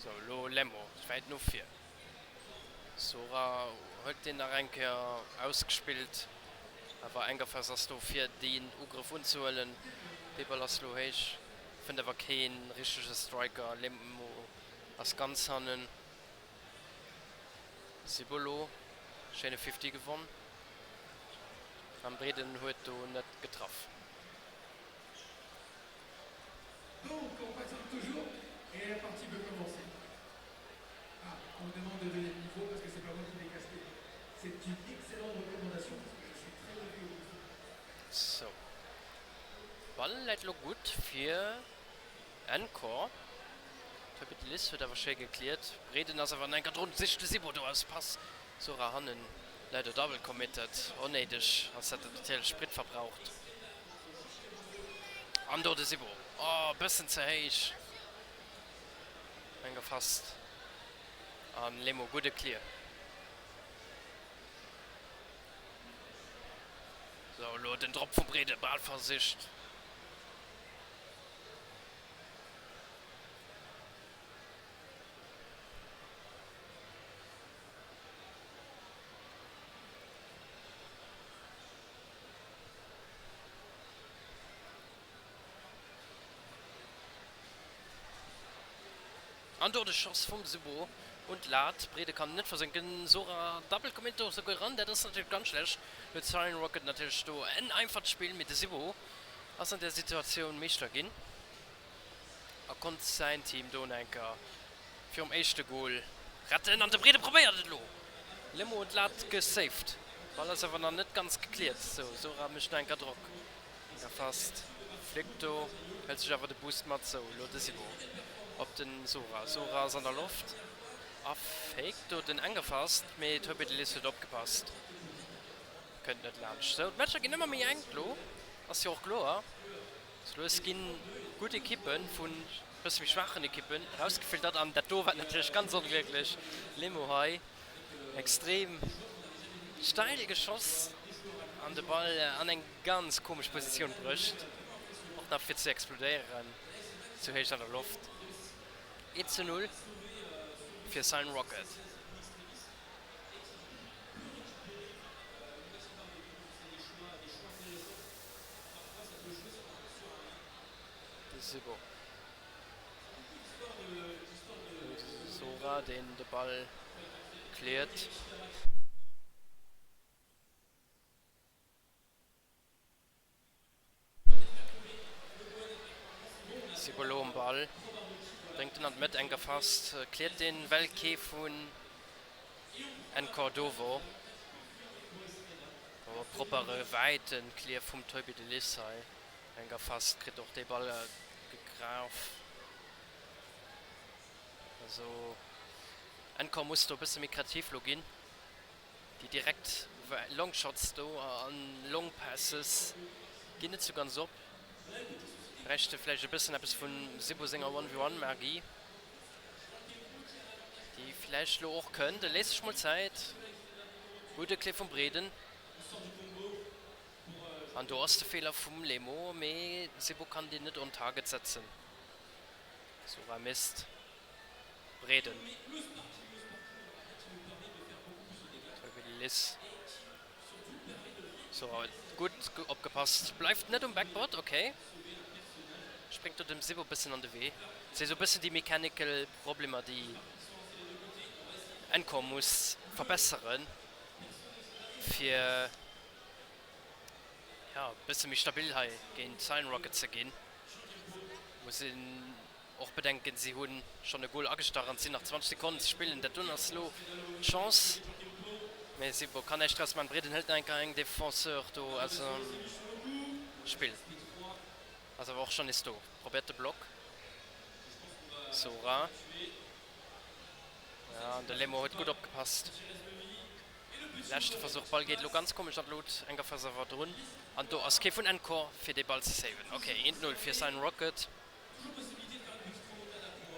Sou, elo Lemmo wäit no vir. Sora huet deen nach eng Kéier ausgespillt, awer Engerfest ass do fir deen Ugrëff unzehuelen. Dee Ball ass elo héich, fënnt awer kee richtege Striker. Lemmo ass ganz hannen. Sibolo, schéine Fifty gewonn an Breden huet do net getraff. Donc on patiente toujours et la partie peut commencer. Ah, on me demande de donner le micro parce que c'est pas moi qui l'ai casqué. C'est une excellente recommandation parce que je suis très mauvais au micro. Sou, Ball läit lo gutt fir Encore. D'Fabi Deliss huet awer schéi gekliert. Breden ass awer an enker drun, sicht de Sibo do aus Pass. Sora hannen leider double committed, onnéideg, ass dat natierlech Sprit verbraucht. An do de Sibo, oh bëssen ze héich engefasst an Lemo gudde Clear. Sou elo den Drop vum Brede, bal versicht. An do de Schoss vum Subo un d'Lat. Brede kann net versenken. Sora double commit do souguer eran. Dat ass natierlech ganz schlecht. Huet Cyan Rocket natierlech do en einfacht Spill, mee de Subo ass an där Situatioun Meeschter ginn a konnt säin Team do nach eng Kéier virum éischte Gol retten. An de Brede probéiert et elo. Lemo huet d'Lat gesaved. Ball ass awer nach net ganz gekliert. Sou, Sora mécht nach eng Kéier Drock. Erfasst, fléckt do, hëlt sech awer de Boost mat. Sou, elo de Sibo op den Sora. Sora ass an der Loft a faked do den Engefast, mee d'Hobidelis huet opgepasst. Kënnt net laanscht. Sou, d'Matcher ginn ëmmer méi enk elo. Ass jo och kloer. Sou lues ginn gutt Ekippen vun bësse méi schwaachen Ekippen erausgefiltert an dat do war natierlech ganz onglécklech. Lemo hei extrem steil geschoss an de Ball an eng ganz komesch Positioun bruecht, och nach fir ze explodéieren zu héich an der Loft. 1 zu 0 fir Cyan Rocket. De Sibo. Sora, deen de Ball cleart. Sibo lo um Ball, bréngt en an d'Mëtt, enk erfasst, cleart deen, well kee vun Encordovo. Oh, proppere wäite Clear vum Toby de Lis hei. Enk erfasst, kritt och dee Ball gegraff. Also Encore muss do e bësse méi kreativ lo ginn. Déi direkt Longshots do an Long Passes ginn net sou ganz op. Bräichte vläicht e bëssen eppes vum Sibo senger One-v-One-Magie. Déi vläicht lo och kënnt. E léisst sech mol Zäit. Gudde Clé vum Breden. An do ass de Feeler vum Lemo, mee Sibo kann deen net on target setzen. Sora misst Breden. Toby Liss. So, gutt opgepasst. Bleift net um Backboard, ok. Spréngt do dem Sibo bëssen an de Wee. Et si sou bëssen déi mechanical Problemer déi Encore muss verbesseren fir jo e bësse méi stabil hei géint Cyan Rocket ze ginn. Muss een och bedenken, si hu schonn e Goal agestach an et sinn nach 20 Sekonnen ze spillen. Dat doen ass elo d'Chance, mee Sibo kann näischt draus maachen. Breeden hëlt nach eng Kéier eng Defenseur do aus dem Spill, ass awer och schonn nees do, probéiert de Block. Sora, ja an de Lemo huet gutt opgepasst. Leschte Versuch, Ball geet elo ganz komesch an d'Lut, Engerf ass awer drun an do ass kee vun Encore fir dee Ball ze saven. Ok, 1, 0 fir Cyan Rocket.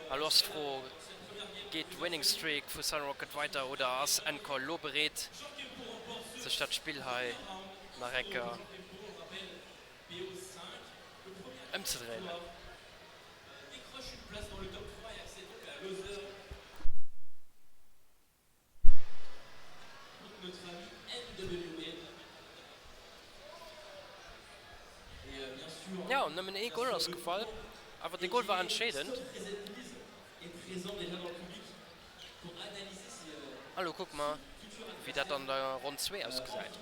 A lo ass d'Fro, Geet d'Winning Streak vu Cyan Rocket weider oder ass Encore elo bereet sech dat Spill hei nach eng Kéier ëmzedréinen? Jo, nëmmen ee Gol ass gefall, awer dee Gol war entscheedend. A lo kucke mer, wéi dat an der Ronn 2 ausgesäit.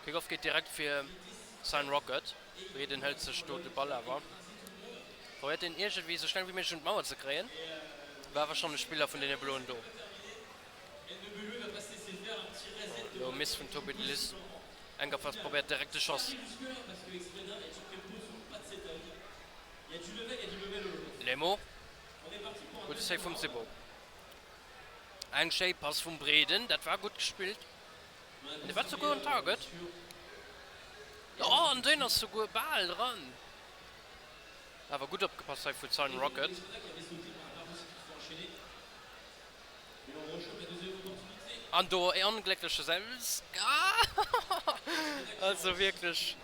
Kickoff geet direkt fir Cyan Rocket. Breeden hëlt sech do de Ball awer. Probéiert deen iergendwéi esou schnell wéi méiglech un d'Mauer ze kréien. War awer schonn e Spiller vun deene Bloen do. Elo Miss vun Toby de Lys. Engerfers probéiert direkt de Schoss. Lemo. Gudde Save vum Sibo. Eng schéi Pass vum Breeden, dat war gutt gespillt. An dee war souguer on target. Oh, an deen ass souguer bal dran. Awer gutt opgepasst hei vu Cyan Rocket. An do e ongléckleche Selbst. Also wierklech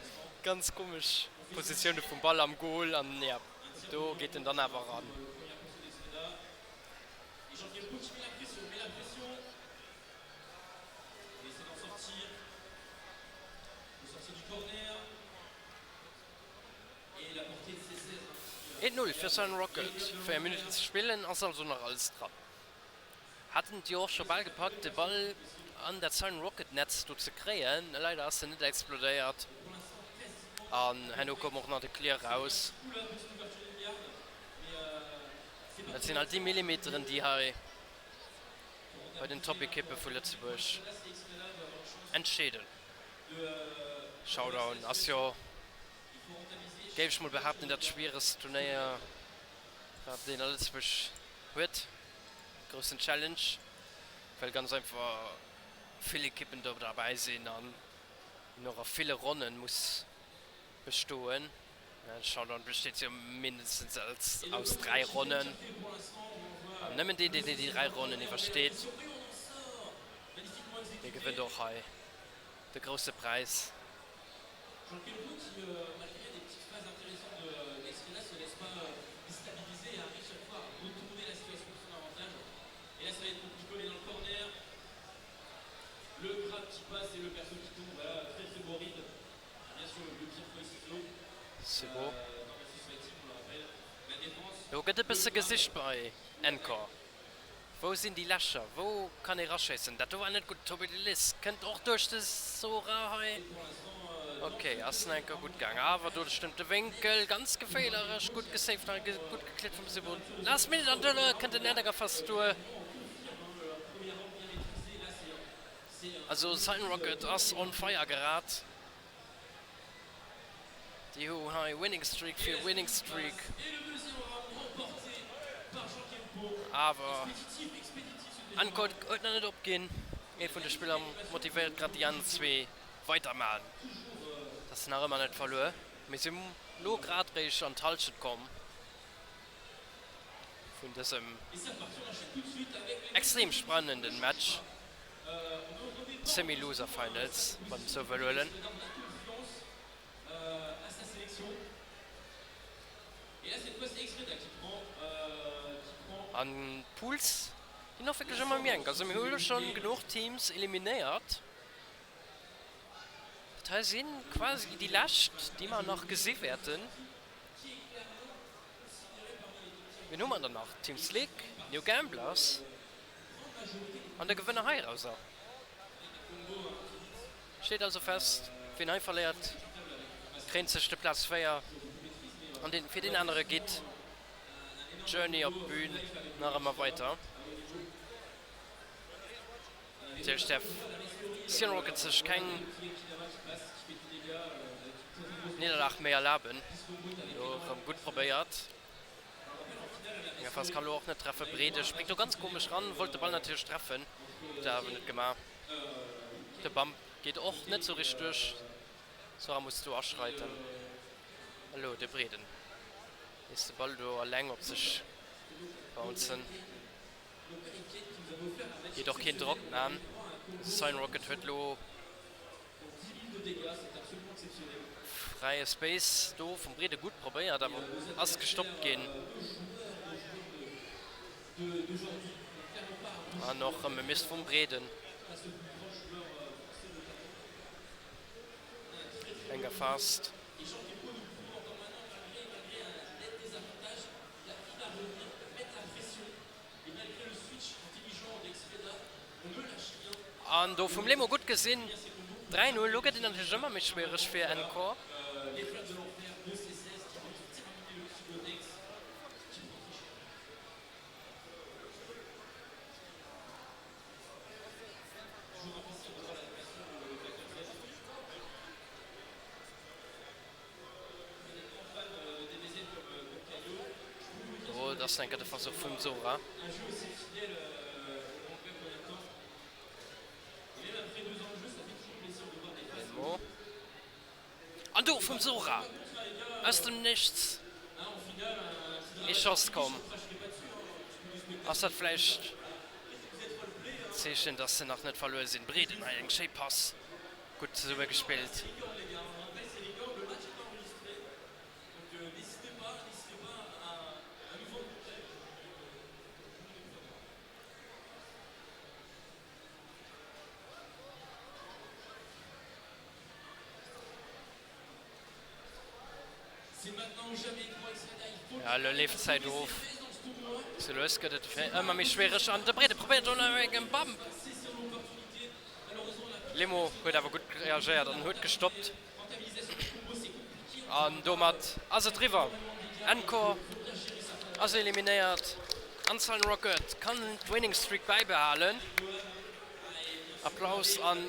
ganz komesch Positioune vum Ball am Goal an ja, do geet en dann awer eran. Een Null fir Cyan Rocket, 4 Minutten ze spillen, ass also nach alles dran. Haten et jo och scho bal gepackt de Ball an dat Cyan Rocket Netz do ze kréien, leider ass en net explodéiert an herno koum och nach de Clear raus. Dat sinn halt déi Millimeteren, déi hei bei den Top-Ekippe vu Lëtzebuerg entscheeden. Showdown ass jo, géif ech mol behaapten, dat schwieregst Turnéier, wat een a Lëtzebuerg huet. Groussen Challenge, well ganz einfach vill Ekippen do derbäi sinn an een och a ville Ronnen muss bestoen. De Showdown besteet jo mindestens aus 3 Ronnen an nëmmen deen, deen déi 3 Ronnen iwwersteet, dee gewënnt och hei de grousse Präis. C'est beau. Do gëtt e bësse gesicht bei Encore. Wou sinn déi Lächer? Wou kann ee raschéissen? Dat do war net gutt. Toby de Lis kënnt och duerch de Sora hei. Ok, ass nach eng Kéier gutt gaang. Awer do stëmmt de Wénkel. Ganz geféierlech. Gutt gesaved hei. Gutt geklitt vum Sibo. Last minute an do kënnt den Endecker fast duer. Also Cyan Rocket ass on fire gerad. Déi hu hei Winning Streak fir Winning Streak. Awer Encore huet nach net opginn. Ee vun de Spiller motivéiert grad déi aner zwee weiderman. Et ass nach ëmmer net verluer. Mir si lo grad réischt an d'Hallschent komm vun dësem extrem spannenden Match. Semi-Loser Finals, wann een et sou wëll huelen. An d'Pools. Ginn och wierklech ëmmer méi enk. Also mir hu elo schonn genuch Teams eliminéiert. Dat hei si quasi déi lescht, déi mer nach gesi wäerten. Wien hu mer dann nach? Team Slick, New Gamblers an de Gewënner heirauser. Steet also fest, wien hei verléiert, kréint sech de Plaz 4 an deen fir deen anere geet d'Journey op d'Bün nach ëmmer weider. Natierlech däerf Sion Rocket sech keng Nidderlag méi erlaben. Elo erëm gutt probéiert. Fast kann elo och net treffen. Brede spréngt do ganz komesch ran, wollt de Ball natierlech treffen, huet dat awer net gemaach. De Bump geet och net sou richteg duerch. Sora muss do aschreiten. Elo de Breden léisst de Ball do alleng op sech bouncen. Geet och keen Drock man. Cyan Rocket huet lo fräie Space do vum Brede gutt probéiert, awer ass gestoppt ginn. An och rëm e Miss vum Breden. Eng erfaasst. An do vum Lemo gutt gesinn. 3, 0. Lo gëtt et natierlech ëmmer méi schwiereg fir Encore. Do et ass enker de Versuch vum Zora. Lemo. An do vum Zora aus dem Nichts ee Schoss komm. Ass dat vläicht d'Zeechen, dass se nach net verluer sinn? Breeden hei eng schéi Pass. Gutt zesumme gespillt. Ja, elo leeft d'Zäit of. Sou lues gëtt et ëmmer méi schwiereg an de Brede probéiert do nach eng Bump. Lemo huet awer gutt reagéiert an huet gestoppt. An domat ass et eriwwer. Encore ass eliminéiert an Silent Rocket kann d'Winning Streak bäibehalen. Applaus an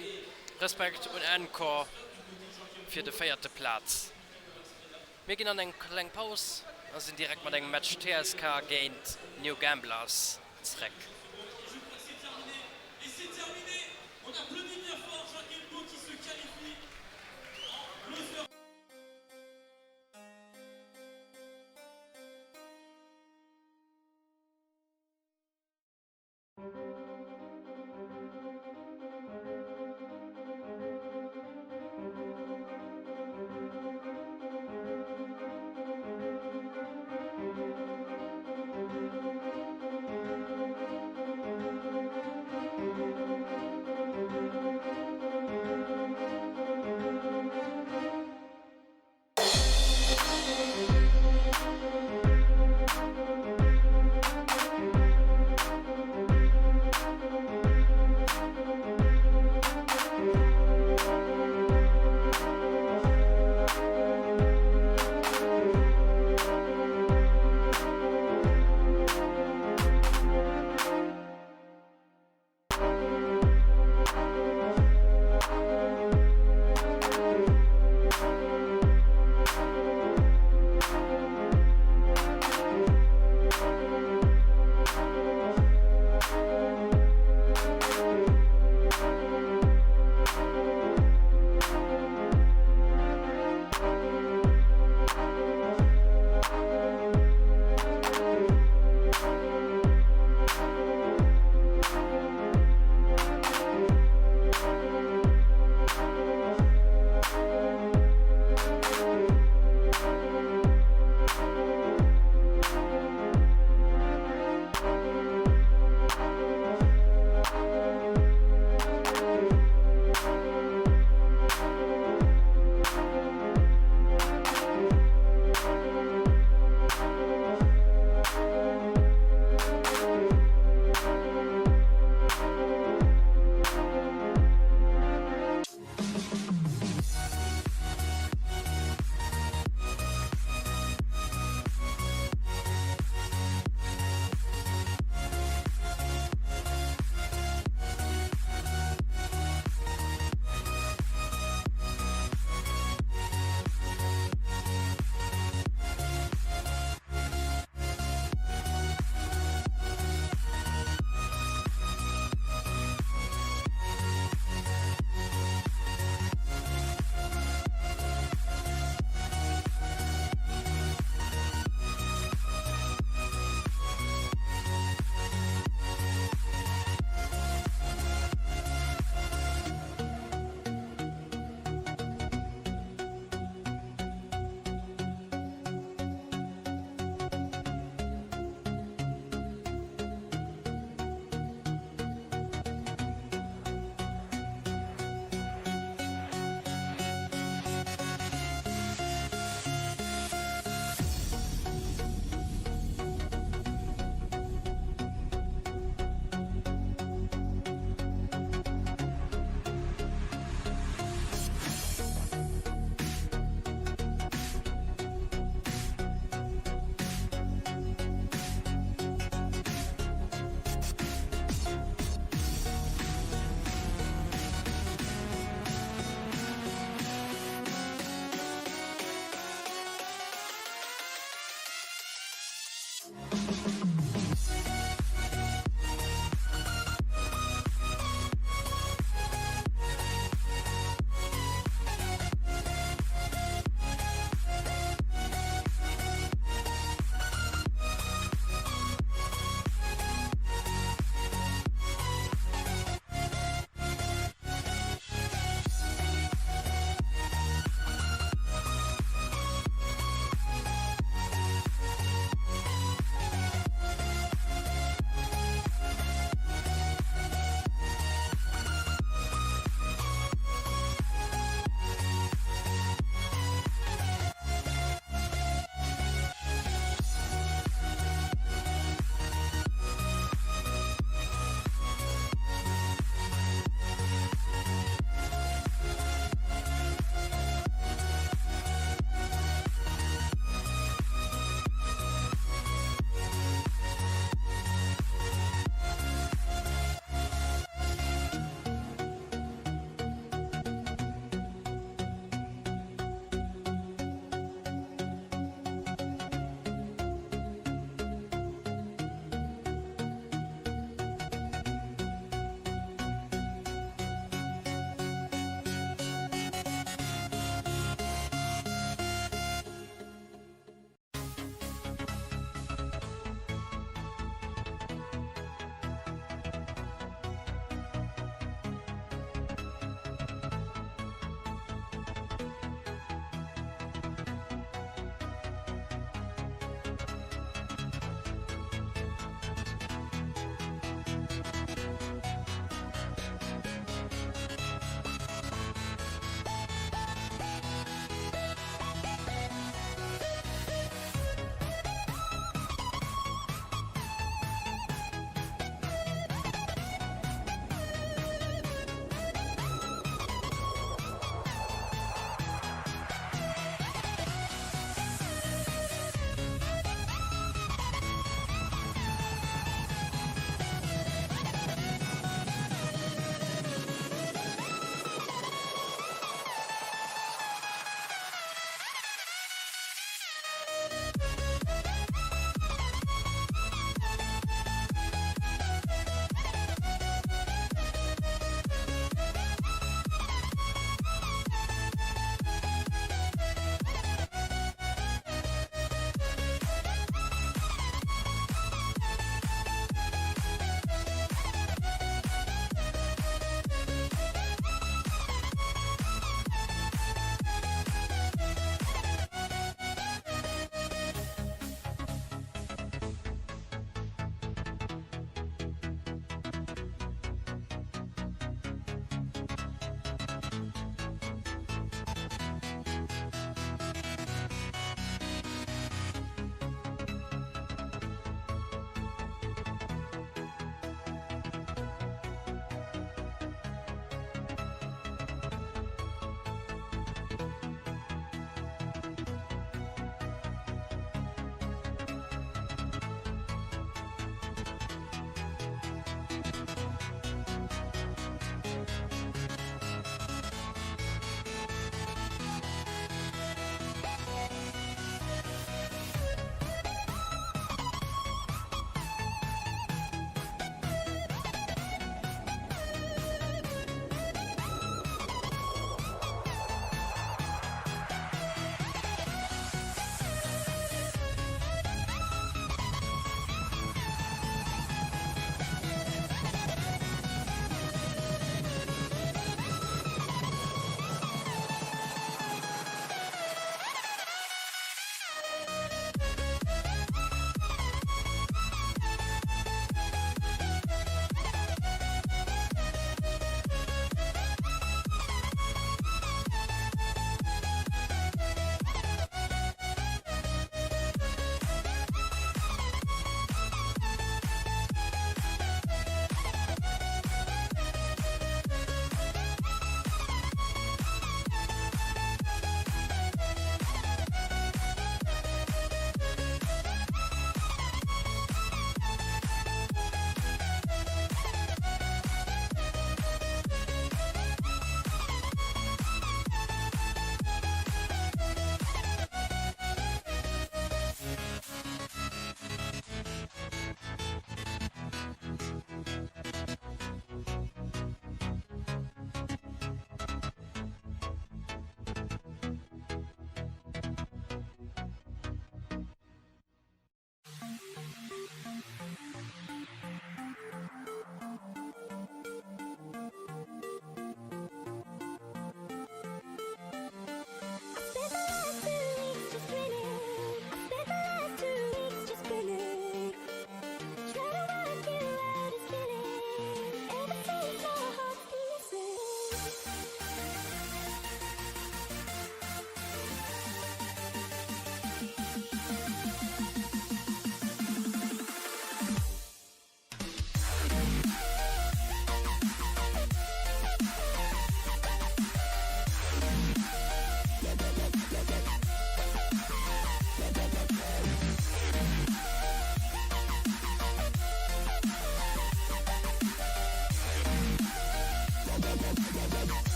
Respekt un Encore fir de véierte Plaz. Mir ginn an eng kleng Paus a sinn direkt mat engem Match TSK géint New Gamblers zréck.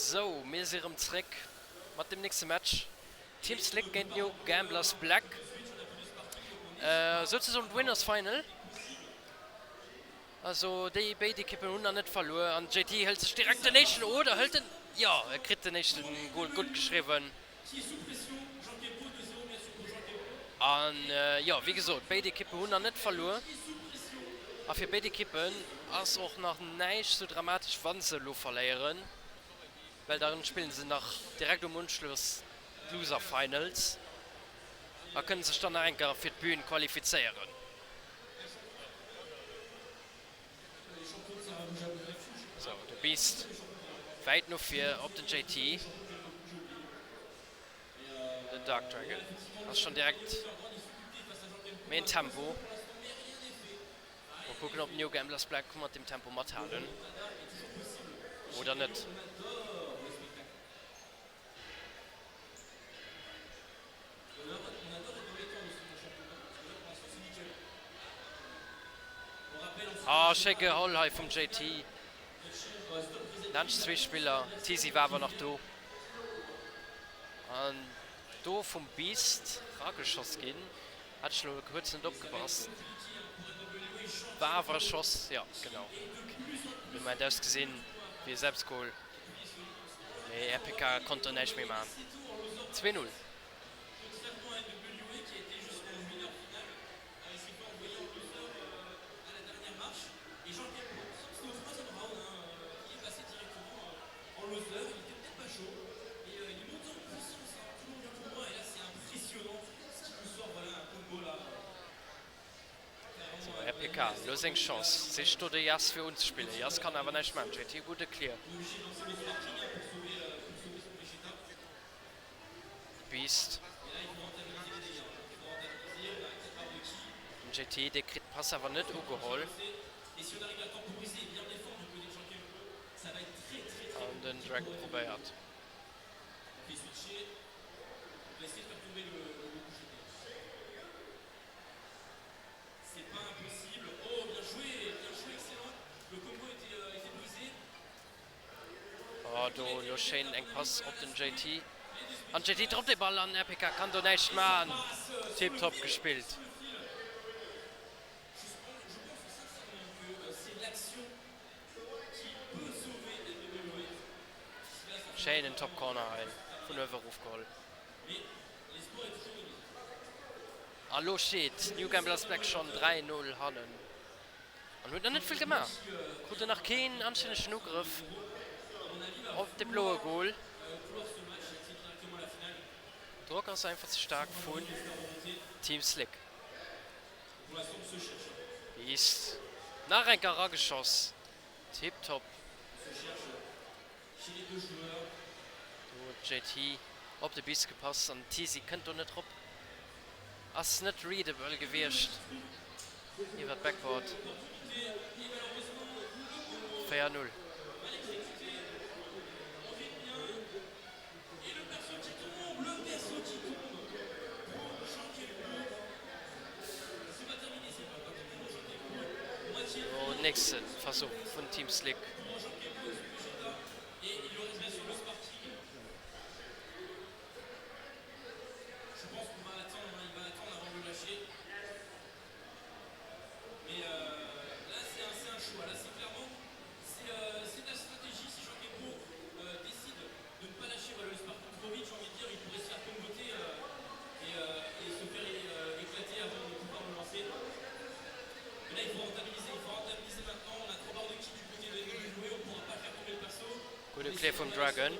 Sou, mir si rëm zréck mat dem nächste Match, Team Slick géint New Gamblers Black, souzesoen d'Winners Final. Also déi béid Ekippen hunn nach net verluer an JT hëlt sech direkt den éischten, oder hëlt en, jo e kritt den éischte Gol gutt geschriwwen. An jo wéi gesot, béid Ekippe hunn nach net verluer a fir béid Ekippen ass och nach näischt sou dramatesch wa se elo verléieren, well dann spillen se nach direkt um Unschluss d'Loser Finals a kënne sech dann nach eng Kéier fir d'Bühn qualifizéieren. Sou, de Beast wäit no vir op den JT. Den Dark Dragon ass schonn direkt méi en Tempo. Mol kucken ob New Gamblers Black mat dem Tempo mathalen oder net. Ah schéi geholl hei vum JT. Laanscht zwee Spiller. D'Tizzy war awer nach do. An do vum Beast rageschoss ginn. Hat ech elo kuerz net opgepasst. War awer e Schoss, jo genau. Huet Moment ausgesinn wéi e Selbstgol. Mee RPK konnt do näischt méi maachen. 2, 0. Sou, RPK, elo seng Chance. Sicht do de Jas fir unzespillen. Jas kann awer näischt maachen. JT, gudde Clear. Beast. Den JT, dee kritt d'Pass awer net ugeholl. An den Drag probéiert. Oh do elo schéin eng Pass op den JT an JT droppt de Ball an RPK kann do näischt man. Tiptop gespillt. Schéinen Top Corner hei vun uewe rofgeholl. A lo steet New Gamblers Black schonn 3, 0 hannen an huet nach net vill gemaach. Kruten nach keen anstännegen Ugrëff op de bloe Gol. Drock ass einfach ze staark vun Team Slick. Beast nach eng Kéier erageschoss. Tiptop. Do huet JT op de Beast gepasst an Tizi kënnt do net rop. Ass net readable gewiescht iwwer d'Backboard. 4, 0. Lo nächste Versuch vun Team Slick. Gudde Clear vum Dragon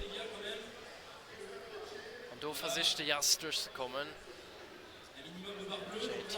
an do versicht de Jas duerchzekommen. JT.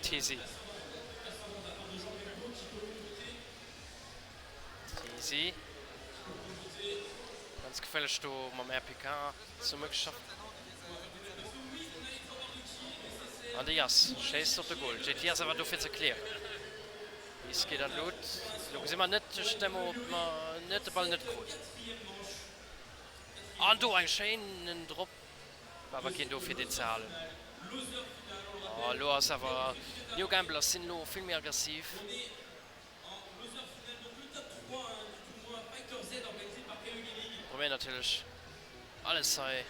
Tisi. Tisi. Ganz geféierlech do mam RPK zesummegeschafft. An de Jas schéisst op de Goal. JT ass awer do fir ze klären. Bis geet an d'Lut. Lo gesi mer net duerch d'Demo, ob mer net de Ball net krut. An do eng schéinen Drop. War awer keen do fir deen ze halen. Oh, elo ass awer New Gamblers sinn elo vill méi aggressiv. Probéieren natierlech alles hei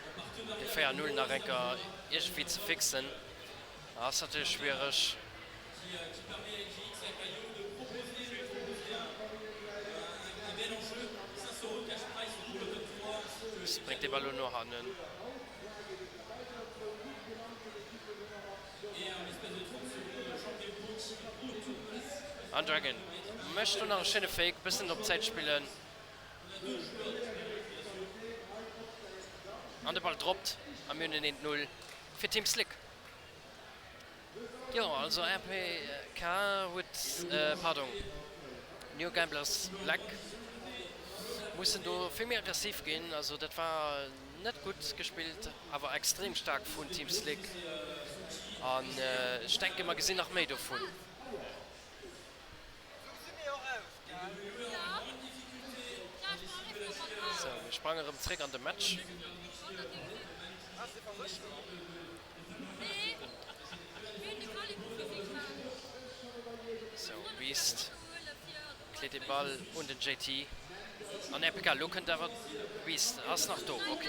dee 4, 0 nach eng Kéier iergendwéi ze fixen. Ass natierlech schwiereg. Bréngt de Ball no hannen. An Dragon mécht do nach e schéine Fake, bëssen op Zäit spillen. An de Ball droppt a mir hunn en 1-0 fir Team Slick. Jo, also RPK huet, pardon, New Gamblers Black mussen do vill méi aggressiv ginn. Also dat war net gutt gespillt, awer extrem staark vun Team Slick an ech denke mer gesinn nach méi dovun. Sou, mir sprange rëm zréck an de Match. Sou, Beast kleet de Ball un den JT an RPK. Lo kënnt awer Beast, ass nach do, ok,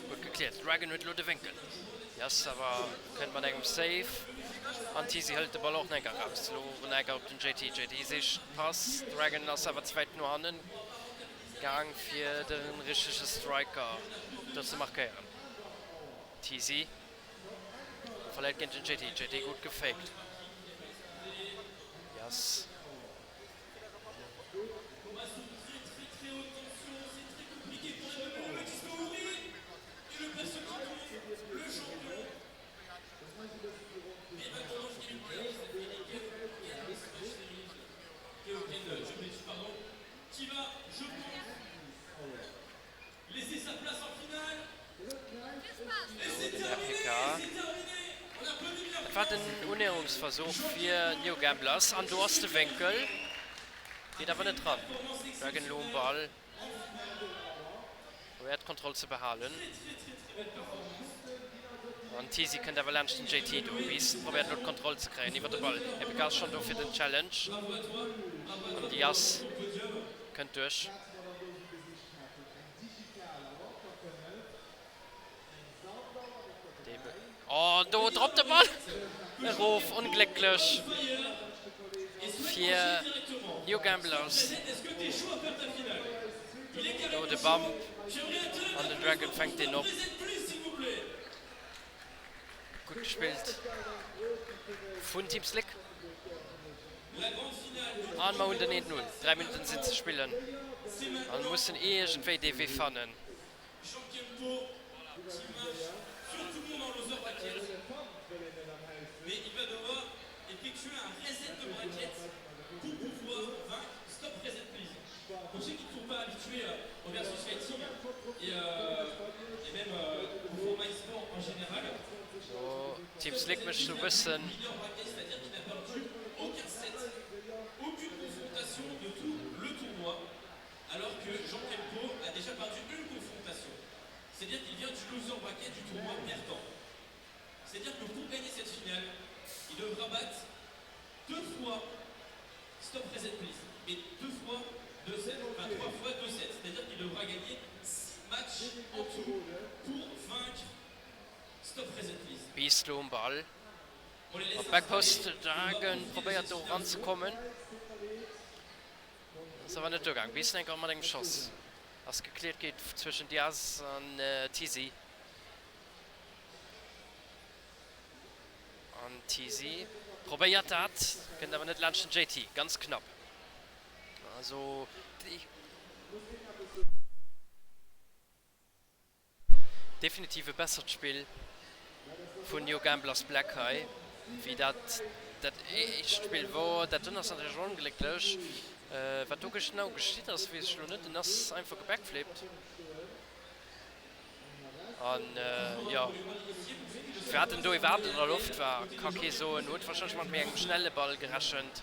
gutt gekläert. Dragon huet lo de Wénkel, Jass awer kënnt mat engem Save an Teasy hëlt de Ball och nach eng Kéier raus. Lo nach eng Kéier op den JT, JT sicht Pass, Dragon ass awer ze wäit no hannen gaang fir de richtege Striker do ze markéieren. Teasy verléiert géint den JT. JT gutt gefaked. Yes. Do den RPK. Dat war den Unnäherungsversuch fir New Gamblers an do ass de Wénkel. Geet awer net dran. Dragon elo um Ball. Probéiert d'Kontroll ze behalen. An Teasy kënnt awer laanscht den JT do. Beast probéiert elo d'Kontroll ze kréien iwwer de Ball. RPK ass schonn do fir den Challenge. An Diaz kënnt duerch. Oh, do droppt de Ball erof, onglécklech fir New Gamblers. Do de Bump an den Dragon fänkt deen op. Gutt gespillt vun Team Slick. An mer hunn den 1, 0. 3 Minutten sinn ze spillen an mussen iergendwéi dee Wee fannen. Do Team Slick mécht sou bëssen. Beast lo um Ball. Op Backpost Dragon probéiert do eranzekommen. Ass awer net duergaang. Beast enker mat engem Schoss. Ass gekläert geet zwëschen Diaz an Tisi. An Tisi probéiert dat, kënnt awer net laanscht den JT. Ganz knapp. Also definitiv e bessert Spill vun New Gamblers Black hei wéi dat. Dat éischt Spill wor dat dunn ass natierlech onglécklech. Wat do genau geschitt ass weess ech lo net, en ass einfach gebackflipped an jo firwat en do iwwerhaapt an der Loft war ka kee soen. Huet warscheinlech mat méi engem schnelle Ball gerechent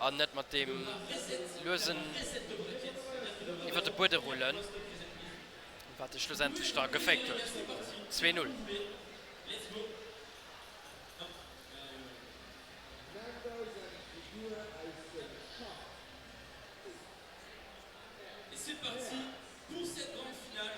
an net mat deem luesen iwwer de Buede rullen, wat e schlussendlech da gefaked huet. 2, 0. Et c'est parti pour cette grande finale.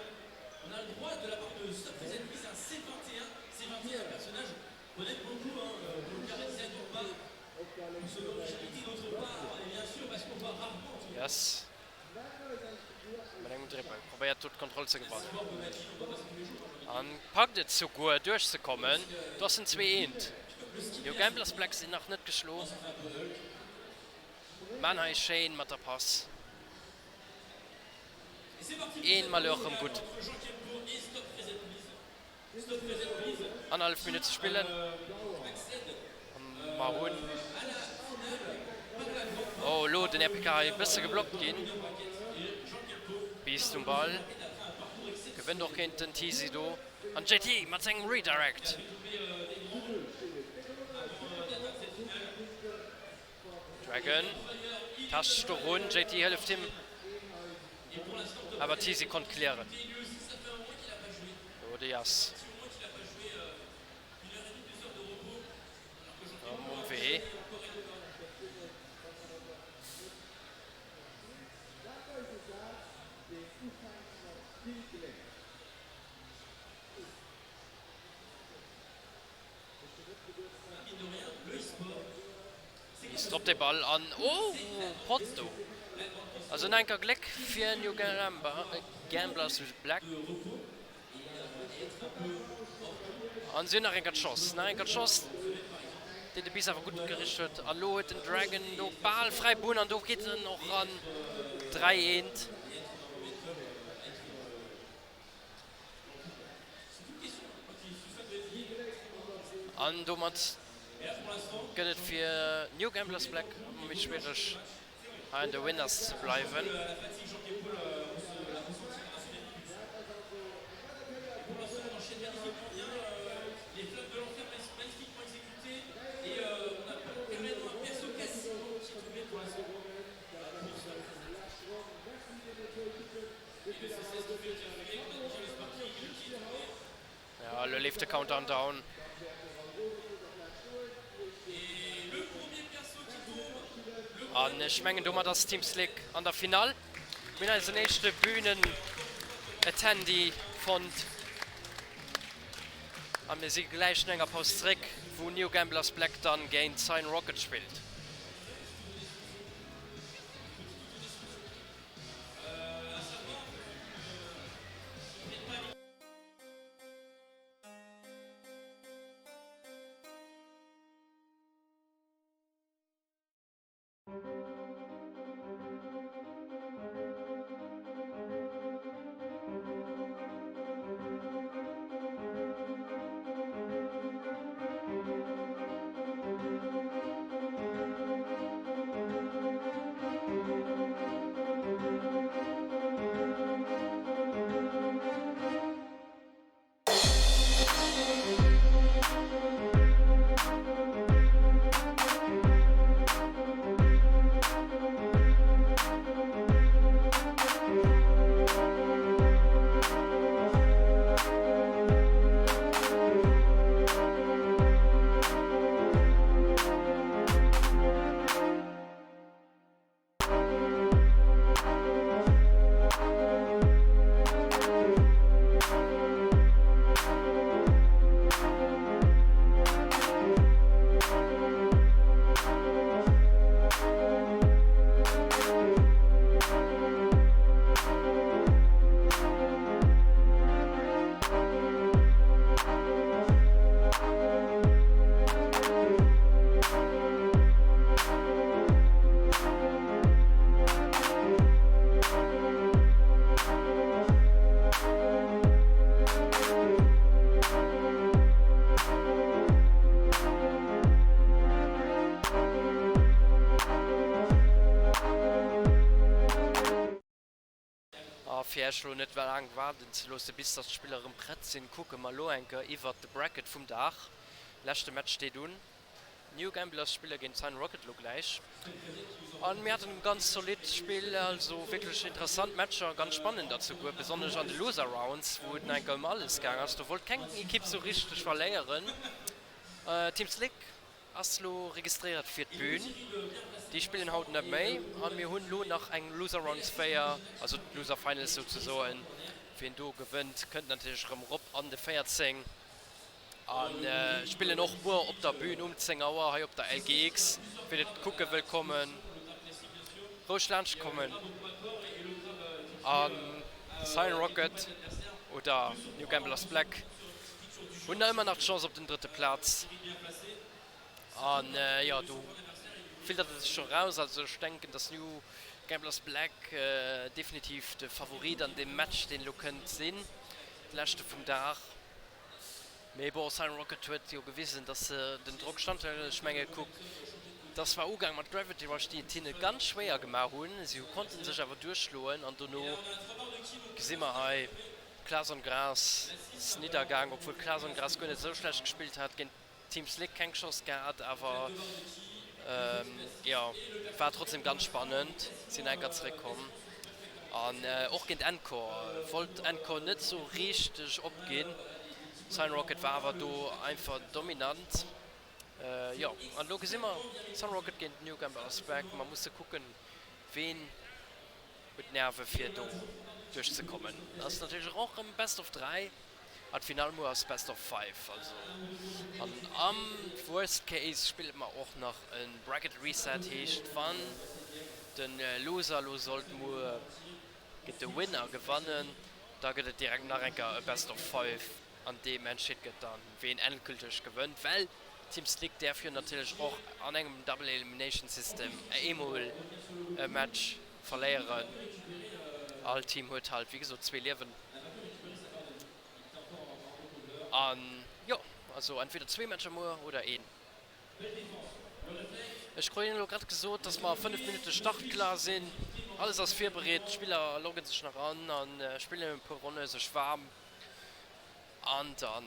On a le droit de la part de Stop Reset Quiz un C21. C21, un personnage qu'on aime beaucoup, hein, euh, pour le carré design d'une part, pour son originalité d'autre part, et bien sûr parce qu'on voit rarement. Yes. Mat engem Dribbel probéiert do d'Kontroll ze gewannen an packt et souguer duerchzekommen. Do ass en 2 eent. Jo, Gamblers Black sinn nach net geschlo. Maan hei schéin mat der Pass een Malheur rëm gutt. Annerhallef Minutt ze spillen a mer hunn, oh elo den RPK hei e bësse geblockt ginn. Beast um Ball, gewënnt och géint den Teasy do an JT mat sengem Redirect. Dragon tascht sech do run, JT hëlleft him, awer Teasy konnt clearen. Do de Jas erëm um Wee. Bis drop de Ball an oh Potto. Also nach enker Gléck fir New Gamblers Black. An si hunn nach enker d'Chance, nach enker d'Chance, déi de Bis awer gutt gericht huet. An elo huet den Dragon do bal fräi Bunn an do geet en och ran. 3, 1. An domat gëtt et fir New Gamblers Black ëmmer méi schwiereg hei an de Winners ze bleiwen. Ja, elo leeft de Countdown down. An ech mengen domat ass Team Slick an der Finall. Mir hunn eisen éischte Bühnen-Attendee fonnt. A mir si gläich no enger Paus zréck, wou New Gamblers Black dann géint Cyan Rocket spillt. fir Iech elo net laang waarden ze loosse bis dass d'Spiller erëm prett sinn, kucke mer elo eng Kéier iwwert de Bracket vum Dag. Leschte Match steet un. New Gamblers spille géint Cyan Rocket elo gläich. An mir haten e ganz zolidd Spill, also wierklech interessant Matcher, ganz spannender souguer, besonnesch an de Loser Rounds, wou et nach eng Kéier ëm alles gaang ass. Do wollt keng Ekipp sou richteg verléieren. Team Slick ass lo registréiert fir d'Bün. Déi spillen haut net méi an mir hunn lo nach eng Loser Rounds 4, also d'Loser Finals souzesoen. Wien do gewënnt, kënnt natierlech erëm rop an de 14 a spillen och muer op der Bün um 10 Auer hei op der LGX. Wien et kucke wëll kommen, roueg laanscht kommen a Cyan Rocket oder New Gamblers Black hunn nach ëmmer nach d'Chance op den drëtte Plaz. An jo, do filtert et sech scho raus. Also ech denken, dass New Gamblers Black definitiv de Favorit an deem Match, deen elo kënnt, sinn. De leschte vum Dag. Mee bon, Cyan Rocket huet jo gewisen, dass se den Drock standhalen. Ech menge kuck, et ass zwar ugaang mat Gravity Rush, déi et hinne ganz schwéier gemaach hunn. Si konnte sech awer duerchschloen an dono gesi mer hei Klaas on Gras ass niddergaang, obwuel Klaas on Gras guer net esou schlecht gespillt hat géint Team Slick, keng Chance gehat, awer jo war trotzdem ganz spannend, sinn enker zeréck komm an och géint Encore wollt Encore net sou richteg opginn. Cyan Rocket war awer do einfach dominant. Jo an elo gesi mer Cyan Rocket géint New Gamble Aspect. Mer musse kucken ween huet d'Nerve fir do duerch ze kommen. Ass natierlech och erëm Best of 3 an d'Finall muer ass Best of 5. Also an am Worst Case spille mer och nach e Bracket Reset, heescht wann de Loser elo sollt muer géint de Winner gewannen, da gëtt et direkt nach eng Kéier e Best of 5 an deem entscheet gëtt dann ween endgülteg gewënnt, well Team Slick däerf jo natierlech och an engem Double Elimination System eemol e Match verléieren. All Team huet halt wéi gesot zwee Liewen an jo also entweder zwee Matcher muer oder een. Ech krut elo grad gesot dass mer a 5 Minutte startklar sinn. Alles ass virbereet, d'Spiller loggen sech nach an an spillen e puer Ronne sech waarm an dann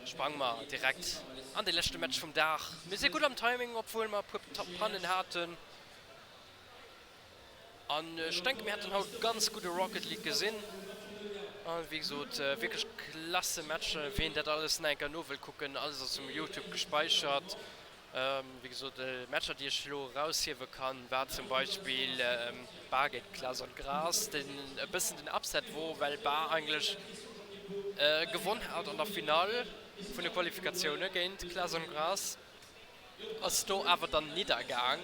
Sprange mer direkt an de leschte Match vum Dag. Mir si gutt am Timing, obwuel mer e puer Pannen haten. An ech denke mir haten haut ganz gudde Rocket League gesinn. A wéi gesot, wierklech klasse Matcher. Ween dat alles nach eng Kéier no wëll kucken, alles ass um Youtube gespäichert. Wéi gesot, Matcher déi ech elo eraushiewe kann, war zum Beispill Bar géint Glas an Gras, deen e bëssen den Upset wor, well Bar eigentlech gewonn hat an der Finall vun de Qualifikatioune géint Glas an Gras, ass do awer dann niddergaang.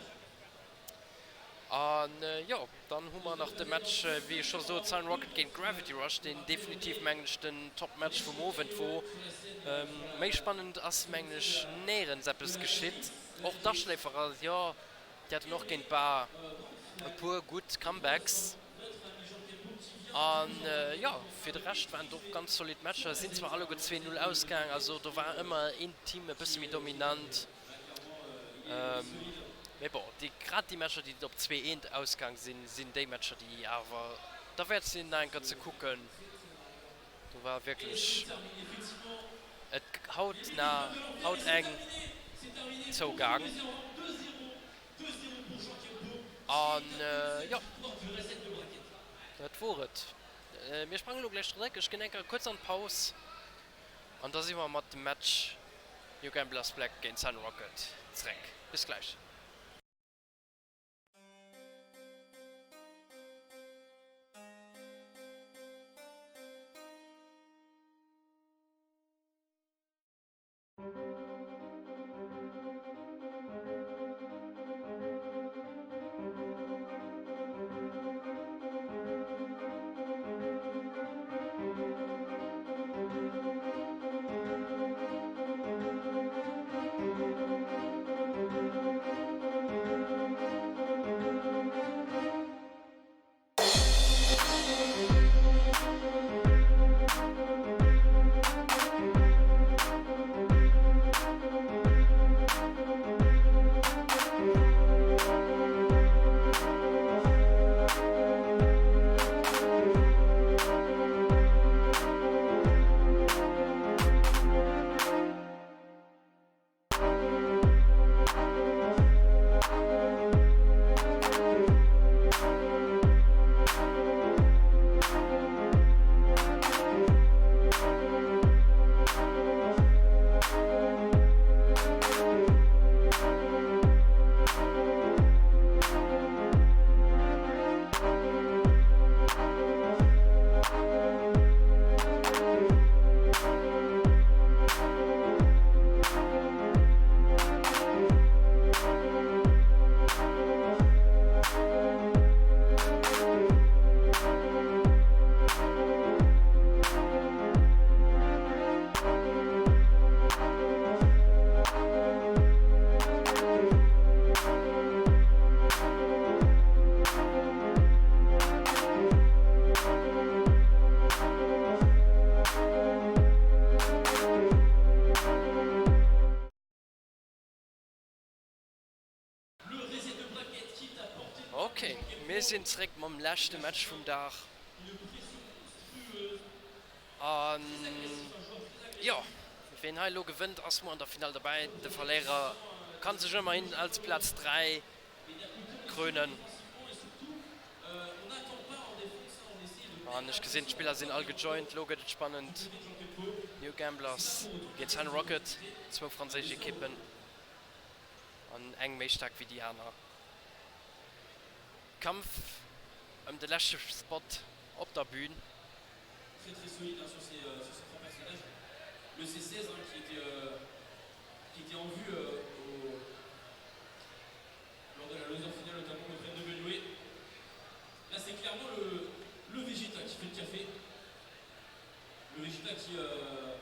An jo, dann hu mer nach de Match, wéi ech scho sot, Cyan Rocket géint Gravity Rush, deen definitiv, mengen ech, den Top-Match vum Owend wor. Méi spannend ass, mengen ech, néierens eppes geschitt. Och d'Aschléiferer, jo, déi haten och géint Bar e puer gutt Comebacks. An jo, fir de Rescht waren et och ganz zolidd Matcher. Et sinn zwar alleguer 2, 0 ausgaang, also do war ëmmer een Team e bësse méi dominant. Mee bon, déi, grad déi Matcher, déi op 2, 1 ausgaang sinn, sinn déi Matcher, déi awer derwäert sinn, nach eng Kéier ze kucken. Do war wierklech et hautnah, hauteng zougaang. An jo, dat wor et. Mir sprangen elo gläich zeréck. Ech ginn eng Kéier kuerz an d'Paus an da si mer mat dem Match New Gamblers Black géint Sun Rocket zréck. Bis gläich. Mir sinn zréck mam leschte Match vum Dag. An jo, ween hei elo gewënnt, ass muer an der Finall derbäi. De Verléierer kann sech ëmmerhin als Plaz 3 krönen. An ech gesinn, d'Spiller sinn all gejoint. Elo gëtt et spannend. New Gamblers géint Sun Rocket, zwou franséisch Ekippen an eng méi staark wéi déi aner. Kampf ëm de leschte Spot op der Bühn. Très très solide hein, sur ces, euh, sur ces trois personnages. Le C16 hein, qui était, euh, qui était en vue euh, au, lors de la loser finale notamment contre NWE. Là c'est clairement le, le Vegeta qui fait le café. Le Vegeta qui, euh,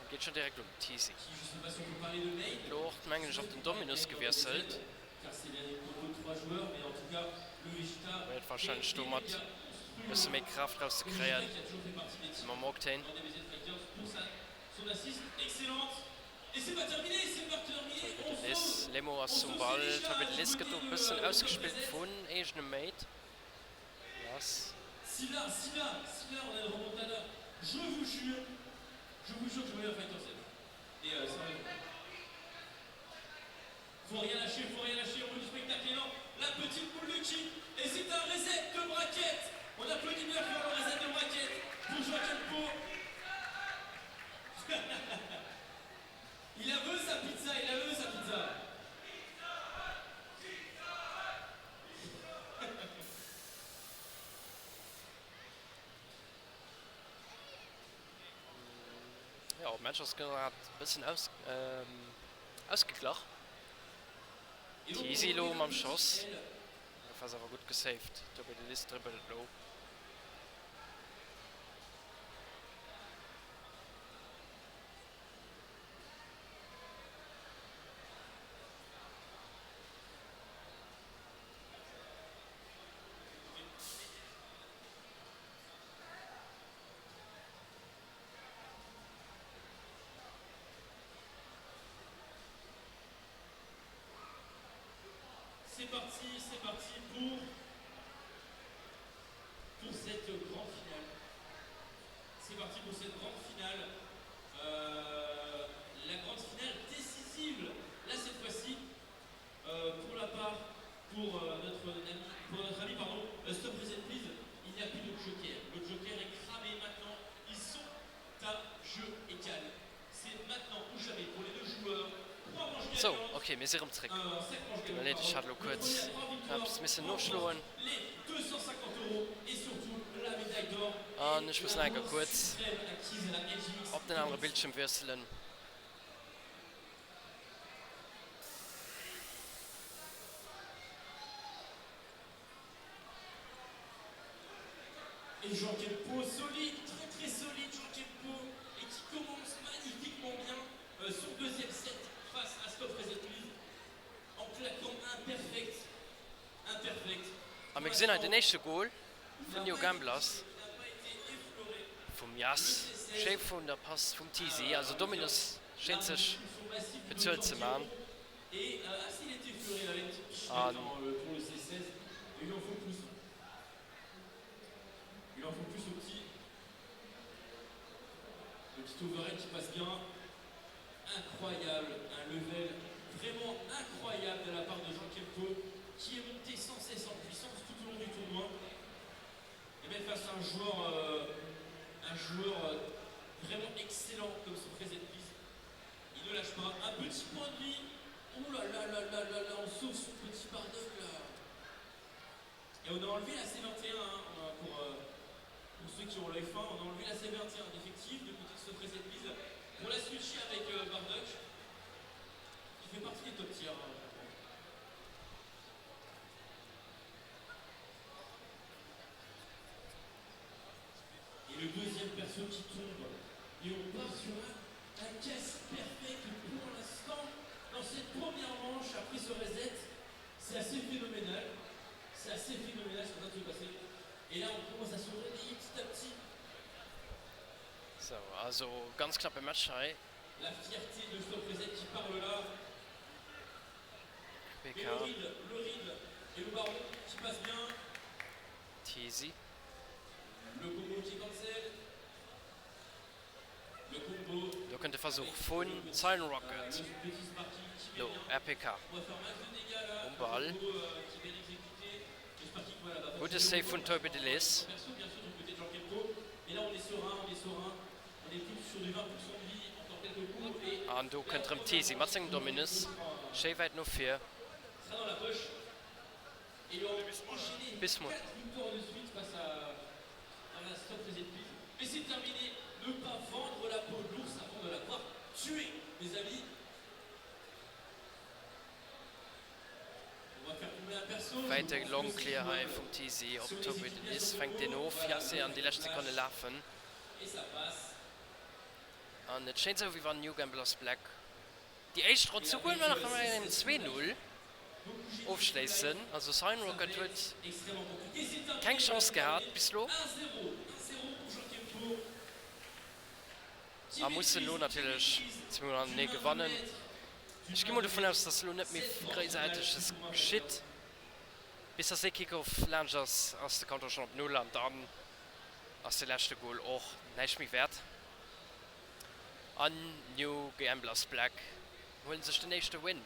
Geet schon direkt um Teasy. qui je sais pas si on peut parler de main. Elo och mengen ech op den Dominus gewiesselt. Car c'est bien une combo de trois joueurs, mais en tout cas le Vegeta Huet warscheinlech domat e bësse méi Kraaft rauszekréien mam Octane. Torbjörn Liss, Lemo ass um Ball. Torbjörn Liss gëtt do e bëssen ausgespillt vun eegenem Mate. Lass. Faut rien lâcher, faut rien lâcher, au bout du spectacle élan, la petite boule de ki et c'est un reset de braquette. On applaudit bien fort le reset de braquette pour Joachim Pau. il la veut sa pizza, il la veut sa pizza. Jo, Match ass grad e bëssen aus, ausgeglach. D'Isi elo mam Schoss. Gouf ass awer gutt gesaved. Tobi de Liss dribbelt elo. C'est parti, c'est parti pour pour cette grande finale. C'est parti pour cette grande finale. Euh, la grande finale décisive. Là cette fois-ci, euh, pour la part, pour euh, notre ami, pour notre ami pardon, euh, Stop Reset Please, il n'y a plus de joker. Le joker est cramé maintenant. Ils sont à jeu égal. C'est maintenant ou jamais pour les deux joueurs. Trois manches Sou, gagnantes. ok, mir si rëm zréck. Euh, cinq manches Tut mir gagnantes, leed, ech pardon. hat elo Le kuerz premier à trois victoires eppes missen remporte noschloen. les 250 euros et surtout la médaille d'or An et ech muss la nach eng Kéier couronne kuerz suprême acquise à la LGX op den anere 2026. Bildschierm wiesselen. Et Jean Kempo, solide, très très solide Jean Kempo, et qui commence magnifiquement bien euh, son deuxième set face à Stop Reset Please, en claquant un perfect, un perfect. A Pour mir gesinn hei l'instant, den éischte Gol il vun n'a New pas été, Gamblers il n'a pas été effleuré. vum Le Jas, C16 schéi vun der Pass vum Tizi. a Also euh, Dominus la schéint sech destruction massive du bezuelt docteur ze man. Giro. Et euh, ah, s'il était effleuré, il avait une petite pichenette An hein, euh, pour le C16. Et il en faut plus. Il en faut plus au petit. Le petit overhead qui passe bien. Incroyable, un level vraiment incroyable de la part de Jean Kempo qui est monté sans cesse en puissance tout au long du tournoi. Et même face à un joueur, euh, un joueur euh, vraiment excellent comme son Reset Please, il ne lâche pas. Un petit point de vie. Ouh là là là là là là, on sauve son petit Bardock là. Et on a enlevé la C21 hein, pour, euh, pour ceux qui ont l'œil fin, on a enlevé la C21 d'effectif du côté de ce Reset Please pour la switcher avec euh, Bardock qui fait partie des top tiers. Hein, je crois. Et le deuxième perso qui tombe. Et on part sur un, un quasi perfect pour l'instant dans cette première manche après ce reset. C'est assez phénoménal. C'est assez phénoménal ce qui est en train de se passer. Et là, on commence à se réveiller petit à petit. Sou, also ganz knappe Match hei. La fierté de Stop Reset qui parle là. BK. Et le read, le read. Teasy. Do kënnt de Versuch vu Silent Rocket. Lo RPK um Ball. Gudde Save vun Toby de Lis. An do kënnt rëm Teasy mat sengem Dominus schéi wäit no vir. Bismuth. Wäite Long Clear hei vum Teasy op Toby de Lis. Fänkt deen of. Yassé an déi lescht Sekonne lafen. An et schéint esou wéi wann New Gamblers Black Déi éischt Ronn souguer nach mat engem 2, 0 ofschléissen. Also Cyan Rocket huet keng Chance gehat bis lo a mussen lo natierlech zweemol hannertenee gewannen. Ech gi mol dovun aus, dass lo net méi gréissaarteges geschitt. Bis dass dee Kickoff laanscht ass, ass de Compteur schonn op Null an dann ass de leschte Goal och näischt méi wäert. An New Gamblers Black huelen sech den éischte Win.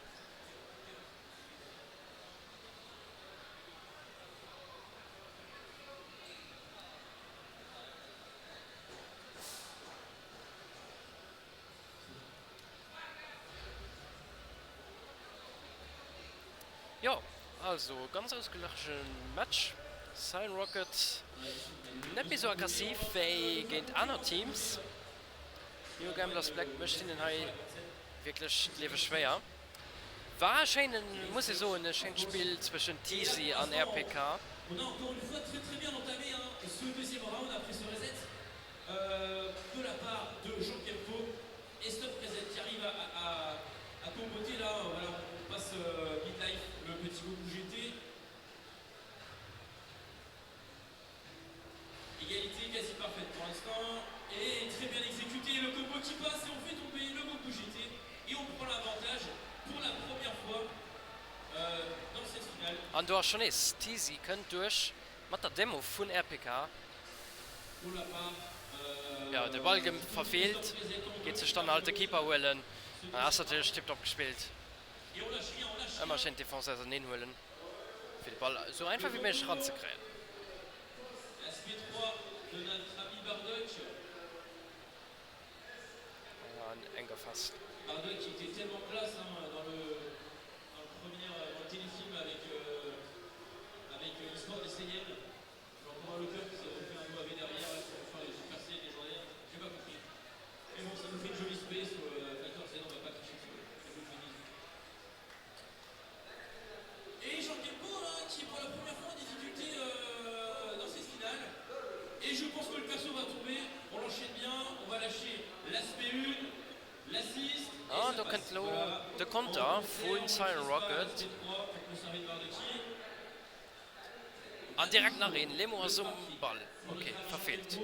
Jo, also ganz ausgeglachene Match. Cyan Rocket net méi sou aggressiv wéi géint aner Teams. New Gamblers Black mécht hinnen hei wierklech d'Liewe schwéier. War e schéinen, muss ee soen, e schéint Spill zwëschent Teasy an RPK. À comboter là, voilà, on passe euh, midlife, le petit Goku GT. Égalité quasi parfaite pour l'instant. Et très bien exécuté, le combo qui passe et on fait tomber le Goku GT. Et on prend l'avantage pour la première fois euh, dans cette finale. An do ass schonn nees Teasy kënnt duerch mat der Demo vun RPK. Jo, de Ball gëtt verfeelt, geet sech dann halt de Keeper huelen an ass natierlech tiptop gespillt. Ëmmer schéin d'Defense auserneen huelen, fir de Ball esou einfach wéi méiglech eranzekréien. An enk erfasst. Jean-Thomas Leclerc qui s'est refait un OAV derrière là, pour faire les Super Saiyan légendaires, j'ai pas compris. Mais bon, ça nous fait une jolie spé sur euh, Fighter Z, on va pas cracher dessus. Et Jean Kempo là, qui est pour la première fois en difficulté euh, dans cette finale. Et je pense que le perso va tomber, on l'enchaîne bien, on va lâcher l'aspect 1, l'assist. An do kënnt elo de Konter vu Cyan Rocket. An direkt nach een, Lemo ass um Ball, ok, verfeelt.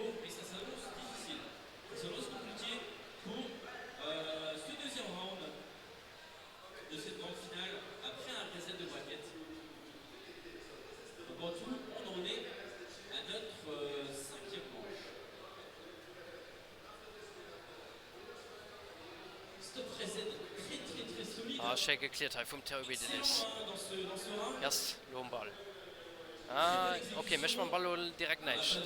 Ah, schéi gekliert hei vum Toby Delis. Yes, lo um Ball. Ah, ok, mécht mam Ball lo direkt näischt.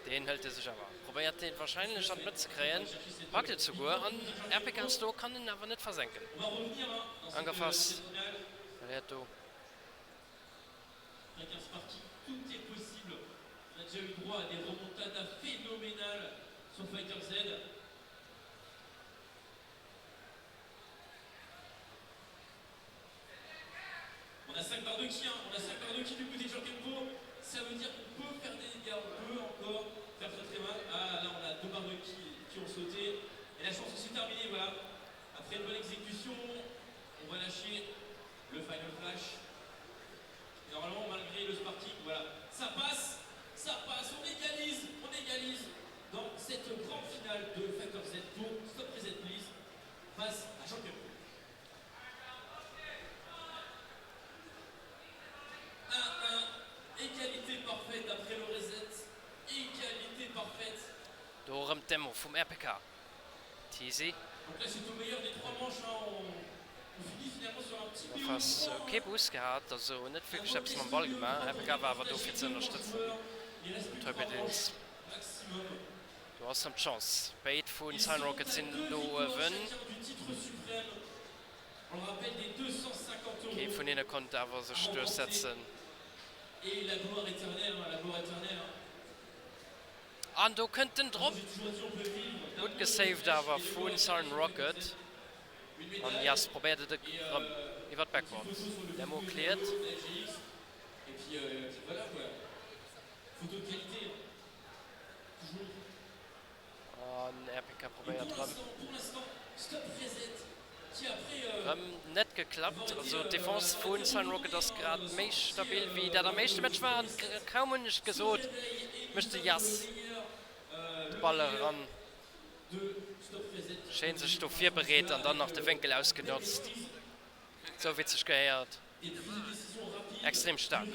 Deen hëlt e sech awer. Probéiert deen warscheinlech an d'Mëtt ze kréien. Packt et souguer an RPK ass do, kann en awer net versenken. Angerfass verléiert do. On a déjà eu droit à des remontadas phénoménales sur Fighter Z. On a 5 barres de ki, hein. on a 5 barres de ki du côté de Jean Ça veut dire qu'on peut faire des dégâts, on peut encore faire très très mal. Ah là on a deux barres de ki qui ont sauté. Et la chance c'est terminée, voilà. Après une bonne exécution, on va lâcher le Final Flash. Normalement, malgré le Sparking, voilà, ça passe, ça passe, on égalise, on égalise dans cette grande finale de Factor Z pour Stop Reset Please face à Jean Kempo. Demo vum RPK. Teasy. Ass kee Boost gehat, also net wierklech eppes mam Ball gemaach. RPK war awer do fir ze ënnerstëtzen. Toypedins. Do ass rëm d'Chance. Béid vu Cyan Rockets sinn do uewen. Kee vun hinne konnt awer sech duerchsetzen. An do kënnt den Drop. Gutt gesaved awer vu Cyan Rocket. An Jas probéiert et erëm iwwer d'Backboard. Demo cleared. An RPK probéiert erëm. Erëm net geklappt. Also d'Defense vu Sunrocket ass grad méi stabil wéi dat am éischte Match war. An kaum hunn ech et gesot, mécht de Jas de Ball eran. Schéin sech do virbereet an dann nach de Wénkel ausgenotzt. Esou wéi et sech gehéiert. Extrem staark.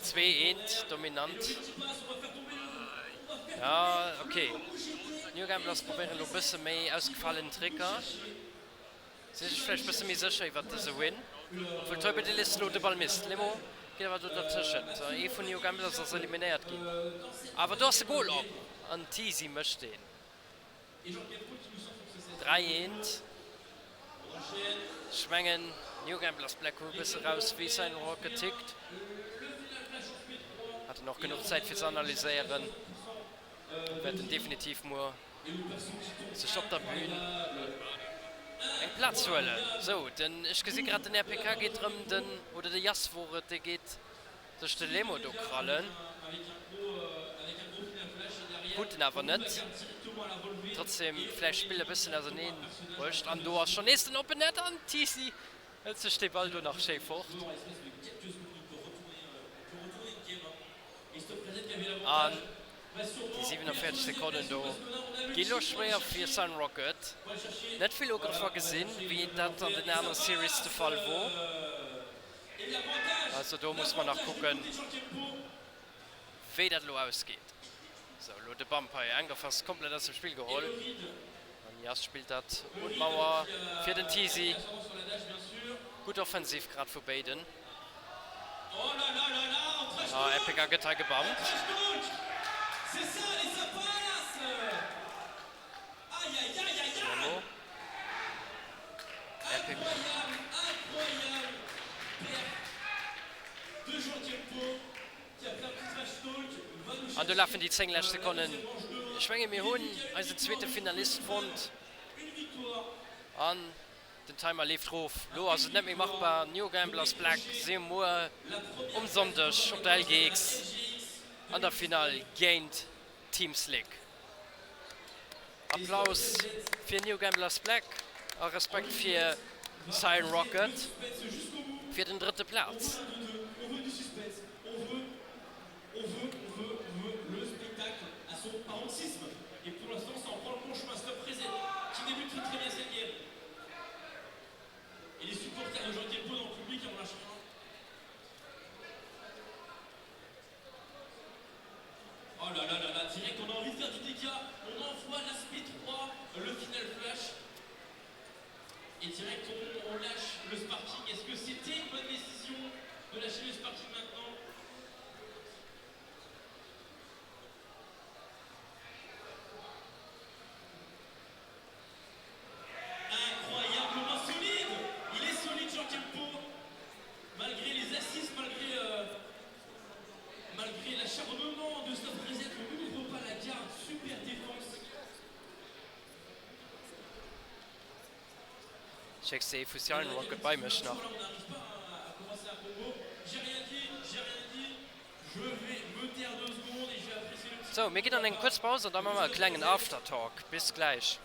Zweeent dominant. Ja, ok. New Gamblers probéieren elo bësse méi ausgefalen Tricker. Si sech vläicht bësse méi sécher iwwert dëse Win. Obwuel Toybedelis elo de Ball misst. Lemo geet awer do dertëschent. Ee vun New Gamblers ass eliminéiert ginn. Awer do ass de Gol op an Teasy mécht deen. 3 eent. Ech mengen New Gamblers Black hu e bësse raus wéi Cyan Rocket tickt. Haten och genuch Zäit fir ze analyséieren. Wäerten definitiv muer sech op der Bühn eng Plaz huelen. Sou, den, ech gesi grad den RPK geet rëm den, oder de Jas wor et, dee geet sech de Lemo do krallen. Krut en awer net. Trotzdem vläicht d'Spill e bëssen auserneen bruecht. An do ass schonn nees den Open Net an d'Tisi hëlt sech dee Ball do nach schéi fort. An déi 47 Sekonnen do gi lo schwéier fir Sunrocket. Net vill Ugrëffer gesinn, wéi dat an den anere Series de Fall wor. Also do muss mer nach kucken, wéi dat elo ausgeet. Sou, elo de Bump hei. Engerf ass komplett aus dem Spill geholl. An Jas spillt dat un d'Mauer fir den Tisi. Gutt Offensiv grad vu béiden. Ah, RPK gëtt hei gebumpt. Lemo. An do lafen déi 10 lescht Sekonnen. Ech menge mir hunn eisen zweete Finalist fonnt. An den Timer leeft rof. Lo ass et net méi machbar. New Gamblers Black si muer um Sonndeg op der LGX an der Finall géint Team Slick. Applaus fir New Gamblers Black a Respekt fir Cyan Rocket fir den drëtte Plaz. Oh là là là là, direct on a envie de faire du dégât, on envoie l'aspect 3, le final flash. Et direct on, on lâche le sparking. Est-ce que c'était une bonne décision de lâcher le sparking maintenant Incroyablement solide Il est solide Jean Kempo Malgré les assists, malgré euh, Malgré l'acharnement de Stop Reset, on n'ouvre pas la garde, super défense. Schécks de vu Siren Rocket bei mech nach. Sou, mir ginn an eng kuerz Paus an da maache mer e klengen Aftertalk. Bis gläich.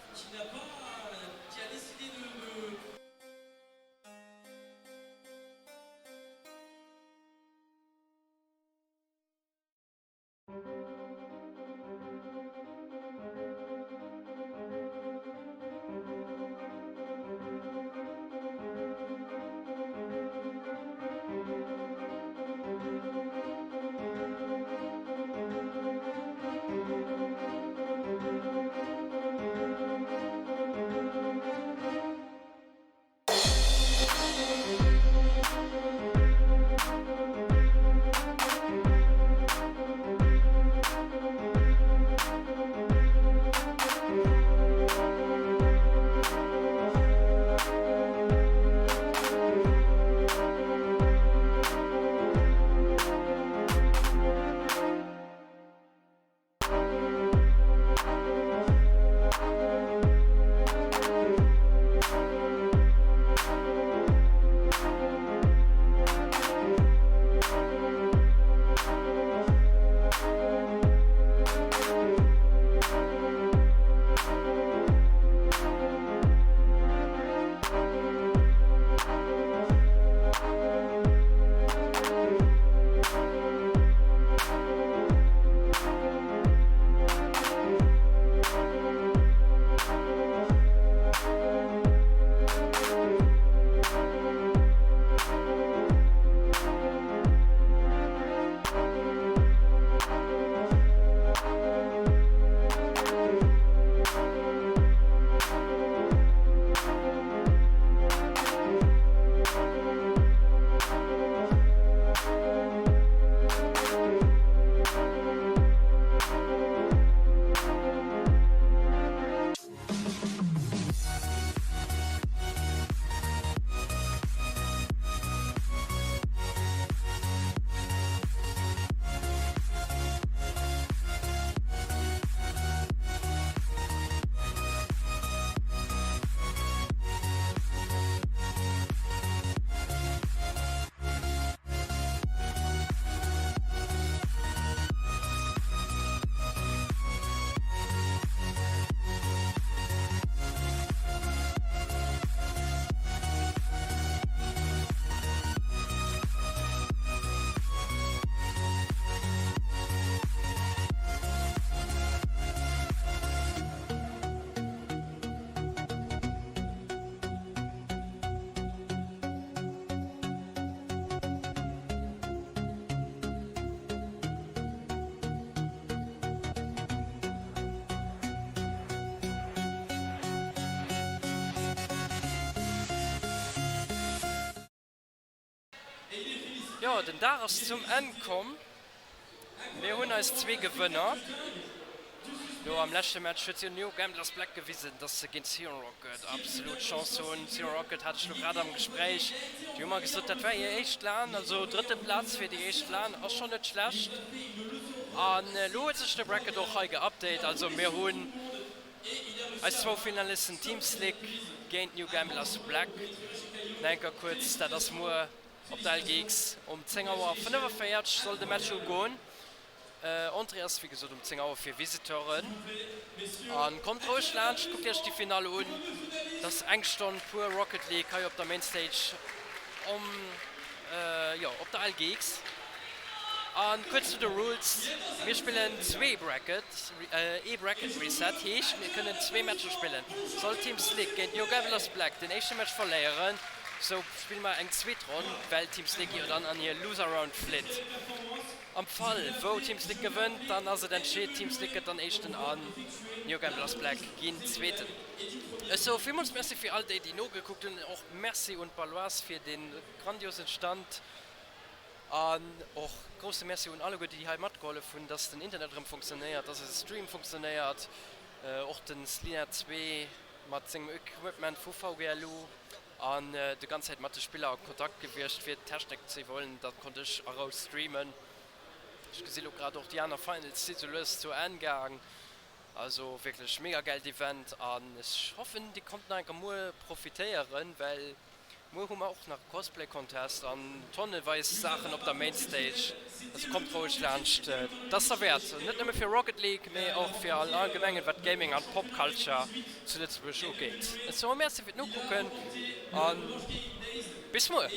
Jo, den Dag ass zum Enn komm. Mir hunn eis zwee Gewënner. Lo am leschte Match huet jo New Gamblers Black gewisen, dass se géint Sion Rocket absolut Chance hunn. Sion Rocket hat ech lo grad am Gespréich, déi hu mer gesot, dat war hir éischt LAN, also drëtte Plaz fir déi éischt LAN ass schonn net schlecht. An elo huet sech de Bracket och hei geupdate, also mir hunn eis zwou Finalisten Team Slick géint New Gamblers Black. Nach eng Kéier kuerz, dat ass muer. Op der LGX um 10 Auer 45 soll de Match ugoen. Entrée ass wéi gesot um 10 Auer fir Visiteuren. A kommt roueg laanscht, kuckt iech déi Finall un. Et ass eng Stonn pur Rocket League hei op der Main Stage om, jo, op der LGX. A kuerz zu de Rules, Mir spillen zwee Bracket, ee Bracket Reset, heescht mir kënnen zwee Matcher spillen. Sollt Team Slick géint New Gavillers Black den éischte Match verléieren, sou spille mer eng zweet Ronn, well Team Slick jo dann an hir Loser Round flitt. Am Fall wou Team Slick gewënnt, dann ass et entscheet, Team Slick gëtt dann éischten an New Gamblers Black ginn zweeten. Ech soe villmools Merci fir all déi déi nogekuckt hunn, och Merci un d'Baloise fir dee grandiosen Stand an och grousse Merci un alleguer déi hei matgehollef hunn, dass den Internet erëm funktionéiert, dass eise Stream funktionéiert, och den Slina 2 mat sengem Equipment vu VGLU. An de ganz Zäit mat de Spiller a Kontakt gewiescht fir d'Technik ze iwwerhuelen, da konnt ech eraus streamen. Ech gesi lo grad och déi aner Finals si sou lues zu Enn gaang. Also wierklech mega gäilt Event an ech hoffen dir konnt nach enker muer profitéieren, well muer hu mer och nach e Cosplay Contest an tonneweis Saachen op der Main Stage. Also kommt roueg laanscht, et ass derwäert, net nëmme fir Rocket League, mee och fir all allgemengen wat Gaming an Pop Culture zu Lëtzebuerg ugeet. Ech soe Merci fir d'Nokucken a bis muer!